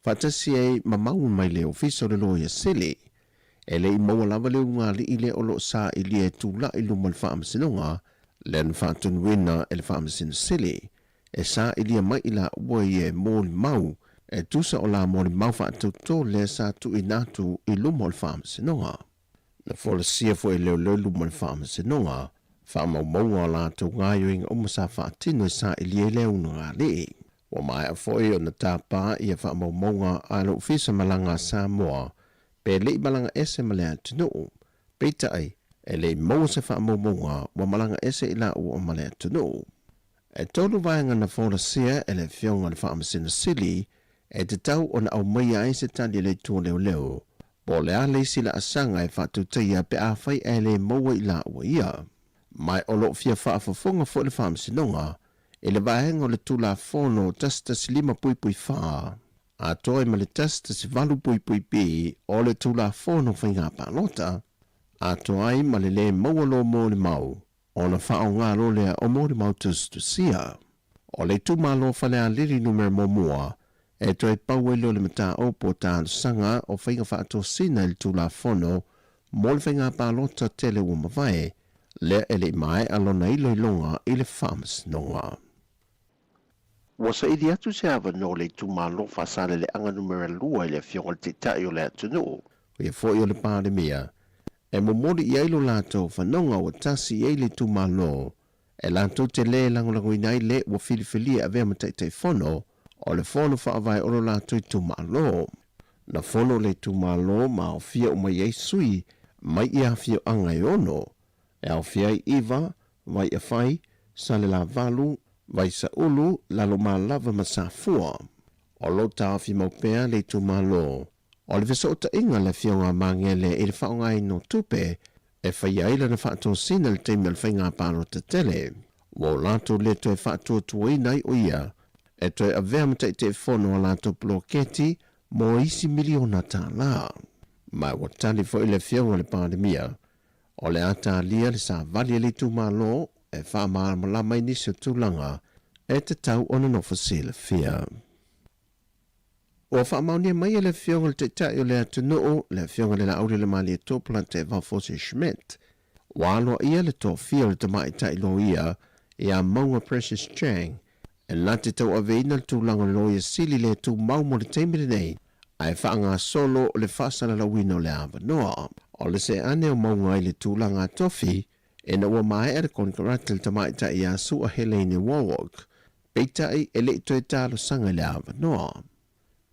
faatasi ai ma mau mai le Ofisa o le Loia Sili, e le i maua lava le ulugalii lea o lo o sailia e tulai i luma o le Faamasinoga lea na faatonuina e le Faamasino Sili e sailia mai i laua ia e molimau e tusa o la molimau faatautō lea sa tuuina atu i luma o le Faamasinoga. Na folasia foi e leoleo i luma o le Faamasinoga faamaumauga o latou gaoioiga uma sa faatino e sailia ai le unagalii. Ua maea foi ona tapa ia faamaumauga a le Ofisa Malaga a Samoa pe le i malaga ese ma le atunuu. Peitai, e le i maua se faamaumauga ua malaga ese i laua ma le atunuu. E tolu vaega na folasia e le Afioga i le Faamasino Sili e tatau ona aumaia ai se tali a le Itu o Leoleo Po o le a le isi laasaga e faatautaia pe afai ae le maua i laua ia. Ma o lo o fia faafofoga foi le Faamasinoga i le vaega o le Tulafono 115.4 atoa ai ma le 118.B o le Tulafono Faiga Palota, atoa ai ma le le maua loa molimau ona faaaoga loa lea o molimau tusitusia. O le itumalo Falealili Numera Muamua e toe pau ai lea o le mataupu o talosaga o faiga faatosina i le Tulafono mo le Faiga Palota tele ua mavae, lea e le i maea lona iloiloga i le Faamasinoga. Ua saili atu se avanoa o le itumalo Faasaleleaga Numera 2 i le Afioga i le Taitai o le atunuu, o ia foi o le Palemia, e momoli i ai lo latou fanoga ua tasi i ai le itumalo e latou te lē lagolagoina ai le ua filifilia e avea ma Taitaifono o le Fono Faavae o lo latou itumalo. Na fono le itumalo ma aofia uma i ai sui mai i afioaga e ono, e aofia ai Iva, Vaiafai, Salelavalu, Vaisaulu, Lalomalava ma Safua. O lo o taofi mau pea le itumalo o le fesootaiga a le Afioga a Magele i le faaaogaina o tupe e faia ai lana faatosina i le taimi o le faiga palota tele. Ua o latou le toe faatuatuaina ai o ia e toe avea ma Taitaifono a latou poloketi mo isi miliona tālā. Ma ua tali foi le Afioga i le Palemia o le a talia le savali a le itumalo e faamalamalama ai nisi o tulaga e tatau ona nofo silafia. Ua faamaonia mai e le Afioga i le Taitai o le atunuu, le Afioga i le Laauli Lemalietoa Polataivao Fosi Schmidt, ua aloaia le toafia o le tamaitai loia ia Mauga Precious Chang e na te tauaveina le tulaga o le Loia Sili le tumau mo le taimi lenei ae faagasolo le faasalalauina o le avanoa. O le seane o mauga i le tulaga tofi, ina ua maea le konekarate a le tamaitai ia Sua Helene Warwick, peitai e le i toe talosaga i le avanoa.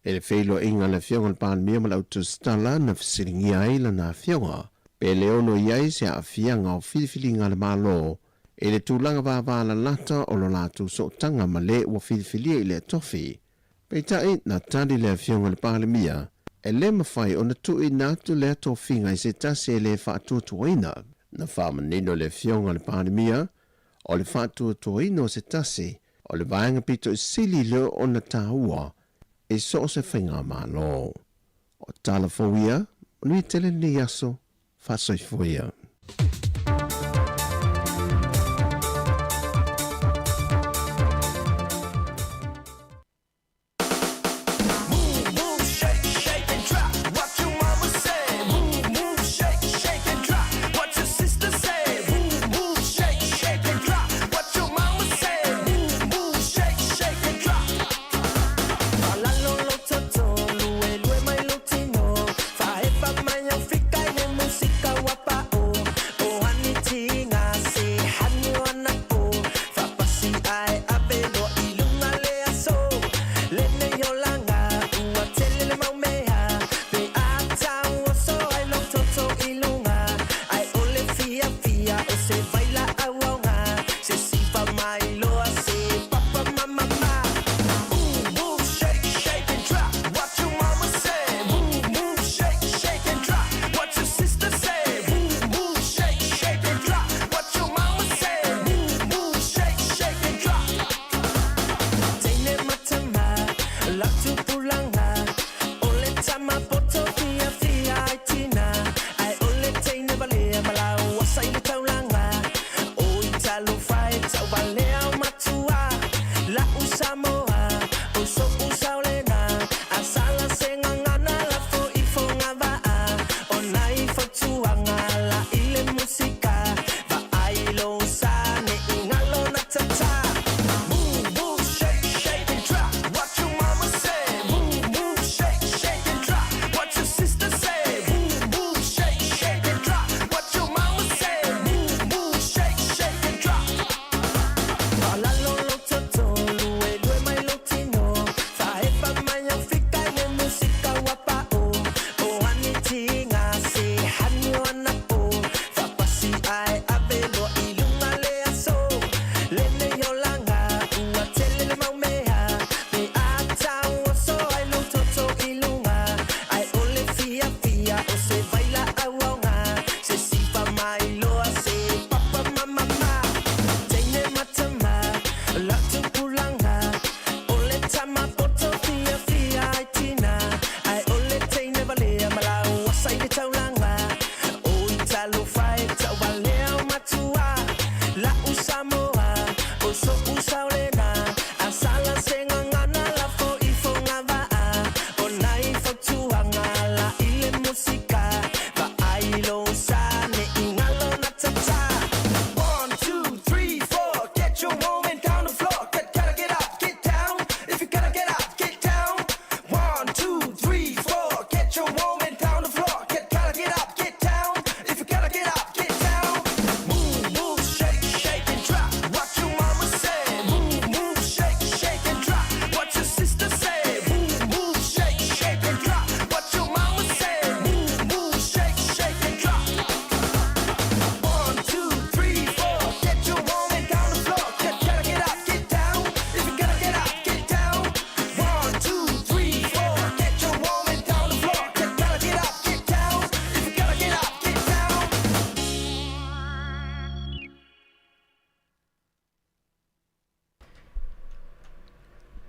I le feiloaiga a le Afioga i le Palemia ma le Autusitala na fesiligia ai lana afioga pe le ono i ai se aafiaga o filifiliga a le Malo i le tulaga vavalalata o lo latou sootaga ma le ua filifilia i lea tofi. Peitai, na tali le Afioga i le Palemia, e le mafai ona tuuina atu lea tofiga i se tasi e le faatuatuaina. Na faamanino le Afioga i le Palemia, o le faatuatuaina o se tasi o le vaega pito i sili lea ona taua i so o se faigamalo. O tala fou ia, manuia tele lenei aso, faasoifua ia.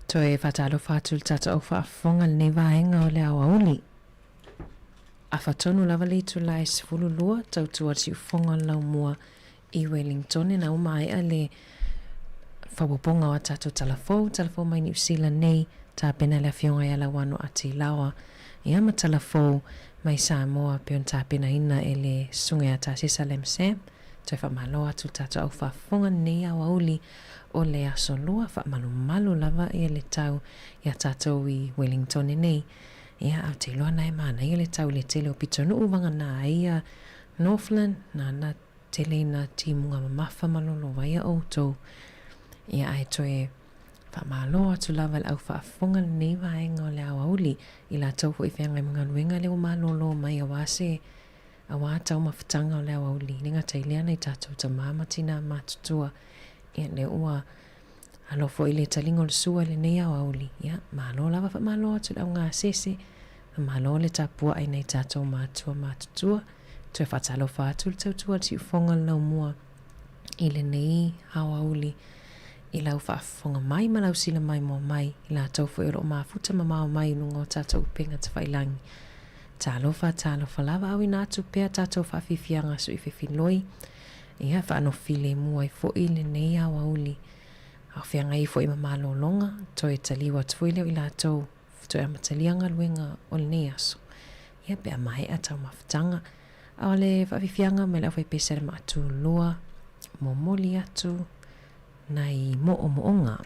Toe faatalofa atu i le tatou au faafofoga i lenei vaega o le aoauli. Afa tonu lava le itula e 12 tautua le siufofoga o le laumua i Wellington ina ua maea le faaopoopoga o a tatou tala fou, tala fou mai Niu Sila nei, tapena le Afioga ia Lauano Atilaoa, ia ma tala fou mai Samoa pei ona tapenaina e le Susuga ia Tasesa Lam Sam. Toe faamalo atu le tatou au faafofoga lenei aoauli o le Aso Lua, faamalumalu lava ia le tau ia tatou i Wellington nei. Ia, ae ou te iloa na e manaia le tau i le tele o pitonuu vagana ai ia Northland, nāna tele i nā timuga mamafa ma lolovaia outou. Ia, ae toe faamalo atu lava i le au faafofoga lenei vaega o le aoauli, i latou foi feagai ma galuega lea ua malolo mai aua se aua taumafataga o le aoauli, e le gata i lea nai tatou tama ma tinā matutua, ia lea ua alo foi le taliga o le sua i lenei aoauli, ia malo lava faamalo atu i le augasese, faamalo le tapuai nai tatou matua matutua, toe faatalofa atu le tautua a le siufofoga o le laumua i lenei aoauli i lau faafofoga mai ma lau silamaimoa mai, i latou foi o lo o mafuta mamao mai i luga o tatou upega tafailagi. Talofa, talofa lava, auina atu pea tatou faafiafiaga suifefiloi, ia faanofilemu ai foi lenei aoauli. A o feagai ai foi ma malologa, toe taliu atu foi lea o i latou toe amatalia galuega o lenei aso, ia pe a maea taumafataga. A o le faafiafiaga mai le aufaipese a le Maatulua, momoli atu nai moomooga.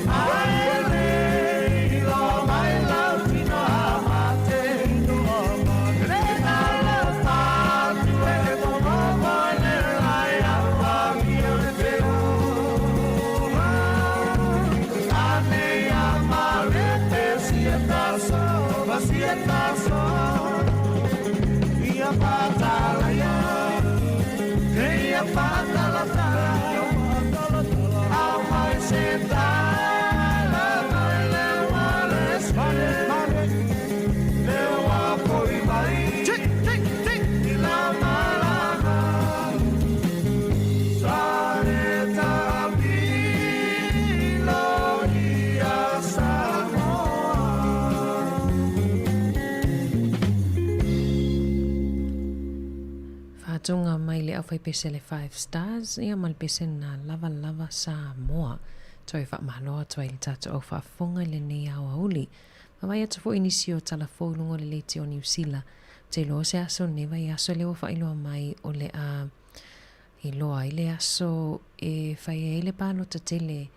Ae Faatuga mai le aufaipese a le Five Stars, ia ma le pese na lava lava Samoa. Toe faamalo atu ai i le tatou au faafofoga i lenei aoauli. Vaavaai atu foi i nisi o tala fou i luga o le leitio o Niu Sila. Ou te iloa o se aso lenei vaiaso lea ua faailoa mai o le a iloa ai le aso e fai ai le palota tele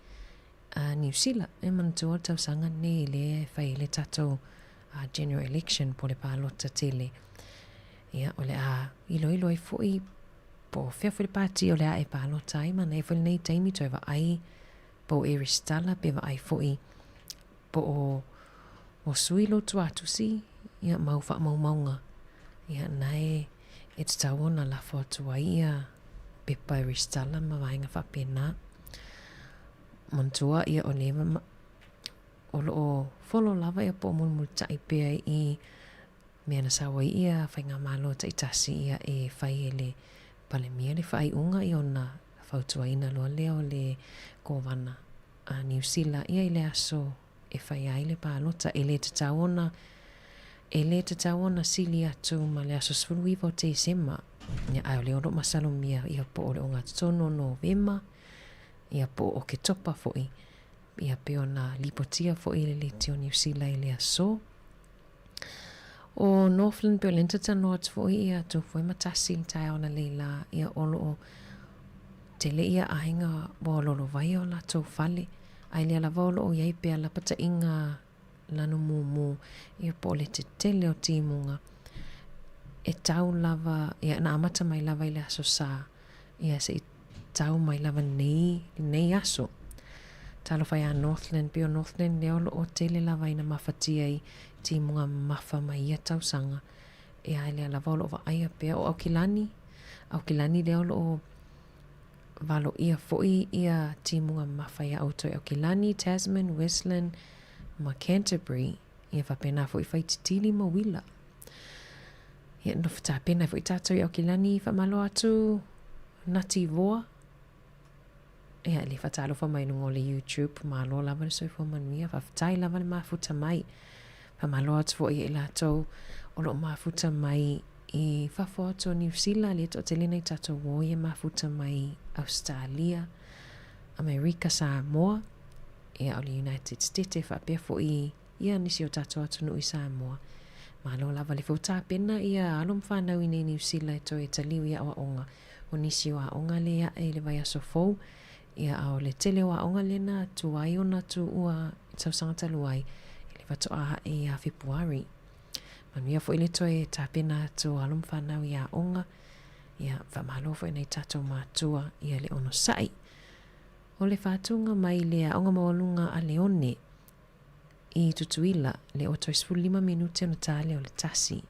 a Niu Sila. E manatua o le tausaga lenei lea e fai ai le tatou General Election po o le palota tele. Ia, o le a iloilo ai foi po o fea foi le pati o le a e palota ai. Manaia foi lenei taimi toe vaai po o e resitala pe vaai foi po o o sui lou tuatusi ia mau faamaumauga. Ia, na e e tatau ona lafo atu ai ia pepa e resitala ma vaega faapena. Manatua ia o le o lo o folo lava ia po o mulimulitai pea i mea na sau ai ia faigamalo taitasi ia e fai e le Palemia le faaiuga ia ona fautuaina loa lea o le Kovana a Niu Sila ia i le aso e fai ai le palota. E le tatau ona e le tatau ona sili atu ma le aso 19 o Tesema, ia ae o lea o lo o masalomia ia po o le ogatotonu o Novema ia po o Oketopa foi ia pei ona lipotia foi e le Leitio Niu Sila i le aso. O Northland pei o lea na talanoa atu foi ia Tufue ma Tasi i le taeao analeila la, ia o lo o tele ia aiga ua lolovaia o latou fale, ae lea lava o lo o i ai pea lapataiga lanu mumu, ia po o le tetele o timuga e tau lava, ia na amata mai lava i le Aso Sa, ia se i tau mai lava nei, lenei aso. Talofa iā Northland, pei o Northland lea o lo o tele lava ina mafatia i timuga mamafa mai ia tausaga. Ia ae lea lava o lo o vaaia pea o Aukilani, Aukilani lea o lo o valoia foi ia timuga mamafa iā outou i Aukilani, Tasman, Westland ma Canterbury, ia faapena foi Whaititili ma Uila. Ia, nofo tapena ai foi tātou i Aukilani, faamalo atu Nati Voa. Ia, le faatalofa mai luga o le YouTube, malo lava le soifua manuia, faafetai lava le mafuta mai. Faamalo atu foi ia i latou o lo o mafuta mai i fafo atu o Niu Sila, le toatele nei tātou o ia mafuta mai Australia, Amerika, Samoa, ia o le United States faapea foi Ia nisi o tatou atunuu i Samoa. Malo lava le tapena ia alo ma fanau i nei Niu Sila e toe taliu i aoaoga. O nisi o aoga le ae i le vaiaso fou, ia a o le tele o aoga lena tuai ona tuua i tausaga talu ai i le faatoa ae ia Fepuari. Manuia foi le toe tapena atu o alo ma fanau i aoga, ia faamalo foi nai tatou matua ia le onosai. O le faatuga mai le aoga maualuga a Leone i Tutuila, le o toe 15 minute ona ta lea o le tasi.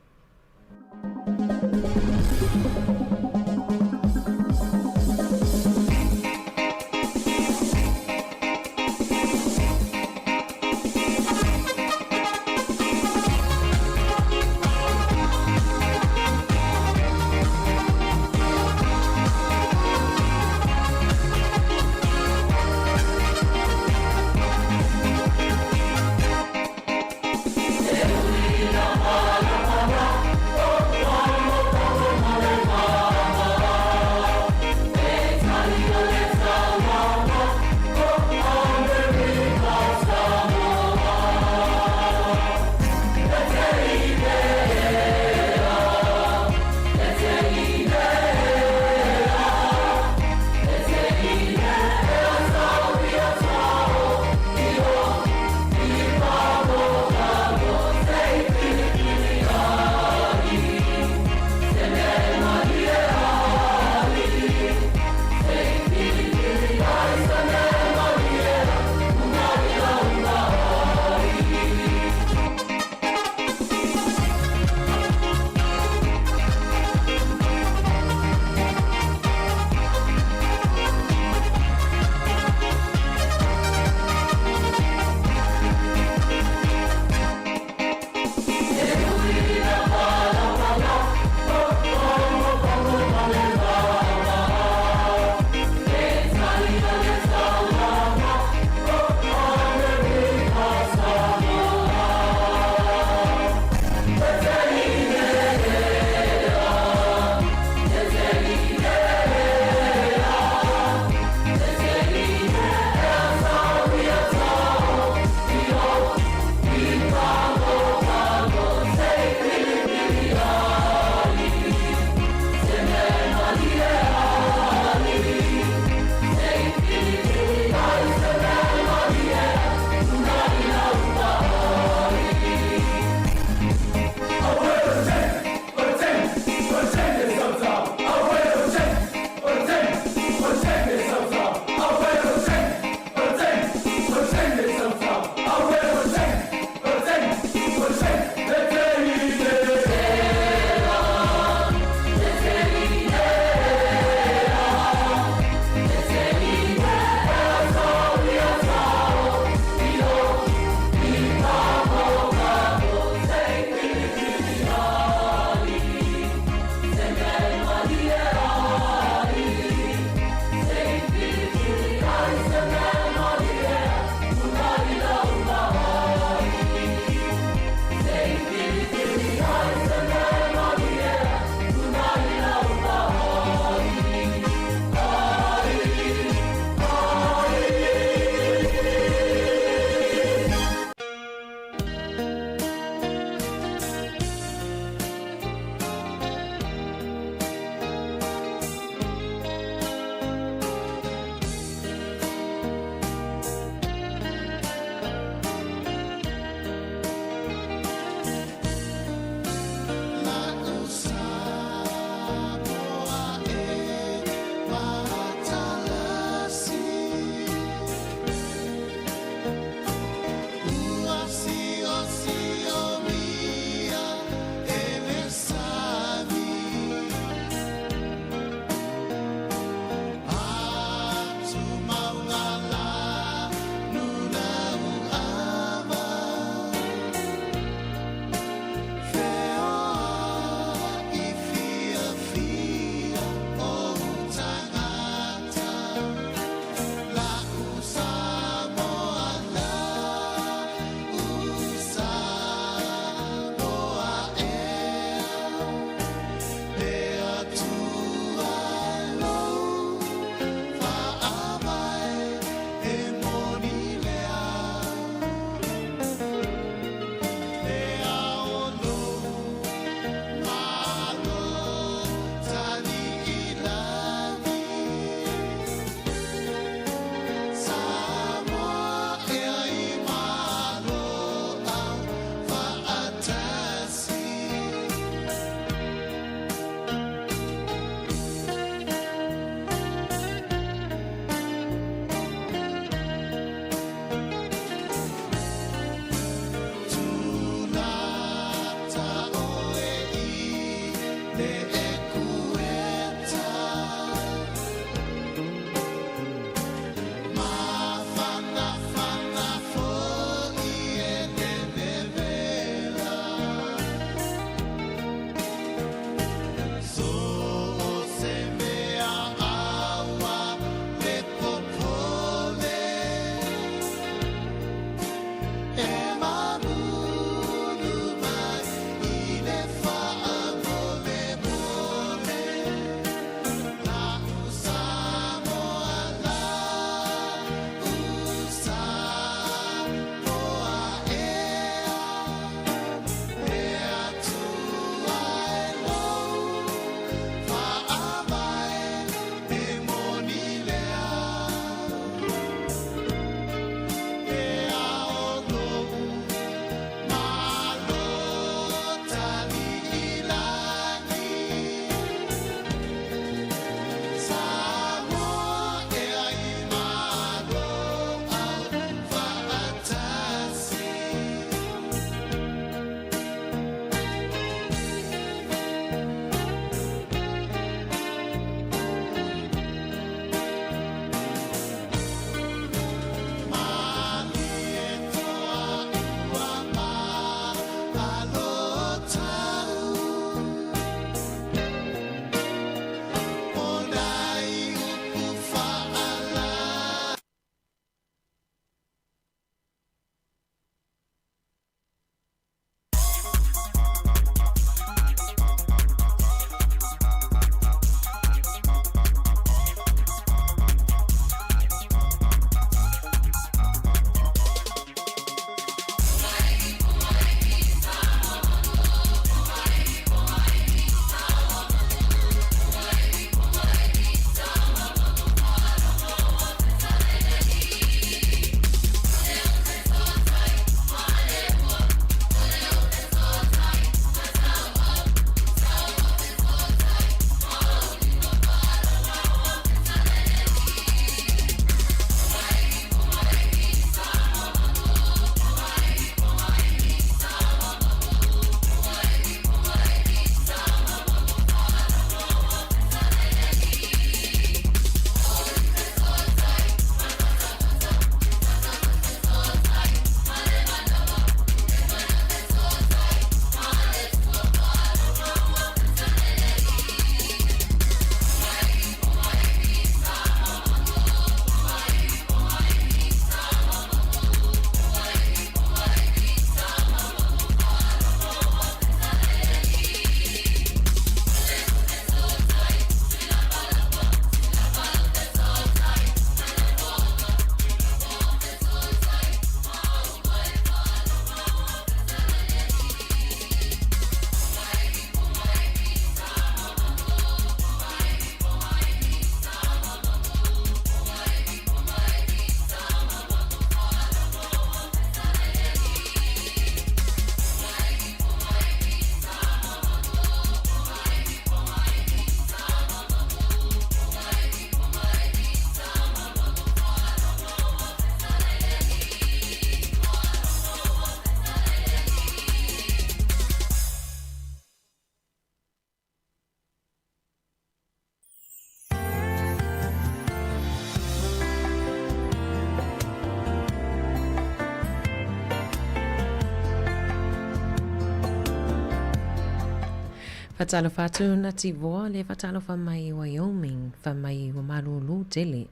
Faatalofa atu Nativoa le faatalofa mai i Wyoming fai mai ua malūlū tele.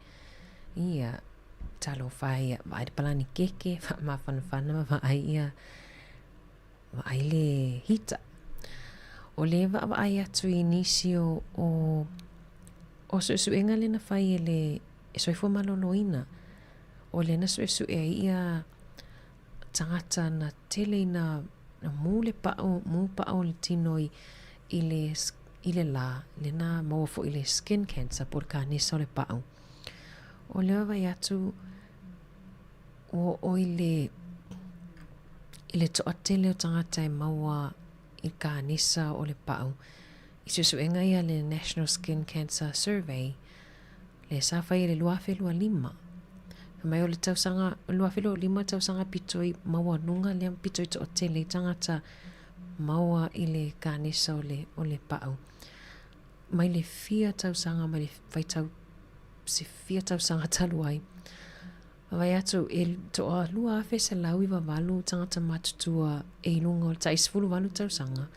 Ia, talofa ia, vaai le palani keke, faamafanafana ma vaai ia, vaai le hita. O le vaavaai atu i nisi o, o, o suesuega lea na fai e le e soifua maloloina, o lea na suesue ai ia tagata na tele ina na mū le pa'u, mū pa'u le tino i, i le, i le lā, lea na maua foi i le skin cancer po o le kanesa o le pa'u. O lea vaai atu ua oo i le, i le toatele o tagata e maua i le kanesa o le pa'u. I suesuega ia a le National Skin Cancer Survey, lea sa fai i le 2025. Fai mai o le tausaga 2025 tausaga pito i maualuga lea pito i toatele i tagata maua i le kanesa o le, o le pa'u. Mai le fia tausaga mai le faitau se fia tausaga talu ai. Vaai atu, e toa 2,198 tagata matutua e i luga o le tai 18 tausaga,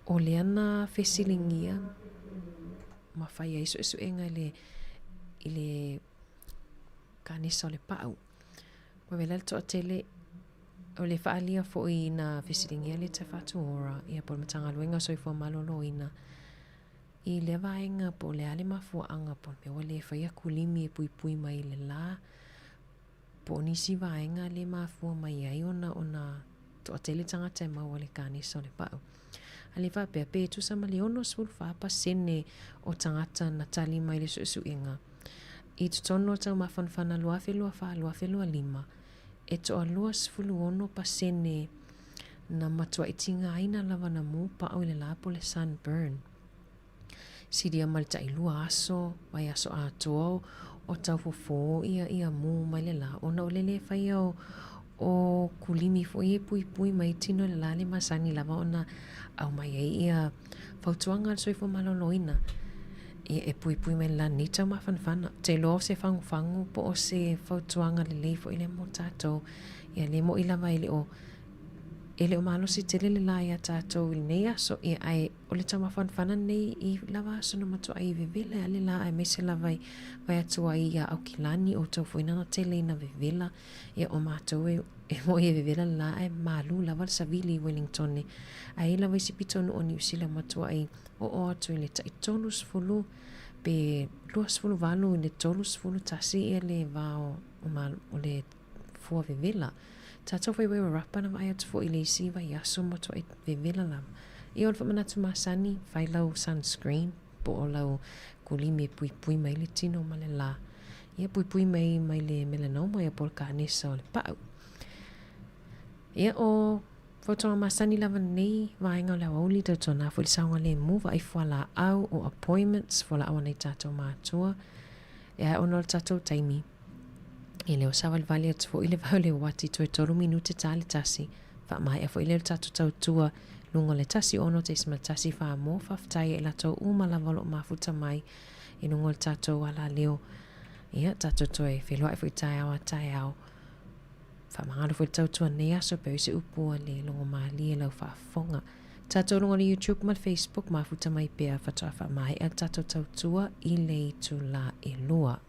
o lea na fesiligia ma fai ai suesuega i le, i le kanesa o le pa'u. Ua wela le toatele, o le faaalia foi na fesiligia le Te Whatu Ora, ia po o le Matagaluega o Soifua Maloloina, i lea vaega po o le a le mafuaaga po o le mea ua le faia kulimi e puipui mai i le la, po o nisi vaega le mafua mai ai ona ona toatele tagata e maua i le kanesa o le pa'u. A le faapea, pe tusa ma le 64% o tagata na tali mai i le suesuega i totonu o taumafanafana 2024, 2025, e toa 26% na matuai tigaina lava na mū pa'u i le la po o le sunburn. Silia ma le tailua aso, vaiaso atoa o tau fofo ia ia mū mai le lā, ona o le lē faia o o kulimi foi e puipui mai tino i le lā le masani lava ona aumai ai ia fautuaga a le soifua maloloina ia e puipui mai le lā lenei taumafanafana. Ou te iloa o se fagufagu po o se fautuaga lelei foi lea mo tatou, ia lē moʻi lava e le o e le o malosi tele le lā iā tatou i lenei aso, ia ae o le taumafanafana lenei i lava aso na matuai vevela ai le lā aemaise lava i vae atu ai iā Aukilani outou foi na tele ina vevela ia o matou e e moʻi e vevela le lā ae malū lava le savili i Wellingtone ae i ai lava isi pitonuu o Niu Sila matuai oo atu i le tai 30 pe 28 i le 31 ia le va o o le fua vevela. Tatou foi Wairarapa na vaai atu foi i le isi vaiaso matuai vevela lava. Ia o le faamanatu masani, fai lau sunscreen po o lau kulimi e puipui mai le tino ma le lā. Ia puipui mai mai le melanoma ia po o le kanesa o le pa'u. Ia o fautuaga masani lava lenei vaega o le aoauli tautuana foi le saogalemu vaai fualaau o appointments fualaau a nai tatou matua e ae ona o le tatou taimi. E le o savalivali atu foi le vai o le uati toe tolu minute ta le tasi. Faamaea foi lea o le tatou tautua luga o le 16.14 mo faafetai e latou uma lava o lo o mafuta mai i luga o le tatou alaleo. Ia, tatou toe feiloai foi taeao a taeao. Faamagalo foi le tautua nei aso pe o se upu a le logomalie lau faafofoga. Tatou luga o le YouTube ma le Facebook mafuta mai pea faatoa faamaea le tatou tautua i le itula e lua.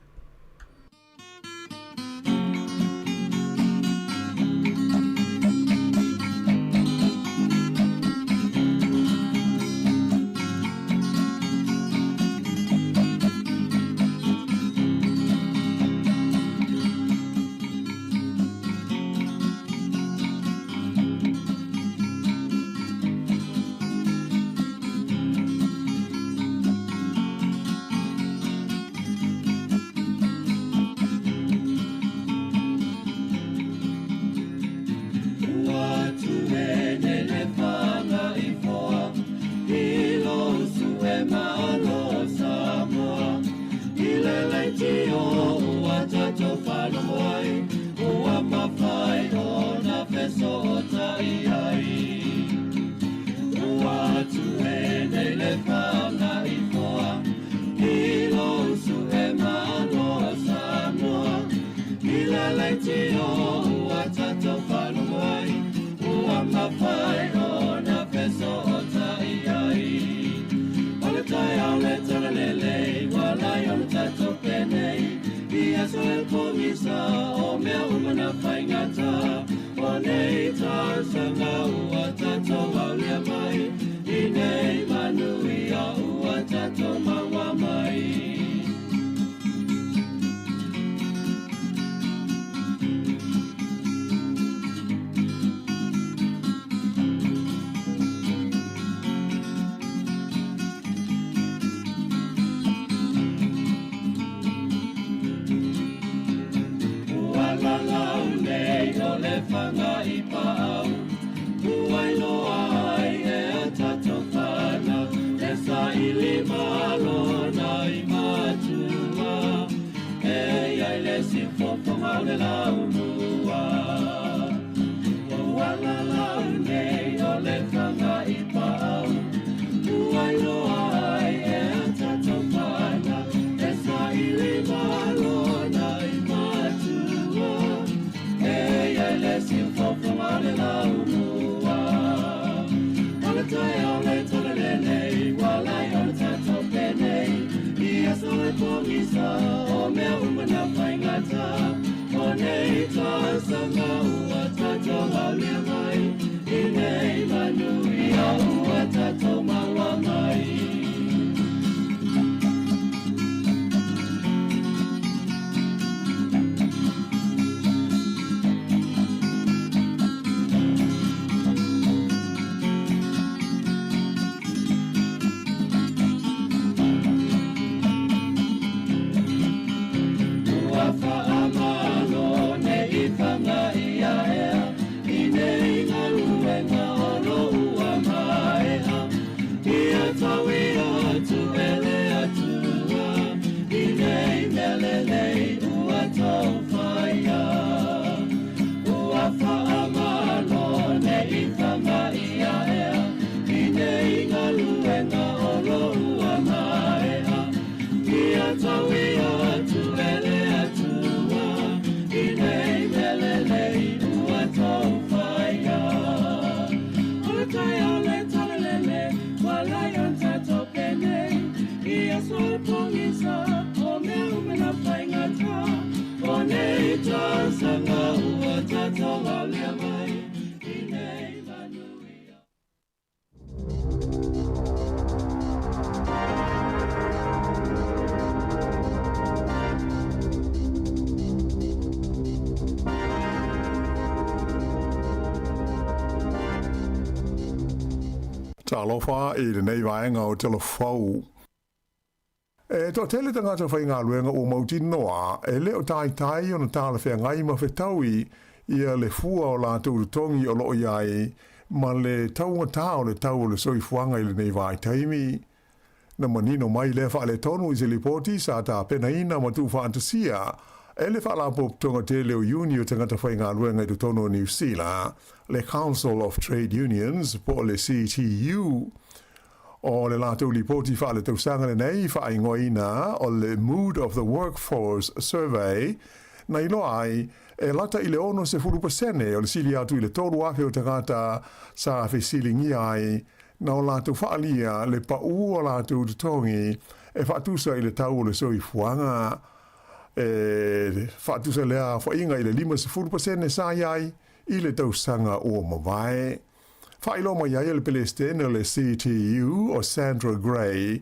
le fanga i paau Ua iloa ai e a tatou fanau Le saili malo nai matua E iai le siufofoga o le laumua Ua alalau nei o le fanga i paau Ua iloa ai e a tatou fanau Le saili malo nai matua E iai le siufofoga o le laumua O le taeao le talalelei Ua lai o le tatou penei I aso e pogisa O mea uma na faigata O nei tausaga ua tatou aulia mai I nei manuia ua tatou maua mai. Ua faamalo nei fanga ia ea I nei galuega o lo ua maea Ia tau ia atu e le Atua I nei mea lelei ua tou faia Ua faamalo nei fanga ia ea I nei galuega o lo ua maea Ia tau ia atu e le Atua I nei mea lelei ua tou faia O le taeao le talalele Ua lai o le tatou penei I aso e pogisa O mea uma na faigata O nei tausaga ua tatou aulia mai I nei manuia. Talofa i lenei vaega o Talafou. E toatele tagata faigaluega ua mautinoa e le o taitai ona talafeagai ma fetaui ia le fua o latou totogi o lo o i ai ma le taugata o le tau o le soifuaga i lenei vaitaimi. Na manino mai lea faaletonu i se lipoti sa tapenaina ma tuufaatasia e le Faalapotopotoga tele o Iuni o Tagata Faigaluega i totonu o Niu Sila, le Council of Trade Unions po o le CTU. O le latou lipoti faaletausaga lenei faaigoaina o le Mood of the Workforce Survey na iloa ai e lata i le 60% o le sili atu i le 3,000 o tagata sa fesiligia ai na o latou faaalia le paū o latou totogi e faatusa i le tau o le soifuaga. E faatusa lea aofaiga i le 50% sa i ai i le tausaga ua mavae. Faailoa mai ai e le Pelesitene o le CTU o Sandra Gray,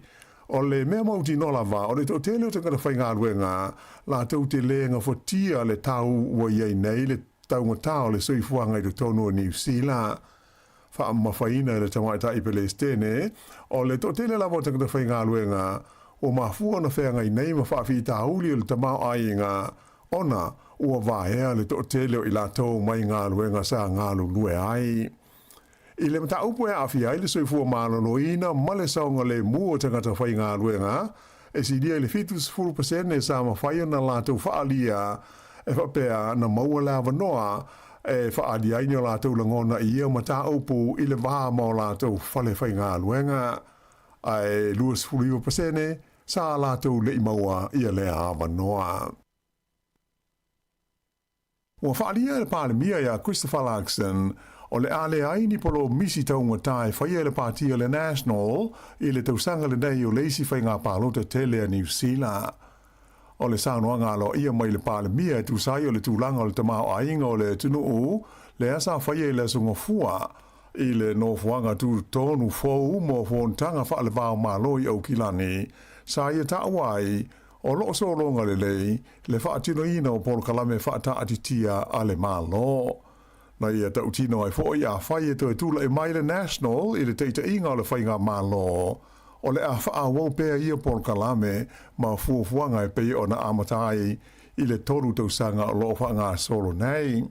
o le mea mautinoa lava o le toatele o tagata faigaluega latou te le gafatia le tau ua i ai nei le taugata o le soifuaga i totonu o Niu Sila. Faamamafaina e le tamaitai Pelesitene, o le toatele lava o tagata faigaluega ua mafua ona feagai nei ma faafitauli o le tamaoaiga ona ua vaea le toatele o i latou mai galuega sa galulue ai. I le mataupu e aafia ai le soifua maloloina ma le saogalemu o tagata faigaluega, e silia i le 70% sa mafai ona latou faaalia e faapea na maua le avanoa e faaali ai ni o latou lagona i ia mataupu i le va ma o latou fale faigaluega, ae 29% sa latou le i maua ia lea avanoa. Ua faaalia e le Palemia ia Christopher Luxon o le a leai ni polomisi taugata e faia e le Pāti a le National i le tausaga lenei o le isi faiga palota tele a Niu Sila. O le saunoaga aloaia mai le Palemia e tusa ai o le tulaga o le tamaoaiga o le atunuu lea sa faia i le Aso Gafua i le nofoaga tutotonu fou mo fonotaga faale-va-o-Malo i Aukilani, sa ia taua ai o lo o sologa lelei le faatinoina o polokalame faataatitia a le Malo. Na ia tautino ai foi afai e toe tulai mai le National i le taitaiga o le faigamalo, o le a faaauau pea ia polokalame ma fuafuaga e pei ona amata ai i le tolu tausaga o lo o faagasolo nei.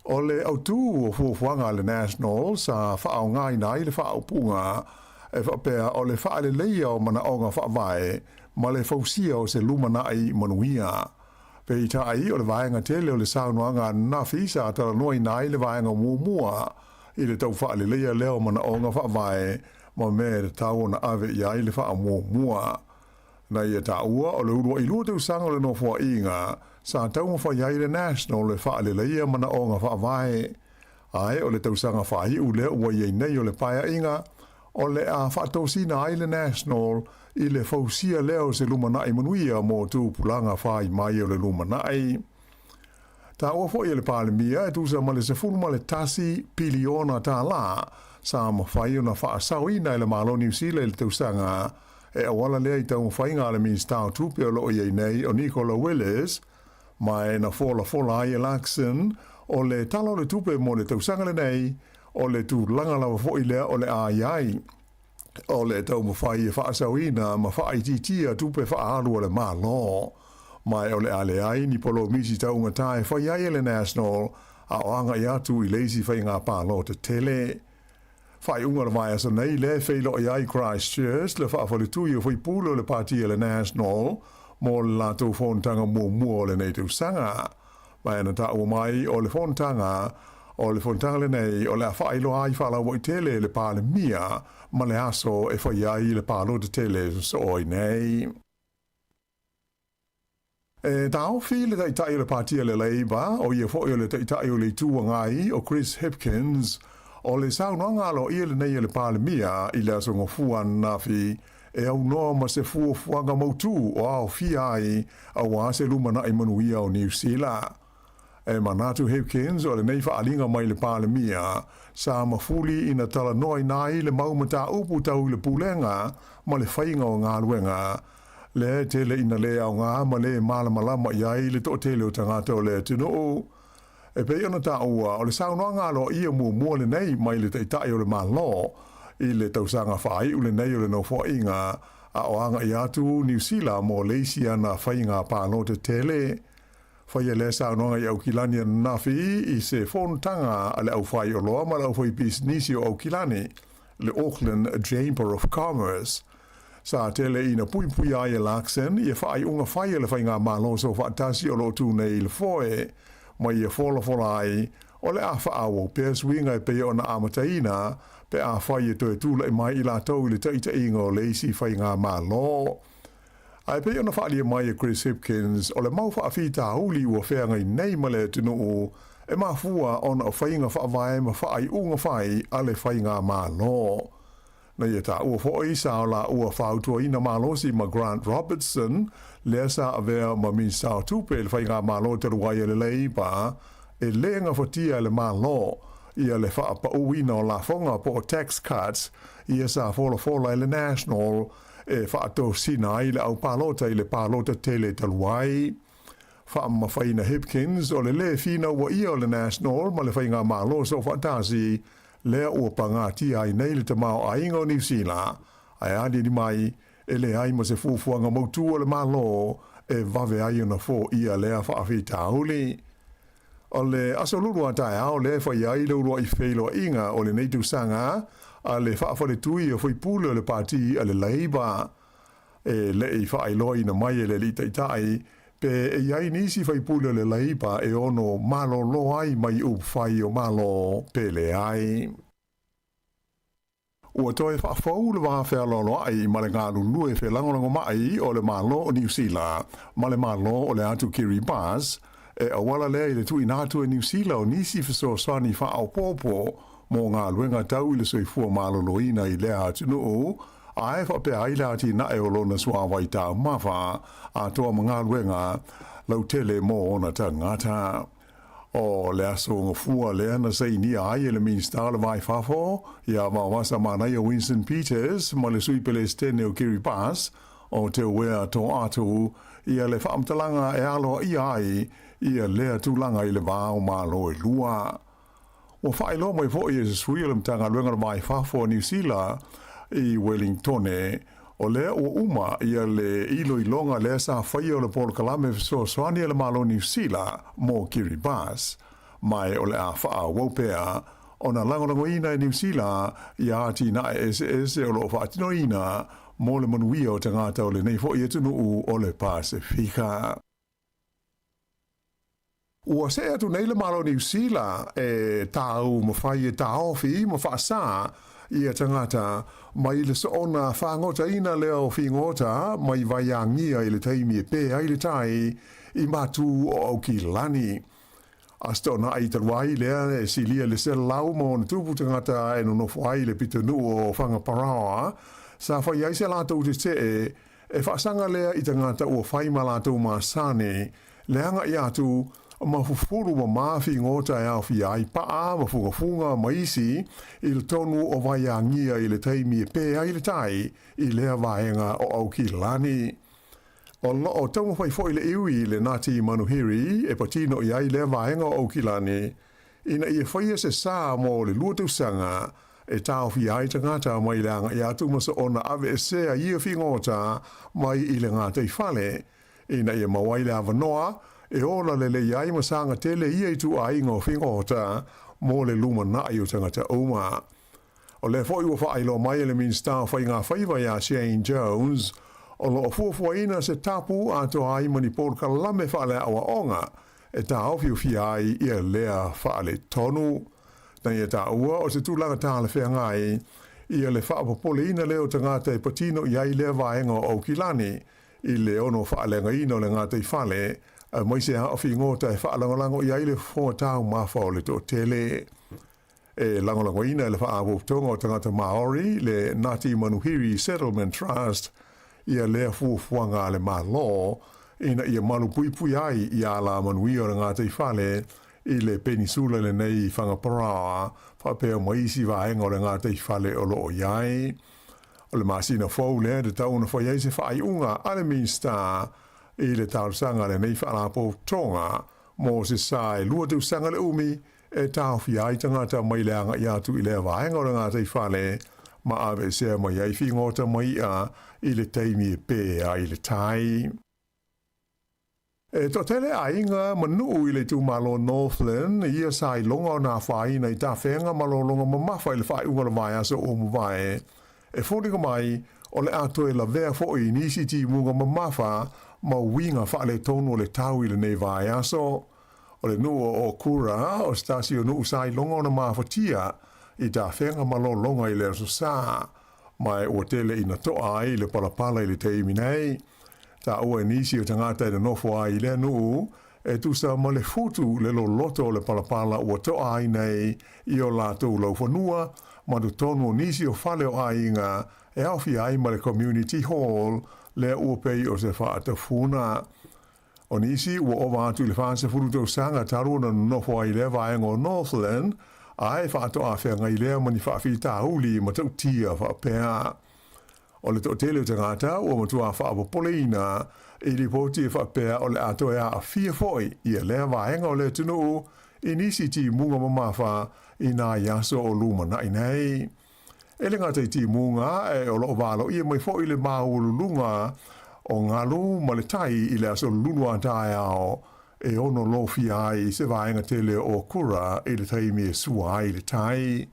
O le autū o fuafuaga a le National sa faaaogaina ai le faaupuga e faapea o le faaleleia o manaoga faavae ma le fausia o se lumanai manuia. Peitai, o le vaega tele o le saunoaga ananafi sa talanoaina ai le vaega muamua i le tau faaleleia lea o manaoga faavae ma mea e tatau ona ave i ai le faamuamua. Na ia taua o le uluailua tausaga o le Nofoaiga sa taumafai ai le National e faaleleia manaoga faavae. Ae o le tausaga faaiu lea ua i ai nei o le paeaiga, o le a faatosina ai le National i le fausia lea o se lumanai manuia mo tupulaga fai mai o le lumanai. Taua foi e le Palemia e tusa ma le $11 piliona tālā sa mafai ona faasaoina e le Malo o Niu Sila i le tausaga e auala lea i taumafaiga a le Minisita o Tupe o lo o i ai nei o Nicola Willis ma e na folafola ai e Luxon o le Tala o le Tupe mo le tausaga lenei o le tulaga lava foi lea o le a i ai o le taumafai e faasaoina ma faaitiitia tupe faaalu a le Malo. Ma e o le a leai ni polomisi taugata e fai ai e le National a o agai atu i le isi faiga palota tele. Faaiuga o le vaiaso nei lea e feiloai ai Christchurch le faafaletui o faipule o le pati a le National mo le latou fonotaga muamua o lenei tausaga. Ma e na taua mai o le fonotaga o le fonotaga lenei o le a faailoa ai faalauaitele e le Palemia ma le aso e fai ai le palota tele sosoo ai nei. E taofi le Taitai o le Pati a le Labour, o ia foi o le Taitai o le Itu Agai, o Chris Hipkins, o le saunoaga aloaia lenei a le Palemia i le aso Gafua ananafi e aunoa ma se fuafuaga mautū o aofia ai auā se lumanai manuia o Niu Sila. E manatu Hipkins o lenei faaaliga mai le Palemia sa mafuli ina talanoaina ai le mau mataupu tau i le pulega ma le faiga o galuega lea e tele ina le aoga ma le malamalama i ai le toatele o tagata o le atunuu. E pei ona taua, o le saunoaga aloaia muamua lenei mai le Taitai o le Malo i le tausaga faaiu lenei o le Nofoaiga a o agai atu Niu Sila mo le isi ana faiga palota tele. Faia lea saunoaga i Aukilani ananafi i se fonotaga a le aufaioloa ma le aufaipisinisi o Aukilani, le Auckland Chamber of Commerce. Sa tele ina puipuia ai e Luxon ia faaiuga fai a le Faigamalo Soofaatasi o lo o tu nei i le foe, ma ia folafola ai o le a faaauau pea suiga e pei ona amataina pe afai e toe tulai mai i latou i le taitaiga o le isi Faigamalo. Ae pei ona faaalia mai e Chris Hipkins, o le mau faafitauli ua feagai nei ma le atunuu e mafua ona o faiga faavae ma faaiuga fai a le Faigamalo. Na ia taua foi sa o laua fautuaina malosi ma Grant Robertson, lea sa avea ma Minisita o Tupe i le Faigamalo talu ai a le Labour, e le gafatia e le Malo ia le faapauina o lafoga po o tax cuts ia sa folafola e le National e faatosina ai le au palota i le palota tele talu ai. Faamamafaina Hipkins o le lē finauaia o le National ma le Faigamalo Soofaatasi lea ua pagatia ai nei le tamaoaiga o Niu Sila, ae aliali mai e leai ma se fuafuaga mautū a le Malo e vave ai ona foia lea faafitauli. O le aso lulu a taeao lea e fai ai le uluai feiloaiga o lenei tausaga a le faafaletui o faipule o le Pati a le Labour. E le i faailoaina mai e le Alii Taitai pe e i ai nisi faipule o le Labour e ono malolo ai mai upufai o Malo pe leai. Ua toe faafou le va fealoaloai ma le galulue felagolagomai o le Malo o Niu Sila ma le Malo o le Atu Kiribati e auala lea i le tuuina atu e Niu Sila o nisi fesoasoani faaopoopo mo galuega tau i le soifua maloloina i lea atunuu ae faapea ai le atinae o lona suavai taumafa atoa ma galuega lautele mo ona tagata. O le aso gafua lea na sainia ai e le Minisita o le Va i Fafo ia Vaovasa Manaia Winston Peters ma le Sui Pelesitene o Kiribati o Teuea Toatu ia le faamatalaga e aloaia ai ia lea tulaga i le va o Malo e lua. Ua faailoa mai foi e se sui o le Matagaluega o le Va i Fafo a Niu Sila i Welingtone, o lea ua uma ia le iloiloga lea sa faia o le polokalame fesoasoani a le Malo o Niu Sila mo Kiribati. Ma e o le a faaauau pea ona lagolagoina e Niu Sila ia atinae eseese o lo o faatinoina mo le manuia o tagata o lenei foi atunuu o le Pasefika. Ua see atu nei le Malo o Niu Sila e taumafai e taofi ma faasā ia tagata mai le soona fagotaina lea o figota mai vaiagia i le taimi e pē ai le tai i matu o Aukilani. Aso Toonai talu ai lea e silia le 100+ tagata e nonofo ai i le pitonuu o Whangaparaoa, sa fai ai se latou tetee e faasaga lea i tagata ua fai ma latou masani le agai atu ma fufulu mamā figota e aofia ai paa ma fugafuga ma isi i totonu o vaiagia i le taimi e pē ai le tai i lea vaega o Aukilani. O lo o taumafai foi le iwi le Ngāti Manuhiri e patino i ai lea vaega o Aukilani ina ia faia se sa mo le 2 tausaga e taofia ai tagata mai le agai atu ma soona aveesea ia figota mai i le gataifale ina ia maua ai le avanoa e ola lelei ai ma saga tele ia ituaiga o figota mo le lumanai o tagata uma. O lea foi ua faailoa mai e le Minisita o Faiga Faiva ia Shane Jones, o lo o fuafuaina se tapu atoa ai ma ni polokalame faaleaoaoga e taofiofia ai ia lea faaletonu. Na ia taua o se tulaga talafeagai ia le faapopoleina lea o tagata e patino i ai lea vaega o Aukilani i le ono faaleagaina o le gataifale, aemaise lava o figota e faalagolago i ai le fofoga taumafa o le toatele. E lagolagoina e le Faalapotopotoga o Tagata Maori le Ngāti Manuhiri Settlement Trust ia lea fuafuaga a le Malo ina ia malupuipui ai i alamanuia o le gataifale i le penisula lenei i Whangaparaoa faapea ma isi vaega o le gataifale o lo o i ai. O le masina fou lea e tatau ona fai ai se faaiuga a le Minisita i le talosaga a lenei Faalapotopotoga mo se sa e 2 tausaga le umi e taofia ai tagata mai le agai atu i lea vaega o le gataifale ma aveesea mai ai figota ma i'a i le taimi e pē ai le tai. E toatele aiga ma nuu i le itumalo Northland ia sa iloga o na afaina i tafeaga malologa mamafa i le faaiuga o le vaiaso ua mavae. E foliga mai o le a toe lavea foi i nisi timuga mamafa ma uiga faaletonu o le tau i lenei vaiaso. O le nuu o Okura o se tasi o nuu sa iloga ona mafatia i tafeaga malologa i le aso Sa, ma e ua tele ina toa ai le palapala i le taimi nei. Taua e nisi o tagata e nonofo ai i lea nuu, e tusa ma le futu le loloto o le palapala ua toa ai nei i o latou laufanua ma totonu o nisi o fale o aiga e aofia ai ma le Community Hall lea ua pei o se faatafuna. O nisi ua ova atu i le 40 tausaga talu ona nonofo ai i lea vaega o Northland, a e faatoafeagai lea ma ni faafitauli matautia faapea. O le toatele o tagata ua matua faapopoleina i lipoti e faapea o le a toe aafia foi ia lea vaega o le atunuu i nisi timuga mamafa i nai aso o lumanai nei. E le gata i timuga, ae o lo o valoia mai foi le maualuluga o galu ma le tai i le aso lulu a taeao e ono lofia ai se vaega tele o Okura i le taimi e sua ai le tai.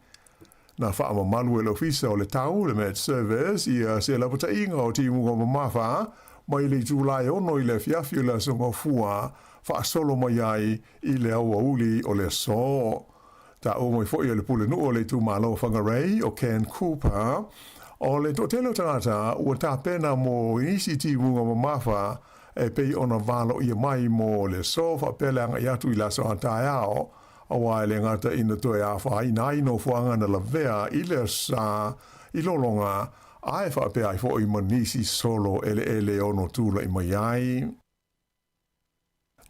Na faamamalu e le Ofisa o le Tau, le Met Service, ia se lapataiga o timuga mamafa mai le itula e 6 i le afiafi o le aso Gafua faasolo mai ai i le aoauli o le aso. Taua mai foi e le pulenuu o le itumalo o Whangarei, o Ken Cooper, o le toatele o tagata ua tapena mo nisi timuga mamafa e pei ona valoia mai mo le aso faapea le agai atu i le aso a taeao, aua e le gata ina toe afaina ai nofoaga na lavea i le aso i lologa, a e faapea ai foi ma nisi solo eleele e ono tulai mai ai.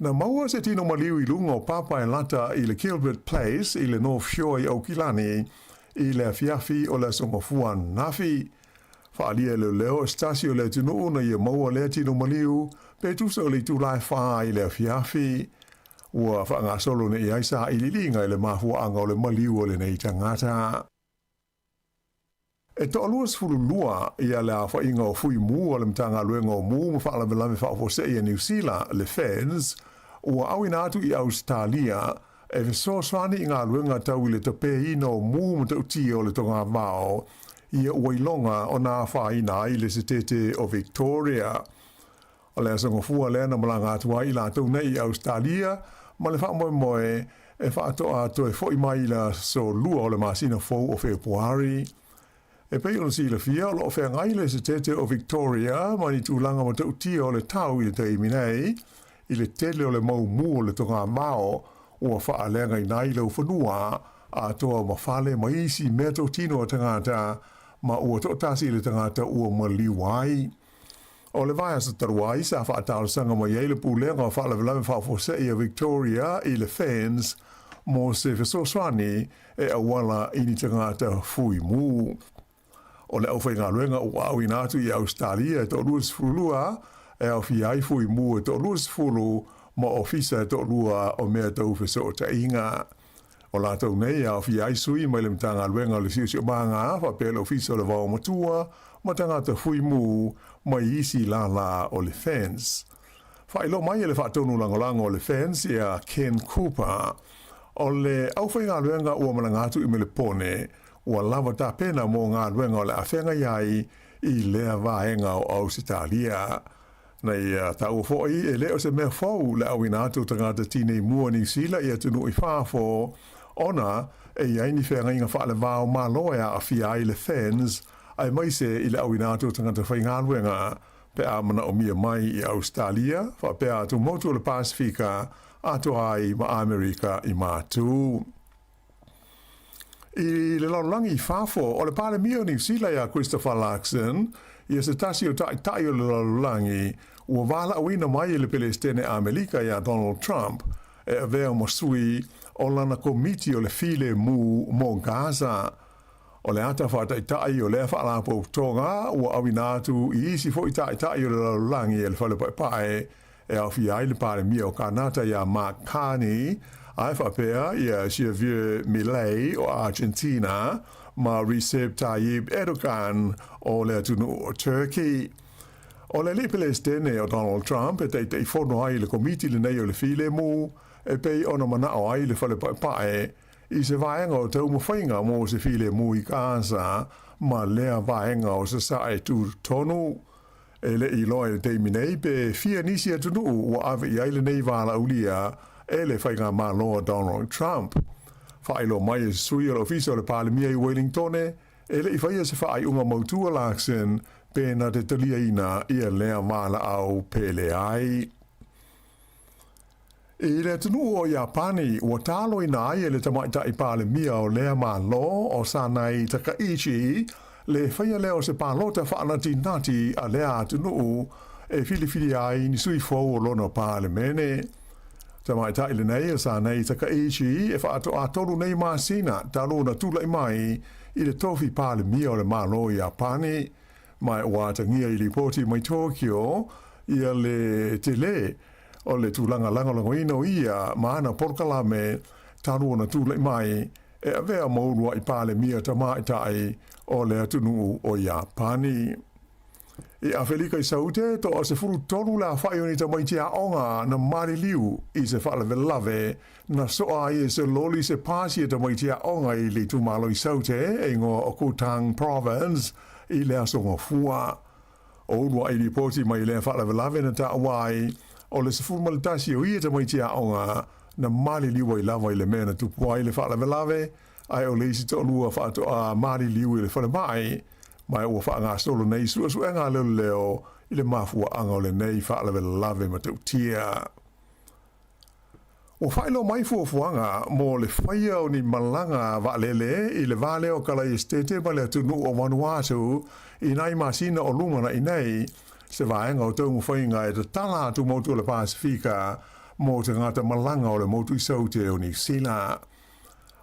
Na maua se tino maliu i luga o papa e lata i le Gilbert Place i le North Shore i Aukilani i le afiafi o le aso Gafua ananafi. Faaalia e leoleo o se tasi o le atunuu na ia maua lea tino maliu pe tusa o le itula e 4 i le afiafi. Ua faagasolo nei ai sailiiliga i le mafuaaga o le maliu o lenei tagata. E 22 ia le aofaiga o fui mu a le Matagaluega o Mu ma Faalavelave Faafuasei a Niu Sila, le FENS, ua auina atu i Ausetalia e fesoasoani i galuega tau i le tapeina o mu matautia o le togavao ia ua iloga ona afaina ai le Setete o Victoria. O le Aso Gafua lea na malaga atu ai i latou nei i Ausetalia ma le faamoemoe e faatoa toe fo'i mai i le aso 2 o le masina fou o Fepuari. E pei ona silafia, o lo o feagai le Esetete o Victoria ma ni tulaga matautia o le tau i le taimi nei, i le tele o le mau mu o le togavao ua faaleagaina ai laufanua atoa ma fale ma isi meatotino a tagata, ma ua toatasi le tagata ua maliu ai. O le vaiaso talu ai sa faatalosaga mai ai le Pulega o Faalavelave Faafuasei a Victoria i le FENS mo se fesoasoani e auala i ni tagata fui mu. O le aufaigaluega ua auina atu i Ausetalia e toa-22, e aofia ai fui mu e toa-20 ma ofisa e toalua o mea tau fesootaiga. O latou nei e aofia ai sui mai le Matagaluega o le Siosiomaga faapea le Ofisa o le Vaomatua ma tagata fui mu mai isi lālā o le FENS. Faailoa mai e le Faatonu Lagolago o le FENS ia Ken Cooper, o le aufaigaluega ua malaga atu i Melepone ua lava tapena mo galuega o le a feagai ai i lea vaega o Ausetalia. Na ia taua foi, e le o se mea fou le auina atu o tagata tinei mu o Niu Sila i atunuu i fafo, ona e i ai ni feagaiga faaleva o Malo e aafia ai le FENS, aemaise i le auina atu o tagata faigaluega pe a manaomia mai i Ausetalia, faapea atu motu o le Pasefika atoa ai ma Amerika i Matu. I le lalolagi i fafo, o le Palemia o Niu Sila iā Christopher Luxon, ia se tasi o taʻitaʻi o le lalolagi, ua valaauina mai e le Pelesitene Amelika iā Donald Trump e avea ma sui o lana komiti o le filemu mo Gaza. O le ata faataʻitaʻi o lea faalapotopotoga ua auina atu i isi foi taʻitaʻi o le lalolagi e le Fale Paepae e aofia ai le Palemia o Kanata iā Mark Carney, ae faapea ia Javier Milei o Argentina ma Recep Tayyip Erdogan o le atunuu o Turkey. O le alii Pelesitene o Donald Trump e taitaifono ai i le komiti lenei o le filemu e pei ona manao ai le Fale Paepae i se vaega o taumafaiga mo se filemu i Gaza ma lea vaega o Sasae Tutotonu. E le i iloa i le taimi nei pe fia nisi atunuu ua ave i ai lenei valaaulia e le faigamalo a Donald Trump. Faailoa mai e se sui o le Ofisa o le Palemia i Welingtone, e le i faia se faaiuga mautu a Luxon pe na te taliaina ia lea valaau pe leai. I le atunuu o Iapani, ua taloina ai e le tamaitai Palemia o lea Malo o Sanae Takaichi le faia lea o se palota faanatinati a lea atunuu e filifilia ai ni sui fou o lona Palemene. Tamaitai lenei o Sanae Takaichi e faatoatolu nei masina talu ona tulai mai i le tofi Palemia o le Malo o Iapani, ma ua atagia i lipoti mai Tokyo ia le tele o le tulaga lagolagoina o ia ma ana polokalame talu ona tulai mai e avea ma uluaʻi Palemia tamaitai o le atunuu o Iapani. I Afelika i Saute, toa 13 le afaʻi o ni tamaiti aoga na maliliu i se faalavelave na soa ai e se loli se pasi e tamaiti aoga i le itumalo i Saute e igoa o Gauteng Province i le Aso Gafua. O uluaʻi lipoti mai lea faalavelave na taua ai, o le 11 o ia tamaiti aoga na maliliu ai lava i le mea na tupu ai le faalavelave, ae o le isi toalua faatoa maliliu i le falemai, ma ua faagasolo nei suesuega a leoleo i le mafuaaga o lenei faalavelave matautia. Ua faailoa mai fuafuaga mo le faia o ni malaga vaalele i le va lea o Kalaesetete ma le atunuu o Vanuatu i nai masina o lumanai nei, se vaega o taumafaiga e tatala atu motu o le Pasefika mo tagata malaga o le motu i Saute o Niu Sila.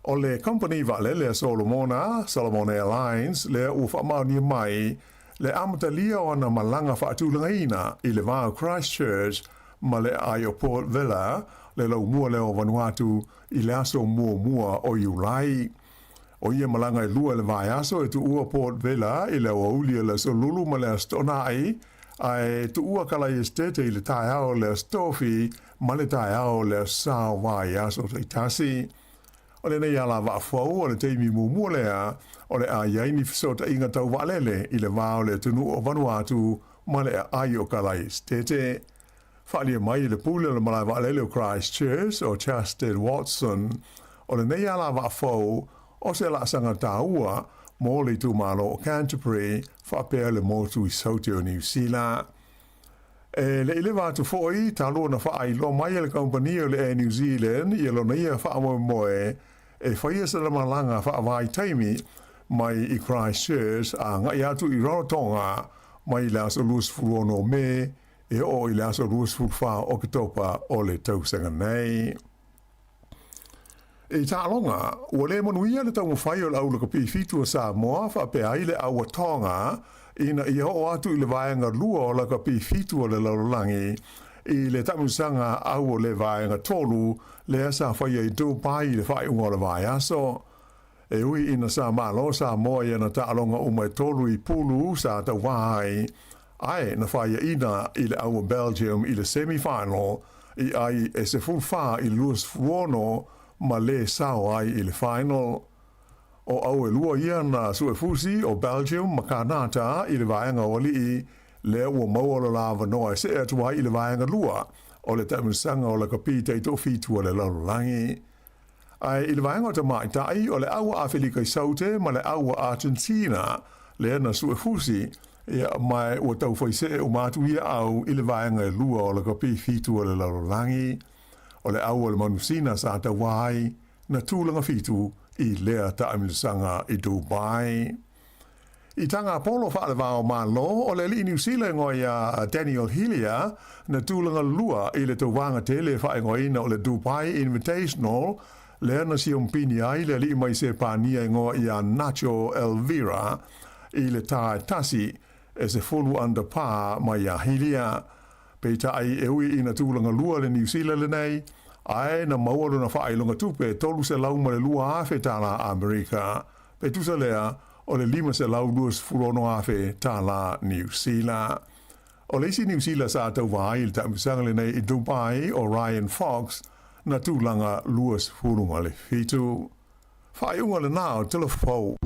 O le kamupani vaalele a Solomona, Solomon Airlines, lea ua faamaonia mai le amatalia o ana malaga faatulagaina i le va o Christchurch ma le aai o Port Vila, le laumua lea o Vanuatu i le aso muamua o Iulai. O ia malaga e lua i le vaiaso e tuua Port Vila i le aoauli o le Aso Lulu ma le Aso Toonai, Ae tuua Kalai Esitete i le taeao o le Aso Tofi ma le taeao o le Aso Sa o vaiaso taitasi. O lenei alavaa fou o le taimi muamua lea o le a i ai ni fesootaiga tau vaalele i le va o le atunuu o Vanuatu ma le aai o Kalai Esitete. Faaalia mai e le pule o le malae vaalele o Christchurch o Chasted Watson, o lenei alavaa fou o se laasaga taua mo le itumalo o Canterbury faapea le motu i Saute o Niu Sila. E le i leva atu foi talu ona faailoa mai e le kamupani o le Air New Zealand ia lona ia faamoemoe e faia se malaga faavaitaimi mai i Christchurch a agai atu i Rarotonga mai le aso 26 o Me e oo i le aso 24 o Oketopa o le tausaga nei. I taaloga, ua le manuia le taumafai o le au lakapi fitu o Samoa faapea ai le au a Tonga ina ia oo atu i le vaega lua o lakapi fitu o le lalolagi i le taamilosaga au o le vaega tolu lea sa faia i Dubai i le faaiuga o le vaiaso. E ui ina sa malo Samoa i ana taaloga uma e tolu i pulu sa tauvā ai, ae na faiaina i le au o Belgium i le semi-final i ai e 14 i le 26 ma lē sao ai i le final. O au e lua ia na suefusi o Belgium ma Kanata i le vaega o alii, lea ua maua lo la avanoa e see atu ai i le vaega lua o le taamilosaga o lakapi taitoafitu a le lalolagi. Ae i le vaega o tamaitai, o le au a Afelika i Saute ma le au a Argentina lea na suefusi, ia, ma ua tau fai see uma atu ia au i le vaega e lua o lakapi fitu o le lalolagi. O le au o le manusina sa tauā ai na tulaga fitu i lea taamilosaga i Dubai. I taga polo faalevao Malo, o le alii Niu Sila igoa ia Daniel Hillier na tulaga lua i le tauvaga tele faaigoaina o le Dubai Invitational lea na siompini ai le alii mai Sepania igoa ia Nacho Elvira i le tae tasi e 10 under par mai ia Hillier. Peitai e ui ina tulaga lua le Niu Sila lenei, ae na maua lona faailoga tupe $302,000 tala Amerika. Pe tusa lea, o le $526,000 tala Niu Sila. O le isi Niu Sila sa tauva ai i le taamilosaga lenei i Dubai o Ryan Fox, na tulaga 27. Faaiuga lena o Telefou.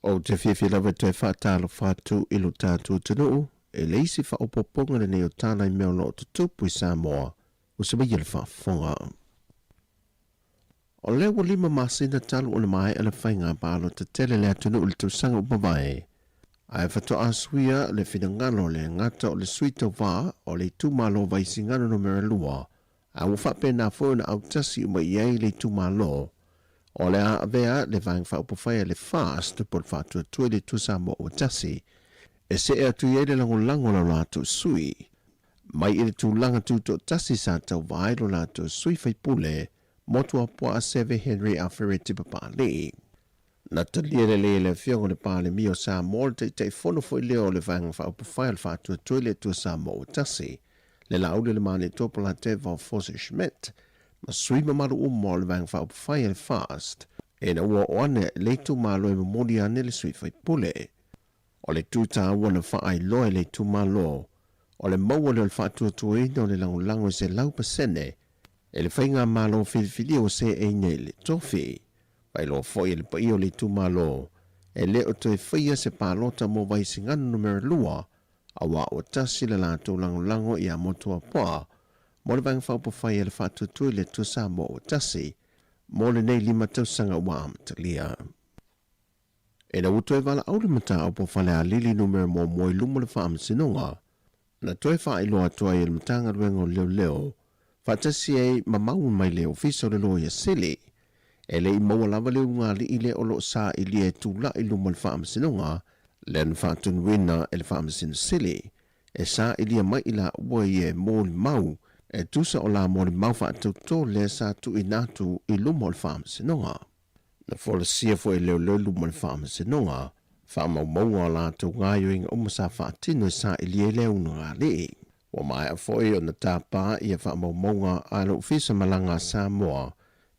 Ou te fiafia lava e toe faatalofa atu i lo tatou atunuu e le isi faaopoopoga lenei o tala i mea o lo o tutupu i Samoa ua savaia le faafofoga. O lea ua lima masina talu ona maea le faiga palota tele a le atunuu i le tausaga ua mavae, ae faatoa suia le finagalo o le gata o le sui tauva o le itumalo Vaisigano Numera 2, a ua faapena foi ona autasi uma i ai le itumalo o le a avea le Vaega Faaupufai a le FAST po o le Faatuatua i le Atua Samoa ua Tasi e see atu i ai le lagolago a lo latou sui mai i le tulaga tutoatasi sa tauva ai lo latou sui faipule Motuapuaa Seve Henry Afereti Papalii. Na talia lelei e le Afioga o le Palemia o Samoa le Taitaifono foi lea o le Vaega Faaupufai o le Faatuatua i le Atua Samoa ua Tasi, le Laauli o le Manetoa Polateva o Fose Schmidt, ma sui mamalu uma o le Vaega Faaupufai a le FAST, ina ua oo ane le itumalo e momoli ane le sui faipule. O le tu taua na faailoa e le itumalo, o le maua lea o le faatuatuaina o le lagolago i 100% e le faigamalo filifilia ua seei nei le tofi. Faailoa foi e le paia o le itumalo, e le o toe faia se palota mo Vaisigano Numera 2, auā ua tasi le latou lagolago ia Motuapoa mo le Vaega Faaupufai a le Faatuatua i le Atua Samoa ua tasi mo lenei lima tausaga ua amatalia. Ina ua toe valaau le mataupu o Falealili Numera muamua i luma o le Faamasinoga, na toe faailoa atu ai e le Matagaluega o Leoleo faatasi ai ma mau mai le Ofisa o le Loia Sili, e le i maua lava le ulugalii lea o lo o sailia e tulai i luma o le Faamasinoga lea na faatonuina e le Faamasino Sili e sailia mai i laua ia e molimau e tusa o la molimau faatautō lea sa tuuina atu i luma o le Faamasinoga. Na folasia foi e leoleo i luma o le Faamasinoga faamaumauga o latou gaoioiga uma sa faatino e saili ai le aunagalii. Ua maea foi ona tapa ia faamaumauga a le Ofisa Malaga a Samoa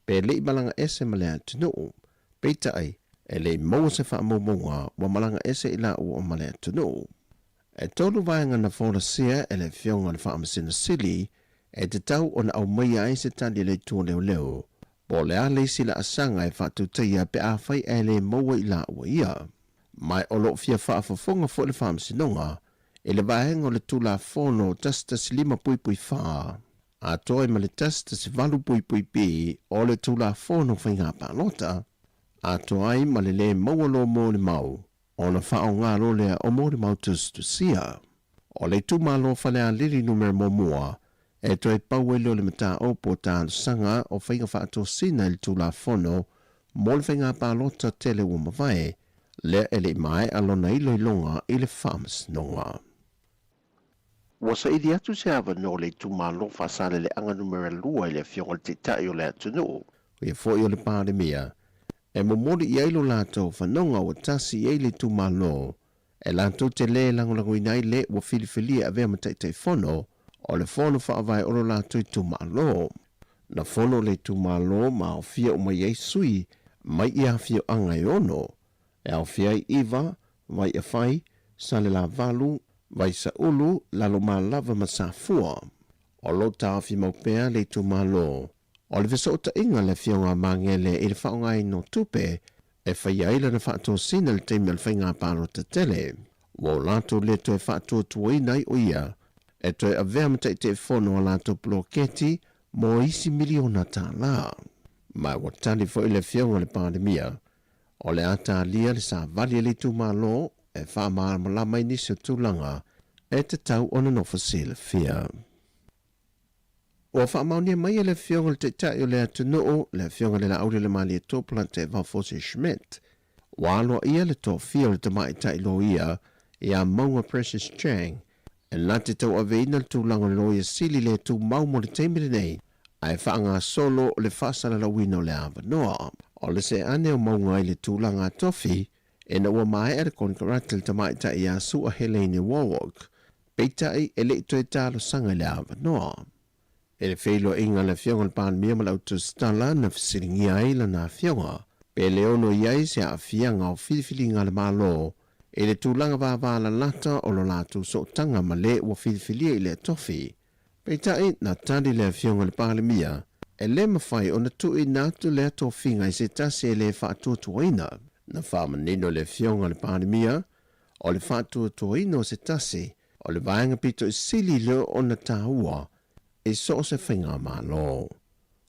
pe le i malaga ese ma le atunuu. Peitai, e le i maua se faamaumauga ua malaga ese i laua ma le atunuu. E tolu vaega na folasia e le Afioga i le Faamasino Sili e tatau ona aumaia ai se tali a le Itu o Leoleo po o le a le isi laasaga e faatautaia pe afai ae le maua i laua ia. Ma o lo o fia faafofoga foi le Faamasinoga i le vaega o le Tulafono 115.4 atoa ai ma le 118.B o le Tulafono Faiga Palota, atoa ai ma le le maua loa molimau ona faaaoga loa lea o molimau tusitusia. O le itumalo o Falealili numera muamua e toe pau ai lea o le mataupu o talosaga o faiga faatosina i le Tulafono mo le Faiga Palota tele ua mavae, lea e le i maea lona iloiloga i le Faamasinoga. Ua saili atu se avanoa o le itumalo Faasaleleaga numera lua i le Afioga i le Taitai o le atunuu, o ia foi o le Palemia, e momoli i ai lo latou fanoga ua tasi i ai le itumalo e latou te lē lagolagoina ai le ua filifilia e avea ma Taitaifono o le Fono Faavae o lo latou itumalo. Na fono le itumalo ma aofia uma i ai sui mai i afioaga e ono, e aofia ai Iva, Vaiafai, Salelavalu, Vaisaulu, Lalomalava ma Safua. O lo o taofi mau pea le itumalo O le fesootaiga a le Afioga a Magele i le faaaogaina o tupe e faia ai lana faatosina i le taimi o le faiga palota tele, ua o latou le toe faatuatuaina ai o ia e toe avea ma Taitaifono a latou poloketi mo isi miliona tālā. Ma ua tali foi le Afioga i le Palemia, o le a talia le savali a le itumalo e faamalamalama ai nisi o tulaga e tatau ona nofo silafia. Ua faamaonia mai e le Afioga i le Taitai o le atunuu, le Afioga i le Laaulialemalietoa Plante Fosi Schmidt, ua aloaia le tofia o le tamaitai loia ia Mauga Precious Chang e na te tauaveina le tulaga o le Loia Sili le tumau mo le taimi lenei ae faagasolo le faasalalauina o le avanoa. O le seane o Mauga i le tulaga tofi ina ua maea le konekarate a le tamaitai ia Sua Helene Warwick, peitai e le i toe talosaga i le avanoa. I le feiloaiga a le Afioga i le Palemia ma le Autusitala na fesiligia ai lana afioga pe le ono i ai se aafiaga o filifiliga a le Malo i le tulaga vavalalata o lo latou sootaga ma le ua filifilia i lea tofi. Peitai, na tali le Afioga i le Palemia, e le mafai ona tuuina atu lea tofiga i se tasi e le faatuatuaina. Na faamanino le Afioga i le Palemia, o le faatuatuaina o se tasi o le vaega pito i sili lea ona taua i so o se faigamalo.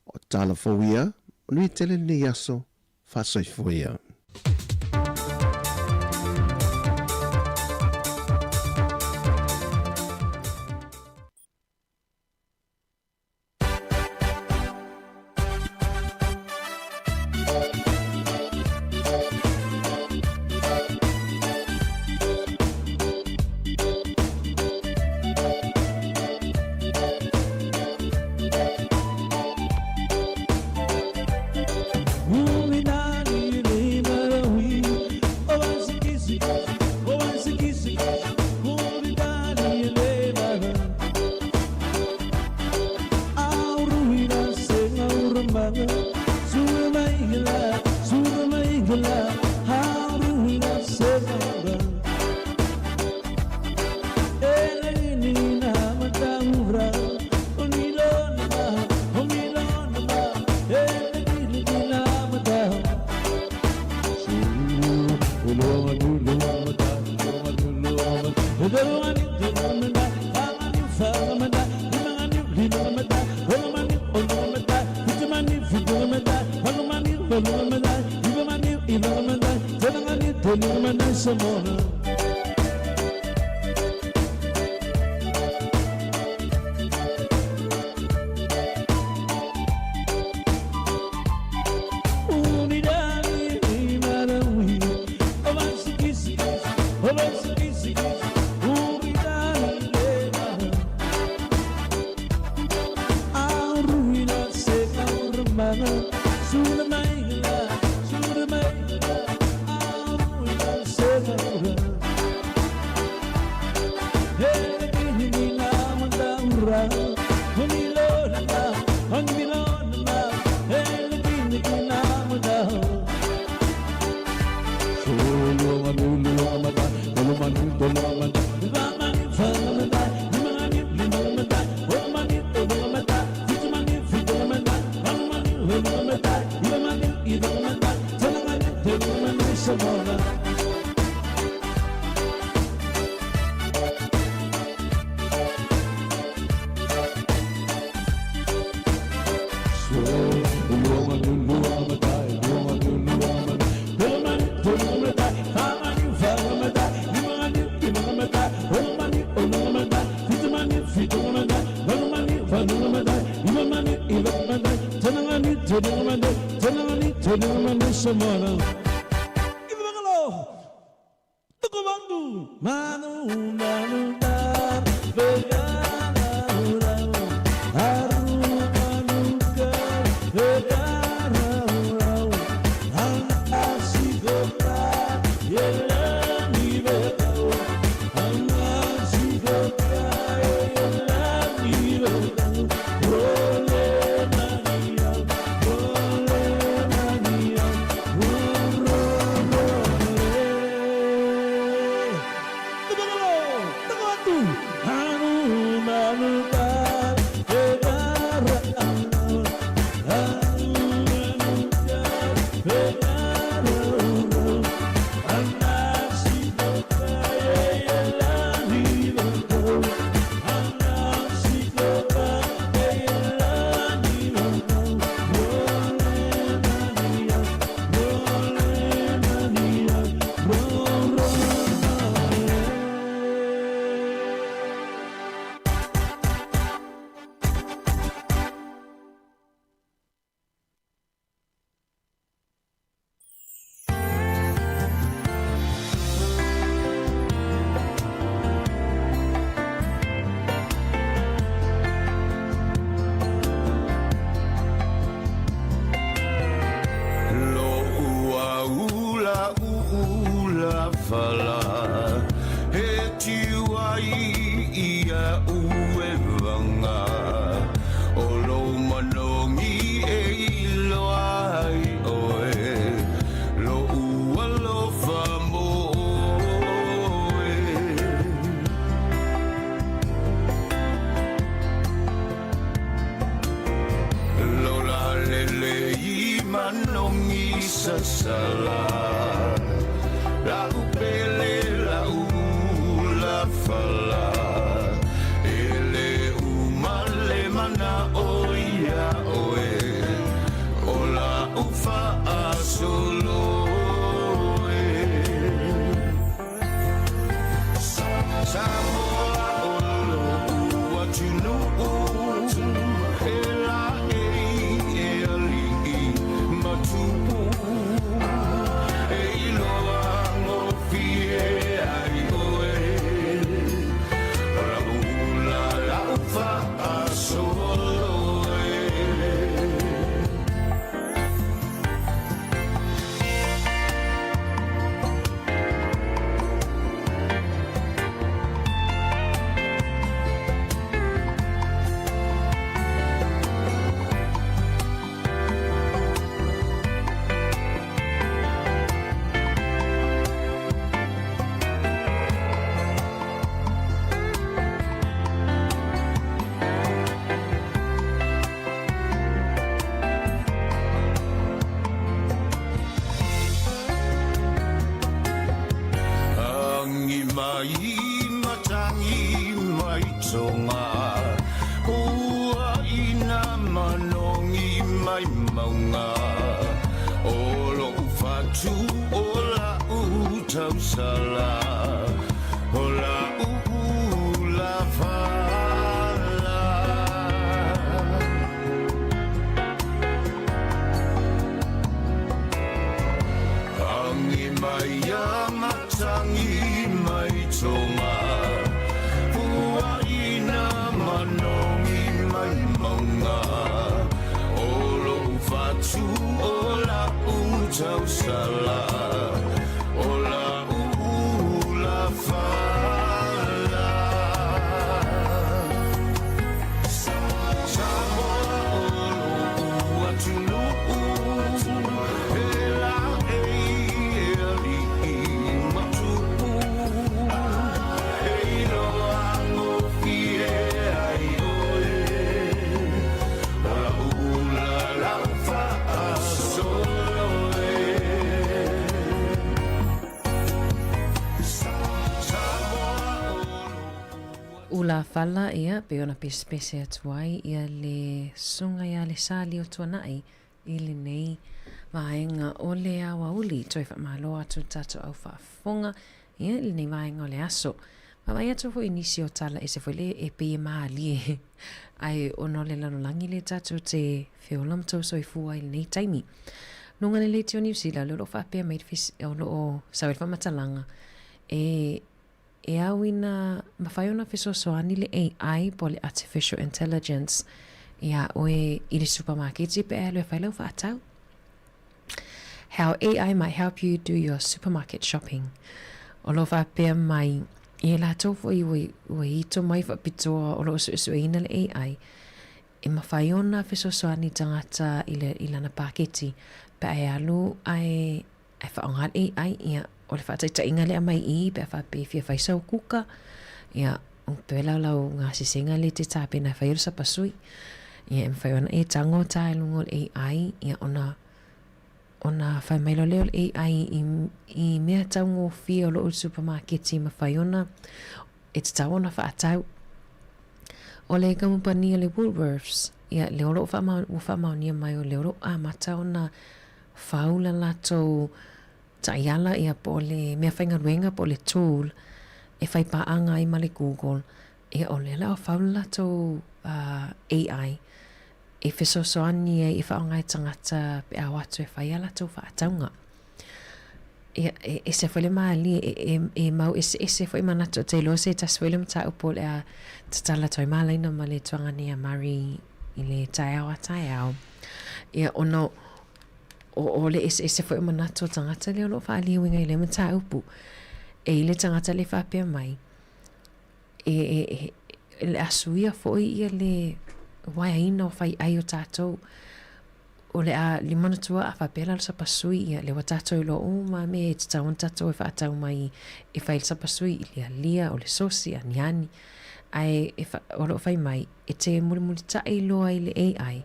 O tala fou ia, manuia tele lenei aso, faasoifua ia. Salafala, ia, pei ona pesepese atu ai ia le Susuga ia Lesali o Tuanai i lenei vaega o le aoauli. Toe faamalo atu le tatou au faafofoga ia i lenei vaega o le aso. Vaavaai atu foi i nisi o tala ese foi le e pei e malie ae ona o le lalolagi lea tatou te feola ma tou soifua i lenei taimi. Luga le leitio o Niu Sila, lea o lo o faapea mai o lo o sau ai le faamatalaga e E ao ina mafai ona fesoasoani le AI po o le Artificial Intelligence iā ʻoe i le supamaketi pe a e alu e fai lau faatau. How AI might help you do your supermarket shopping. O lo o faapea mai i e latou foi ua, ua ito mai faapitoa o lo o suesueina le AI e mafai ona fesoasoani tagata i, le, i lana paketi pe a e alu ae Ae faaaoga le AI, ia, o le faataitaiga lea aumai i i pe a faapea e fia fai sau kuka, ia, toe lau lau gasesega lea e te tapena e fai ai le sapasui. Ia, e mafai ona e tago ta i luga o le AI, ia, ona, ona fai mai loa lea o le AI i, i mea taugofie o lo o i le supamaketi e mafai ona, e tatau ona faatau. O le kamupani o le Woolworths, ia, lea o lo o faamao, ua faamaonia mai o lea o lo o amata ona fau la latou taiala ia po o le meafaigaluega po o le tool e fai paaga ai ma le Google, ia o lea la ua fau le latou AI e fesoasoani ai e faaaoga e tagata pe a o atu e fai a latou faatauga. Ia, e ese foi le malie, e, e, e mau eseese foi manatu, ou te iloa se tasi foi lea mataupu o le a tatala atu ai malaina ma le tuaga nei a Murray i le taeao a taeao. Ia, ona o, o le eseese foi o manatu o tagata lea o lo o faaalia e uiga i lea mataupu. E i le tagata lea e faapea mai, e, e, e, e le a suia foi ia le waeaina o faiʻai o tatou. O le a manatua a faapea la le sapasui, ia, lea ua tatou iloa uma mea e tatau ona tatou e faatau mai e fai le sapasui i le alia, o le sosi, aniani. Ae e fa, o lo o fai mai, e te mulimulitai loa i le AI,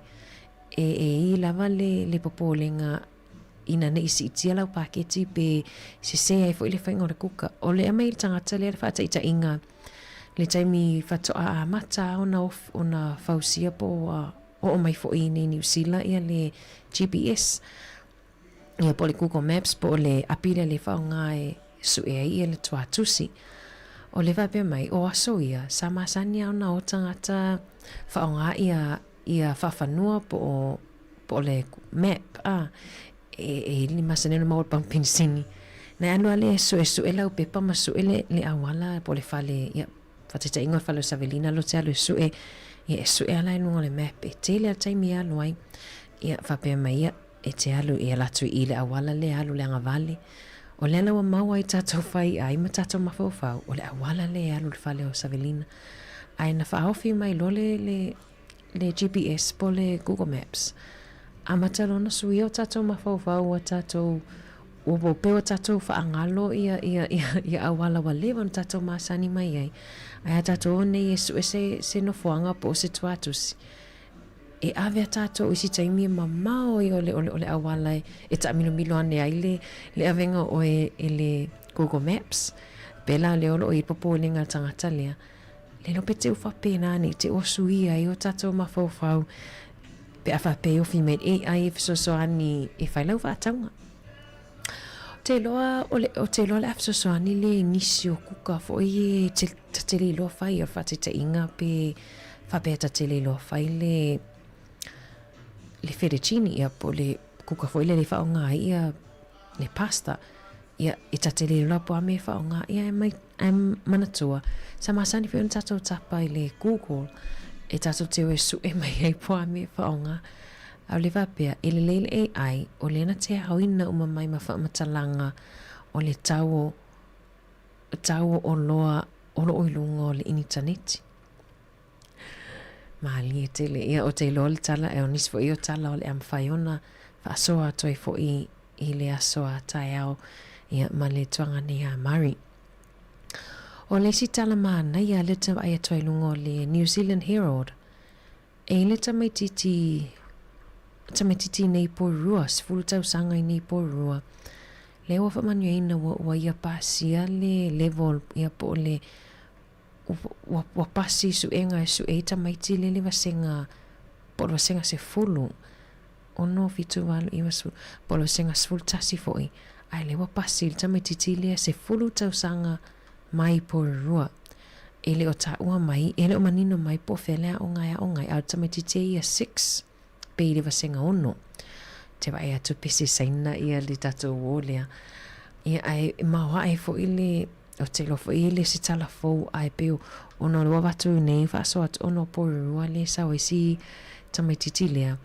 e, e i lava le, le popolega ina ne i siitia lau paketi pe sese ai foi le faiga o le kuka. O le aumai i le tagata lea le faataitaiga le taimi faatoa amata ona, ona fausia po o oo mai foi i nei Niu Sila ia le GPS ia po o le Google Maps po o le api lea le faaaoga e sue ai ia le tuatusi. O le faapea mai, o aso ia, sa masani lava ona o tagata faaaoga ia ia faafanua po o po o le map a e, e masani ona maua i le pamu penisini. Na e alu lava lea e suesue lau pepa ma sue le, le auala po o le fale, ia, faataitaiga o le fale o Savelina lo te alu e sue, ia e sue ala i luga o le map, e tele lava le taimi e alu ai. Ia, faapea mai ia, e te alu, e ala atu i i le auala lea, alu le agavale. O lea la ua maua ai tatou fai ai ma tatou mafaufau, o le auala lea e alu i le fale o Savelina. Ae na faaofi mai loa le, le, le GPS po o le Google Maps, amata loa ona suia o tatou mafaufau ua tatou ua ua pei ua tatou faagalo ia ia ia ia auala ua leva ona tatou masani mai ai. Ae a tatou o nei e sue se se nofoaga po o se tuatusi, e ave a tatou i si taimi e mamao ia o le o le o le auala e e taamilomilo ane ai le le avega o oe e le Google Maps. Pēlā lea o lo o i ai le popolega a le tagata lea. Le iloa pe te u faapena nei te ua suia ai o tatou mafaufau pe a faapea e ofi mai le AI e fesoasoani e fai lau faatauga. Ou te iloa o le, ou te iloa o le a fesoasoani le nisi o kuka foi e te, ta te le iloa fai o le faataitaiga pe faapea ta te le iloa fai le le fettuccine ia po o le kuka foi lele e faaaoga ai ia le pasta. Ia, e ta te le iloa po o a mea e faaaoga ia e mai Ae manatua, sa masani foi ona tatou tapa i le Google e tatou te o e sue mai ai po o a mea e faaaoga. A o le faapea, e lelei le AI, o lea na te aoina uma mai ma faamatalaga o le tau o tau o oloa o lo o i luga o le initaneti. Mālie tele. Ia, ou te iloa le tala, e o nisi foi o tala o le a mafai ona faasoa atu ai foi i le aso a taeao, ia, ma le tuaga nei a Murray. O le isi tala mānaia lea te vaai atu ai i luga o le New Zealand Herald, e i le tamaitiiti, tamaitiiti nei pourua, 10 tausaga i nei pourua, lea ua faamanuiaina ua, ua ia pasia le level, ia po o le ua, ua pasi i suʻega e suʻe ai tamaiti lele vasega po o le vasega 10, 6, 7, 8, 9, 10, po o le vasega 11 foʻi, ae lea ua pasi i le tamaititi lea 10 tausaga mai Porirua. E le o taʻua mai, e le o manino mai po o fea le aoga e aoga ai, a o le tamaititi e ia 6 pe i le vasega 6. Te vaai atu pe se saina ia le tatou uō lea. Ia ae e maoaʻe foʻi le, ou te iloa foʻi e le o se tala fou ae pei o, ona o lea ua avatu nei faasoa atu ona o Porirua lea e sau ai si tamaititi lea,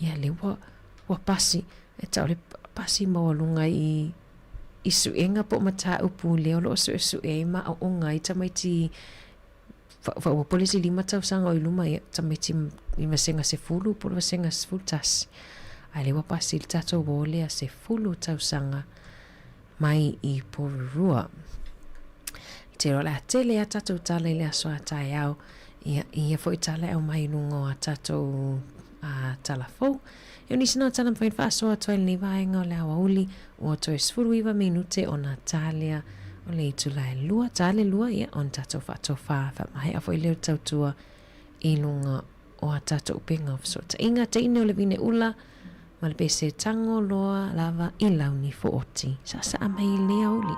ia lea ua, ua pasi, e tau le pasi maualuga i, i suʻega po o mataupu lea o lo o suʻesuʻe ai ma aoaoga ai tamaiti faaopoopo le isi 5 tausaga o i luma ia tamaiti i vasega 10 po o le vasega 11. Ae lea ua pasi le tatou uō lea 10 tausaga mai i Porirua. Te iloa o le a tele a tatou tala i le aso a taeao, ia, i ia foi tala e aumai i luga o a tatou a, tala fou. E o nisi na o tala mawhai whaasoa atu ai lenei vaega o le aoauli, ua toe 19 minute ona tā lea o le itula e lua, tā le lua, ia, ona tatou whaatofā, whaamahea foi lea o le tautua i luga o a tatou upega o fesootaiga. Teine o le vine ula, ma le pese tango loa lava i launi footi. Saasaa mai i lenei aoauli.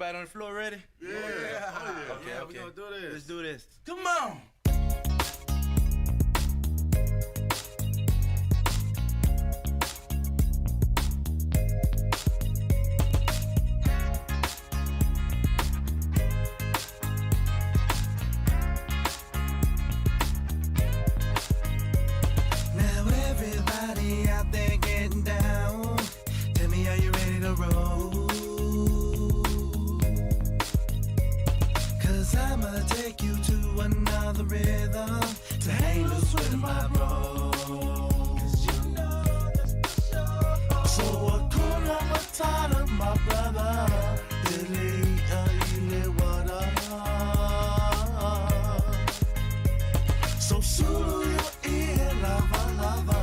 Everybody on the floor ready? Yeah. Oh, yeah. Okay, Yeah, okay. we gonna do this. Let's do this. Come on. Now everybody out there getting down. Tell me, are you ready to roll? Cause I'ma take you to another rhythm to hang loose with my bro. Cause you know that's for sure. So Hakuna Matata, my brother. Dili, ile, wada. So Sulu your ear, lava, lava.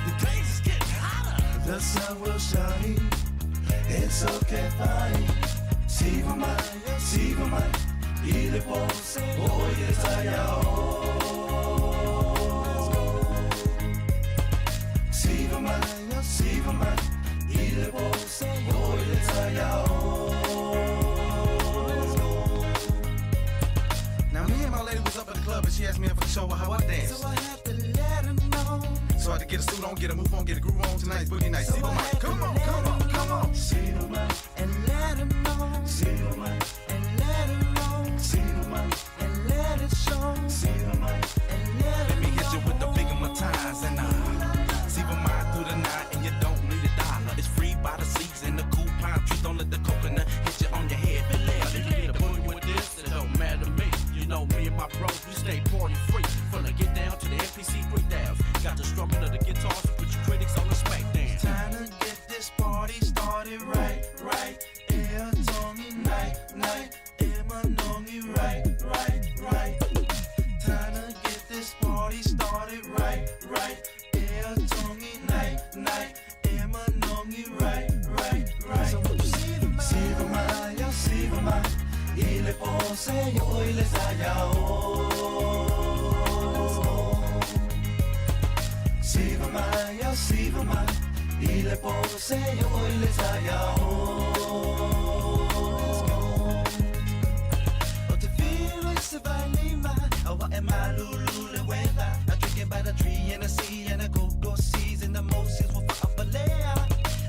The place is getting hotter. The sun will shine. It's okay, fine. Siva mai, siva mai. Ile pose, oh yes I Siva mai, siva mai. Ile pose, oh yes I Now me and my lady was up at the club and she asked me if I could show her how I dance. So I had to let her know. So I had to get a suit on, get a move on, get a groove on. Tonight's boogie night. So Siva I Mike. had to Come on, let come on, her come on. Siva mai, and let her know. Siva mai, and let her roll. Siva mai, and let it show. Siva mai, and let Let me hit you with the big of my ties and see my mind through the night and you don't need a dollar. It's free by the season, the cool pine trees. Don't let the coconut hit you on your head. If you get a boogie with this, it don't matter to me. You know me and my bros, we stay party free. From the get down to the NPC breakdowns. Got the strumming of the guitars to put your critics on the smackdown. Time to get this party started right, right. Air Tony night, night. Air Manongi right, right, right. Time to get this party started right, right. Air Tony night, night. Air Manongi right, right, right. So what you see the see the my, see the my. Ile pose yo ile saya Siva mai, oh, siva mai, ile pose yo ile saya O te feel is lima, awa e malulu le weather. I drink it by the tree and the sea and the cocoa seas and the Moses will fa'avalea.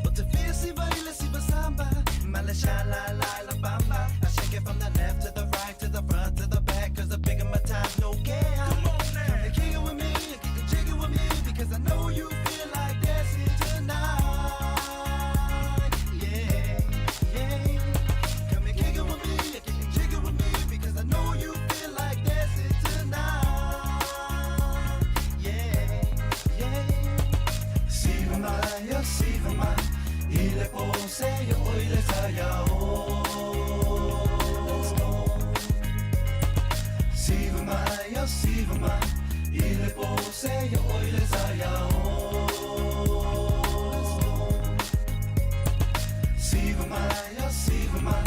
O te feel siva ile siva samba, mala sha la la la bamba. I shake it from the left to the right to the front to the back, cause the bigger my time, no care. Come on now, come and kick it with me, kick it, jiggle with me, because I know you feel like dancing tonight. Yeah, yeah. Come and kick it with me, kick it, jiggle with me, because I know you feel like dancing tonight. Yeah, yeah. Siva mai, oh, siva mai, ile pose yo ile saya oh. Siva mai, oh, siva mai, ile pose yo ile saya oh. Siva mai, oh, siva mai,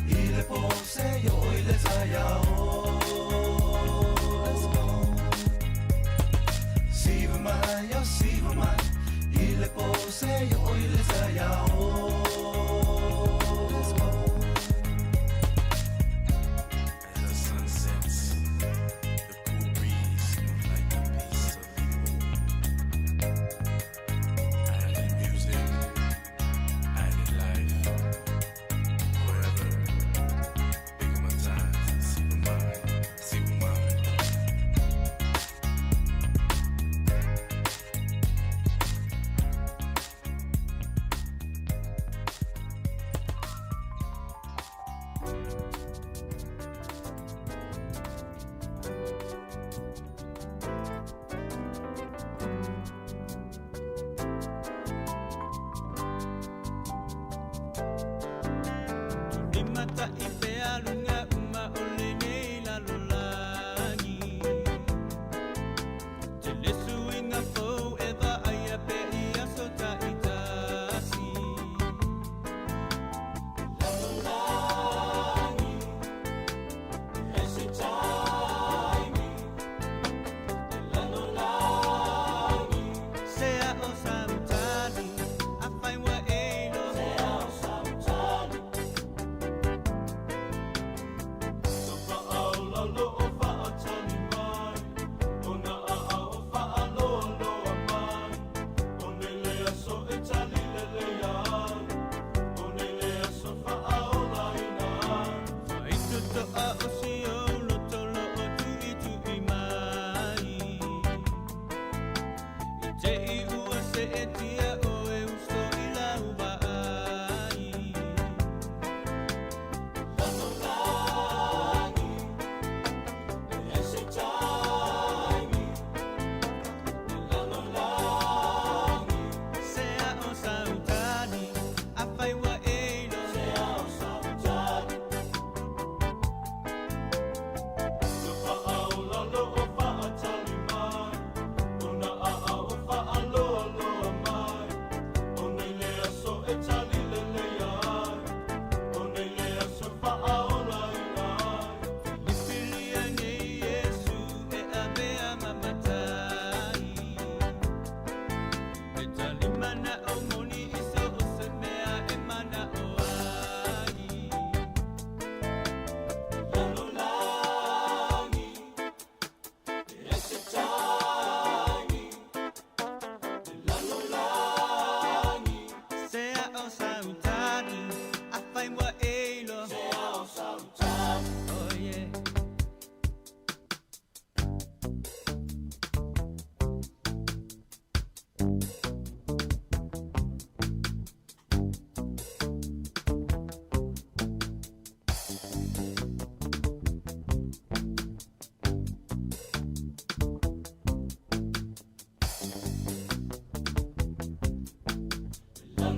ile pose yo ile saya oh. Siva mai, oh, siva mai, ile pose yo ile saya oh. As the sun sets, the cool breeze smells like the peace of you. Island music, island life, forever. Big my time, see my mind, see my mind. Imata ipe alunga uma ole nei lalolagi Te lesu inga fou e va ai a pe ia so ta itasi Lalolagi e se taimi Lalolagi Sea o samtani a fai wa e lo Sea o samtani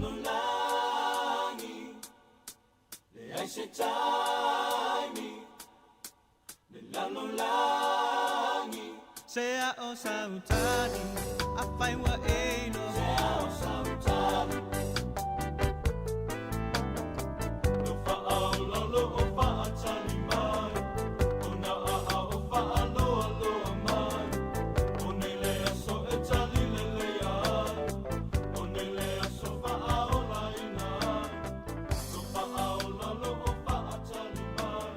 lalolagi, leai se taimi le lalolagi. Se a o sautani, a fai ua e iloa. Se a o sautani, no faaolalo o faatali mai, ona aa o faaloaloa mai. O nei le aso e tali lelei ai, o nei le aso faaolaina ai. No faaolalo o faatali mai,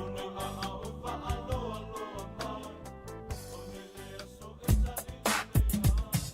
ona aa o faaloaloa mai. O nei le aso e tali lelei ai.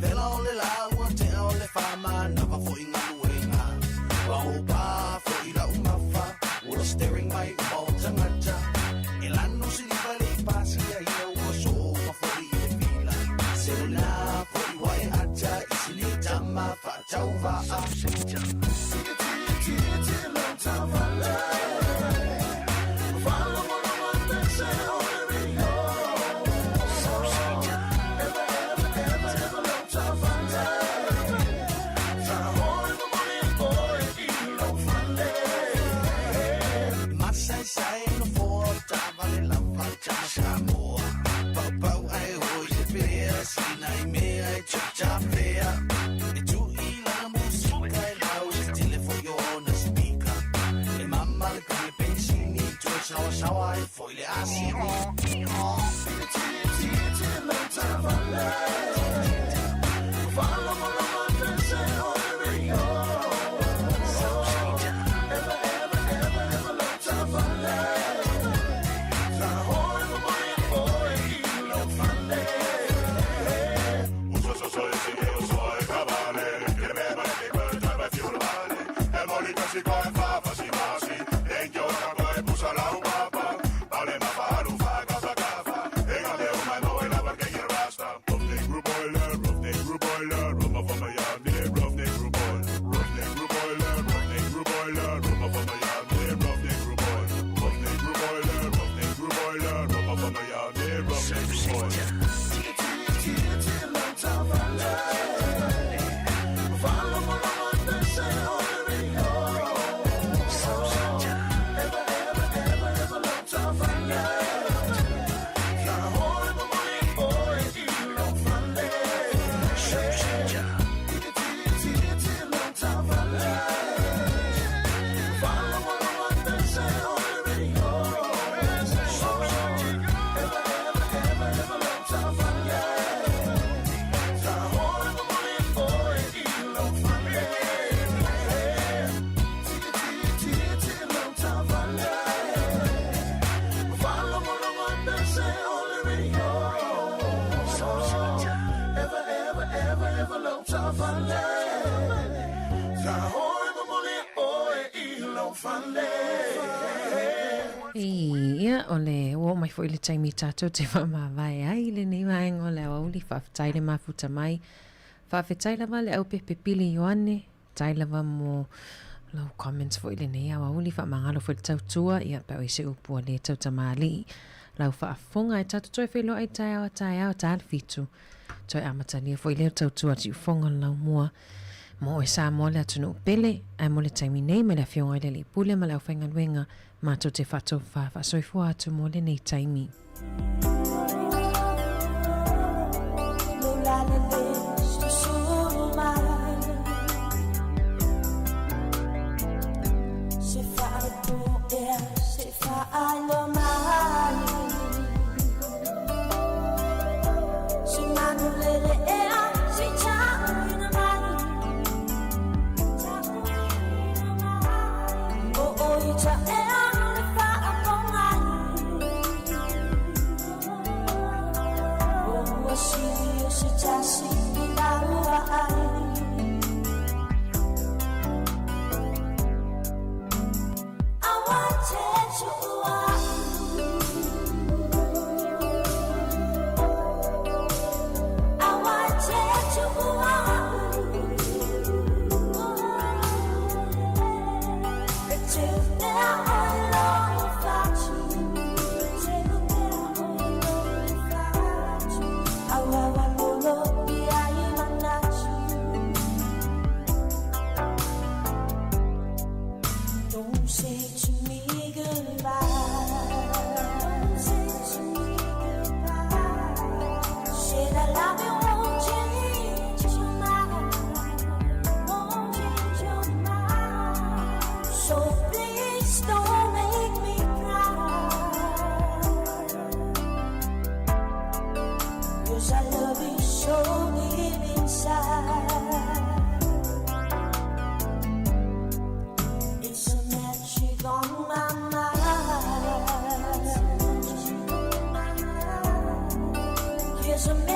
Vela o le laua, tea o le whama, nawa fo i ngaluenga. Ua upa fo i la umafa, ua staring mai uma o tangata. E lanu siliva le i pasi a ia ua so ma fo i le fila. Se o la fo i wa e ata, i sili tama wha tau va'a. Masai sai no fo ta vale la va ta Samoa. Pau pau ai hoi se pea sina i mea e cha cha pea. E tu i lana musika e lau se telefo yo na speaker. E mama le kame pensini tu e sawa sawa e foi le asini. Ia, o le ua oo mai foi le taimi tatou te faamavae ai i lenei vaega o le aoauli faafetai le mafuta mai. Faafetai lava le aupepepili Ioane, tai lava mo lau comments foi lenei aoauli faamagalo foi le tautua, ia pe o i se upu a le tautamalii. Lau faafofoga e tatou toe feiloai taeao a taeao ta le fitu. Toe amatalia foi lea tautua tiufoga o le laumua. Mo oe Samoa le atunuu pele, ae mo le taimi nei ma le Afioga i le Alii Pule ma le aufaigaluega, matou te faatofa faasoifua atu mo lenei taimi. There's a